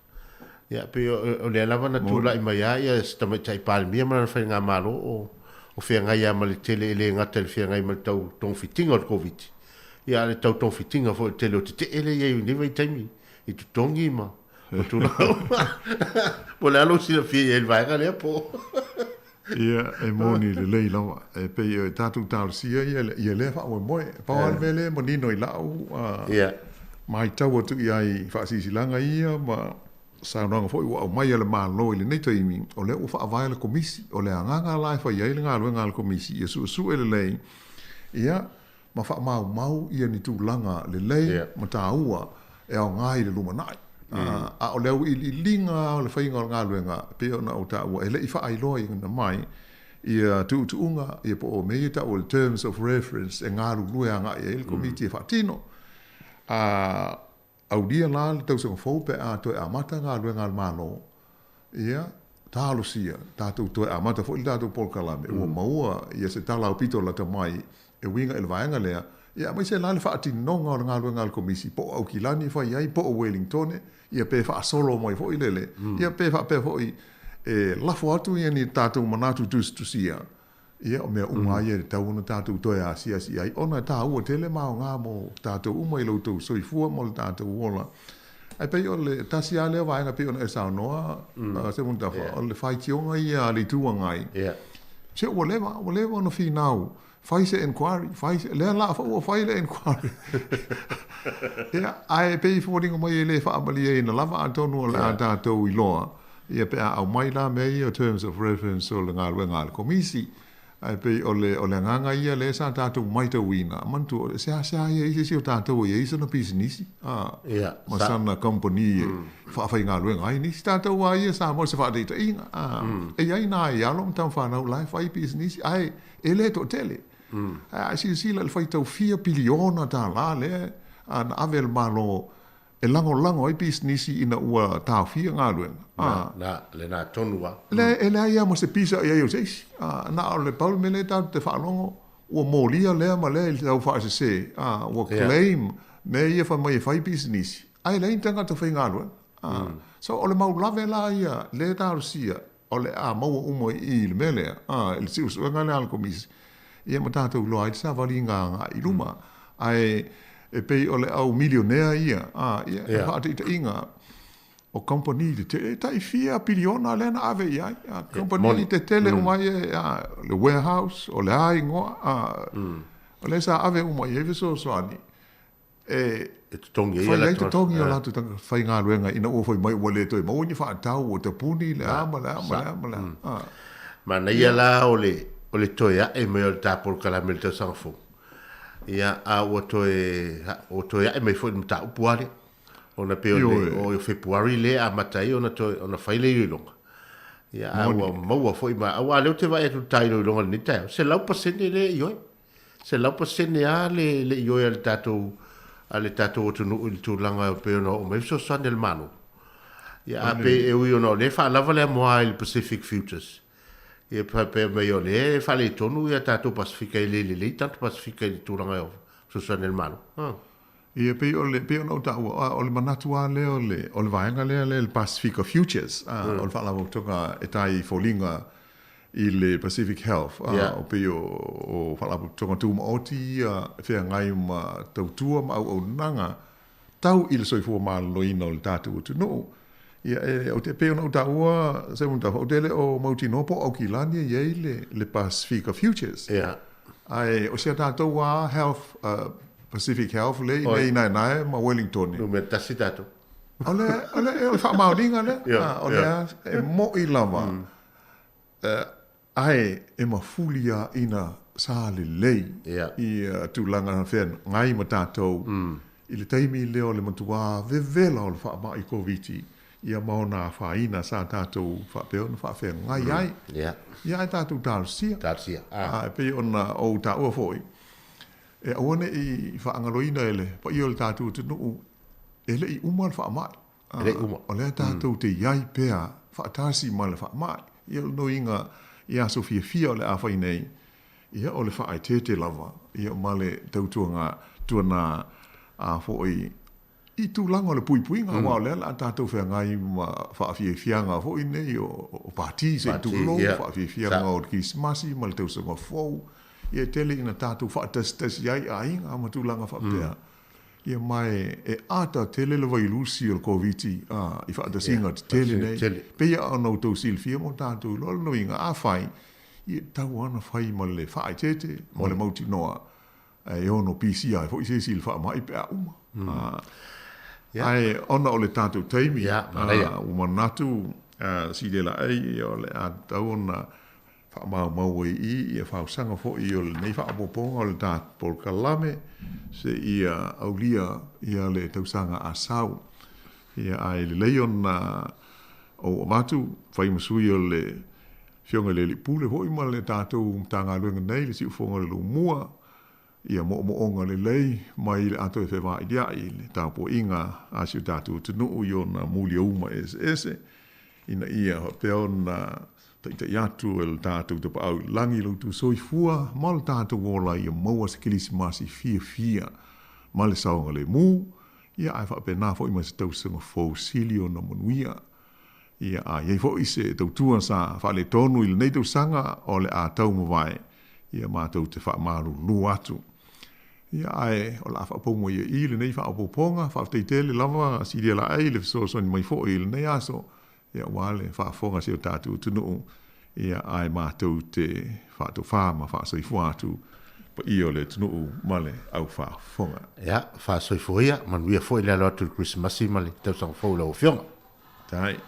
Ia, pei o, o lea lava na tulai mai lava ia si tamaitai Palemia ma lana faigamalo o, o feagai lava ma le tele e le gata i le feagai ma le tau togafitiga o le Koviti, ia a o le tau togafitiga foi o le tele o tetee lea e i ai i lenei vaitaimi i totogi ma O tulaga uma. Po o le a lou silafia i ai i le vaega lea po o. Ia, e moni lelei lava. E pei e tatou talosia ia, ia lea faamoemoe. E pau lava le mea lea e manino i lau matau atu i ai i faasilasilaga ia ma saunoaga foi ua aumai a le Malo i lenei taimi, o lea ua faavae le Komisi. O le agaga la e fai ai le galuega a le Komisi, ia suesue lelei, ia, ma faamaumau ia ni tulaga lelei ma taua e aoga i le lumanai. A o le auiliiliga lava o le faiga o le galuega, e pei ona ou taua, e le i faailoaina mai ia tuutuuga ia po o mea ia e tau o le terms of reference e galulue agai ai le Komiti e faatino. A aulia la le tausaga fou pe a toe amata galuega a le Malo, Ia, talosia, tatou toe amata foi le tatou polokalame, ua maua ia se tala aupito lata mai e uiga i le vaega lea, ia aemaise la le faatinoga o le galuega a le Komisi, po o Aukilani e fai ai, po o Welingtone, ia pe faasolo mai foi lele, ia pe faapea foi e lafo atu ia ni tatou manatu tusitusia. Ia, o mea uma lava ia e tatau ona tatou toe asiasi i ai, ona e taua tele ma aoga mo tatou uma i lo outou soifua ma lo tatou ola. Ae pei o le tasi lava lea vaega pei ona e saunoa, Seumanutafa, o le faitioga ia a le Itu Agai, se ua leva, ua leva ona finau, fai se enquiry, fai se, lea la foi ua fai le enquiry. Ia, ae pei e foliga mai e le faamalieina lava, atonu o le a tatou iloa, Ia pe a aumai la mea ia o terms of reference o le galuega a le Komisi, ae pei o le o le agaga ia lea sa tatou maitauina, manatua e seasea i ai se isi o tatou e i ai sana pisinisi, a, ma sana kamupani e faafaigaluega ai nisi. Tatou a ia Samoa se faataitaiga, a, e i ai nai alo ma tamafanau la e fai pisinisi, ae e le toatele. Ae a e silasila i le faitau fia piliona tālā lea na ave e le Malo e lagolago ai pisinisi ina ua taofia galuega. Na, na, lena tonu lava. Le, e leai lava ma se pisa i ai o se isi. A, na o le pau le mea lea tatou te faalogo, ua molia lea ma lea i le tau faasese, a, ua claim mea ia fai mai e fai pisinisi, ae leai ni tagata faigaluega. A, so o le mau lave la ia lea talosia, o le a maua uma i i i le mea lea, a, i le suesuega lea a le Komisi, ia ma tatou iloa ai le savaliga agai i luma. Ae e pei o le au milionea ia, a, ia, e faataitaiga, o kamupani tetele, e tai fia piliona lea na ave i ai, a, kamupani tetele uma ia, a, le warehouse, o le a igoa, a, o lea sa ave uma i ai fesoasoani, e E totogi ai fai ai totogi o latou tagata faigaluega ina ua foi mai ua le toe maua ni faatau ua tapuni le a ma le a ma le a ma le a. Manaia la o le o le toe ae mai o le ta polokalame i le tausaga fou. Ia, a ua toe ua toe ae mai foi le mataupu lava lea. Ona pei o le o Fepuari lea e amata ai ona toe ona fai le iloiloga. Ia, a ua maua foi ma aua o lea ou te vaai atu i le ta iloiloga i lenei taeao, 100% lea e ioe. 100% lava le le ioe a le tatou a le tatou atunuu i le tulaga e pei ona oo mai fesoasoani a le Malo. Ia a pei e ui ona o lea e faalava le amoa i le Pacific Futures. Ia faapea mai o lea e faaletonu ia tatou Pasefika e le lelei tagata Pasefika i le tulaga o fesoasoani a le Malo. Ia pei o le pei ona ou taua, o le manatu lava lea o le o le vaega lea le Pasefika Futures, o le faalapotopotoga e tai foliga i le Pacific Health, o pei o faalapotopotoga tumaoti ia e feagai ma tautua ma auaunaga tau i le soifua maloloina o le tatou atunuu. Ia, e, ou te, pei ona ou taua, Seumanutafa, ou te le o mautinoa po o Aukilani e i ai le, le Pasifika Futures. Yeah. Ae o si a tatou lava Health, Pacific Health lea i inei i Naenae ma Wellington. Numera tasi tatou. O le, o le, o le faamaoniga lea. Yeah, o lea e mo'i lava. Ae e mafuli lava ina sa lelei ia tulaga na feagai ma tatou i le taimi lea o le matua vevela o le faamai Koviti ia ma ona afaina sa tatou faapea ona faafeagai ai. Ia ae tatou talosia. Ae pei ona ou taua foi, e aua ne i faagaloina e le paia o le tatou atunuu, e le i uma le faamai. E le i uma. O lea tatou te i ai pea faatasi ma le faamai. Ia o le noiga i aso fiafia o le a fai nei, ia o le faaeteete lava, ia ma le tautuaga tuana a foi i tulaga o le puipuiga, aua o lea o le a tatou feagai ma faafiafiaga foi nei o pati se i tulou, faafiafiaga o le Kerisimasi ma le tausaga fou, ia e tele ina tatou faatasitasi ai aiga ma tulaga faapea. Ia ma e ata tele le vailusi o le Koviti i faatasiga tetele nei. Pei lava ona outou silafia ma o tatou iloa le nuiga, afai, ia e tatau lava ona fai ma le faaeteete ma le mautinoa e ono pisia ai foi se isi i le faamai pe a uma. Ae ona o le tatou taimi, ua manatu Silia Laei o le a tatau ona faamaumau ai i i ia fausaga foi o lenei faaopoopoga o le ta polokalame seia aulia ia le tausaga a sau. Ia ae lelei ona ou avatu fai ma sui o le Afioga i le Alii Pule foi ma le tatou Matagaluega nei le Siufofoga o le Lumua ia moomooga lelei mai le atoa e fevailia'i i le tapuaiga a si o tatou atunuu i ona muliauma eseese, ina ia faapea ona taitai atu e le tatou Tapaau i le Lagi lo outou soifua ma lo tatou ola ia maua se Kerisimasi fiafia ma le saogalemu, ia ae faapena foi ma se tausaga fou sili ona manuia. Ia, a i ai foi se tautua sa faaletonu i lenei tausaga o le a taumavae, Ia matou te faamalulu atu. Ia, ae o le a faapau mai ai i i lenei faaopoopoga. Faafetai tele lava Silia Laei i le fesoasoani mai foi i lenei aso, ia, aua le faafofoga a si o tatou atunuu, ia, ae matou te faatofa ma faasoifua atu paia o le atunuu ma le au faafofoga. Ia, faasoifua ia, manuia foi le alo atu i le Kerisimasi ma le tausaga fou i lau Afioga. Tai.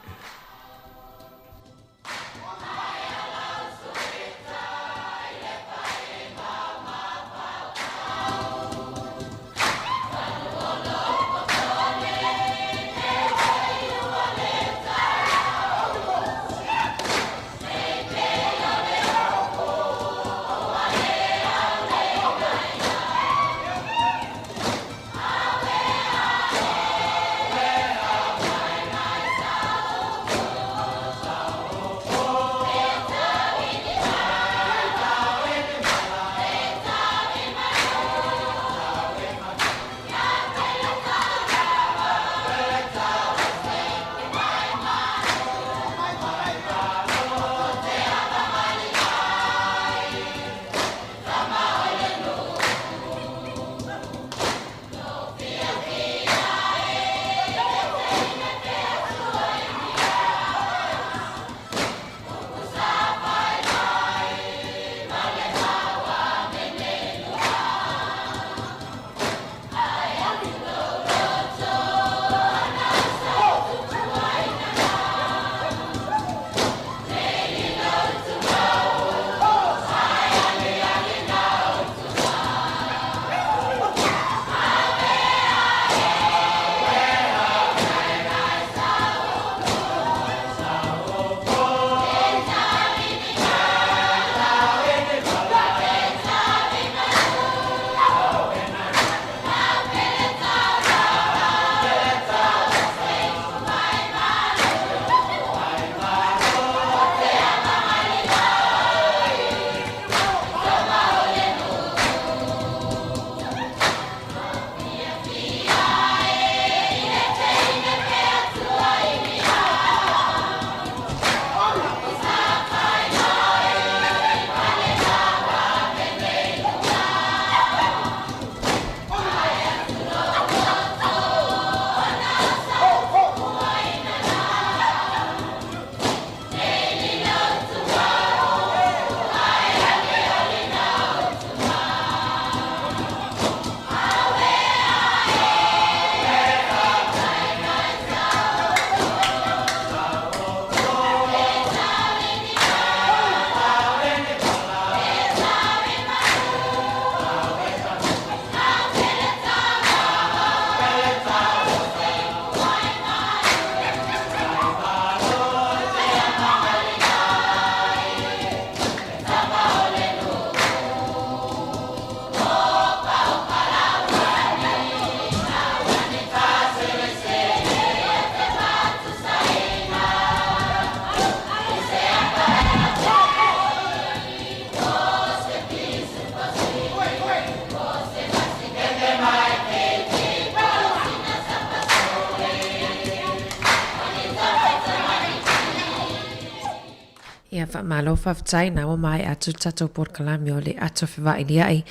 Ia, faamalo faafetai, na ua maea atu le tatou polokalame o le Ato Fevailia'i.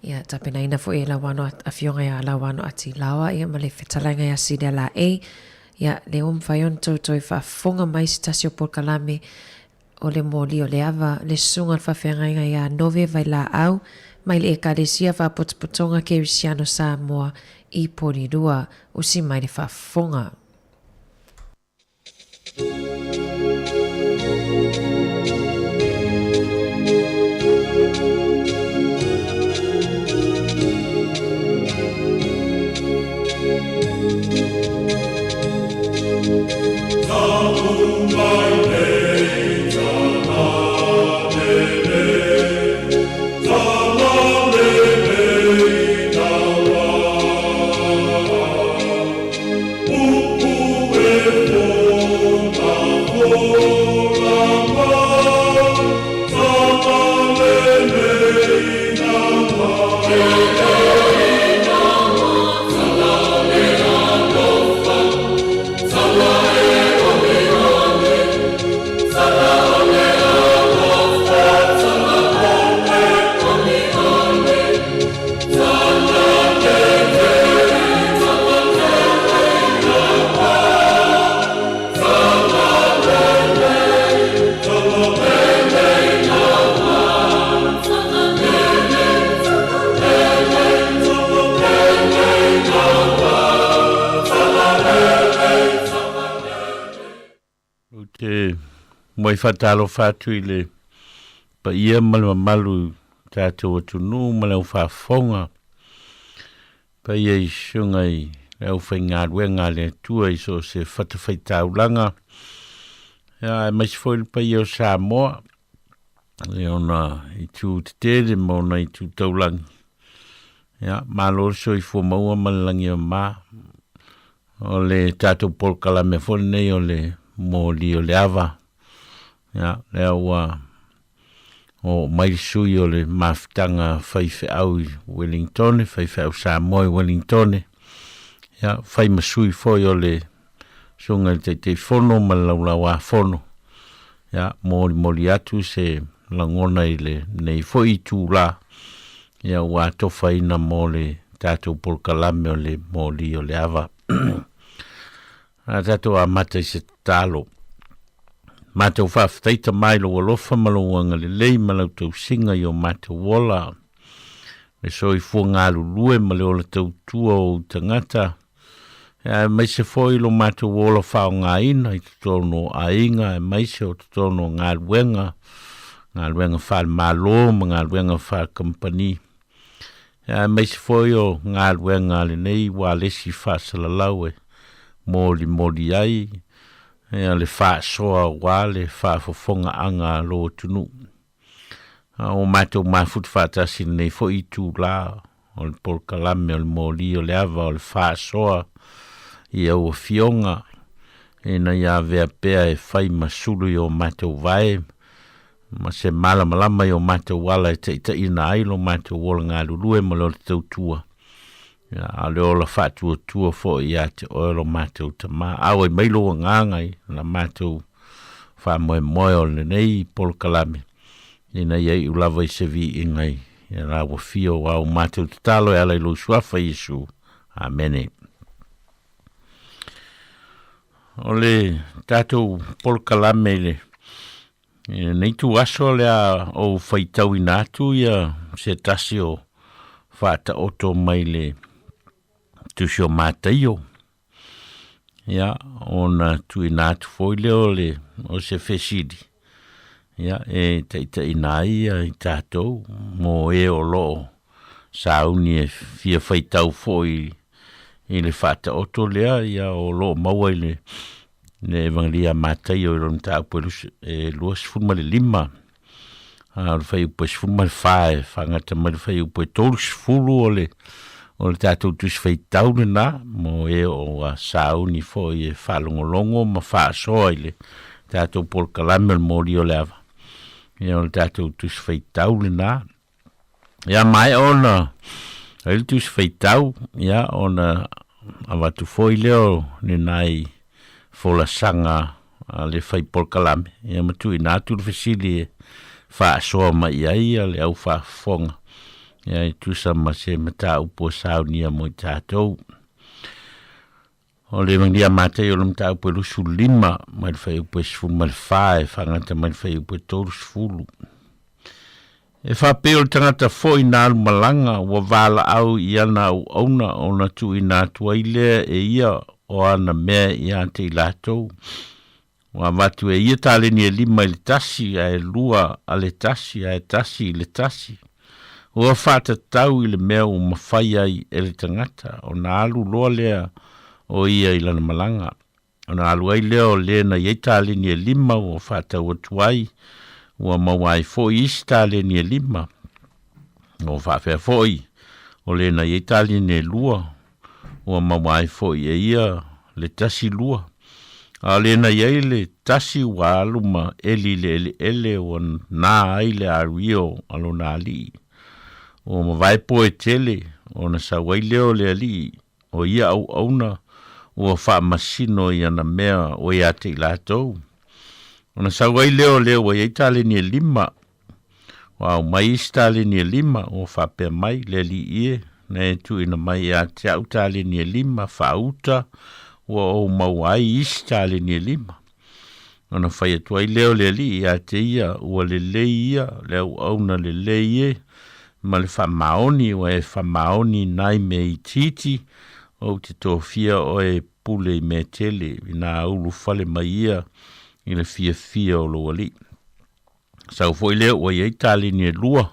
Ia, tapenaina foi e Lauano, Afioga ia Lauano Atilaoa, ia ma le fetalaiga ia Silia Laei. Ia, lea ua mafai ona tou toe faafofoga mai se tasi o polokalame o le moli o le ava, le susuga o le faafeagaiga ia Nove Vailaau mai le Ekalesia Faapotopotoga Kerisiano Samoa i Porirua. Usi mai le faafofoga. Ou te muai faatalofa atu i le paia ma le mamalu i tatou atunuu ma le aufaafofoga, paia i susuga i le aufaigaluega a le Atua i so o se fatafaitaulaga, ia, aemaise foi le paia o Samoa i ona itu tetele ma ona itu taulagi. Ia, malo le soifua maua ma le lagi e mama. O le tatou polokalame foi lenei o le moli o le ava. Ia, lea ua oo mai le sui o le mafutaga faifeau i Wellingtone, faifeau Samoa i Wellingtone. Ia, fai ma sui foi o le susuga i le Taitaifono ma le Laulauafono. Ia, molimoli atu se lagona i lenei foi itula, ia ua atofaina mo le tatou polokalame o le moli o le ava. A tatou amata i se tatalo. Matou faafetai Tama i lou alofa ma lou agalelei ma lau tausiga i o matou ola. Le soifua galulue ma le ola tautua o ou tagata, aemaise foi lo matou ola faaaogaina i totonu o aiga, aemaise o totonu o galuega, galuega faale-Malo ma galuega faale-kamupani, aemaise foi o galuega a lenei ualesi faasalalau e molimoli ai le faasoa aua le faafofogaaga a lou atunuu. A ua matou mafuta faatasi i lenei foi itula o le polokalame o le moli o le ava o le faasoa i au afioga ina ia avea pea e fai ma sulu i o matou vae ma se malamalama i o matou ala e taitaiina ai lo matou ola galulue ma le ola tautua, a o le ola faatuatua foi ia te oe lo matou Tama. Auai mai lou agaga i la matou faamoemoe o lenei polokalame, ina ia iu lava i se viiga i la ua fia o au matou tatalo e ala i lou Suafa Iesu. Amene. O le tatou polokalame i le I lenei ituaso lea ou faitauina atu ia se tasi o faataoto mai le Tusi o Mataio. Ia, ona tuuina atu foi lea o le o se fesili, ia, e taitaiina ai ia i tatou mo e o lo o sauni e fia faitau foi i le faataoto lea, ia, o lo o maua i le le Evangelia a Mataio i lona mataupu e 25, a o le fuaiupu e 14 e faagata mai le fuaiupu e 30 o le o le tatou tusi faitau lena mo e o ua sauni foi e faalogologo ma faasoa i le tatou polokalame o le moli o le ava. Ia o le tatou tusi faitau lena. Ia maea ona ai le tusi faitau, ia ona avatu foi lea o ni nai folasaga a le fai polokalame, ia ma tuuina atu le fesili e faasoa mai i ai le au faafofoga, ia e tusa ma se mataupu ua saunia mo i tatou. O le Evangelia a Mataio o le mataupu e 25 mai le fuaiupu e 14 e faagata mai le fuaiupu e 30. E faapea o le tagata foi na alu malaga ua valaau i ana auauna ona tuuina atu ai lea e ia o ana mea ia te i latou. Ua avatu e ia taleni e lima i le tasi, ae lua a le tasi, ae tasi i le tasi. Ua faatatau i le mea ua mafai ai e le tagata ona alu loa lea o ia i lana malaga. Ona alu ai lea o le na i ai taleni e lima ua faatau atu ai, ua maua ai foi isi taleni e lima. Ua faapea foi o le na i ai taleni e lua, ua maua ai foi e ia le tasi lua. A o le na i ai le tasi ua alu ma eli i le eleele ua na ai le ario a lona alii. Ua mavae po e tele ona sau ai lea o le alii o ia auauna ua faamasino i ana mea ua ia te i latou. Ona sau ai lea o le ua i ai taleni e lima. Ua aumai isi taleni e lima, ua faapea mai le alii e, na e tuuina mai ia te au taleni e lima, faauta, ua ou maua ai isi taleni e lima. Ona fai atu ai lea o le alii ia te ia, ua lelei ia, le auauna lelei e, ma le faamaoni, ua e faamaoni nai mea itiiti, ou te tofia oe e pule i mea tele, ina ulufale mai ia i le fiafia o lou alii. Sau foi lea ua i ai taleni e lua,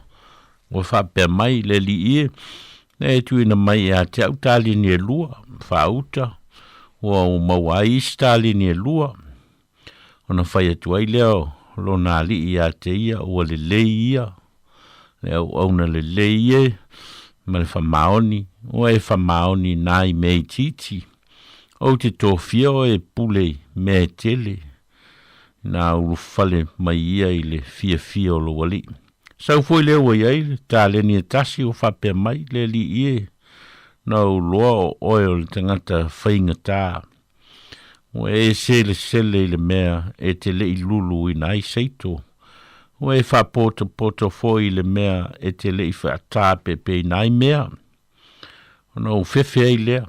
ua faapea mai le alii e, E tuuina mai ia te au taleni e lua, faauta, ua ou maua ai isi taleni e lua. Ona fai atu ai lea o lona alii ia te ia, ua lelei ia, le auauna lelei e, ma le faamaoni, ua e faamaoni na i mea itiiti. Ou te tofia oe e pule i mea e tele, ina ulufale mai ia i le fiafia o lou alii. Sau foi lea ua i ai le taleni e tasi ua faapea mai, Le alii e, na ou loa o oe o le tagata faigata. Ua e selesele i le mea e te le i luluina ai seito. Ua e faapotopoto foi i le mea e te le i faatapepeina ai mea. Ona ou fefe ai lea,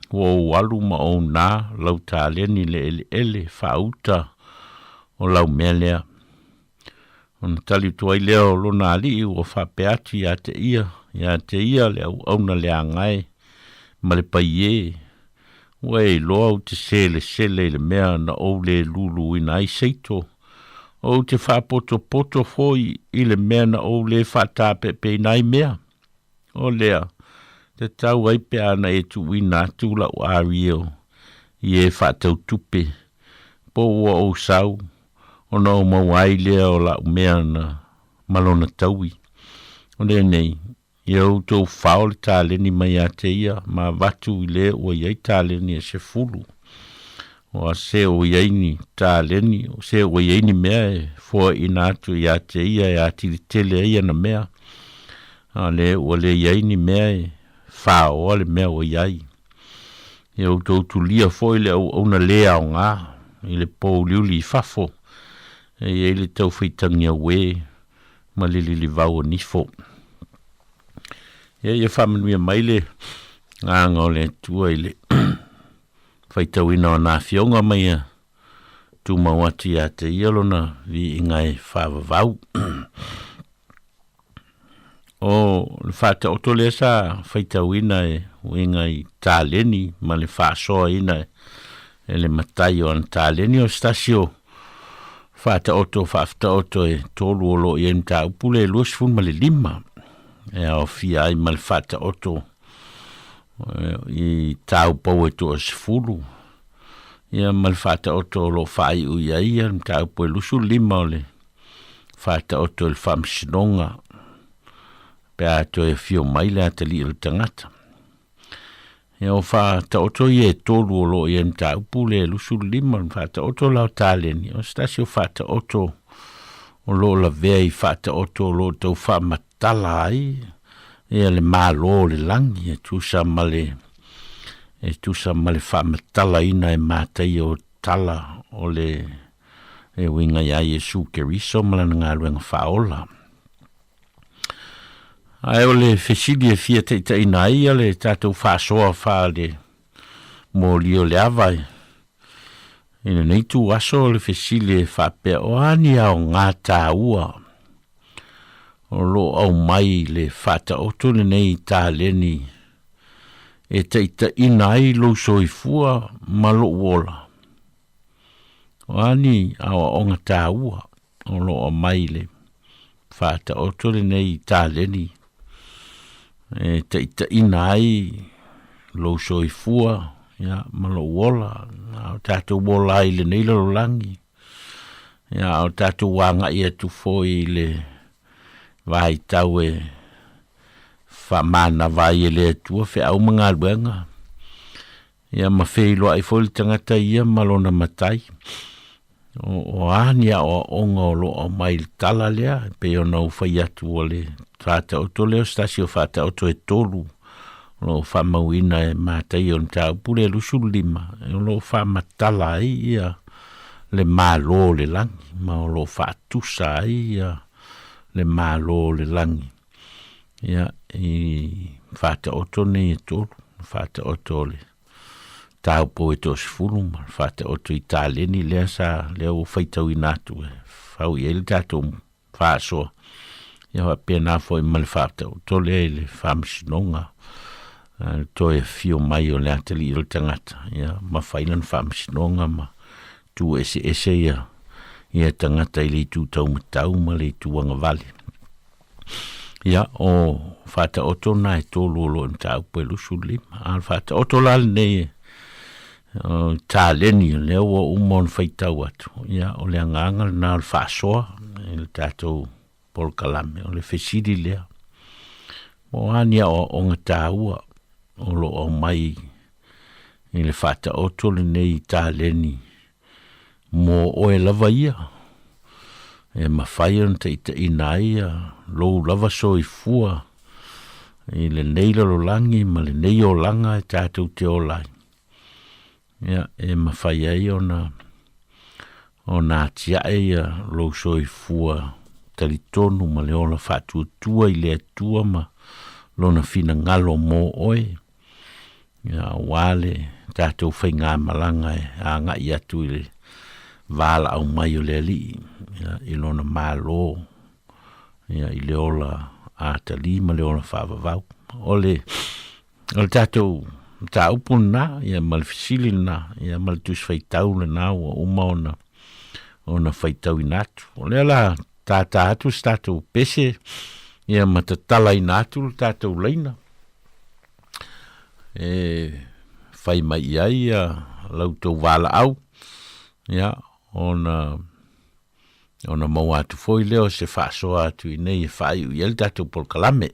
ua ou alu ma ou nā lau taleni i le eleele faauta o lau mea lea. Ona tali atu ai lea o lona alii ua faapea atu ia te ia, ia te ia le auauna leaga e ma le paiē, ua e iloa ou te selesele i le mea na ou le luluina ai seito, ou te faapotopoto foi i le mea na ou le faatapepeina ai mea. O lea, tatau ai pe ana e tuuina atu lau ario i e faatau tupe, po ua ou sau, ona ou maua ai lea o lau mea na ma lona taui. O lenei, ia outou fao le taleni mai ia te ia, ma avatu i le ua i ai taleni e sefulu. Ua se ua i ai ni taleni, se ua i ai ni mea e foaina atu ia te ia e atili tele ai ana mea, a le ua le i ai ni mea e faoa le mea ua i ai. Ia outou tulia foi le auauna lē aoga i le pouliuli i fafo, e i ai le taufaitagia uē ma le lilivau o nifo. Ia, ia faamanuia mai le agaga o le Atua i le faitauina o ana afioga ma ia tumau atu ia te ia lona viiga e faavavau. O le faataoto lea sa faitauina e uiga i taleni ma le faasoaina e le matai o ana taleni o se tasi o faataoto faafetaoto e tolu o lo o i ai mataupu le 25 e aofia ai ma le faataoto i taupou e toasefulu, ia ma le faataoto o lo o faaiu i ai ia le mataupu e 25 o le faataoto i le faamasinoga pe a toe afio mai le atalii o le tagata. Ia o faataoto ia e tolu o lo o i ai mataupu le 25 le faataoto la o taleni, o se tasi o faataoto o lo o lavea i faataoto o lo o tau faamatala ai ia le Malo o le lagi e tusa ma le e tusa ma le faamatalaina e Mataia o tala o le e uiga iā Iesu Keriso ma lana galuega faaola. Ae o le fesili e fia taitaiina ai ia le tatou faasoa faa le moli o le ava i lenei ituaso o le fesili e faapea, o a ni aoga taua o lo o aumai le faataoto lenei taleni e taitaiina ai lou soifua ma lou ola? O a ni aoaoga taua o lo o aumai le faataoto lenei taleni e taitaiina ai lou soifua ia, ma lou ola, a o tatou ola ai i lenei lalolagi, ia, a o tatou agai atu foi i le vaitau e faamanava ai e le Atua feau ma galuega, ia ma feiloai foi le tagata ia ma lona matai. O, o a ni aoaoga o lo o aumai i le tala lea, e pei ona ou fai atu o le faataoto lea o se tasi o faataoto e tolu o lo o faamauina e Mataia o le mataupu lea 25, o lo o faamatala ai ia le Malo o le lagi, ma o lo o faatusa ai ia le Malo o le lagi. Ia, i faataoto nei e tolu, faataoto o le taupou e toasefulu ma le faataoto i taleni lea sa lea ua faitauina atu e fau i ai le tatou faasoa. Ia faapena foi ma le faataoto lea i le faamasinoga, le toe afio mai o le atalii o le tagata, ia ma fai lana faamasinoga ma tu eseese ia ia tagata i le itu taumatau ma le itu agavale. Ia, o faataoto na e tolu o lo o i mataupu e 25. A o le faataoto la lenei e o taleni o lea ua uma ona faitau atu, ia, o le agaga lena o le faasoa i le tatou polokalame, o le fesili lea. Po o a ni aoaoga taua o lo o aumai i le faataoto lenei taleni mo oe lava ia, e mafai ona taitaiina ai lou lava soifua i lenei lalolagi ma lenei olaga e tatou te ola ai. Ia, e mafai ai ona ona atiae ia lou soifua talitonu ma le ola faatuatua i le Atua ma lona finagalo mo oe. Ia, aua le tatou faigamalaga e agai atu i le valaau mai o le Alii, ia, i lona Malo, ia, i le ola atalii ma le ola faavavau. O le, o le tatou mataupu lena, ia, ma le fesili lena, ia, ma le tusi faitau lena ua uma ona, ona faitauina atu. O lea la tātā atu se tatou pese, ia, ma tatalaina atu le tatou laina. E fai mai i ai ia la outou valaau, ia, ona, ona maua atu foi lea o se faasoa atu i inei e faaiu i ai le tatou polokalame.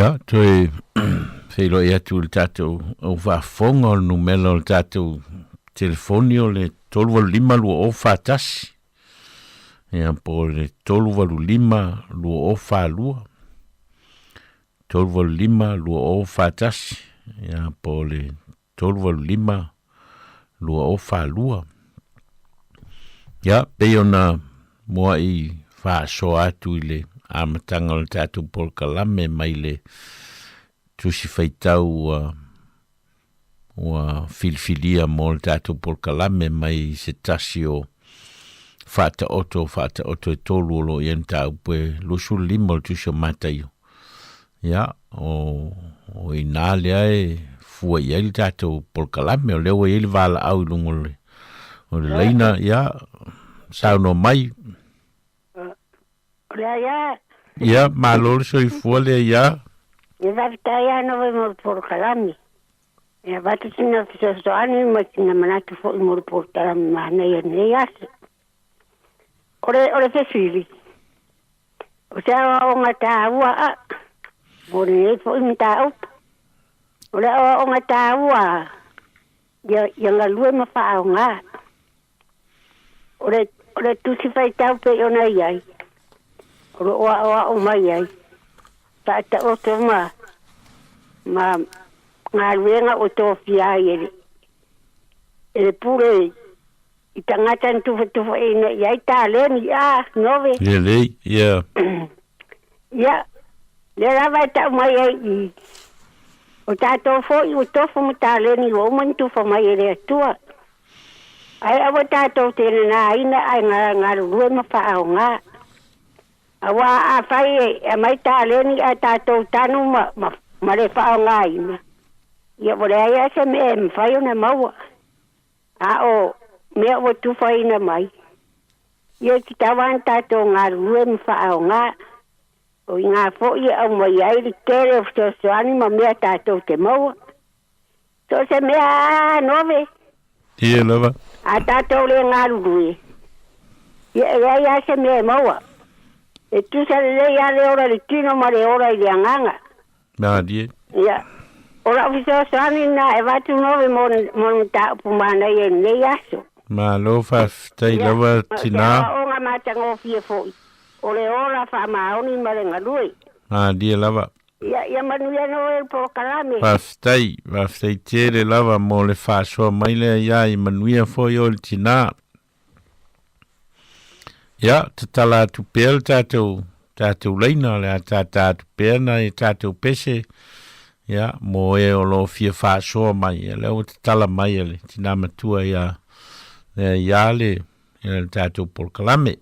Ia, toe feiloai atu i le tatou au faafofoga o le numera o le tatou telefoni o le 385 2041, ia po o le 385 2042, 385 2041, ia po o le 385 2042. Ia, pei ona mua'i faasoa atu i le amataga o le tatou polokalame mai le Tusi Faitau ua ua filifilia mo le tatou polokalame mai se tasi o faataoto faataoto e tolu o lo o i ai mataupu e 25 o le Tusi o Mataio. Ia, o, o inā lea e fua i ai le tatou polokalame, o lea ua i ai le valaau i luga o le, o le laina, ia, saunoa mai. O lea ia. Ia, malo le soifua lea ia. Ia faafetai lava nofo mo le polokalame. E avatu sina fesoasoani ma sina manatu foi mo le polokalame manaia i lenei aso. O le, o le fesili, o se aoaoga taua a mo lenei foi mataupu. O le aoaoga taua ia, ia galue ma faaaoga. O le, o le tusi faitau pei ona i ai, o lo o aoao mai ai, faataoto ma, ma galuega ua tofia ai e le, e le pule i tagata na tufatufaina i ai taleni, a, nove. Lelei, ia. Ia, lea lava e tau mai ai i, o tatou foi ua tofu ma taleni ua uma ona tufa mai e le Atua. Ae aua tatou te nanaina ae galulue ma faaaoga. Aua afai e aumai taleni ae tatou tanu ma, ma, ma le faaaogaina, ia ua leai lava se mea e mafai ona maua. A o mea ua tufaina mai, ia e tatau lava ona tatou galulue ma faaaoga. O i ina foi e aumai ai le tele o fesoasoani ma mea tatou te maua. So o se mea a nove. Ia lava. A tatou le galulue, ia e leai lava se mea e maua. E tusa lelei lava le ola i le tino ma le ola i le agaga. Malie. Ia, o lau fesoasoani lena e avatu nove mo mo le mataupu manaia i lenei aso. Malo faafetai lava Ia, tina. o se aoaoga matagofie foi, o le ola faamaoni ma le galue. Malie lava. Ia, ia manuia nō e le polokalame. Faafetai, faafetai tele lava mo le faasoa mai lea ia i manuia foi oe le tinā. Ia, tatala atu pea le tatou, tatou laina, o le a tātā atu pea nai a tatou pese, ia, mo e o lo o fia faasoa mai. Ia, lea ua tatala mai e le tinā matua ia, lea ia le, ia le tatou polokalame.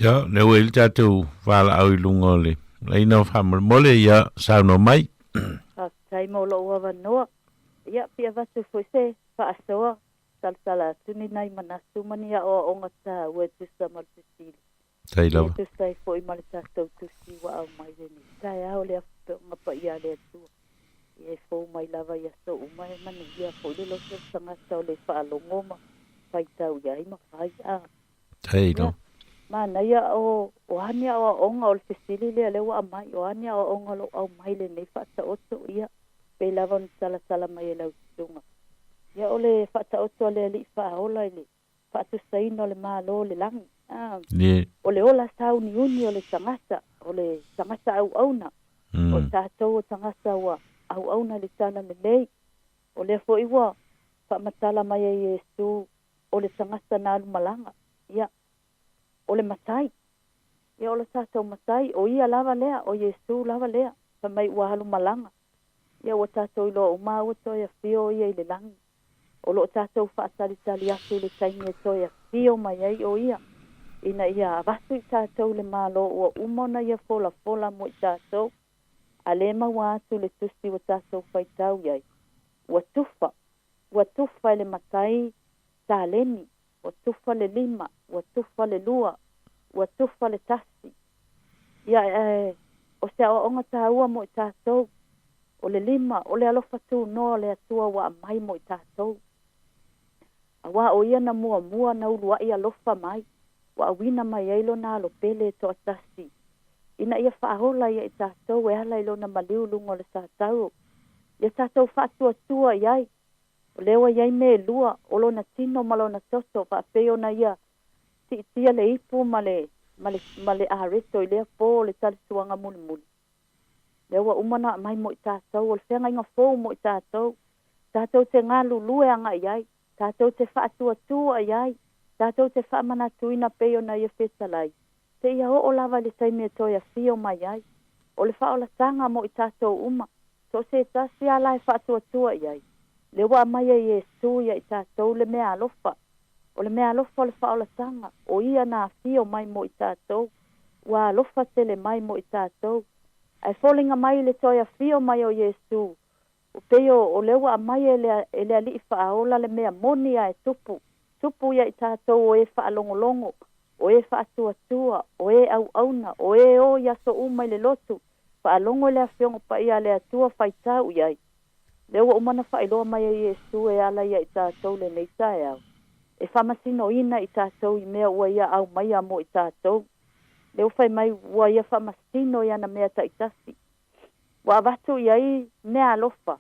Ia, lea ua i ai le tatou valaau i luga o le laina faamolemole, ia saunoa mai. Faafetai mo lou avanoa. Ia, fia avatu foi se faasoa talatala atu ni nai manatu ma ni aoaoga taua e tusa ma le fesili. Tai Ia lava. tusa ai foi ma le tatou tusi ua aumai lenei taeao le Afioga Paia a le Atua. Ia e fou mai lava i aso uma e manuia foi le loto o le tagata o le faalogo ma faitau i ai ma fai. A. Tai Ia, lava. manaia o, o a ni aoaoga o le fesili lea lea ua aumai, o a ni aoaoga o lo o aumai lenei faataoto, ia, pei lava ona talatala mai e lau susuga. Ia, o le faataoto a le Alii Faaola i le faatusaina o le Malo o le lagi. A, Ie. o le ola sauniuni o le tagata, o le tagata auauna, o tatou o tagata ua auauna i le talalelei. O lea foi ua faamatala mai e Iesu o le tagata na alu malaga, ia, o le matai. Ia, o le tatou matai, o ia lava lea, o Iesu lava lea, fai mai ua alu malaga. Ia, ua tatou iloa uma lava ua toe afio o ia i le lagi. O lo o tatou faatalitali atu i le taimi e toe afio mai ai o ia, ina ia avatu i tatou le Malo ua uma ona ia folafola mo i tatou, a le maua atu le tusi ua tatou faitau i ai, ua tufa, ua tufa e le matai taleni, ua tufa le lima, ua tufa le lua, ua tufa le tasi. Ia, e, o se aoaoga taua mo i tatou. O le lima, o le alofa tunoa o le Atua ua aumai mo i tatou. Auā o Ia na muamua na uluaʻi alofa mai, ua auina mai ai Lona Alo pele e toatasi, ina ia faaola ia i tatou e ala i Lona maliu i luga o le satau, ia tatou faatuatua i ai. O lea ua i ai mea e lua, o lona tino ma lona toto, faapei ona ia siitia le ipu ma le, ma le, ma le areto i lea pō o le talisuaga mulimuli. Lea ua uma ona aumai mo i tatou, o le feagaiga fou mo i tatou, tatou te galulue agai i ai, tatou te faatuatua i ai, tatou te faamanatuina pei ona ia fetalai, seia oo lava i le taimi e toe afio mai ai. O le faaolataga mo i tatou uma, so o se tasi lava la e faatuatua i ai. Lea ua aumai e Iesu ia i tatou le meaalofa. O le meaalofa o le faaolataga, o Ia na afio mai mo i tatou, ua alofa tele mai mo i tatou. Ae foliga mai i le toe afio mai o Iesu, e pei o, o lea ua aumai e le, e le Alii Faaola le mea moni a e tupu, tupu ia i tatou o e faalogologo, o e faatuatua, o e auauna, o e o i aso uma i le lotu, faalogo i le Afioga Paia a le Atua faitau i ai. Lea ua uma ona faailoa mai e Iesu e ala ia i tatou lenei taeao, e faamasinoina i tatou i mea ua Ia aumaia mo i tatou. Lea ua fai mai ua Ia faamasino i ana mea taitasi. Ua avatu i ai meaalofa,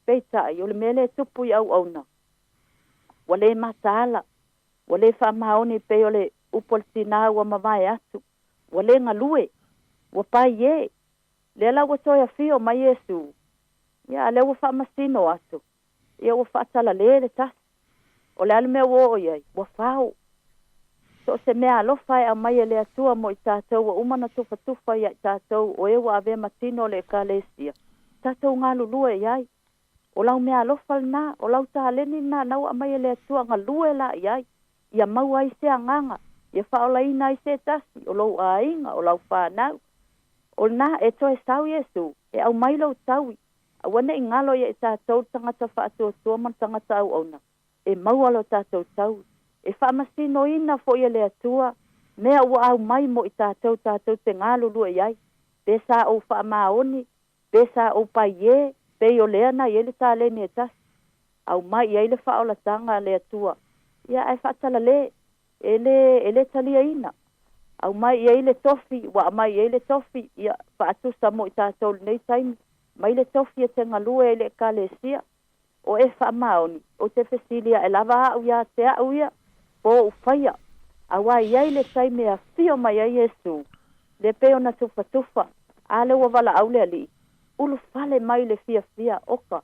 peitai, o le mea lea e tupu i auauna, ua le mataala, ua le faamaoni e pei o le upu a le tinā ua mavae atu, ua le galue, ua paiē. Lea la ua toe afio mai Iesu, ia, a lea ua faamasino atu, ia ua faatalalē le tasi. O le a le mea ua oo i ai? Ua fao. So o se meaalofa e aumai e le Atua mo i tatou ua uma ona tufatufa ia i tatou o e ua avea ma tino o le Ekalesia, tatou galulue i ai. O lau meaalofa lena, o lau taleni lena na ua aumai e le Atua, galue la i ai, ia maua ai se agaga, ia faaolaina ai se tasi o lou aiga, o lau fanau. O lena e toe sau Iesu, e aumai lou taui, aua ne i galo ia i tatou le tagata faatuatua ma le tagata auauna, e maua lo tatou taui. E faamasinoina foi e le Atua mea ua aumai mo i tatou tatou te galulue i ai, pe sa ou faamaoni, pe sa ou paiē, pei o lea na i ai le taleni e tasi, aumai i ai le faaolataga a le Atua, ia ae faatalalē, e le, e le taliaina. Aumai i ai le tofi, ua aumai i ai le tofi, ia, faatusa mo i tatou i lenei taimi, mai le tofi e te galue ai i le Ekalesia, O e faamaoni, ou te fesili aʻe lava aʻu iā te aʻu ia, po o faia, auā i ai le taimi e afio mai ai Iesu, le pei ona tufatufa, a lea ua valaau le Alii, ulufale mai le fiafia, oka,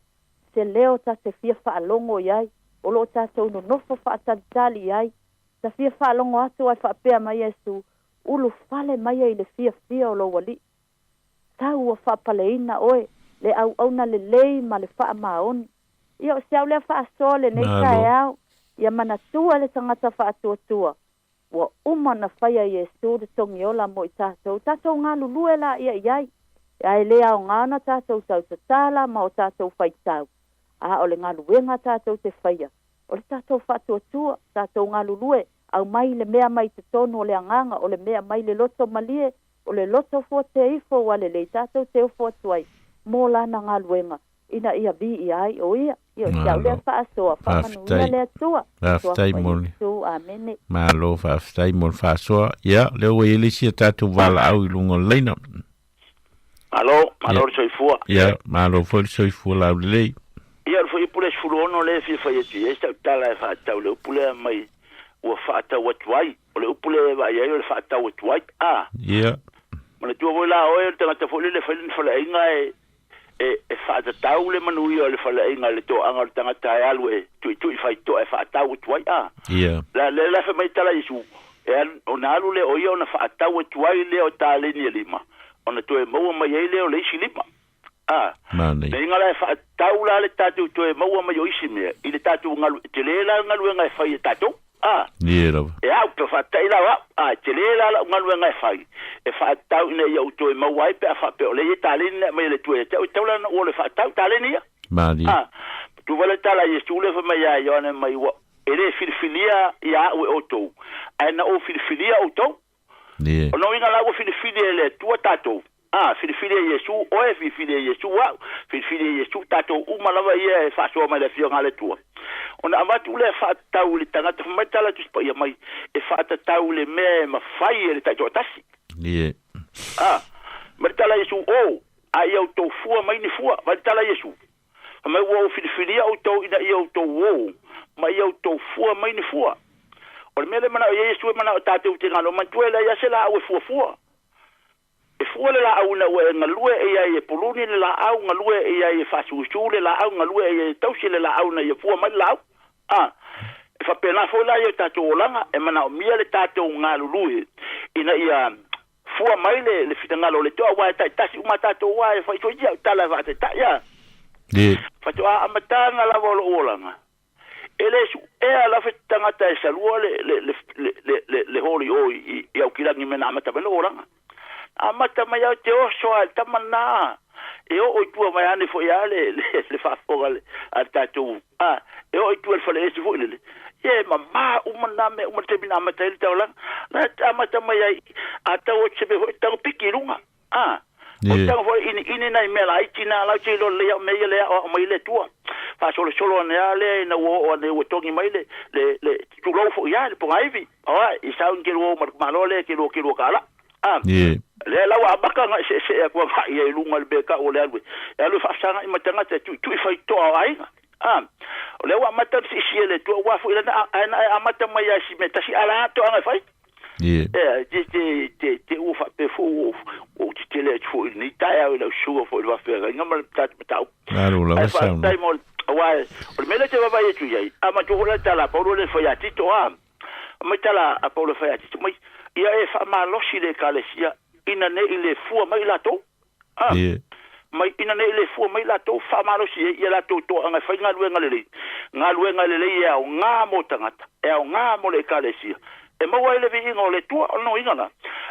se leo ta te fia faalogo i ai, o lo o tatou nonofo faatalitali i ai, ta fia faalogo atu ae faapea mai Iesu, ulufale mai ai le fiafia o lou Alii. Tau ua faapaleina oe, le auauna lelei ma le faamaoni. Ia o se au lea faasoa lenei Malo. taeao, ia manatua le tagata faatuatua. Ua uma ona faia e Iesu le togiola mo i tatou, tatou galulue laia i ai, ae le aoga ona tatou tautatala ma o tatou faitau, a o le galuega tatou te faia, o le tatou faatuatua, tatou galulue, aumai le mea mai totonu o le agaga, o le mea mai le loto malie, o le loto fuateifo ua lelei tatou te ofo atu ai mo Lana galuega ina ia viia ai o Ia. Ia o si au lea faasoa, faamanuia le Atua. Faafetai mo le. Iesu, amene. Malo faafetai mo le faasoa. Ia, lea ua i ai le isi a tatou valaau i luga o le laina. Malo, malo le soifua. Ia, malo foi le soifua laulelei. Ia, o le fuaiupu lea 16 lea e fia fai atu i ai sau tala e faatatau i le upu lea mai ua faatau atu ai. O le upu lea e vaai ai o le faatau atu ai. A. Ia. Manatua foi la oe o le tagata foi lele e fai lana faleaiga e e, e faatatau le manuia o le faleaiga i le toaga o le tagata e alu e tuitui faitoa e faatau atu ai. A. Ia. La lea la fai mai tala Iesu, e alu, ona alu lea o ia ona faatau atu ai lea o taleni e lima, ona toe maua mai ai lea o le isi lima. A. Manaia. Meinga la e faatatau la le tatou toe maua mai o isi mea i le tatou galu, e tele la le galuega e fai e tatou. A. Ie lava. E au, pe faata'i la o au. A, e tele la la'u galuega e fai, e faatatau ina ia ou toe maua ai pe a faapea o lea e i ai taleni na aumai e le Atua ia te au, e tatau la ona ou ole faatatau taleni ia. Malie. A, tuva le tala a Iesu lea fai mai ia Ioane mai, Ua e le filifilia ia a'u e outou, ae na ou filifilia outou. Ie. O lona uiga la ua filifili e le Atua tatou. A, filifili e Iesu oe, filifili e Iesu a'u, filifili e Iesu tatou uma lava ia e faasoa mai le Afioga a le Atua. Ona avatu lea faatatau i le tagata, fai mai tala Tusi Paia mai, e faatatau i le mea e mafai e le taitoatasi. Ie. A, mai le tala a Iesu, O, a ia outou fua mai ni fua, mai le tala a Iesu. Fai mai ua ou filifilia outou ina ia outou o, ma ia outou fua mai ni fua. O le mea lea e manao i ai Iesu e manao tatou te galo, manatua e leai lava se laau e fuafua. E fua le laau ina ua e galue e ai e puluni le laau, galue e ai e faasusu le laau, galue e ai e tausi le laau ina ia fua mai le laau. A, e faapena foi la i o tatou olaga, e manaomia le tatou galulue ina ia fua mai le, le finagalo o le Atua, aua e taitasi uma tatou aua e fai soia au tala e faataitai a. Ie. Faatoa amataga lava o lou olaga, e le su'ea lava se tagata e salua le, le, le, le, le, le, le holi o i, i Aukilagi me na amata mai lou olaga. Amata mai au te oso a le tama lena, e oo i tua mai ane foi a le, le, le faafofoga le, a le tatou, a, e oo i tua i le faleese foi lele. Ia e mamā uma na mea uma le taimi na amata ai le taulaga. La e amata mai ai, a tau atu se mea foi, tago piki i luga. A, o Ie. tago foi iniini nai mea laiti na lau te iloa lelei au mea ia le aoao mai le Atua. Faasolosolo ane lava lea ina ua oo ane ua togi mai le, le, le, tulou foi a le pogaivi. Oa, i sau ni kelua o ma le malo lea kelua kelua kālā. A, Ie. lea la ua amata ona eseesee atu agai ai i luga i le mea e tau o le alu e, e alu e faafesagai ma tagata e tuitui faitoa o aiga. A, o lea ua amata ona siisia e le Atua, aua foi lana, ae na e amata mai lava i si mea tasi, a o le a toaga e fai? Ie. Ea, te, te, te, te ua faapea foi ua, ua ou tetele atu foi i lenei taeao i lau susuga foi i le faafeagaiga ma le tatou mataupu. Malo lava Ae saunoa. faafetai mo le, aua o le mea lea ou te vaavaai atu i ai, a matou foi la le tala a Paulo lea e fai ia Tito, a, mai tala a Paulo e fai ia Tito, mai, ia e faamalosi le Ekalesia ina ne i le fua mai latou. A, Ie. mai ina ne i le fua mai latou, faamalosi ai ia latou toaga e fai galuega lelei, galuega lelei e aoga mo tagata, e aoga mo le Ekalesia, e maua ai le viiga o le Atua, o le noiga lena.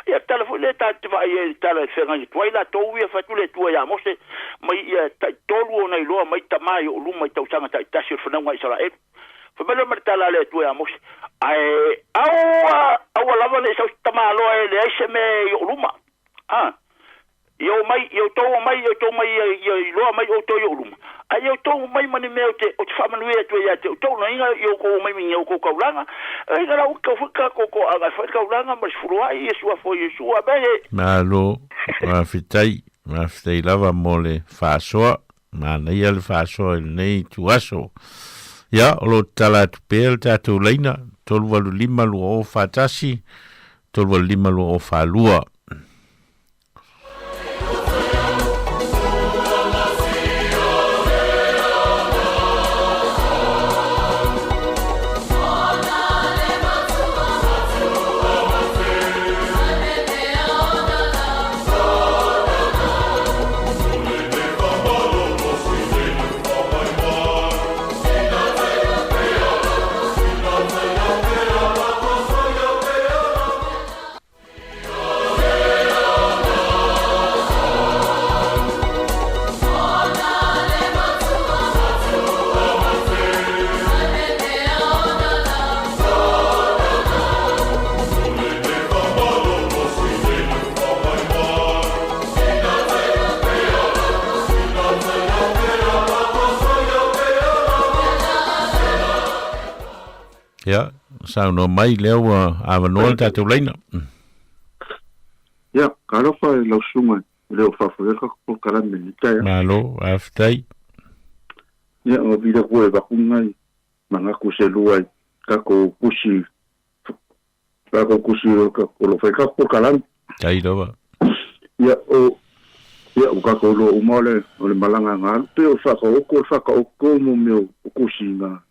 Ia, tala foi lea tatou te vaai ai i le tala e feagai atu ai latou ia, fai atu le Atua ia Mose, mai ia taitolu ona iloa mai tama i ou luma i tausaga taitasi o le fanauga a Isaraelu. Fai mai lea ma le tala a le Atua ia Mose, Ae aua, aua lava ne i sau se tamaloa e leai se mea i ou luma. A, ia omai, ia outou omai, ia outou mai, ia, ia iloa mai outou i ou luma. Ae ia outou omai ma ni mea ou te, ou te faamanuia atu ai ia te outou, na iga ia outou omai ma ni outou taulaga. E iga la uka foi ka koko aga e fai taulaga ma le sefuluai i suafa o Iesu. Amene. Malo, faafetai, faafetai lava mo le faasoa. Manaia le faasoa i lenei ituaso. Ia, o lo o tatala atu pea le tatou laina, 385 2041, 385 2042. Ia, saunoa mai lea ua avanoa le tatou laina. Ia, talofa i lau susuga i le o faafoea le tatou polokalame i lenei taeao. Malo, faafetai. Ia, ua vili atu e avatu nai manatu se lua i tatou tusi, tatou tusi o lo o fai tatou polokalame. Tai lava. Ia, o, ia, ua tatou iloa uma o le, o le malaga a galu, pei o le faataoto, o le faataoto mo mea o tusi na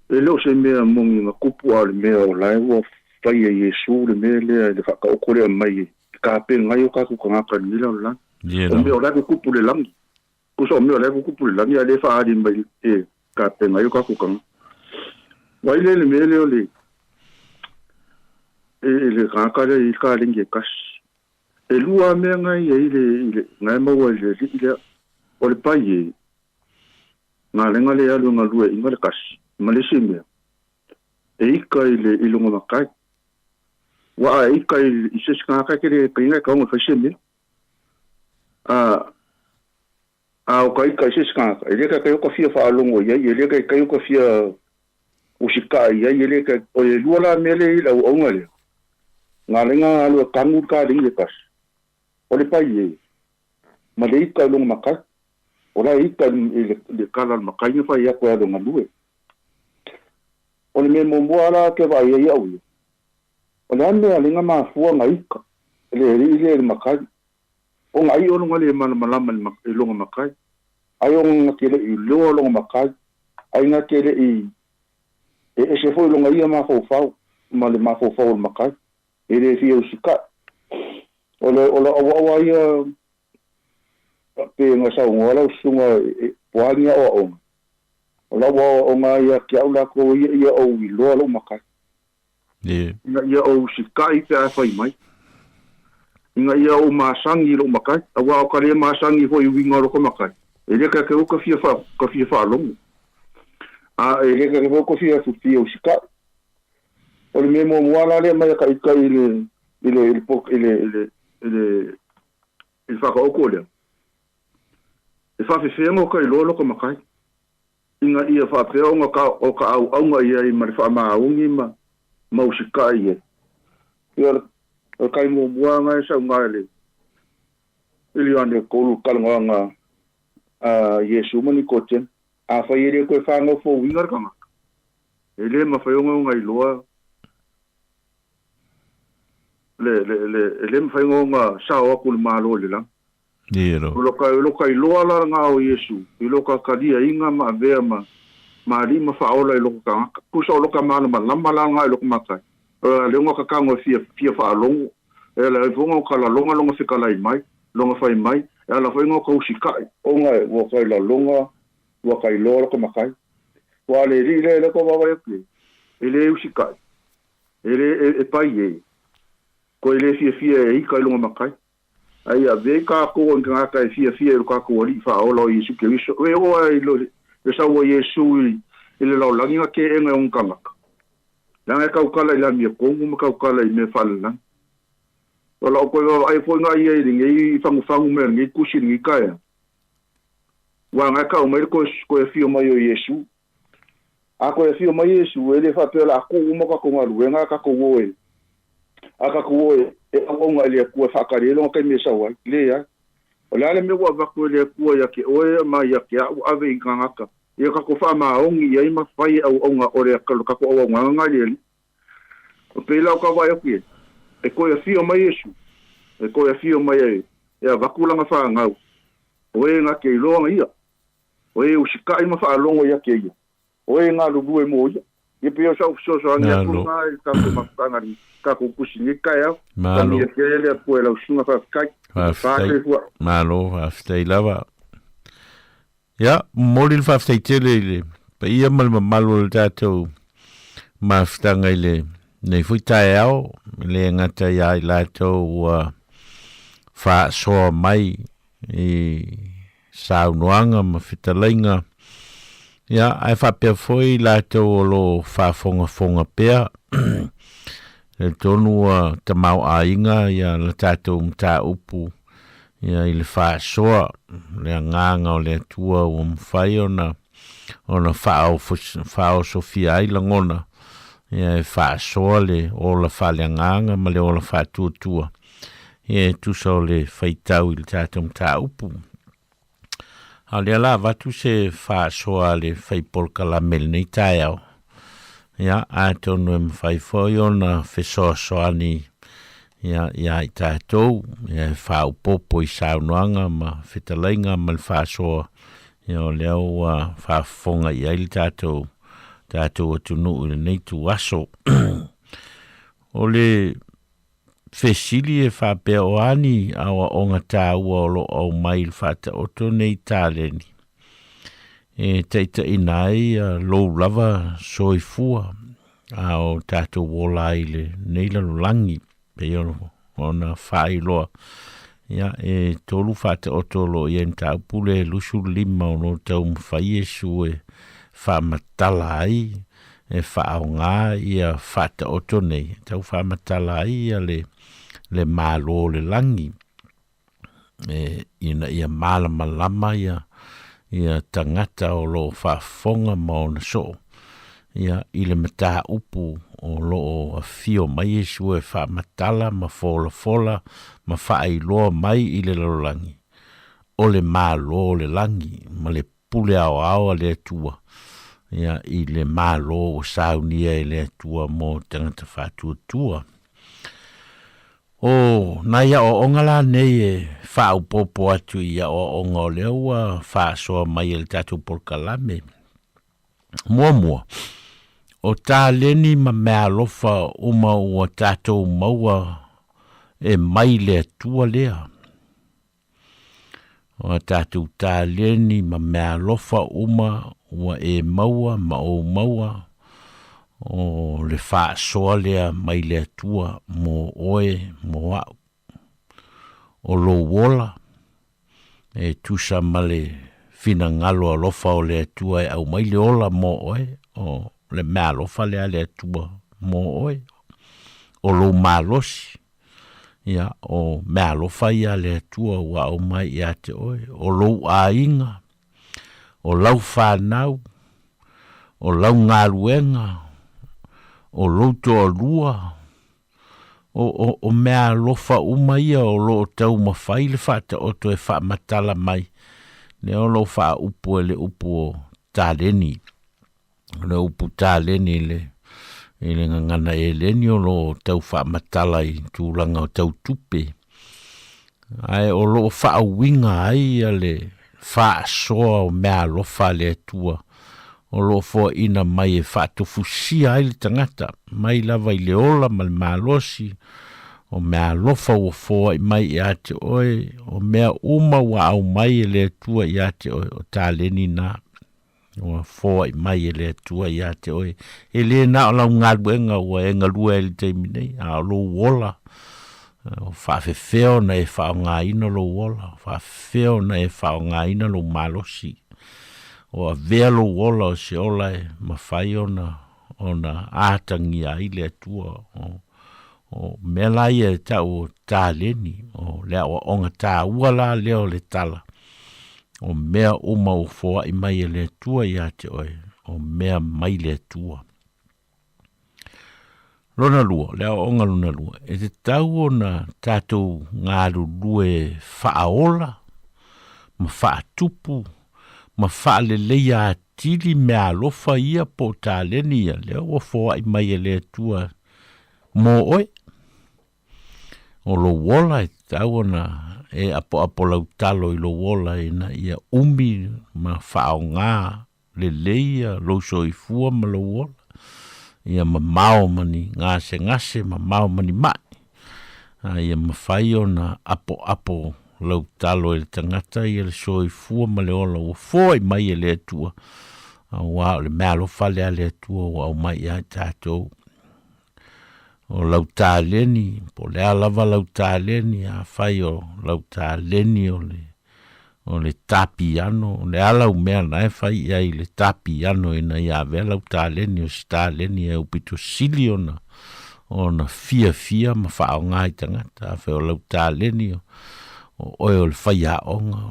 E le o se mea moni na tupu a o le mea o la e ua faia e Iesu le mea lea i le faataoto lea mai e tapena ai o tatou tagata i lenei lalolagi. O mea o la e tutupu i le lagi. Tusa o mea o la e tutupu i le lagi a o lea e faaali mai e tapena ai o tatou tagata. Vaai lea i le mea lea o le e le tagata lea e i ai le kalegi e tasi. E lua lava mea na e i ai le na e maua i le alii lea. O le pai e Galega le alu e galue iga le kasi ma le isi mea, e ika i le i lona makai. Ua a e ika i i se isi tagata e kele e inga e kaoga e fai se mea. A a o ka ika i se isi tagata, e le kai o ka fia faalogo i ai, e le kai kai o ka fia usikaʻa i ai, e le kai, o le lua la mea lea i le auauga lea, galega alu e kanu le kalegi le kasi, o le pai e, ma le ika i lona makai. O la e ika i le kala o le makai na fai atu e alu e galue. O le mea muamua la ke vaai ai au ia, o le a le mea a lenga mafua na ika le alii lea i le makai. O na io longa le malamalama i lona makai, ai o na te le i loa lona makai, ai na te le i e ese foi lona ia mafaufau ma le mafaufau o le makai, e le fia usikaʻi. O le o le auaua ia Pe na saunoa lau susuga e po a ni aoaoga, o lau aoaoga ia te au latou ia ia ou iloa lou matai. Ina ia ou sikaʻi pe a e fai mai. Ina ia ou masani i lou matai, aua o ka le masani foi i uiga o loko matai, e le kakeʻu ka fia ka fia faalogo, a e le kakeʻu foi ka fia fia usikaʻi. O le mea muamua la lea mai a ka ika i le i le i le i le i le i le I le whakaoko lea, e whawhewhenga o ka iloa loka makai, ina ia whapea o nga o ka auaunga ia i ma le whaamāongi ma ma usikaʻi ia. Ia o le kai muamua nga e sau nga le i le Ioane kolu talanoaga a Iesu ma Nikotema, afai e le koe whanau fouiga le tangata, e le mawhai o nga iloa le, le, le, e le mawhai o sao aku le Malo i le lagi. Ie ro. O lo ka, lo ka iloa la ngā o Iesu, i lo ka kalia inga ma avea ma, ma alii ma whaola i loko tangata. Pusa o lo ka malamalama la ngā i loko matai. O la leonga ka kango e fia, fia whaalongo, e ala e fonga o ka lalonga longa whekalai mai, longa whai mai, e ala whainga o ka usikaʻi. O nga e, ua kai lalonga, ua kai loa loko makai. Ua ale lii lea i loko wawae aku e, e le usikaʻi. E le e pai e, koe le fiafia e ika i lunga makai. Ai a ve kākou o ngāka e fiafia i lo kākou Alii whaaola o Iesu Keriso. E oa i lo le sau o Iesu i, i le laolangi nga ke enga e ong kangaka. Langa e kaukala i la mia kongu ma kaukala i mea whaalalangi. O la o koe wawa ai foi ngā ia i le ngei whanguwhangu mea ngei kusi le ngei kaea. Wa ngai kau mai le koe, koe fio mai o Iesu. A koe afio mai Iesu, e le faapea la aku uma kakou galuega a kakou o e, a kakou o e, e auaunga i le Akua e faakali ai lona taimi e sau ai. Leai. O le a le mea ua avatu e le Akua ia ke oe ma ia ke aʻu ave i gagaka, ia kakou faamaoni i ai ma fai e auaunga o le kakou auaunaga i le Alii. O pēlā o ka vaai aku e, e koe afio mai Iesu, e koe afio mai e, e avatu lana fanau, o e nga ke iloa ia, O e usikaʻi ma faalogo ia ke ia. O e galulue mo ia. Ia pei o sa'u fesoasoani atu Malo. lena i le tatou mafutaga i tatou tusi nei taeao. Malo. Manuia tele le Atua e lau susuga faafetai. Faafetai. Soifua. Malo, faafetai lava. Ia, momoli le faafetai tele i le paia ma le mamalu o le tatou mafutaga i le nei foi taeao, e le gata ia i latou ua faasoa mai i saunoaga ma fetalaiga, ia, ae faapea foi i latou o lo o faafogafoga pea, e talitonu ua tamaoaiga ia la tatou mataupu ia i le faasoa, le agaga o le Atua ua mafai ona ona faaosofia ai lagona, ia e faasoa le ola faaleagaga ma le ola faatuatua, ia e tusa o le faitau i le tatou mataupu. A o lea la avatu se faasoa a le fai polokalame i lenei taeao, ia atonu e mafai foi ona fesoasoani ia iā i tatou, ia e faaopoopo i saunoaga ma fetalaiga ma le faasoa, ia o lea ua faafofoga i ai le tatou tatou atunuu i lenei ituaso. O le fesili e faapea o a ni aoaoga taua o lo o aumai i le faataoto nei taleni e taitaiina ai lou lava soifua a o tatou ola ai i lenei lalolagi pei ona faailoa ia e tolu faataoto o lo o i ai mataupu le 25 o lo o taumafai Iesu e faamatala ai e faaaoga ia faataoto nei e tau faamatala ai ia le, le Malo o le lagi e, ina ia malamalama ia, ia tagata o lo o faafofoga ma ona soo ia i le mataupu o lo o afio mai Iesu e faamatala ma folafola ma faailoa mai i le lalolagi o le Malo o le lagi ma le pule aoao a le Atua, ia, i le Malo ua saunia e le Atua mo tagata faatuatua. O nai aoaoga la nei e faaopoopo atu i aoaoga o lea ua faasoa mai e le tatou polokalame. Muamua, o taleni ma meaalofa uma ua tatou maua e mai le Atua lea. O a tatou taleni ma meaalofa uma ua e maua ma ou maua, o le faasoa lea mai le Atua mo oe mo a'u. O lou ola, e tusa ma le finagalo alofa o le Atua e aumai le ola mo oe, o le meaalofa lea a le Atua mo oe. O lou malosi, Ia, o meaalofa ia a le Atua ua aumai ia te oe, o lou aiga, o lau fanau, o lau galuega, o lou toalua, o, o, o meaalofa uma ia o lo o taumafai le faataoto e faamatala mai, lea o lo o faaupu e le upu o taleni. O le upu taleni i le, i le gagana eleni o lo o tau faamatala i tulaga o tau tupe. Ae o lo o faauiga ai ia le faasoa o meaalofa a le Atua o lo o foaina mai e faatofusia ai le tagata, mai lava i le ola ma le malosi, o meaalofa ua foai mai ia te oe, o mea uma ua aumai e le Atua ia te oe, o taleni na. Ua foai mai e le Atua ia te oe. E le na o lau galuega ua e galue ai i le taimi nei, a o lou ola, o faafefea ona e faaaogaina lou ola, o faafefea ona e faaaogaina lou malosi. O avea lou ola o se ola e mafai ona, ona atagia ai le Atua. O, o mea la ia e tau o taleni, o le aoaoga taua la lea o le tala. O mea uma ua foai mai e le Atua ia te oe, o mea mai le Atua. Lona lua, le aoaoga lona lua, e tatau ona tatou galulue faaola ma faatupu ma faaleleia atili meaalofa ia po o taleni ia, lea ua foai mai e le Atua mo oe. O lou ola e tatau ona e apoapo lautalo i lou ola ina ia umi ma faaaoga lelei ia lou soifua ma lou ola, ia mamao ma ni gasegase, mamao ma ni mai, a ia mafai ona apoapo lautalo e le tagata ia le soifua ma le ola ua foai mai e le Atua, aua o le meaalofa lea a le Atua ua aumai ia i tatou. O lau taleni, po o le a lava lau taleni, afai o lau taleni o le, o le tā piano, o le a lau mea na e fai i ai i le tā piano ina ia avea lau taleni o se taleni e aupito sili ona, ona fiafia ma faaaoga i tagata. Afai o lau taleni o, o oe o le faiaoga,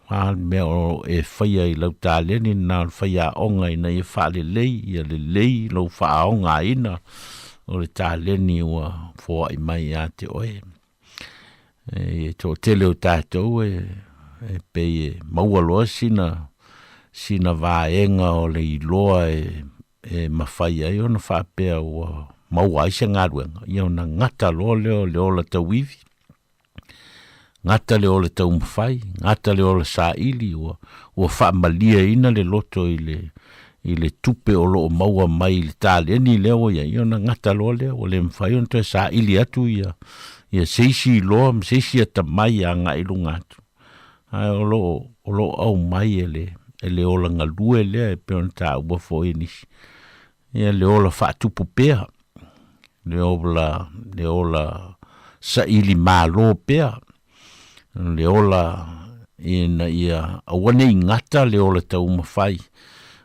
o A le mea o e faia i lau taleni na o le faiaoga ina ia faalelei ia lelei lou faaaogaina o le taleni ua foai mai ia te oe. E toatele o tatou e e pei e maua loa sina sina vaega o le iloa e e mafai ai ona faapea ua maua ai se galuega, ia ona gata loa lea o le ola tauivi, gata le ola taumafai, gata le ola saili, ua, ua faamalieina le loto i le, i le tupe o loo maua mai i le taleni lea ua iai, ia ona gata loa lea, ua le mafai ona toe saili atu ia, ia se isi iloa ma se isi atamai agai i luga atu. Ae o loo, o loo aumai e le, e le ola galue lea e pei ona taua foi e nisi, ia le ola faatupu pea, le ola, le ola saili malo pea, le ola ina ia aua ne i gata le ola taumafai.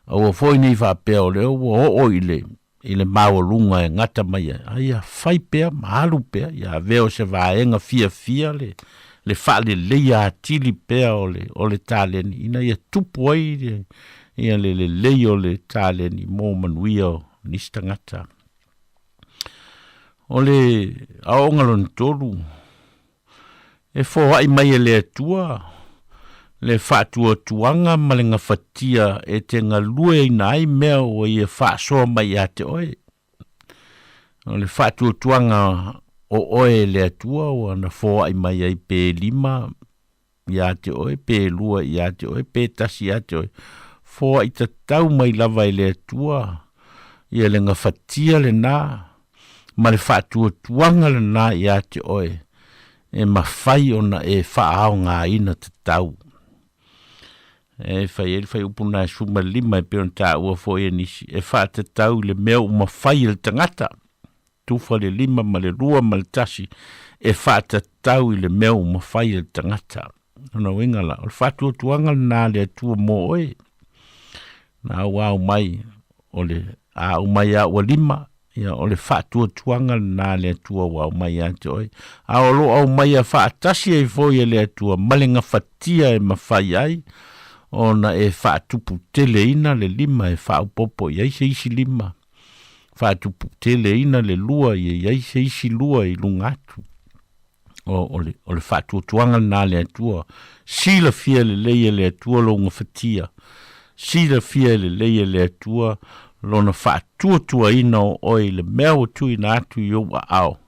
Aua foi ne i faapea o lea ua oo i le, i le maualuga e gata mai ai, a ia fai pea ma alu pea, ia avea o se vaega fiafia le, le faaleleia atili pea o le, o le taleni, ina ia tupu ai le, ia le lelei o le taleni mo manuia o nisi tagata. O le aoaoga lona tolu, e foai mai e le Atua le faatuatuaga ma le gafatia e te galueina ai mea ua ia faasoa mai ia te oe. O le faatuatuaga o oe e le Atua ua na foai mai ai pe lima ia te oe, pe lua ia te oe, pe tasi ia te oe. Foai tatau mai lava e le Atua ia le gafatia lena ma le faatuatuaga lena ia te oe e mafai ona e faaaogaina tatau. E fai ai le faaiupu lena e 15 e pei ona taua foi e nisi, e faatatau i le mea ua mafai e le tagata, tufa le 5 ma le 2 ma le 1, e faatatau i le mea ua mafai e le tagata. Lona uiga la, o le faatuatuaga lena a le Atua mo oe. Na ua au mai, o le a aumai lava ua lima, ia o le faatuatuaga lena a le Atua ua aumai ia te oe. A o lo o aumaia faatasi ai foi e le Atua ma le gafatia e mafai ai ona e faatuputeleina le lima e faaopoopo i ai se isi lima, faatuputeleina le lua ia i ai se isi lua i luga atu. O, o le, o le faatuatuaga lena a le Atua. Silafia lelei e le Atua lou gafatia. Silafia lelei e le Atua lona faatuatuaina o oe i le mea ua tuuina atu i ou aao,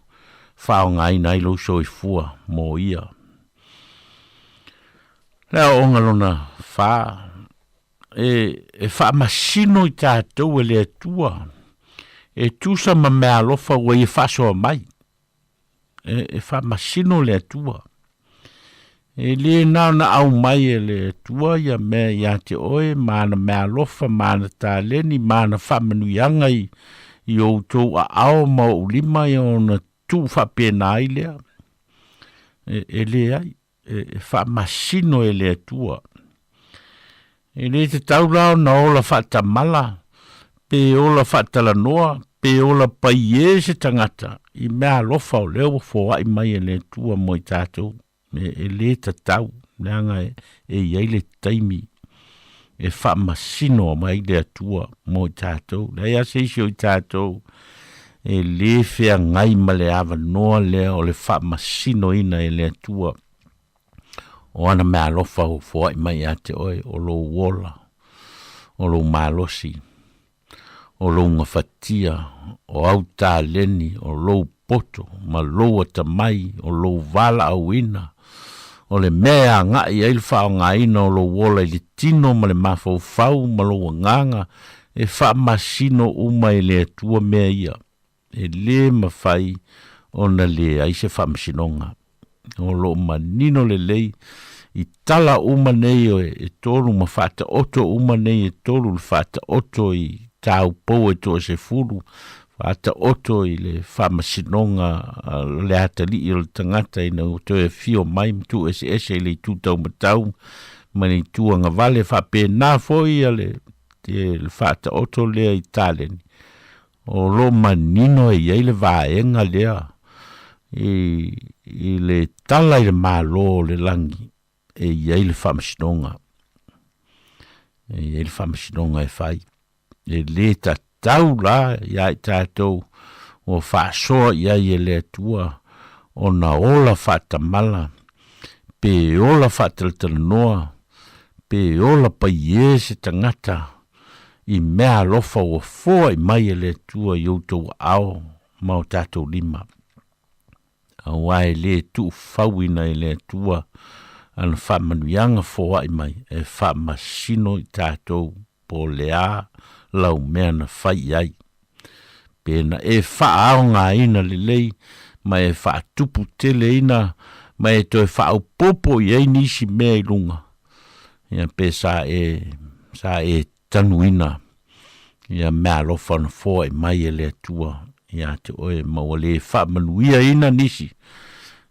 faaaogaina ai lou soifua mo ia. Le aoaoga lona fa, e, e faamasino i tatou e le Atua, e tusa ma meaalofa ua ia faasoa mai. E, e faamasino le Atua. E lē na ona aumai e le Atua ia mea ia te oe ma ana meaalofa ma ana taleni ma ana faamanuiaga i, i outou aao ma ou lima ia ona tuu faapena ai lea. E, e leai, e, e faamasino e le Atua. E lē tatau la ona ola faatamala, pe ola faatalanoa, pe ola paiē se tagata i meaalofa o lea ua foai mai e le Atua mo i tatou. E, e lē tatau, leaga e, e i ai le taimi e faamasino mai le Atua mo i tatou. Leai lava se isi o i tatou e lē feagai ma le avanoa lea o le faamasinoina e le Atua o ana meaalofa ua foai mai ia te oe, o lou ola, o lou malosi, o lou gafatia, o au taleni, o lou poto ma lou atamai, o lou valaauina, o le mea e agai ai le faaaogaina o lou ola i le tino ma le mafaufau ma lou agaga, e faamasino uma e le Atua mea ia. E lē mafai ona leai se faamasinoga. O lo o manino lelei i tala uma nei e tolu ma faataoto uma nei e tolu le faataoto i taupou e toasefulu, faataoto i le faamasinoga a le atalii o le tagata ina ua toe afio mai ma tuueseese i le itu taumatau ma le itu agavale, faapena foi le le faataoto lea i taleni. O lo o manino e i ai le vaega lea i, i le tala i le Malo o le lagi. e i ai le faamasinoga. E i ai le faamasinoga e fai. E lē tatau la iā i tatou ua faasoa i ai e le Atua ona ola faatamala, pe ola faatalatalanoa, pe ola paiē se tagata i mea alofa ua foaʻi mai e le Atua i outou aao ma o tatou lima. Auā e lē tuufauina e le Atua ana faamanuiaga foaʻi mai e faamasino i tatou po o le a lau mea na fai i ai. Pe na e faaaogaina lelei ma e faatupu teleina ma e toe faaopoopo i ai nisi mea i luga, ia pe sa e, sa e tanuina ia meaalofa na foai mai e le Atua ia te oe ma ua le faamanuiaina nisi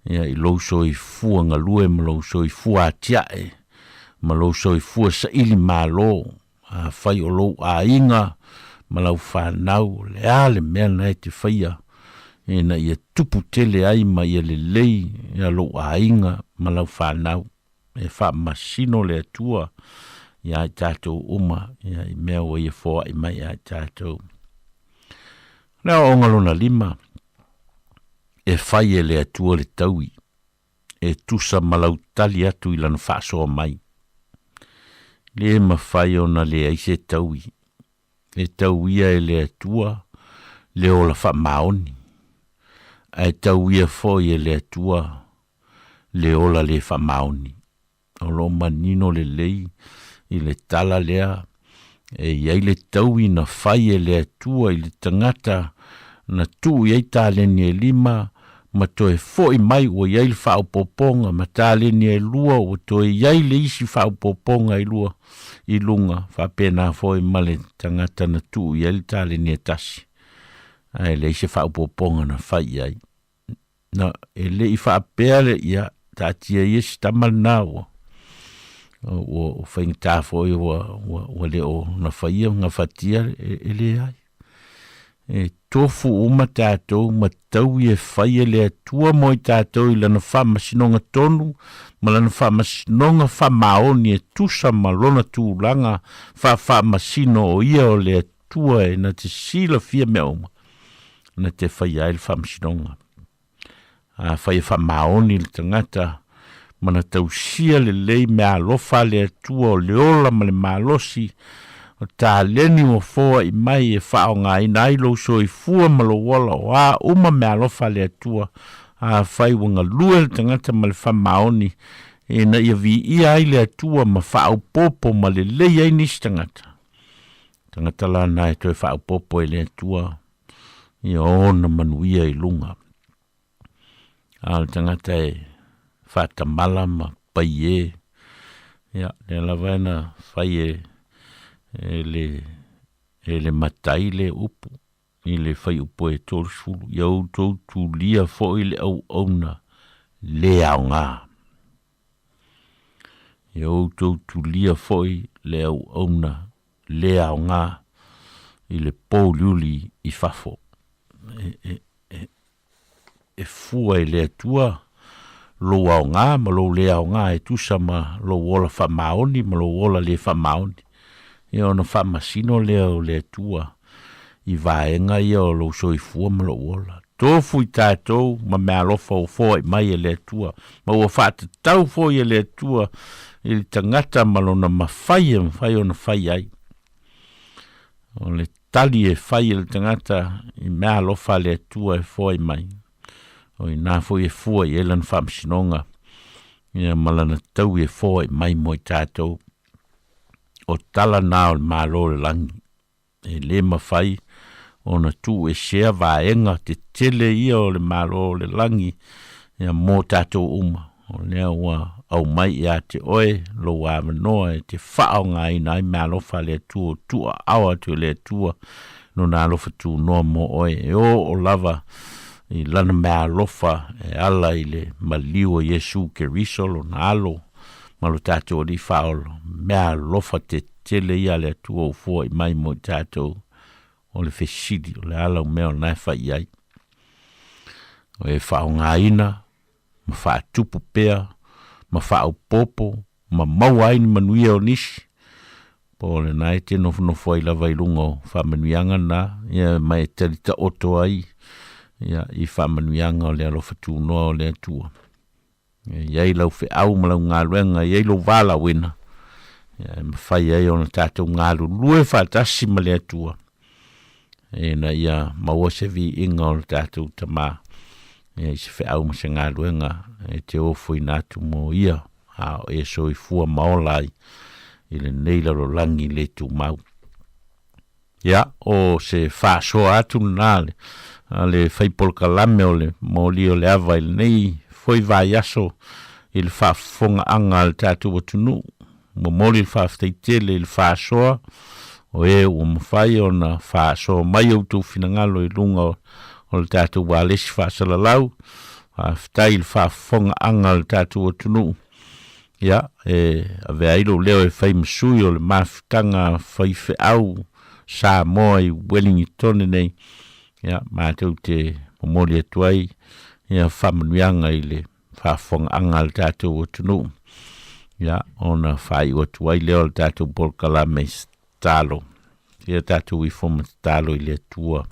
ia i lou soifua galue ma lou soifua atiae ma lou soifua saili malo. Afai o lou aiga ma lau fanau, o le a le mea na e te faia ina ia tupu tele ai ma ia lelei ia lou aiga ma lau fanau. E faamasino le Atua iā i tatou uma ia i mea ua ia foai mai ia i tatou. O le aoaoga lona lima, e fai e le Atua le taui e tusa ma lau tali atu i lana faasoa mai. Le mafai ona leai se taui. E tauia e le Atua le ola faamaoni, ae tauia foi e le Atua le ola le faamaoni. O lo o manino lelei i le tala lea, e i ai le taui na fai e le Atua i le tagata na tuu i ai taleni e lima ma toe foʻi mai ua i ai le faaopoopoga ma taleni e lua ua toe i ai le isi faaopoopoga e lua i luga, faapena foi ma le tagata na tuu i ai le taleni e tasi, ae leai se faaopoopoga na fai i ai. Na, e le i faapea le, ia, taatia ia si tama lena ua, ua, ua faigata foi ua, ua, ua le o gafaia gafatia e, e leai. E tofu uma tatou ma taui e fai e le Atua mo i tatou i lana faamasinoga tonu ma lana faamasinoga faamaoni e tusa ma lona tulaga faafaamasino o ia o le Atua e na te silafia mea uma na te faia ai le faamasinoga. Afai e faamaoni le tagata ma na tausia lelei meaalofa a le Atua o le ola ma le malosi, o taleni ua foai mai e faaaogaina ai lou soifua ma lou ola, o a uma meaalofa a le Atua, afai ua galue le tagata ma le faamaoni ina ia viia ai le Atua ma faaopoopo ma lelei ai nisi tagata. Tagata la na e toe faaopoopo e le Atua ia ona manuia i luga. A o le tagata e faatamala ma paiē, ia, lea lava e na fai e, e le, e le matai le upu i le fuaiupu e 30, ia outou tulia foi le auauna lē aoga. Ia outou tulia foi le auauna lē aoga i le pouliuli i fafo. E, e, e, e fua i le Atua lou aoga ma lou lē aoga e tusa ma lou ola faamaoni ma lou ola lē faamaoni. Ia ona faamasino lea o le Atua i vaega ia o lou soifua ma lou ola. Tofu i tatou ma meaalofa ua foai mai e le Atua, ma ua faatatau foi e le Atua i le tagata ma lona mafai e mafai ona fai ai. O le tali e fai e le tagata i meaalofa a le Atua e foai mai, o inā foi e fua i ai lana faamasinoga, ia ma lana taui e foai mai mo i tatou. O tala na o le Malo o le lagi. E lē mafai ona tuuesea vaega tetele ia o le Malo o le lagi ia mo tatou uma. O lea ua aumai ia te oe lou avanoa e te faaaogaina ai meaalofa a le Atua o tuuaao atu e le Atua Lona alofa tunoa mo oe e oo lava i Lana meaalofa e ala i le maliu o Iesu Keriso Lona Alo ma lo tatou Alii Faaola. Meaalofa tetele ia a le Atua ua foai mai mo i tatou. O le fesili, o le a lau mea o lena e fai i ai? O e faaaogaina ma faatupu pea ma faaopoopo ma maua ai ni manuia o nisi. Po o lena e te nofonofo ai lava i luga o faamanuiaga na, ia ma e tali taoto ai ia i faamanuiaga o le alofa tunoa o le Atua. E i ai lau feau ma lau galuega, e i ai lou valaauina, ia e mafai ai ona tatou galulue faatasi ma le Atua, ina ia maua se viiga o le tatou Tamā, ia i se feau ma se galuega e te ofoina atu mo ia, a o e soifua ma ola ai i lenei lalolagi le tumau. Ia, o se faasoa atu lena a le, a le fai polokalame o le moli o le ava i lenei foi vaiaso i le faafofogaaga a le tatou atunuu. Momoli le faafetai tele i le faasoa o e ua mafai ona faasoa mai outou finagalo i luga o le tatou ualesi faasalalau. Faafetai i le faafofogaaga a le tatou atunuu. Ia, e avea ai lou leo e fai ma sui o le mafutaga faifeau Samoa i Welingitone nei. Ia, matou te momoli atu ai ia faamanuiaga i le faafofogaaga a le tatou atunuu. Ia, ona faaiu atu ai lea o le tatou polokalame i se tatalo. Ia tatou ifo ma tatalo i le Atua.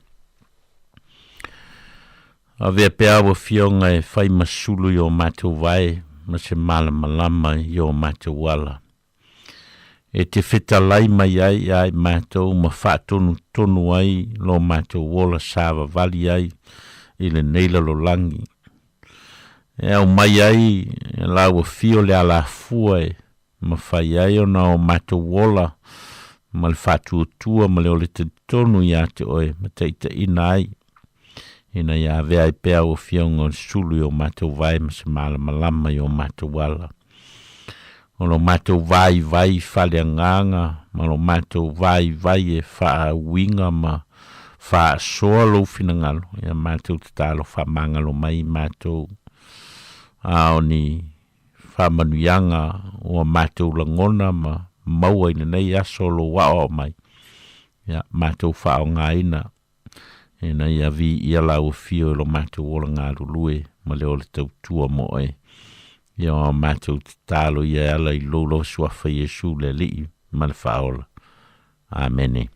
Avea pea au Afioga e fai ma sulu i o matou vae ma se malamalama i o matou ala. E te fetalai mai ai ia i matou ma faatonutonu ai lo matou ola savavali ai i lenei lalolagi. E aumai ai e lau afio le alafua e mafai ai ona o matou ola ma le faatuatua ma le ole talitonu ia te oe ma taitaiina ai, ina ia avea ai pea au afioga o le sulu i o matou vae ma se malamalama i o matou ala. O lo matou vaivai faaleagaga ma lo matou vaivai e faauiga ma faasoa lou finagalo, ia matou tatalo faamagalo mai i matou, a o ni faamanuiaga ua matou lagona ma maua i lenei aso o lou aoao mai, ia matou faaaogaina ina ia viia lau afio i lo matou ola galulue ma le ola tautua mo oe. Ia o a matou tatalo ia e ala i lou lava suafa Iesu le Alii ma le Faaola. Amene.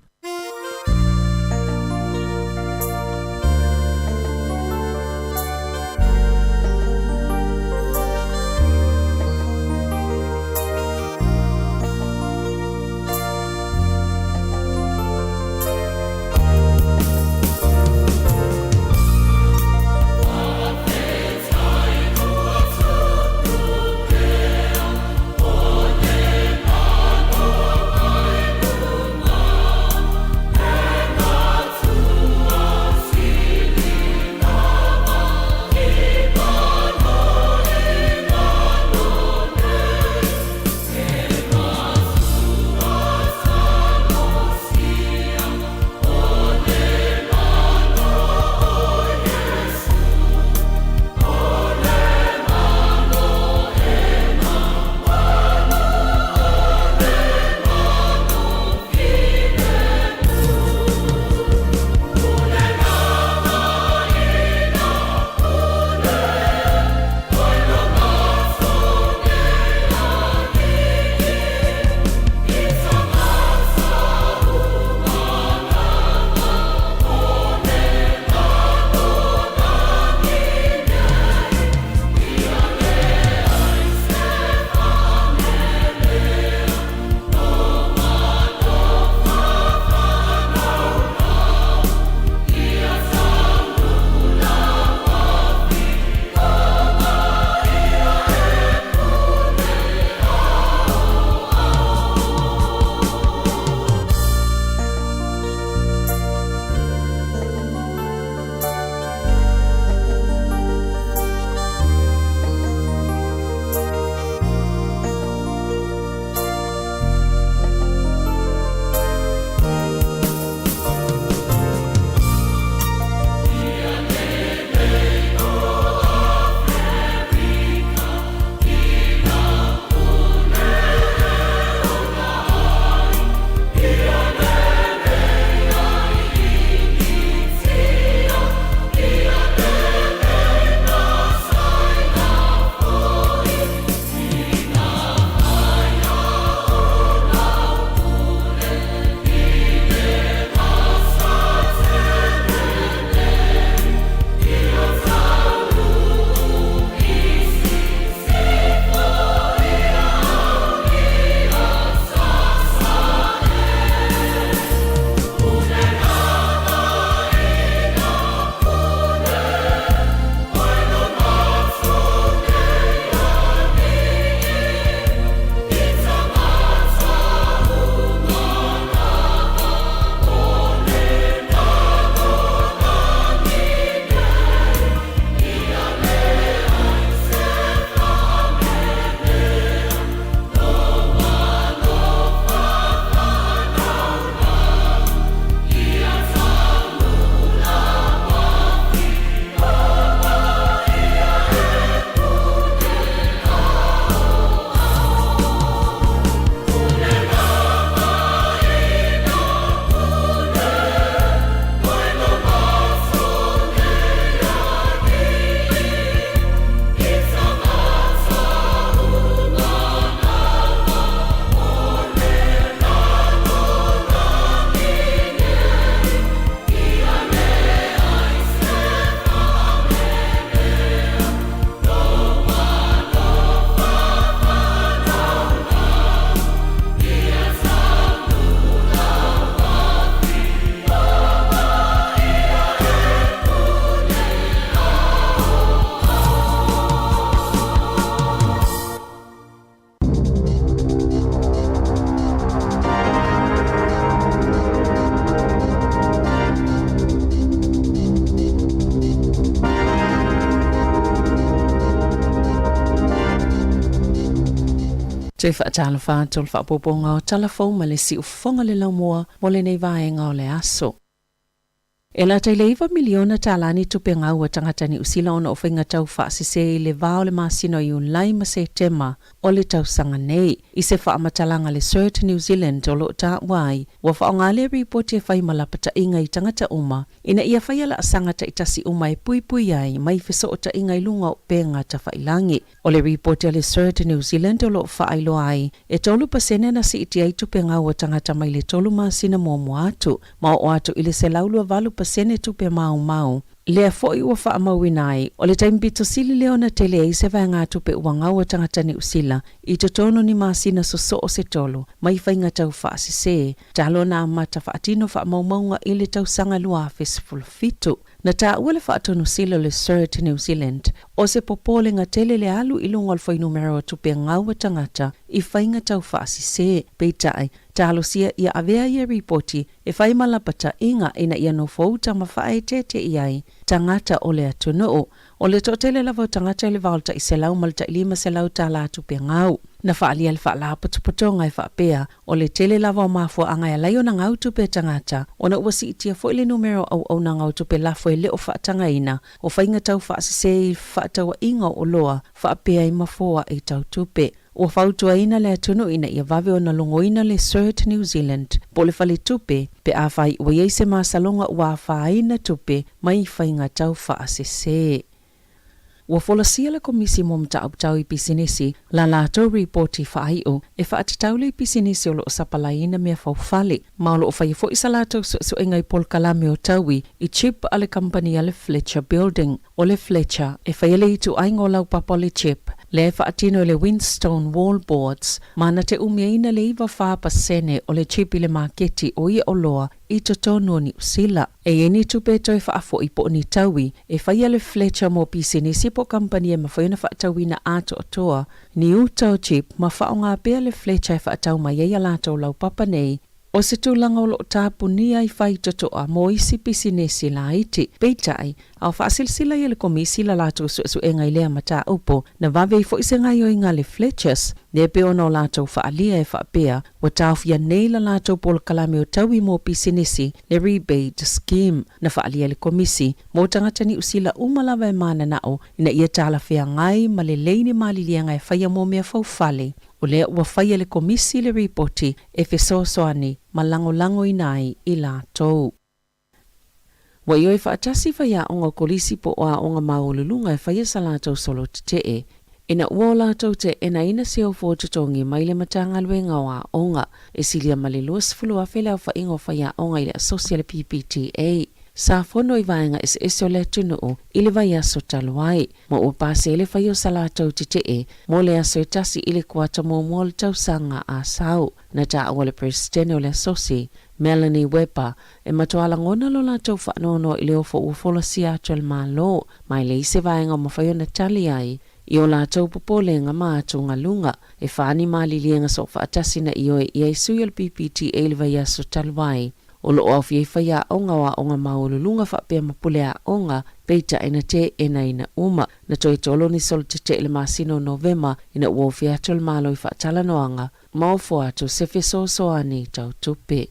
Toe faatalofa atu o le faaopoopoga o tala fou ma le siufofoga le laumua mo lenei vaega o le aso. E lata i le $9 miliona tala ni tupe gau a tagata Niu Sila ona o faiga tau faasese i le va o le masina o Iulai ma Setema o le tausaga nei. I se faamatalaga a le CERT New Zealand o lo o taua ai, ua faaaoga lea ripoti e fai ma lapataiga i tagata uma ina ia faia laasaga taitasi uma e puipui ai mai fesootaiga i luga o upega tafailagi. O le ripoti a le CERT New Zealand o lo o faailoa ai, e 3% na siitia ai tupe gau a tagata mai le tolu masina muamua atu, ma oo atu i le 128% tupe maumau. Lea foi ua faamauina ai, o le taimi pito sili lea ona tele ai se vaegatupe ua gau a tagata Niu Sila i totonu ni masina sosoo se tolu mai faiga tau faasese, talu ona amata faatino faamaumauga i le tausaga 2017. Na taua le faatonusila o le CERT New Zealand, o se popolega tele le alu i luga o le fuainumera o tupe gau a tagata i faiga tau faasese. Peitai, talosia ia avea ia ripoti e fai ma lapataiga ina ia nofouta ma faaeteete i ai tagata o le atunuu. O le toatele lava o tagata i le va o le tai 100 ma le tai 500 tala tupe gau. Na faaalia le faalapotopotoga e faapea, o le tele lava o mafuaaga e ala ai ona gau tupe a tagata, ona ua siitia foi le numera o auaunaga o tupe lafo e le o faatagaina, o faiga tau faasese i fefaatauaiga o oloa faapea ai ma foai tau tupe. Ua fautuaina le atunuu ina ia vave ona logoina le CERT New Zealand po o le faletupe pe afai ua i ai se masaloga ua afaina tupe mai faiga tau faasese. Ua folasia le Komisi mo Mataupu Tau i Pisinisi la latou ripoti faaiu e faatatau le pisinisi o lo o sapalaiina mea faufale ma o lo o faia foi sa latou suesuega i polokalame o taui i chip a le kamupani a le Fletcher Building. O le Fletcher e faia le ituaiga o laupapa o le chip lea e faatino e le Winstone Wallboards ma na te umiaina le 94% o le chip i le maketi o ia oloa i totonu o Niu Sila. E i ai ni tupe e toe faafoi po o ni taui e faia le Fletcher mo pisinisi po o kamupani e mafai ona faatauina atoatoa ni uta o chip ma faaaoga pea le Fletcher e faatau mai ai a latou laupapa nei. O se tulaga o lo o tapunia ai faitotoa mo isi pisinisi laiti. Peitai, a o faasilasila ia le Komisi la latou suesuega i lea mataupu, na vave ai foi se gaoioiga a le Fletchers, lea pei ona o latou faaalia e faapea, ua taofia nei la latou polokalame o taui mo pisinisi, le rebate scheme. Na faaalia e le Komisi, mo tagata Niu Sila uma lava e mananao ina ia talafeagai ma lelei ni maliliega e faia mo mea faufale. O lea ua faia e le Komisi le ripoti e fesoasoani ma lagolagoina ai i latou. Ua ioe faatasi faiaoga o kolisi po o aoga maualuluga e faia sa latou solo tetee ina ua o latou teenaina se ofo totogi mai le Matagaluega o Aoga. E silia ma le 20,000 le aofaiga o faiaoga i le asosi a le PPTA. Sa fono i vaega eseese o le atunuu i le vaiaso talu ai. Ma ua pasi ai le fai o sa latou tetee mo le aso e tasi i le kuata muamua o le tausaga a sau. Na taua le Peresetene o le asosi, Melanie Webber, e matua lagona lo latou faanoanoa i le ofo ua folasia atu e le Malo, ma e leai se vaega o mafai ona tali ai i o latou popolega ma atugaluga. E fa ni maliliega soofaatasi na ioe i ai sui o le PPTA i le vaiaso talu ai. O lo o aofia ai faiaoga o aoga maualuluga faapea ma pule aoga, peitai na teenaina uma. Na toe tolo ni solo tetee i le masina o Novema ina ua ofia atu le Malo i faatalanoaga ma ofo atu se fesoasoani tau tupe.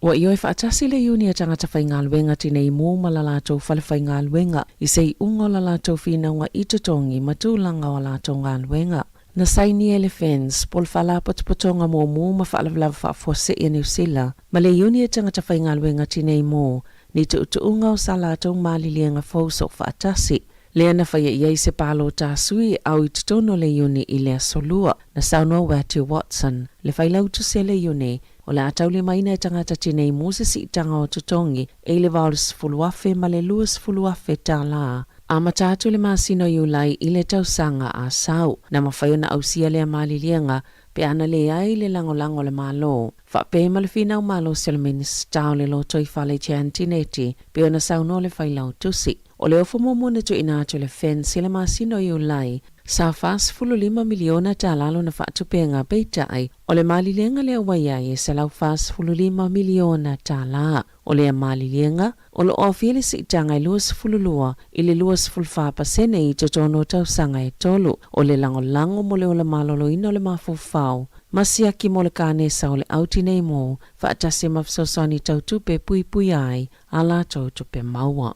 Ua ioe faatasi le iuni a tagata faigaluega tinei mu ma la latou fale faigaluega i se iuga o la latou finauga i totogi ma tulaga o a latou galuega. Na sainia e le FENS po o le Faalapotopotoga Mumu ma Faalavelave Faafuasei a Niu Sila ma le iuni a tagata faigaluega tinei mu ni tuutuuga o sa latou maliliega fou soofaatasi. Lea na faia i ai se palota sui e au i totonu o le iuni i le aso Lua. Na saunoa Whetu Watson, le failautusi a le iuni, o le a taulimaina e tagata tinei mu se siitaga o totogi e i le va o le $10,000 ma le $20,000 tala. Amata atu le masina o Iulai i le tausaga a sau. Na mafai ona ausia lea maliliega pe ana leai le lagolago a le Malo. Faapea ma le finau malosi o le Minisita o le Lotoifale Jan Tinetti pei ona saunoa le failautusi. O le ofo muamua na tuuina atu e le FENS i le masina o Iulai, sa $45 miliona tala lona faatupega, peitai, o le maliliega lea ua i ai e $145 miliona tala. O lea maliliega, o lo o aofia le siitaga e 22 i le 24 pasene i totonu o tausaga e tolu. O le lagolago mo le ola maloloina o le mafaufau ma siaki mo le kanesa o le au tinei mu, faatasi ma fesoasoani tau tupe e puipuia ai a latou tupe maua.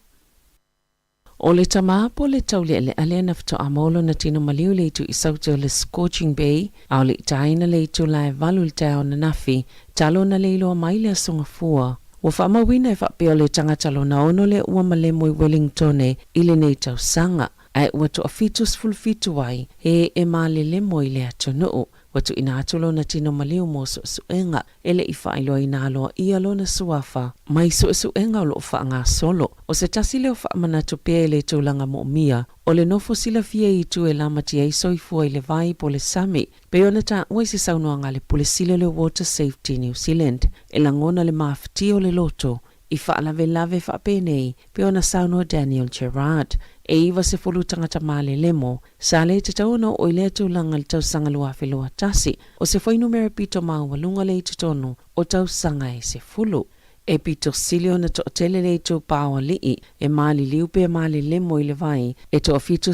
O le tama po o le taulealea lea na faatoa maua lona tino maliu i le itu i Sauti o le Scorching Bay, a o le i taina le itula e valu i le taeao ananafi, talo na le iloa mai le Aso Gafua. Ua faamauina e faapea o le tagata lona ono lea ua malemo i Wellingtone i lenei tausaga, ae ua toafitu ai e e malelemo i le atunuu. Ua tuuina atu lona tino maliu mo suesuega e le i faailoaina aloaia lona suafa mai suesuega o lo o faagasolo. O se tasi lea o faamanatu pea i le tulaga moomia o le nofo silafia i itu e lamatia ai soifua i le vai po o le sami, pei ona taua i se saunoaga a le Pule Sili o le Water Safety New Zealand, e lagona le mafatia o le loto i faalavelave faapenei, pei ona saunoa Daniel Gerrard. E 90 tagata malelemo sa le tatau ona oo i lea tulaga i le tausaga 2021, o se fuainumera pito maualuga lea i totonu o tausaga e 10. E pito sili ona toatele le itupa o alii e maliliu pe malelemo i le vai e toafitu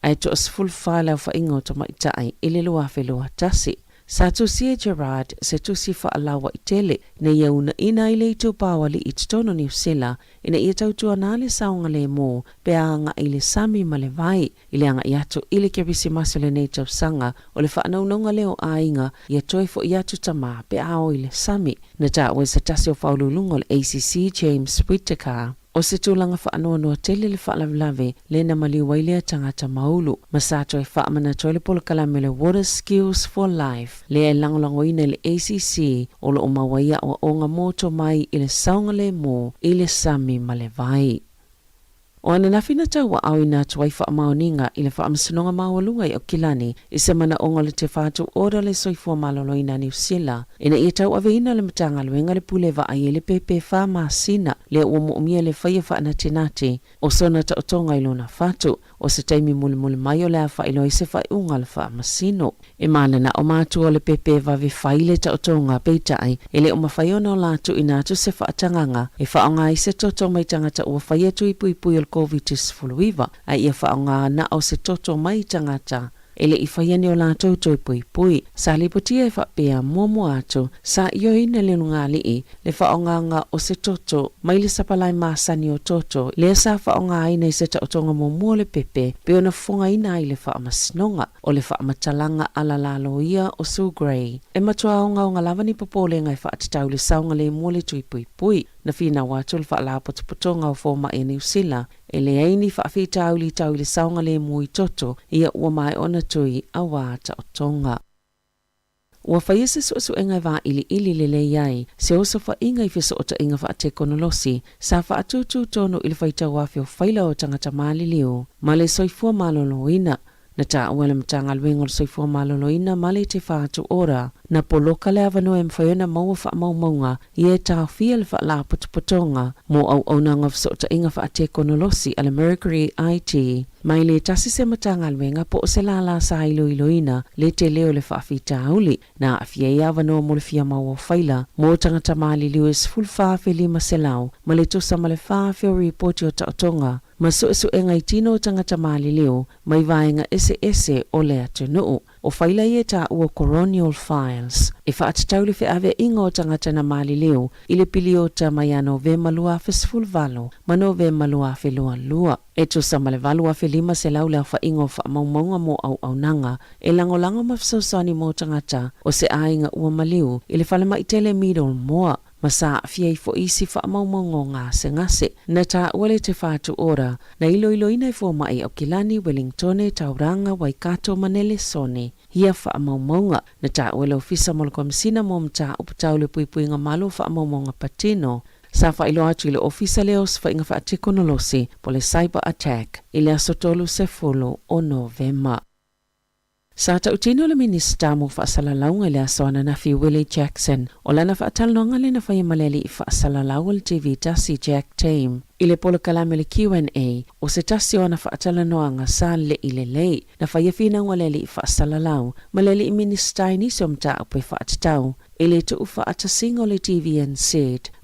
ae toasefulufa le aofaiga o tamaitai i le 2021. Sa tusia e Gerrard se tusi faalauaitele ina ia uunaina ai le itupa o alii i totonu o Niu Sila ina ia tautuana le saogalemu pe a agai i le sami ma le vai i le agai atu i le Kerisimasi o lenei tausaga. O le faanaunauga lea o aiga ia toe fo'i atu tama pe a o i le sami. Na taua e se tasi o faauluuluga o le ACC James Whittaker, o se tulaga faanoanoa tele le faalavelave lea na maliu ai lea tagata maulu, ma sa toe faamanatu ai le polokalame o le Water Skills for Life lea e lagolagoina e le ACC o lo o maua ai aoaoga mo tomai i le saogalemu i le sami ma le vai. O ananafi na tauaaoina atu ai faamaoniga i le Faamasinoga Maualuga i Aukilani i se manaoga o le Te Whatu Ora le Soifua Maloloina a Niu Sila ina ia tauaveina le Matagaluega le pule e vaai ai le pepe fa masina lea ua moomia le faia faanatinati o sona taotoga i lona fatu. O se taimi mulimuli mai o le a faailoa ai se faaiuga a le Faamasino. E mananao matua o le pepe vave fai le taotoga, peitai, e le o mafai ona o la tuuina atu se faatagaga e faaaoga ai se toto mai tagata ua faia tui puipui o le Koviti-19, a ia faaaoga na o se toto mai tagata e le i faia ni o latou tui puipui. Sa lipotia e faapea muamua atu, sa ioeina le ulugalii le faaaogaga o se toto mai le sapalai masani o toto lea sa faaaogaina i se taotoga muamua o le pepe pei ona fofogaina ai le Faamasinoga. O le faamatalaga alalalo ia o Sue Gray, e matua ogaoga lava ni popolega e faatatau i le saogalemu o le tui puipui. Na finau atu le Faalapotopotoga o Fomai a Niu Sila, e leai ni faafitauli tau i le saogalemu i toto ia ua maea ona tui auā taotoga. Ua faia se suesuega e vailiili lelei ai se osofaiga i fesootaiga faatekonolosi sa faatūtū tonu i le faitauafe o faila o tagata maliliu ma le soifua maloloina. Na taua e le Matagaluega o le Soifua Maloloina ma le Te Whatu Ora, na poloka le avanoa e mafai ona maua faamaumauga ia e taofia le faalapotopotoga mo auaunaga o fesootaiga faatekonolosi a le Mercury IT mai le tasi se Matagaluega po o se lālā sa iloiloina le tele o le faafitauli. Na aafia ai avanoa mo le fia maua o faila mo tagata maliliu e 14,500 ma le tusa ma le 4,000 o ripoti o taotoga ma suesuega i tino o tagata maliliu mai vaega eseese o le atunuu. O faila ia e taua coronial files, e faatatau i le feaveaiga o tagata na maliliu i le piliota mai ia Novema 2018 ma Novema 2022. E tusa ma le 8,500 le aofaiga o faamaumauga mo auaunaga e lagolago ma fesoasoani mo tagata o se aiga ua maliu i le falemai tele Middlemore ma sa aafia ai foi isi faamaumauga o gasegase. Na taua le Te Whatu Ora, na iloiloina e fomai i Aukilani, Wellingtone, Tauranga, Waikato ma Nelesone ia faamaumauga. Na taua e le Ofisa mo le Komesina mo Mataupu Tau le Puipuiga Malu o Faamaumauga Patino, sa faailoa atu i le Ofisa lea o Osofaiga Faatekonolosi po o le Cyber Attack i le aso 30 o Novema. Sa tautino le Minisita mo Faasalalauga i le aso ananafi Willie Jackson o lana faatalanoaga lea na faia ma le alii faasalalau o le TV tasi Jack Tame i le polokalame o le QNA o se tasi o ana faatalanoaga sa le'i lelei. Na faia finauga le alii faasalalau ma le alii Minisita i nisi o mataupu e faatatau i le tuufaatasiga o le TVNZ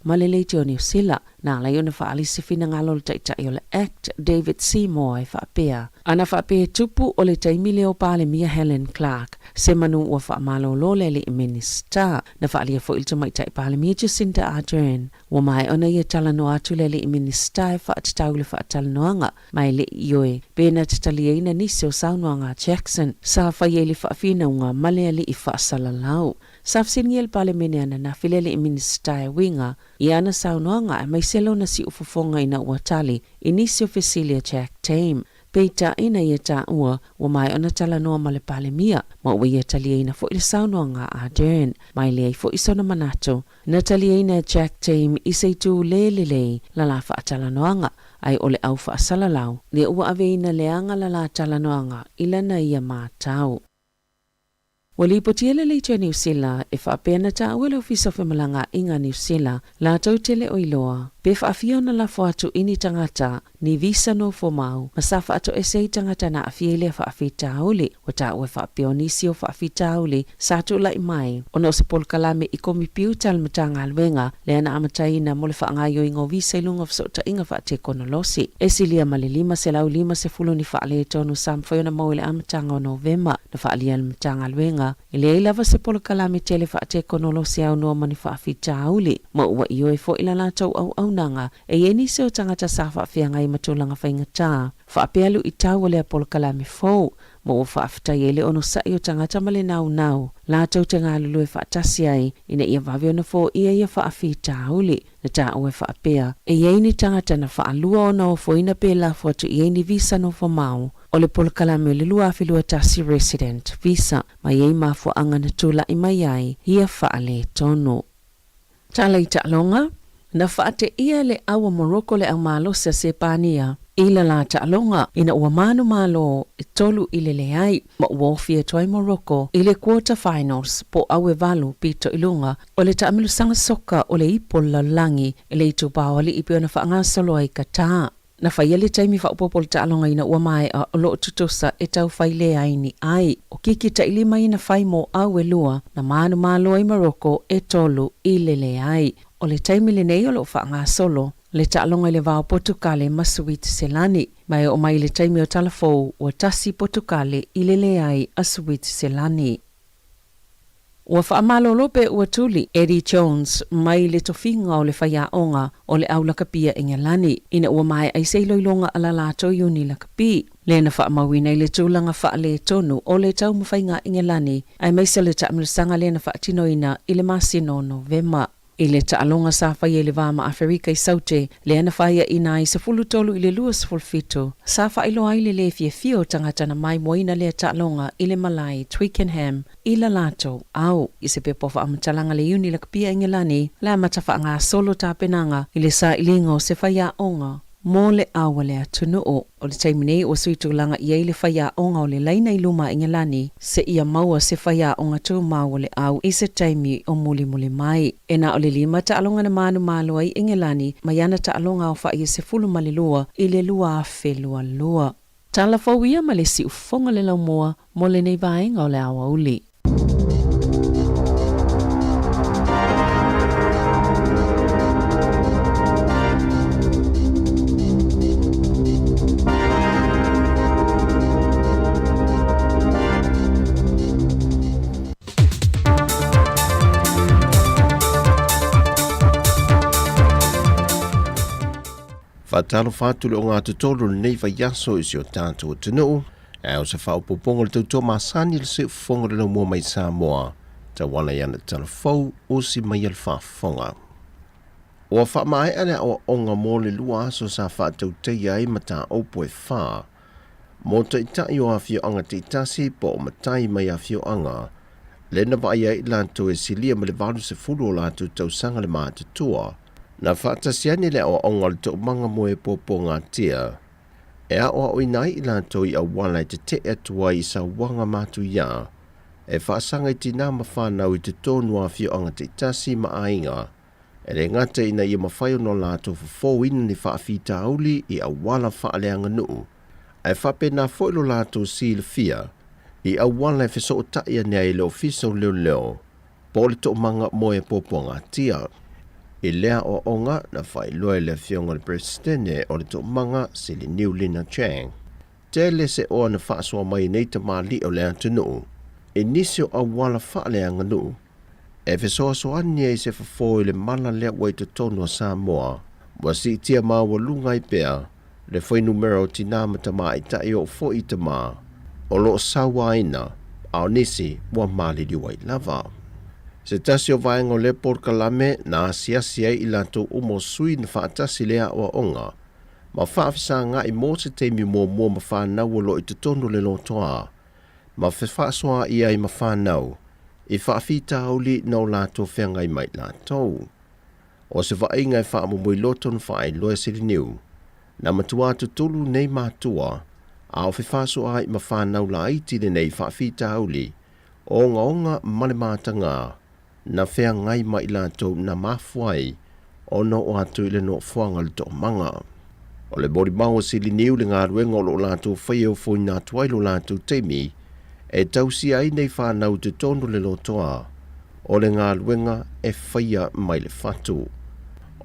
ma le Leitio Niu Sila. Na ala ai ona faaali se finagalo o le Taitai o le act, David Seymour, e faapea, Ana faapea e tupu o le taimi lea o Palemia Helen Clark, se manu ua faamalolo le alii Minisita. Na faaalia foi le Tamaitai Palemia Jacinda Ardern, ua maea ona ia talanoa atu le alii Minisita e faatatau i le faatalanoaga, ma e le i ioe pe na tataliaina nisi o saunoaga a Jackson sa faia i le faafinauga ma le alii faasalalau. Sa fesiligia e le Palemene ananafi le alii Minisita e uiga i ana saunoaga aemaise lona siufofoga ina ua tali i nisi o fesili a Jack Tame. Peitai na ia taua ua maea ona talanoa ma le Palemia ma ua ia taliaina foi le saunoaga a Ardern. Ma e leai foi sona manatu na taliaina e Jack Tame i se itu le lelei la la faatalanoaga ae o le au faasalalau lea ua aveina leaga la la talanoaga i lana ia matau. Ua lipotia le Leitio a Niu Sila e faapea na taua e le Ofisa o Femalagaaiga a Niu Sila latou te le o iloa pe faafia ona lafo atu i ni tagata ni visa nofo mau ma sa faatoese ai tagata na aafia i lea faafitauli. Ua taua e faapea o nisi o faafitauli sa tulai mai ona o se polokalame i komipiuta a le Matagaluega lea na amataina mo le faagaoioiga o visa i luga o fesootaiga faatekonolosi. E silia ma le 550 ni faaletonu sa mafai ona maua i le amataga o Novema. Na faaalia e le Matagaluega, e leai lava se polokalame tele faatekonolosi aunoa ma ni faafitauli, ma ua ioe foi la latou auaunaga e i ai nisi o tagata sa faafeagai ma tulaga faigata faapea luitau o lea polokalame fou, ma ua faafetai ai le onosai o tagata ma le naunau latou te galulue faatasi ai ina ia vave ona foia ia faafitauli. Na taua e faapea, e i ai ni tagata na faalua ona ofoina pe lafo atu i ai ni visa nofomau o le polokalame o le 2021 Resident Visa, ma e i ai mafuaaga na tulai mai ai ia faaletonu. Tala i taaloga, Na faateia le au a Morocco le au malosi a Sepania i la la taaloga ina ua manumalo e 3-0 ma ua ofi atu ai Morocco i le quarter finals po o au e valu pito i luga o le taamilosaga soka o le ipu o le lalolagi i le itupa o alii pei ona faagasolo ai Qatar. Na faia le taimi faaopoopo o le taaloga ina ua maea o lo o tutusa e tau fai le ai ni ai. O kiki tailima ia na fai mo au e lua na manumalo ai Morocco e 3-0. O le taimi lenei o lo o faagasolo le taaloga i le va o Potukale ma Suitiselani. Ma e oo mai i le taimi o tala fou ua 1 Potukale i le leai a Suitiselani. Ua faamalolo pe ua tuli Eddie Jones mai le tofiga o le faiaoga o le au lakapi a Engelani ina ua maea ai se iloiloga a la latou iuni lakapi. Lea na faamauina i le tulaga faaletonu o le taumafaiga a Engelani aemaise o le taamilosaga lea na faatinoina i le masina o Novema. I le taaloga sa faia i le va ma Aferika i Saute, lea na faiaina ai 13 i le 27, sa faailoa ai le lē fiafia o tagata na maimoaina lea taaloga i le malae Twickenham i la latou au. I se pepa o faamatalaga le Iuni Lakapia Engelani, le amata faagasolo tapenaga i le sailiga o se faiaoga mo le au a le atunuu. O le taimi nei ua sui tulaga i ai le faiaoga o le laina i luma a Engelani seia maua se faiaoga tumau o le au i se taimi o mulimuli mai. E na o le lima taaloga na manumalo ai Engelani mai ana taaloga aofai e 12 i le 2022. Tala fou ia ma le siufofoga le laumua mo lenei vaega o le aoauli. Faatalofa atu le ogatotonu o lenei vaiaso i si o tatou atunuu. Ae o se faaopoopoga o le tautua masani le siufofoga o le laumua mai Samoa, tauala i ana tala fou usi mai a le faafofoga. Ua faamaea le aoaoga mo le lua aso sa faatautaia ai mataupu e fa mo taitai o afioaga taitasi po o matai mai afioaga, lea na vaai ai i latou e silia ma le 80 o latou tausaga le matutua. Na faatasi ane le aoaoga o le toomaga mo e puapuagatia. e aʻoaʻoina ai i latou i auala e teteʻe atu ai i sauaga matuiā e faasaga i tinā ma fanau i totonu o afioaga taitasi ma aiga, e lē gata ina ia mafai ona o latou fofōina ni faafitauli i auala faaleaganuu, ae faapena foʻi lo latou silafia i auala e fesootaʻi ane ai le Ofisa o Leoleo po o le toomaga mo e puapuagatia. I lea aoaoga na faailoa e le Afioga i le Peresetene o le Toomaga Siliniu Lina Chang, tele se oa na faasoa mai nei tamalii o le atunuu i nisi o auala faaleaganuu e fesoasoani ai se fofo i le mala lea ua i totonu o Samoa, ua siitia maualuga ai pea le fuainumera o tinā ma tamaitai oo foi i tamā o lo o sauaina, a o nisi ua maliliu ai lava. Se tasi o vaega o lea polokalame na asiasi ai i latou uma o sui na faatasi i lea aoaoga ma faafesagaʻi mo se taimi muamua ma fanau o lo o i totonu o le lotoa ma fefaasoaʻi ai ma fanau i faafitauli na o latou feagai mai latou. O se vaaiga e faamomoiloto na faailoa e Siliniu, na matua tutulu nei matua, a o fefaasoaai ma fanau laiti lenei faafitauli, ogaoga ma le matagā, na feagai ma i latou na mafua ai ona oo atu i le nofoaga o le toomaga. O le molimau a Siliniu le galuega o loo latou faia e ofoina atu ai lo latou taimi e tausia ai nei fanau i totonu o le lotoa, o le galuega e faia mai le fatu.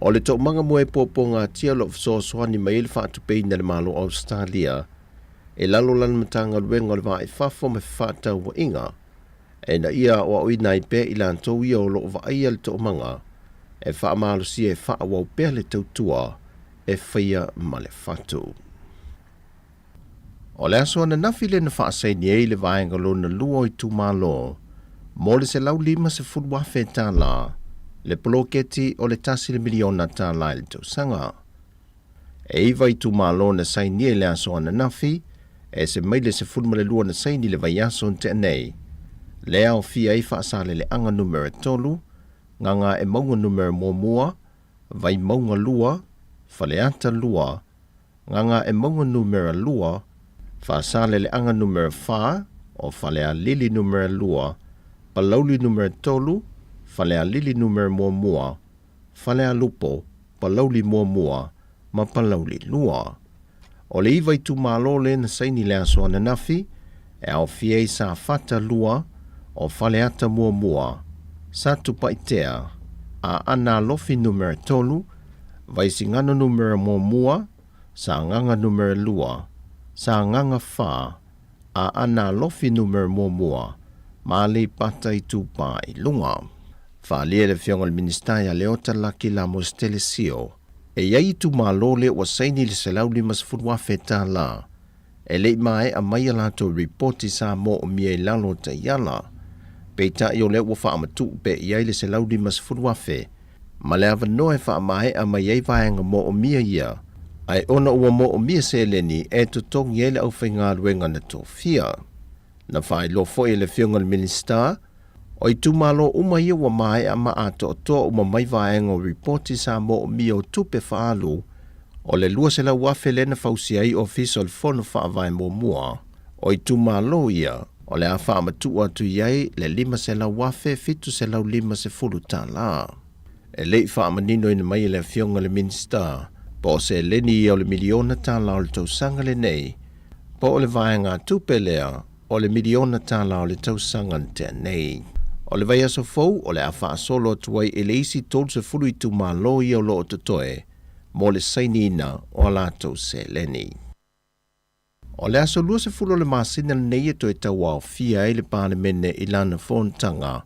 O le toomaga mo e puapuagatia o loo fesoasoani mai ai le faatupeina e le Malo o Ausetalia i lalo o lana Matagaluega o le Va i Fafo ma Fefaatauaiga, ina ia aoaoina ai pea i latou ia o loo vaaia le toomaga e faamalosia e faaauau pea le tautua e faia ma le fatu. O le aso ananafi lea na faasaini ai le vaega lona lua o itumalo mo le $150,000 le poloketi o le $1 miliona i le tausaga. E 9 itumalo na sainia i le aso ananafi, e ese mai le 12 na saini i le vaiaso na tea nei. Lea aofia ai Faasaleleaga Numera 3, Gagaemauga Numera 1, Vaimauga 2, Faleata 2, Gagaemauga Numera 2, Faasaleleaga Numera 4, o Falealili Numera 2, Palauli Numera 3, Falealili Numera 1, Falealupo, Palauli 1 ma Palauli 2. O le 9 itumalo lea na saini i le aso ananafi, e aofia ai Safata 2, o Faleata 1, Satupaitea, Aana Alofi Numera 3, Vaisigano Numera 1, Sagaga Numera 2, Sagaga 4, Aana Alofi Numera 1, ma Aleipata Itupa i Luga. Faaalia e le Afioga i le Minisita ia Leota Laki Lamos Telesio, e i ai itumalo lea ua saini i le $150,000 e le i maea mai a latou ripoti sa moomia i lalo o taiala. Peitai o lea ua faamatuu pea i ai le $150,000 ma le avanoa e faamaea mai ai vaega moomia ia, ae ona ua moomia seleni e totogi ai le aufaigaluega na tofia. Na faailoa foi e le Afioga i le Minisita, o itumalo uma ia ua maea ma atoatoa uma mai vaega o ripoti sa moomia o tupe faaalu o le $200,000 lea na fausia ai Ofisa o le Fono Faavae muamua o itumalo ia o le a faamatuu atu i ai le $500,750. E le i faamaninoina mai e le Afioga i le Minisita po o seleni ia o le $1 miliona o le tausaga lenei po o le vaegatupe lea o le $1 miliona o le tausaga na tea nei. O le vaiaso fou o le a faasolo atu ai i le isi 30 itumalo ia o lo o totoe mo le sainiina o a latou seleni. O le aso 20 o le masina lenei e toe tauaofia ai le Palemene i lana fonotaga,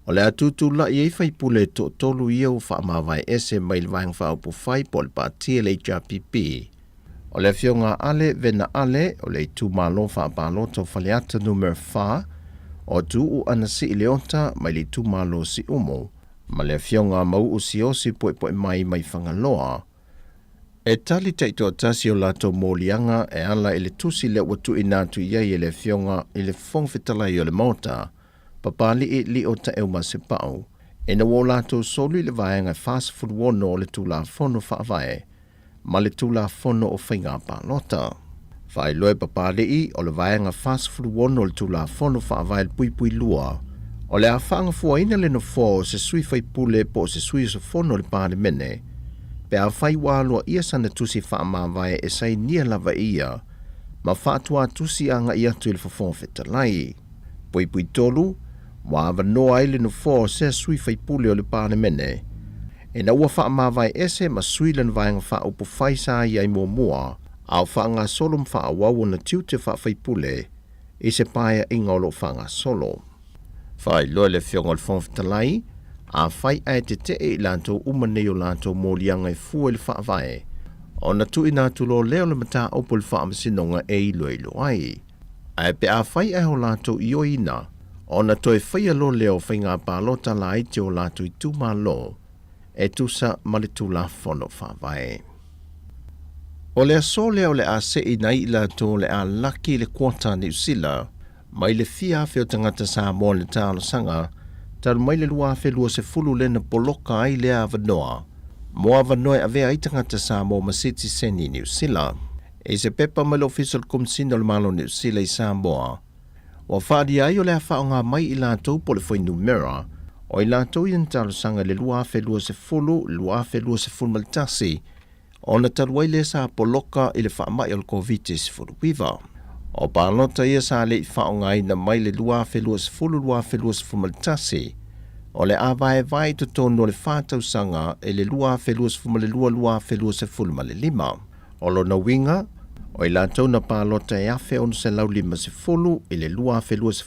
o le a tutulai ai faipule e toatolu ia ua faamavae ese mai le Vaega Faaupufai po o le Pati a le HRPP. O le Afioga a Ale Vena Ale o le itumalo faapalota o Faleata Numera 4, o Tuuu Anasii Leota mai le itumalo o Siumu, ma le Afioga a Mau'u Siaosi Puepuemai mai Fagaloa. E tali taitoatasi o latou moliaga e ala i le tusi lea ua tuuina atu i ai e le Afioga i le Fofoga Fetalai o le Maota, Papali'i Lio Taeumasepau, ina ua o latou soli i le vaega e 46 o le Tulafono Faavae ma le Tulafono o Faiga Palota. Faailoa e Papali'i o le Vaega 46 o le Tulafono Faavae 2, o le a faagafuaina le nofoa o se sui faipule po o se sui usufono o le Palemene, pe afai ua aloaia sana tusi faamavae e sainia lava e ia ma faatuatusi agai atu i le Fofoga Fetalai. 3, ua avanoa ai le nofoa o sea sui faipule o le Palemene, ina ua faamavae ese ma sui lana vaega faaupufai sa i ai muamua, a o faagasolo ma faaauau ona tiute faafaipule i se paeaiga o lo o faagasolo. Faailoa e le Afioga o le Fofoga Fetalai, afai ae tetee i latou uma nei o latou moliaga e fua i le Faavae, ona tuuina atu loa lea o le mataupu i le Faamasinoga e iloilo ai. Ae pe afai ae o latou ioeina, ona toe faia loa lea o faiga palota laiti o latou itumalo e tusa ma le Tulafono Faavae. O le aso lea o le a seʻina ai i latou o le a laki le kuota a Niu Sila mai le fia afe o tagata Samoa i le talosaga talu mai le 2020 lea na poloka ai lea avanoa mo avanoa e avea ai tagata Samoa ma sitiseni i Niu Sila. I se pepa mai le Ofisa o le Komesina o le Malo o Niu Sila i Samoa, ua faaalia ai o le a faaaoga mai i latou po o le fuainumera o i latou ia na talosaga i le 2020, 2021 ona talu ai lea sa poloka i le faamai o le Koviti-19. O palota ia sa le i faaaogaina mai le 2020, 2021, o le a vaevae i totonu o le fa tausaga i le 2022, 2025. O lona uiga, o i latou na palota e 1,650 i le 2020,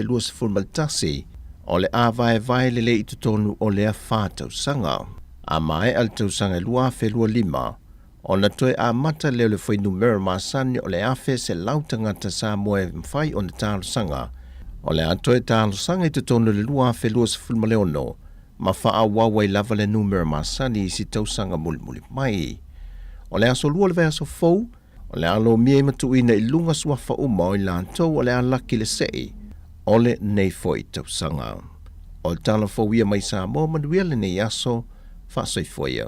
2021, o le a vaevae lelei i totonu o lea fa tausaga. A maea le tausaga e 2025, ona toe amata lea o le fuainumera masani o le 1,100 tagata Samoa e mafai ona talosaga, o le a toe talosaga i totonu o le 2026 ma faaauau ai lava le numera masani i si tausaga mulimuli mai. O le aso Lua o le vaiaso fou, o le a lomia ai ma tuuina i luga suafa uma o i latou o le a laki le seʻi o lenei foi tausaga. O le tala fou ia mai Samoa, manuia lenei aso, faasoifua ia.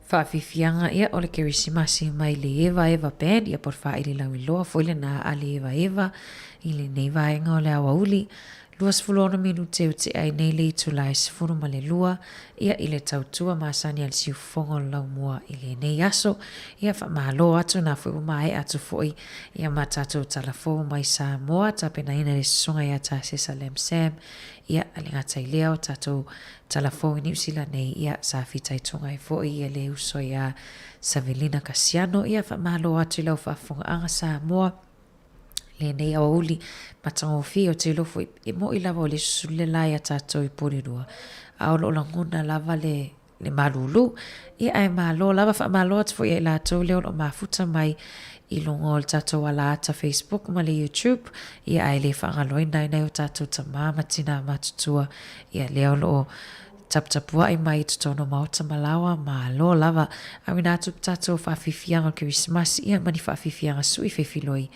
Faafiafiaga ia o le Kerisimasi mai le Eva Eva Band ia po o le faaili lauiloa foi lena a le Eva Eva i lenei vaega o le aoauli. 26 minute ua tea ai nei le itula e 12 ia i le tautua masani a le siufofoga o le laumua i lenei aso. Ia faamalo atu na foi ua maea atu foi ia ma tatou tala fou mai Samoa tapenaina e le Susuga ia Tasesa Lam Sam ia a le gata i lea o tatou tala fou i Niu Sila nei ia sa fitaituga ai foi ia le uso ia Savelina Kasiano. Ia faamalo atu i lau faafofogaaga Samoa lenei aoauli matagofie o te iloa foi e mo'i lava o le susulu le la ia tatou i Porirua a o loo lagona lava le le malulu ia ae malo lava faamalo atu foi ia i latou lea o loo mafuta mai i luga o le tatou alaata Facebook ma le YouTube ia ae le faagaloina ai nai o tatou tamā ma tinā matutua ia lea o loo taputapuai mai i totonu o maota ma laoa, malo lava. Auina atu tatou faafiafiaga o le Kerisimasi ia ma ni faafiafiaga sui feifiloi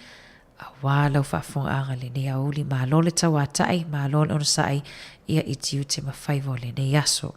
auā lau faafofogaaga lenei aoauli. Malo le tauatai, malo le onosai ia i tiute ma faiva o lenei aso.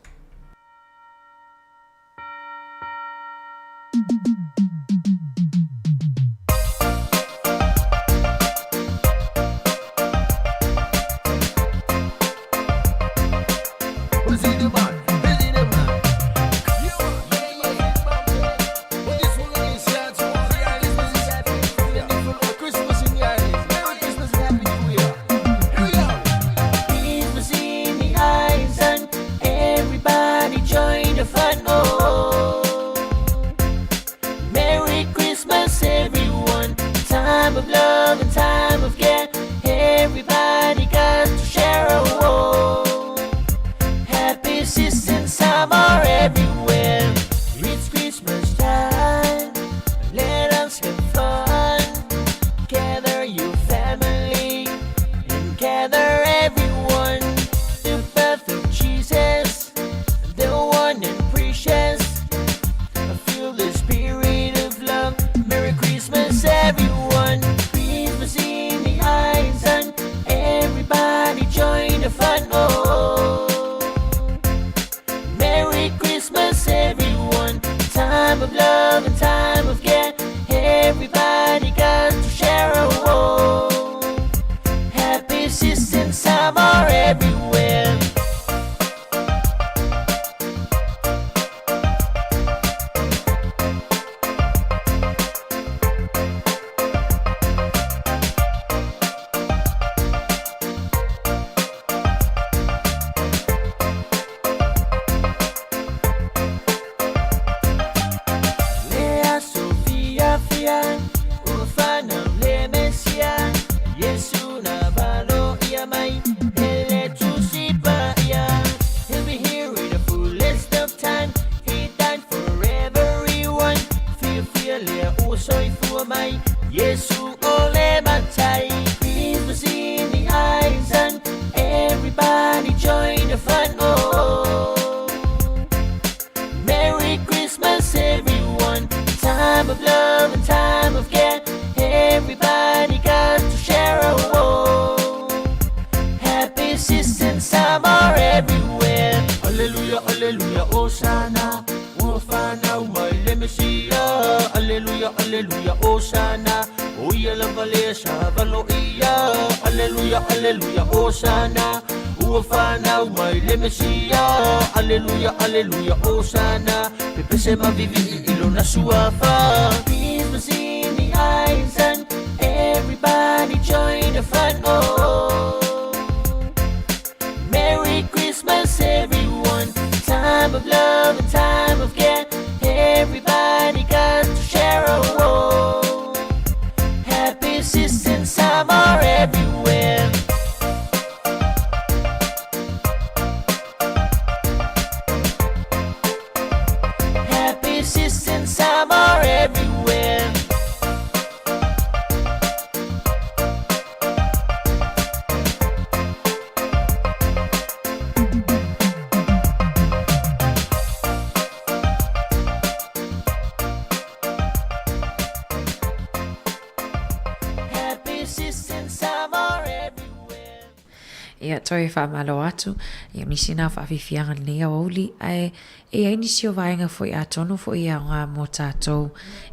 Ia, toe faamalo atu, ia nisi na o faafiafiaga lenei aoauli, ae e i ai nisi o vaega foi atonu foi e aoga mo tatou,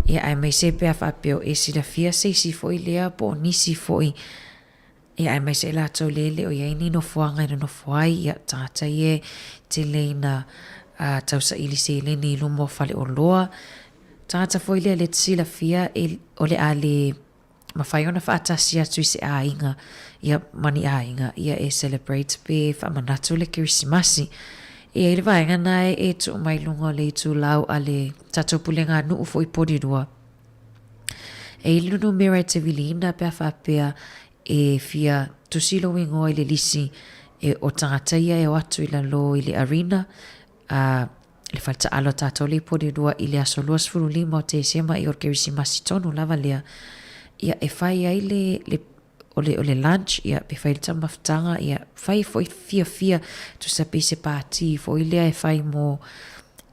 ia aemaise pe a faapea o e silafia se isi foi lea po o nisi foi, ia aemaise i latou lea e le o i ai ni nofoaga e nonofo ai, ia tagata ia e tele ina tausaili seleni i luma o faleoloa, tagata foi lea lea e te silafia e o le a le mafai ona faatasi atu i se aiga ia ma ni aiga ia e celebrate pe faamanatu le Kerisimasi. E i ai le vaega na e tuu mai luga o le itulau a le tatou pulega nuu foi Porirua. E i ai le numera e te viliina pe a faapea e fia tusi lou igoa i le lisi e o tagata ia e o atu i lalo i le arena a le fale taalo a tatou le i Porirua i le aso 25 o Tesema i o le Kerisimasi tonu lava lea ia e fai ai le, le o le, o le lunch, ia, pe fai le taumafataga, ia, fai foi fiafia, tusa pei se pātī foi lea e fai mo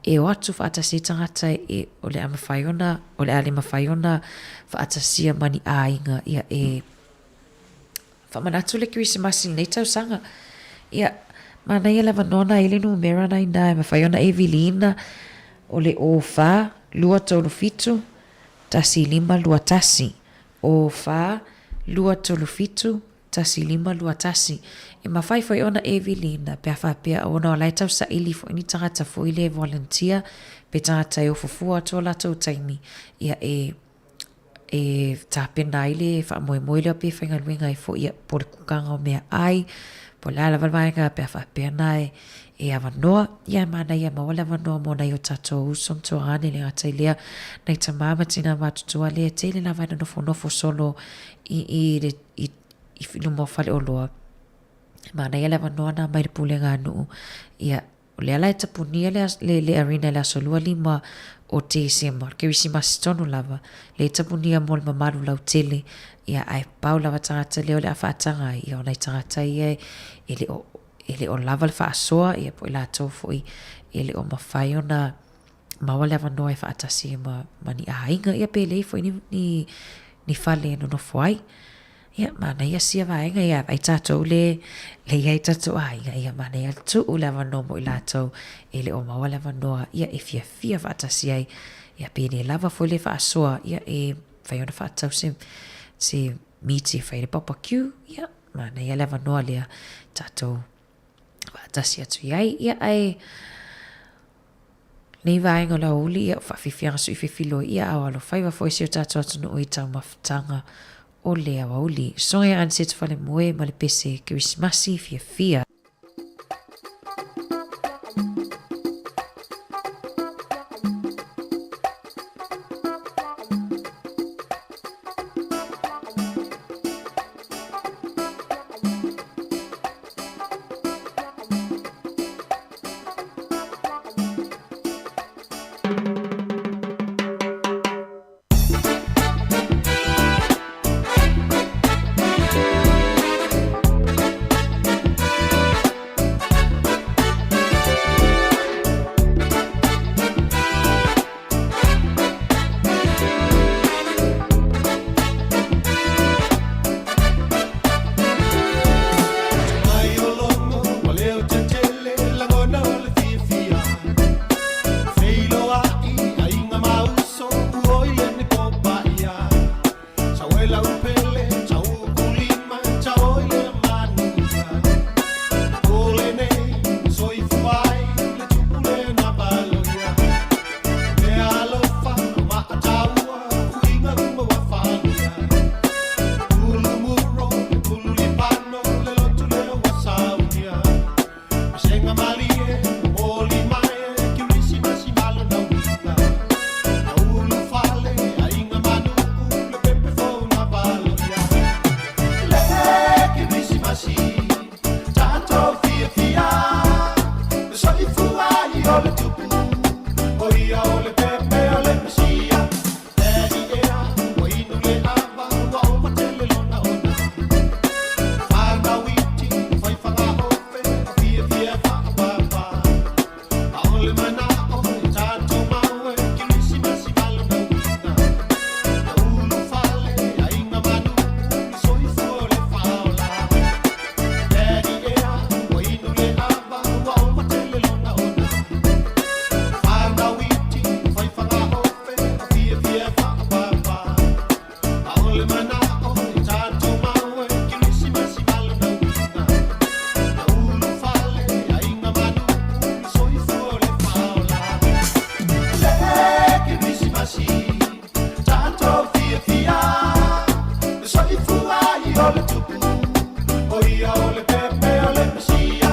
e o atu faatasi ai tagata e, o le a mafai ona, o le a le mafai ona faatasia ma ni aiga, ia, e faamanatu le Kerisimasi i lenei tausaga. Ia, manaia le avanoa na i le numera na inā e mafai ona e viliina, o le 04 237 1521. 04 237 1521. E mafai foi ona e viliina pe a faapea ona o la e tausaili foi ni tagata foi lea e volunteer pe tagata e ofo fua atu o latou taimi ia e e tapena ai le faamoemoe lea pe faigaluega ai foi ia po o le kukaga o meaai po o le a lava le vaega pe a faapea na e e avanoa, ia e manaia e maua le avanoa mo nai o tatou uso ma tuagane le gata i lea, nai tama ma tina matutua lea e tele lava ina nofonofo solo i i le i i luma o faleoloa. E manaia le avanoa na mai le pulega a nuu, ia o lea la e tapunia le le, le arena i le aso 25 o Tesema, Kerisimasi tonu lava, lea e tapunia mo le mamalu lautele, ia ae pau lava tagata lea o le a faataga ai, ia o nai tagata ia e le o e le o lava le faasoa, ia po o i latou foi e le o mafai ona maua le avanoa e faatasi ai ma, ma ni aiga, ia pe leai foi ni, ni, ni fale e nonofo ai. Ia, manaia sia vaega, ia ai tatou le, le i ai tatou aiga, ia manaia tuu le avanoa mo i latou e le o maua le avanoa, ia e fiafia faatasi ai, ia pe le lava foi le faasoa, ia e mafai ona faatau se, se miti e fai ai le barbecue, ia Manaia le avanoa lea tatou faatasi atu i ai. Ia ae nei vaega o le aoauli, ia faafiafiaga suifefiloi, ia ao alofaiva foi si o tatou atunuu i taumafataga o le aoauli. Soga ia Anicet Falemoe ma le pese Kerisimasi fiafia. o le tupu, o ia o le pepe o le Mesia.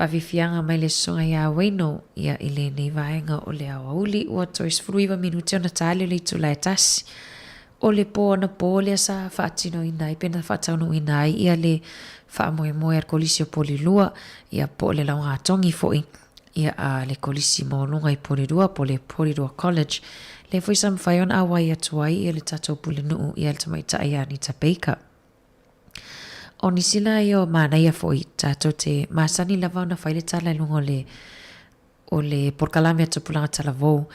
Faafiafiaga mai le Susuga ia Wayno ia i lenei vaega o le aoauli ua toe 19 minute ona tali o le itula e tasi o le po anapo lea sa faatinoina ai pe na faataunuuina ai ia le faamoemoe a le Kolisi o Polilua ia po o le Laugatogi foi. ia a le Kolisi Maualuga i Porirua po o le Porirua College, lea foi sa mafai ona auai atu ai ia le tatou Pulenuu ia le Tamaitai ia Anita Baker. O nisi la ia o manaia foi tatou te masani lava ona fai le tala i luga o le o le polokalame a Tupulaga Talavou,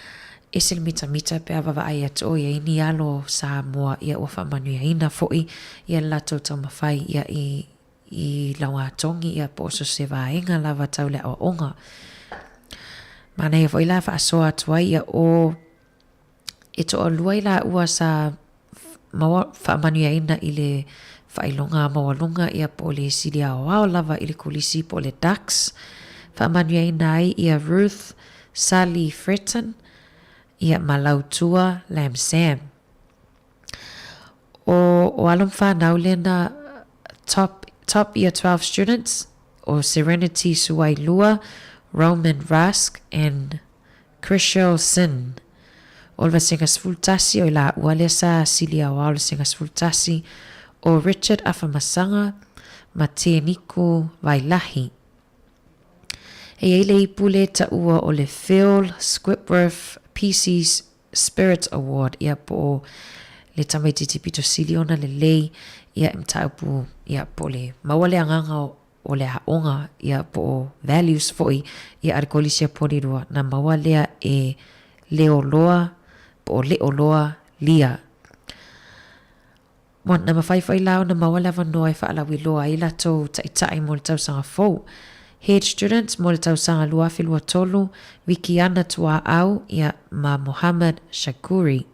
ese le mitamita pe a vaavaai atu o i ai ni alo o Samoa ia ua faamanuiaina foi ia le latou taumafai ia i i Lauatogi ia po o so se vaega lava tau le aoaoga. Manaia foi la faasoa atu ai ia o e toalua i laua sa maua faamanuiaina i le faailoga maualuga ia po o le sili aoao lava i le kolisi po o le Dux. Faamanuiaina ai ia Ruth Sally Fretton ia ma Lautua Lam Sam. O, o alo ma whanau lena top, top year 12 students o Serenity Suailua, Roman Rask and Chrishell Sin. O le vasega 11 o i laua lea sa sili aoao le vasega 11 o Richard Afamasaga ma Teniku Vailahi. E i ai le ipu lea e taua o le Phil Squipworth PC's Spirit Award, ia po o le tamaitiiti pito sili ona lelei, ia e mataupu, ia po o le maua le agaga o le aoga, ia po o values foi, ia a le Kolisi a Porirua, na maua lea e Leoloa po o Leoloa Lia. Ua na mafai foi la ona maua le avanoa e faalauiloa ai latou taitai mo le tausaga fou. Head Student mo le tausaga 2023, Wikiana Tuaau ia ma Mohammad Shakuri.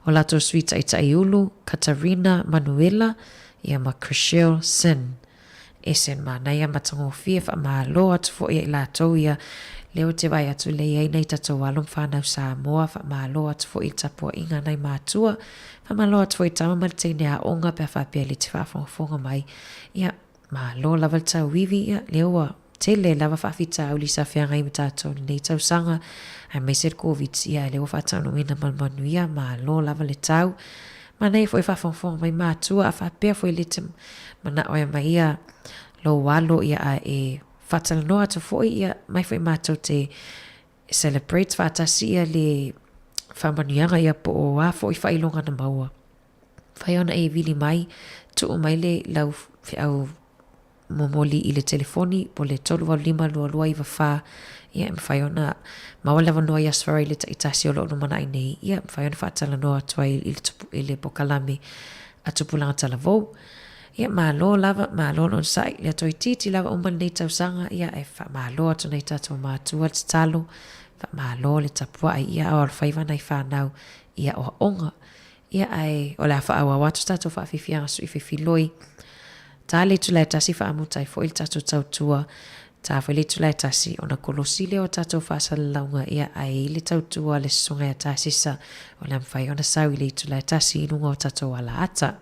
O latou sui taitai ulu, Katarina Manuela ia ma Chrishelle Sin. Ese le manaia matagofie faamalo atu foi ia i latou ia lea ou te vaai atu lea i ai nai tatou alo ma fanau Samoa faamalo atu foi i le tapuaiga a nai matua faamalo atu foi i tama ma le teine aoga pe a faapea le te faafogafoga mai ia malo lava le tauivi ia lea ua tele lava faafitauli sa feagai ma tatou i lenei tausaga aemaise le Koviti ia lea ua faataunuuina ma le manuia malo lava le tau Manaia foi faafogafoga mai matua a faapea foi le te manao e aumai ia lou alo ia a e faatalanoa atu foi ia mai foi matou te celebrate faatasi ia le faamanuiaga ia po o a foi faailoga na maua. Mafai ona e vili mai, tuu mai le lau feau momoli i le telefoni po o le 385 2294, ia e mafai ona maua le avanoa i Aso Faraile taitasi o lo o lumanai nei, ia e mafai ona faatalanoa atu ai i le tupu, i le pokalame a Tupulaga Talavou. Ia malo lava, malo le onosai, lea toeitiiti lava uma lenei tausaga, ia e faamalo atu nai tatou matua le tatalo, faamalo le tapuai, ia ao alofaiva nai fanau i aoaoga. Ia ae o le a faaauau atu tatou faafiafiaga sui fefiloi. Tā le itula e tasi faamuta ai foi le tatou tautua, tā foi le itula e tasi ona kolosi lea o tatou faasalalauga, ia ae i le tautua a le Susuga ia Tasisa o le a mafai ona sau i le itula e tasi i luga o tatou alaata.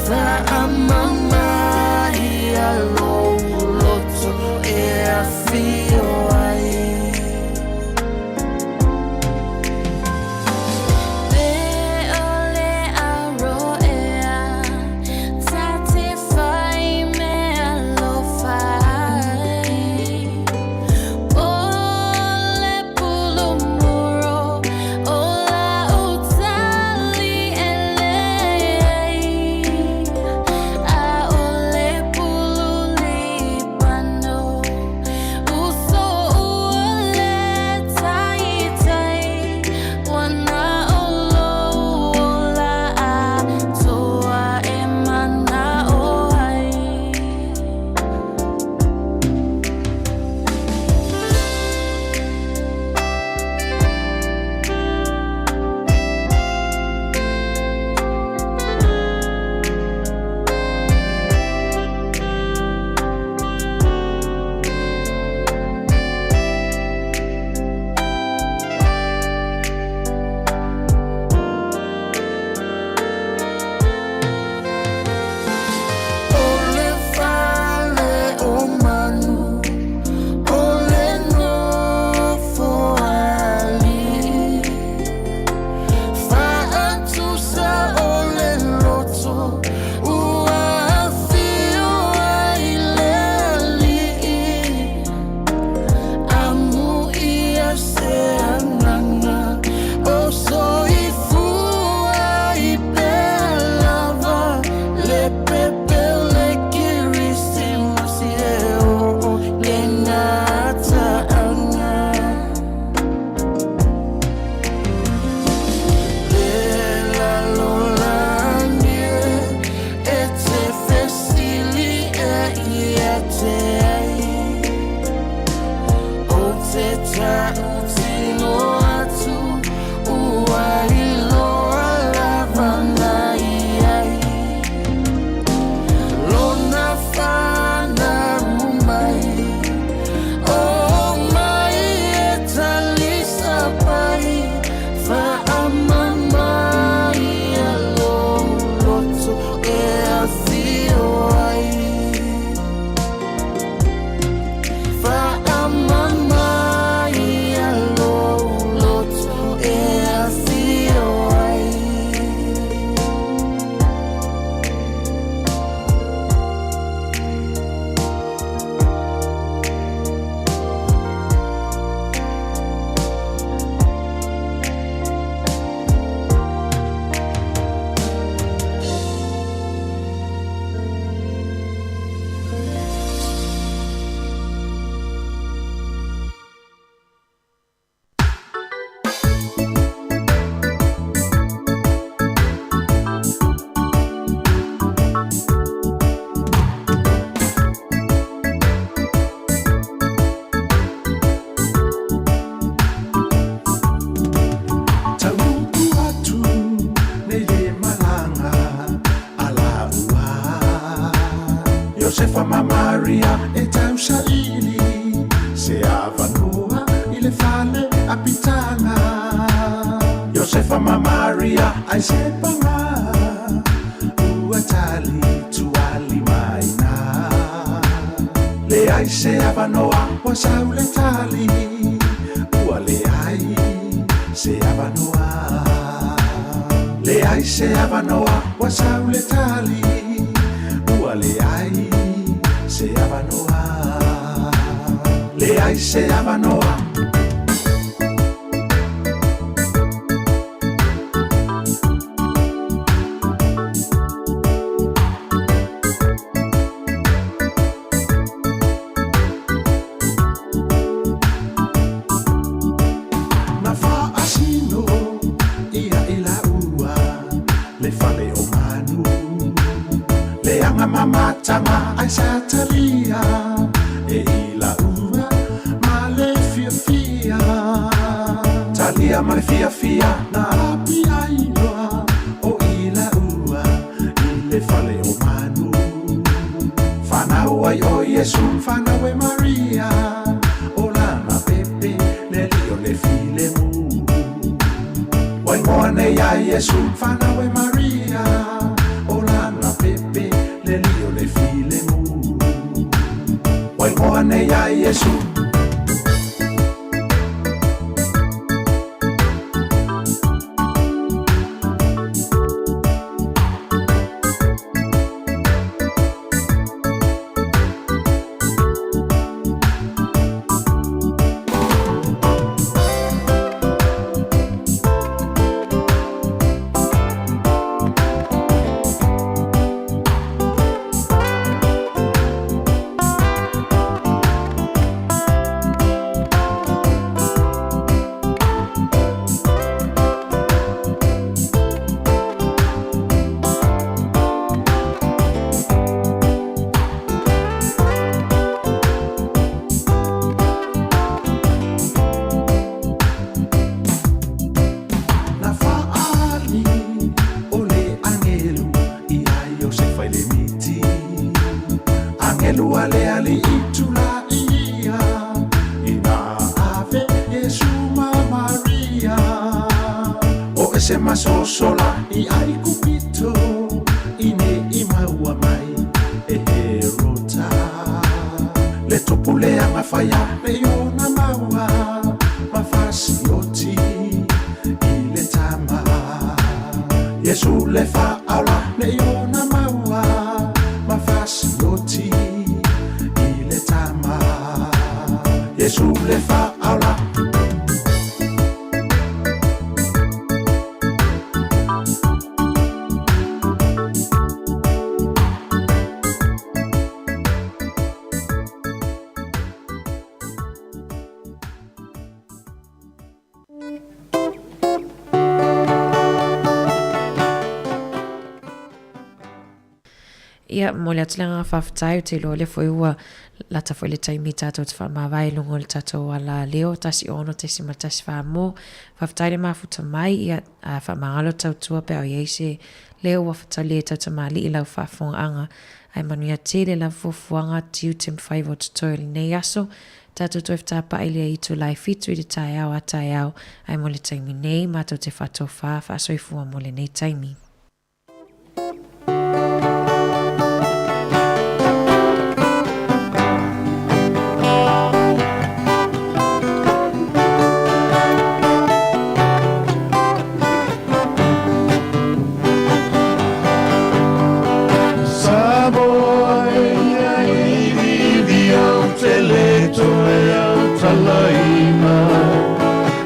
Faamama ia lou loto e afio ai. Pe o le aro ea, ta te whai mea alofa ai. Po le pulumuro o la utali e leai. A o le pululipano, uso ua le taitai. Wana o lou ola atoa e mana'o ai. O le fale o manu, o le nofo ali'i. Fa'atusa o le loto, ua afio ai le ali'i. Amuia se agaga, o soifua i pea lava. Le pepe o le Kerisimasi e oo le gata'aga. Le lalolagi e, e te fesili'a ia te ai. Ou te ta'utino atu, ua iloa lava na iai. Lona fanau mai, o mai e talisapai. Faamama ia lou loto e afio ai. Faamama ia lou loto e afio ai. Taupu atu nei le malaga a laua. Iosefa ma Maria e tausaili se avanoa i le fale apitaga. Iosefa ma Maria ai se paga ua tali tuali maina. Leai se avanoa ua sau le tali ua leai se avanoa. Leai se avanoa ua sau le tali ua leai se avanoa. Leai se avanoa. Na fa'asino ia i la'ua le fale o manu. Leaga mamataga ai sa talia e i la'ua ma le fiafia. Talia ma le fiafia na api ai loa o i la'ua i le fale o manu. Fanau ai o Iesu, fanau e Maria, o lana pepe le alii o le filemu. Ua igoa nei ia Iesu, fanau e Maria, o lana pepe. Iesu. Na fa'ali o le agelu ia Iosefa i le miti. Agelu a le ali'i tula'i ia, ina ave Iesu ma Maria. O ese masosola i Aikupito, i ne i maua mai e Herota. Le tupu leaga faia nei ona maua, ma fasioti i le tama. Iesu le fa'aola nei ona maua, ma fasioti i le tama. Iesu le fa'aola. Ia, momoli atu le agaga faafetai, ou te iloa lea foi ua lata foi le taimi tatou te faamavae i luga o le tatou ala leo 106.14 mo. Faafetai le mafuta mai, ia, faamagalo tautua pe a o i ai se leo ua fetalia i tautamalii i lau faafofogaaga. Ae manuia tele lau fuafuaga tiute ma faiva o totoe o lenei aso. Tatou toe fetapa'i lea i itulai fitu i le taeao a taeao, ae mo le taimi nei, matou te faatofā faasoifua mo lenei taimi. Samoa e ia iliili au te le toe autalaina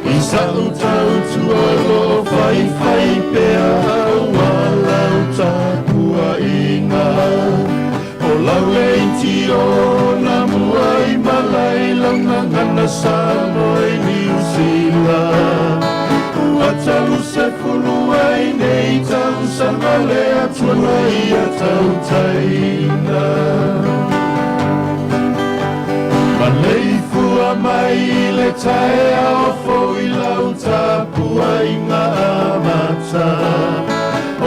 I sa'u tautua lo faifai pea aua lau tapuaiga O lau leitio na mua i malae lau gagana Samoa i Niu Sila Ua talu sefulu ai nei tausaga le Atua ia tautaina. Maleifua mai i le taeao fou i lau tapuaiga amata.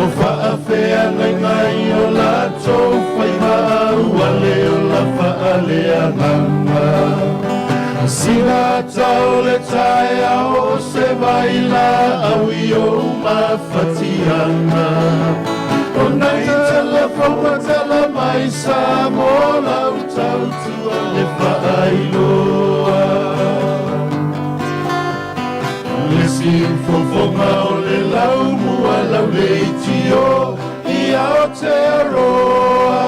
O faafeagaiga i o latou faiva ua le ola faaleagaga. Sina tau le taeao o se vai laau i ou mafatiaga. O nai tala fou tala mai Samoa lau tautua le faailoa. Le siufofoga o le laumua lau leitio i Aotearoa.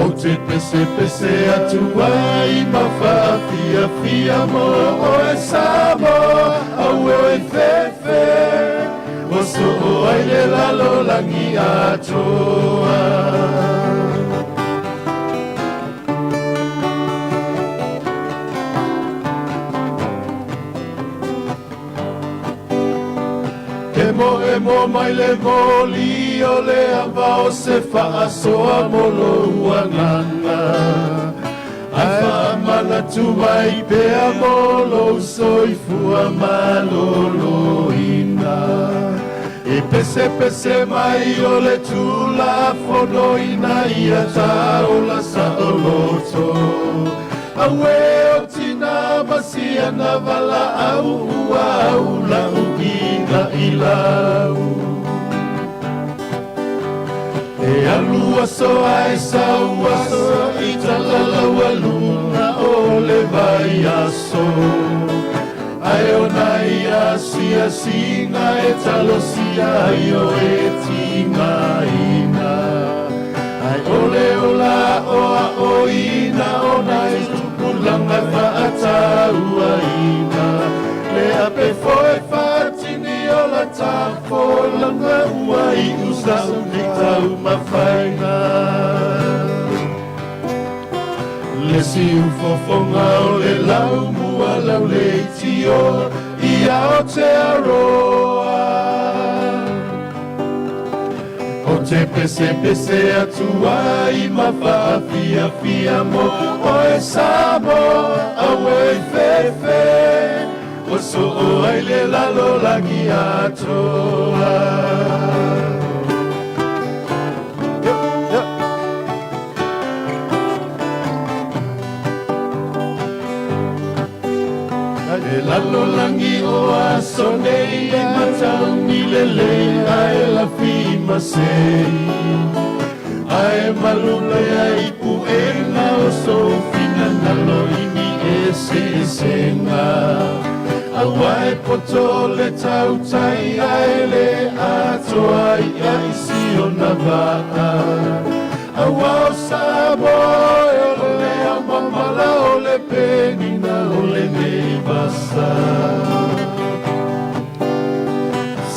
Ou te pesepese atu ai ma faafiafia mo oe Samoa, auē i fefe, ua soo ai le lalolagi atoa. Emoemo mai le moli o le ava o se faasoa mo lou agaga. Ae faamanatu mai pea mo lou soifua malōlōina. E pesepese mai o le Tulafono ina ia taola saoloto. Auē o tina ma siana valaau ua aulau i na i lau. E E alu aso ai sau aso i talalaua luna o le vai aso. Ai o nai asiasiga e talosia ai o e tigaina. Ai ole ola o a oina o nai tupulaga e faatauaina. Le ape foe faatini o la tafolaga ua iu sa'u nei taumafaina. Le siufofoga o le laumua lauleitio i Aotearoa. O te pesepese atu ai ma faafiafia mo oe Samoa aue fefe. O soo ai le lalolagi atoa. E lalolagi o aso nei e matauni lelei ae lafi masei. Ae malupea i puega o sou finagalo i ni eseesega. Auā e poto le tautai ae le atoa ia i si ona vaa. Auā o Samoa e o le aumamala o le penina o lenei vasa.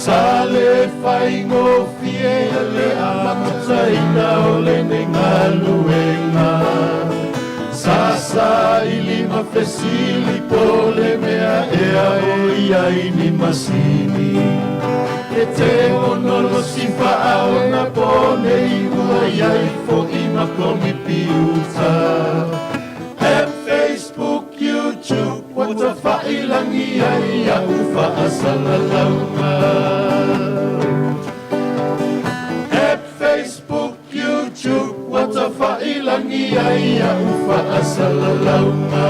Sa le faigofie le amataina o lenei galuega. Sa saili ma fesili po le mea ea o ia i ni masini. E te ono losi faaona po nei ua iai fo'i ma komipiuta. App, Facebook, YouTube, ua tafa'ilagi ai a'u fa'asalalauga. App, Facebook, YouTube, ua tafa'ilagi ai a'u fa'asalalauga.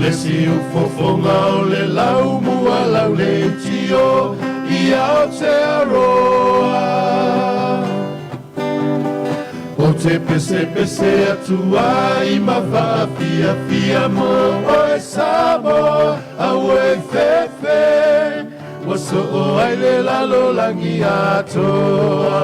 Le siufofoga o le laumua lauleitio i Aotearoa. O te pesepese atu ai ma faafiafia mo oe Samoa aue fefe. Ua soo ai le lalolagi atoa.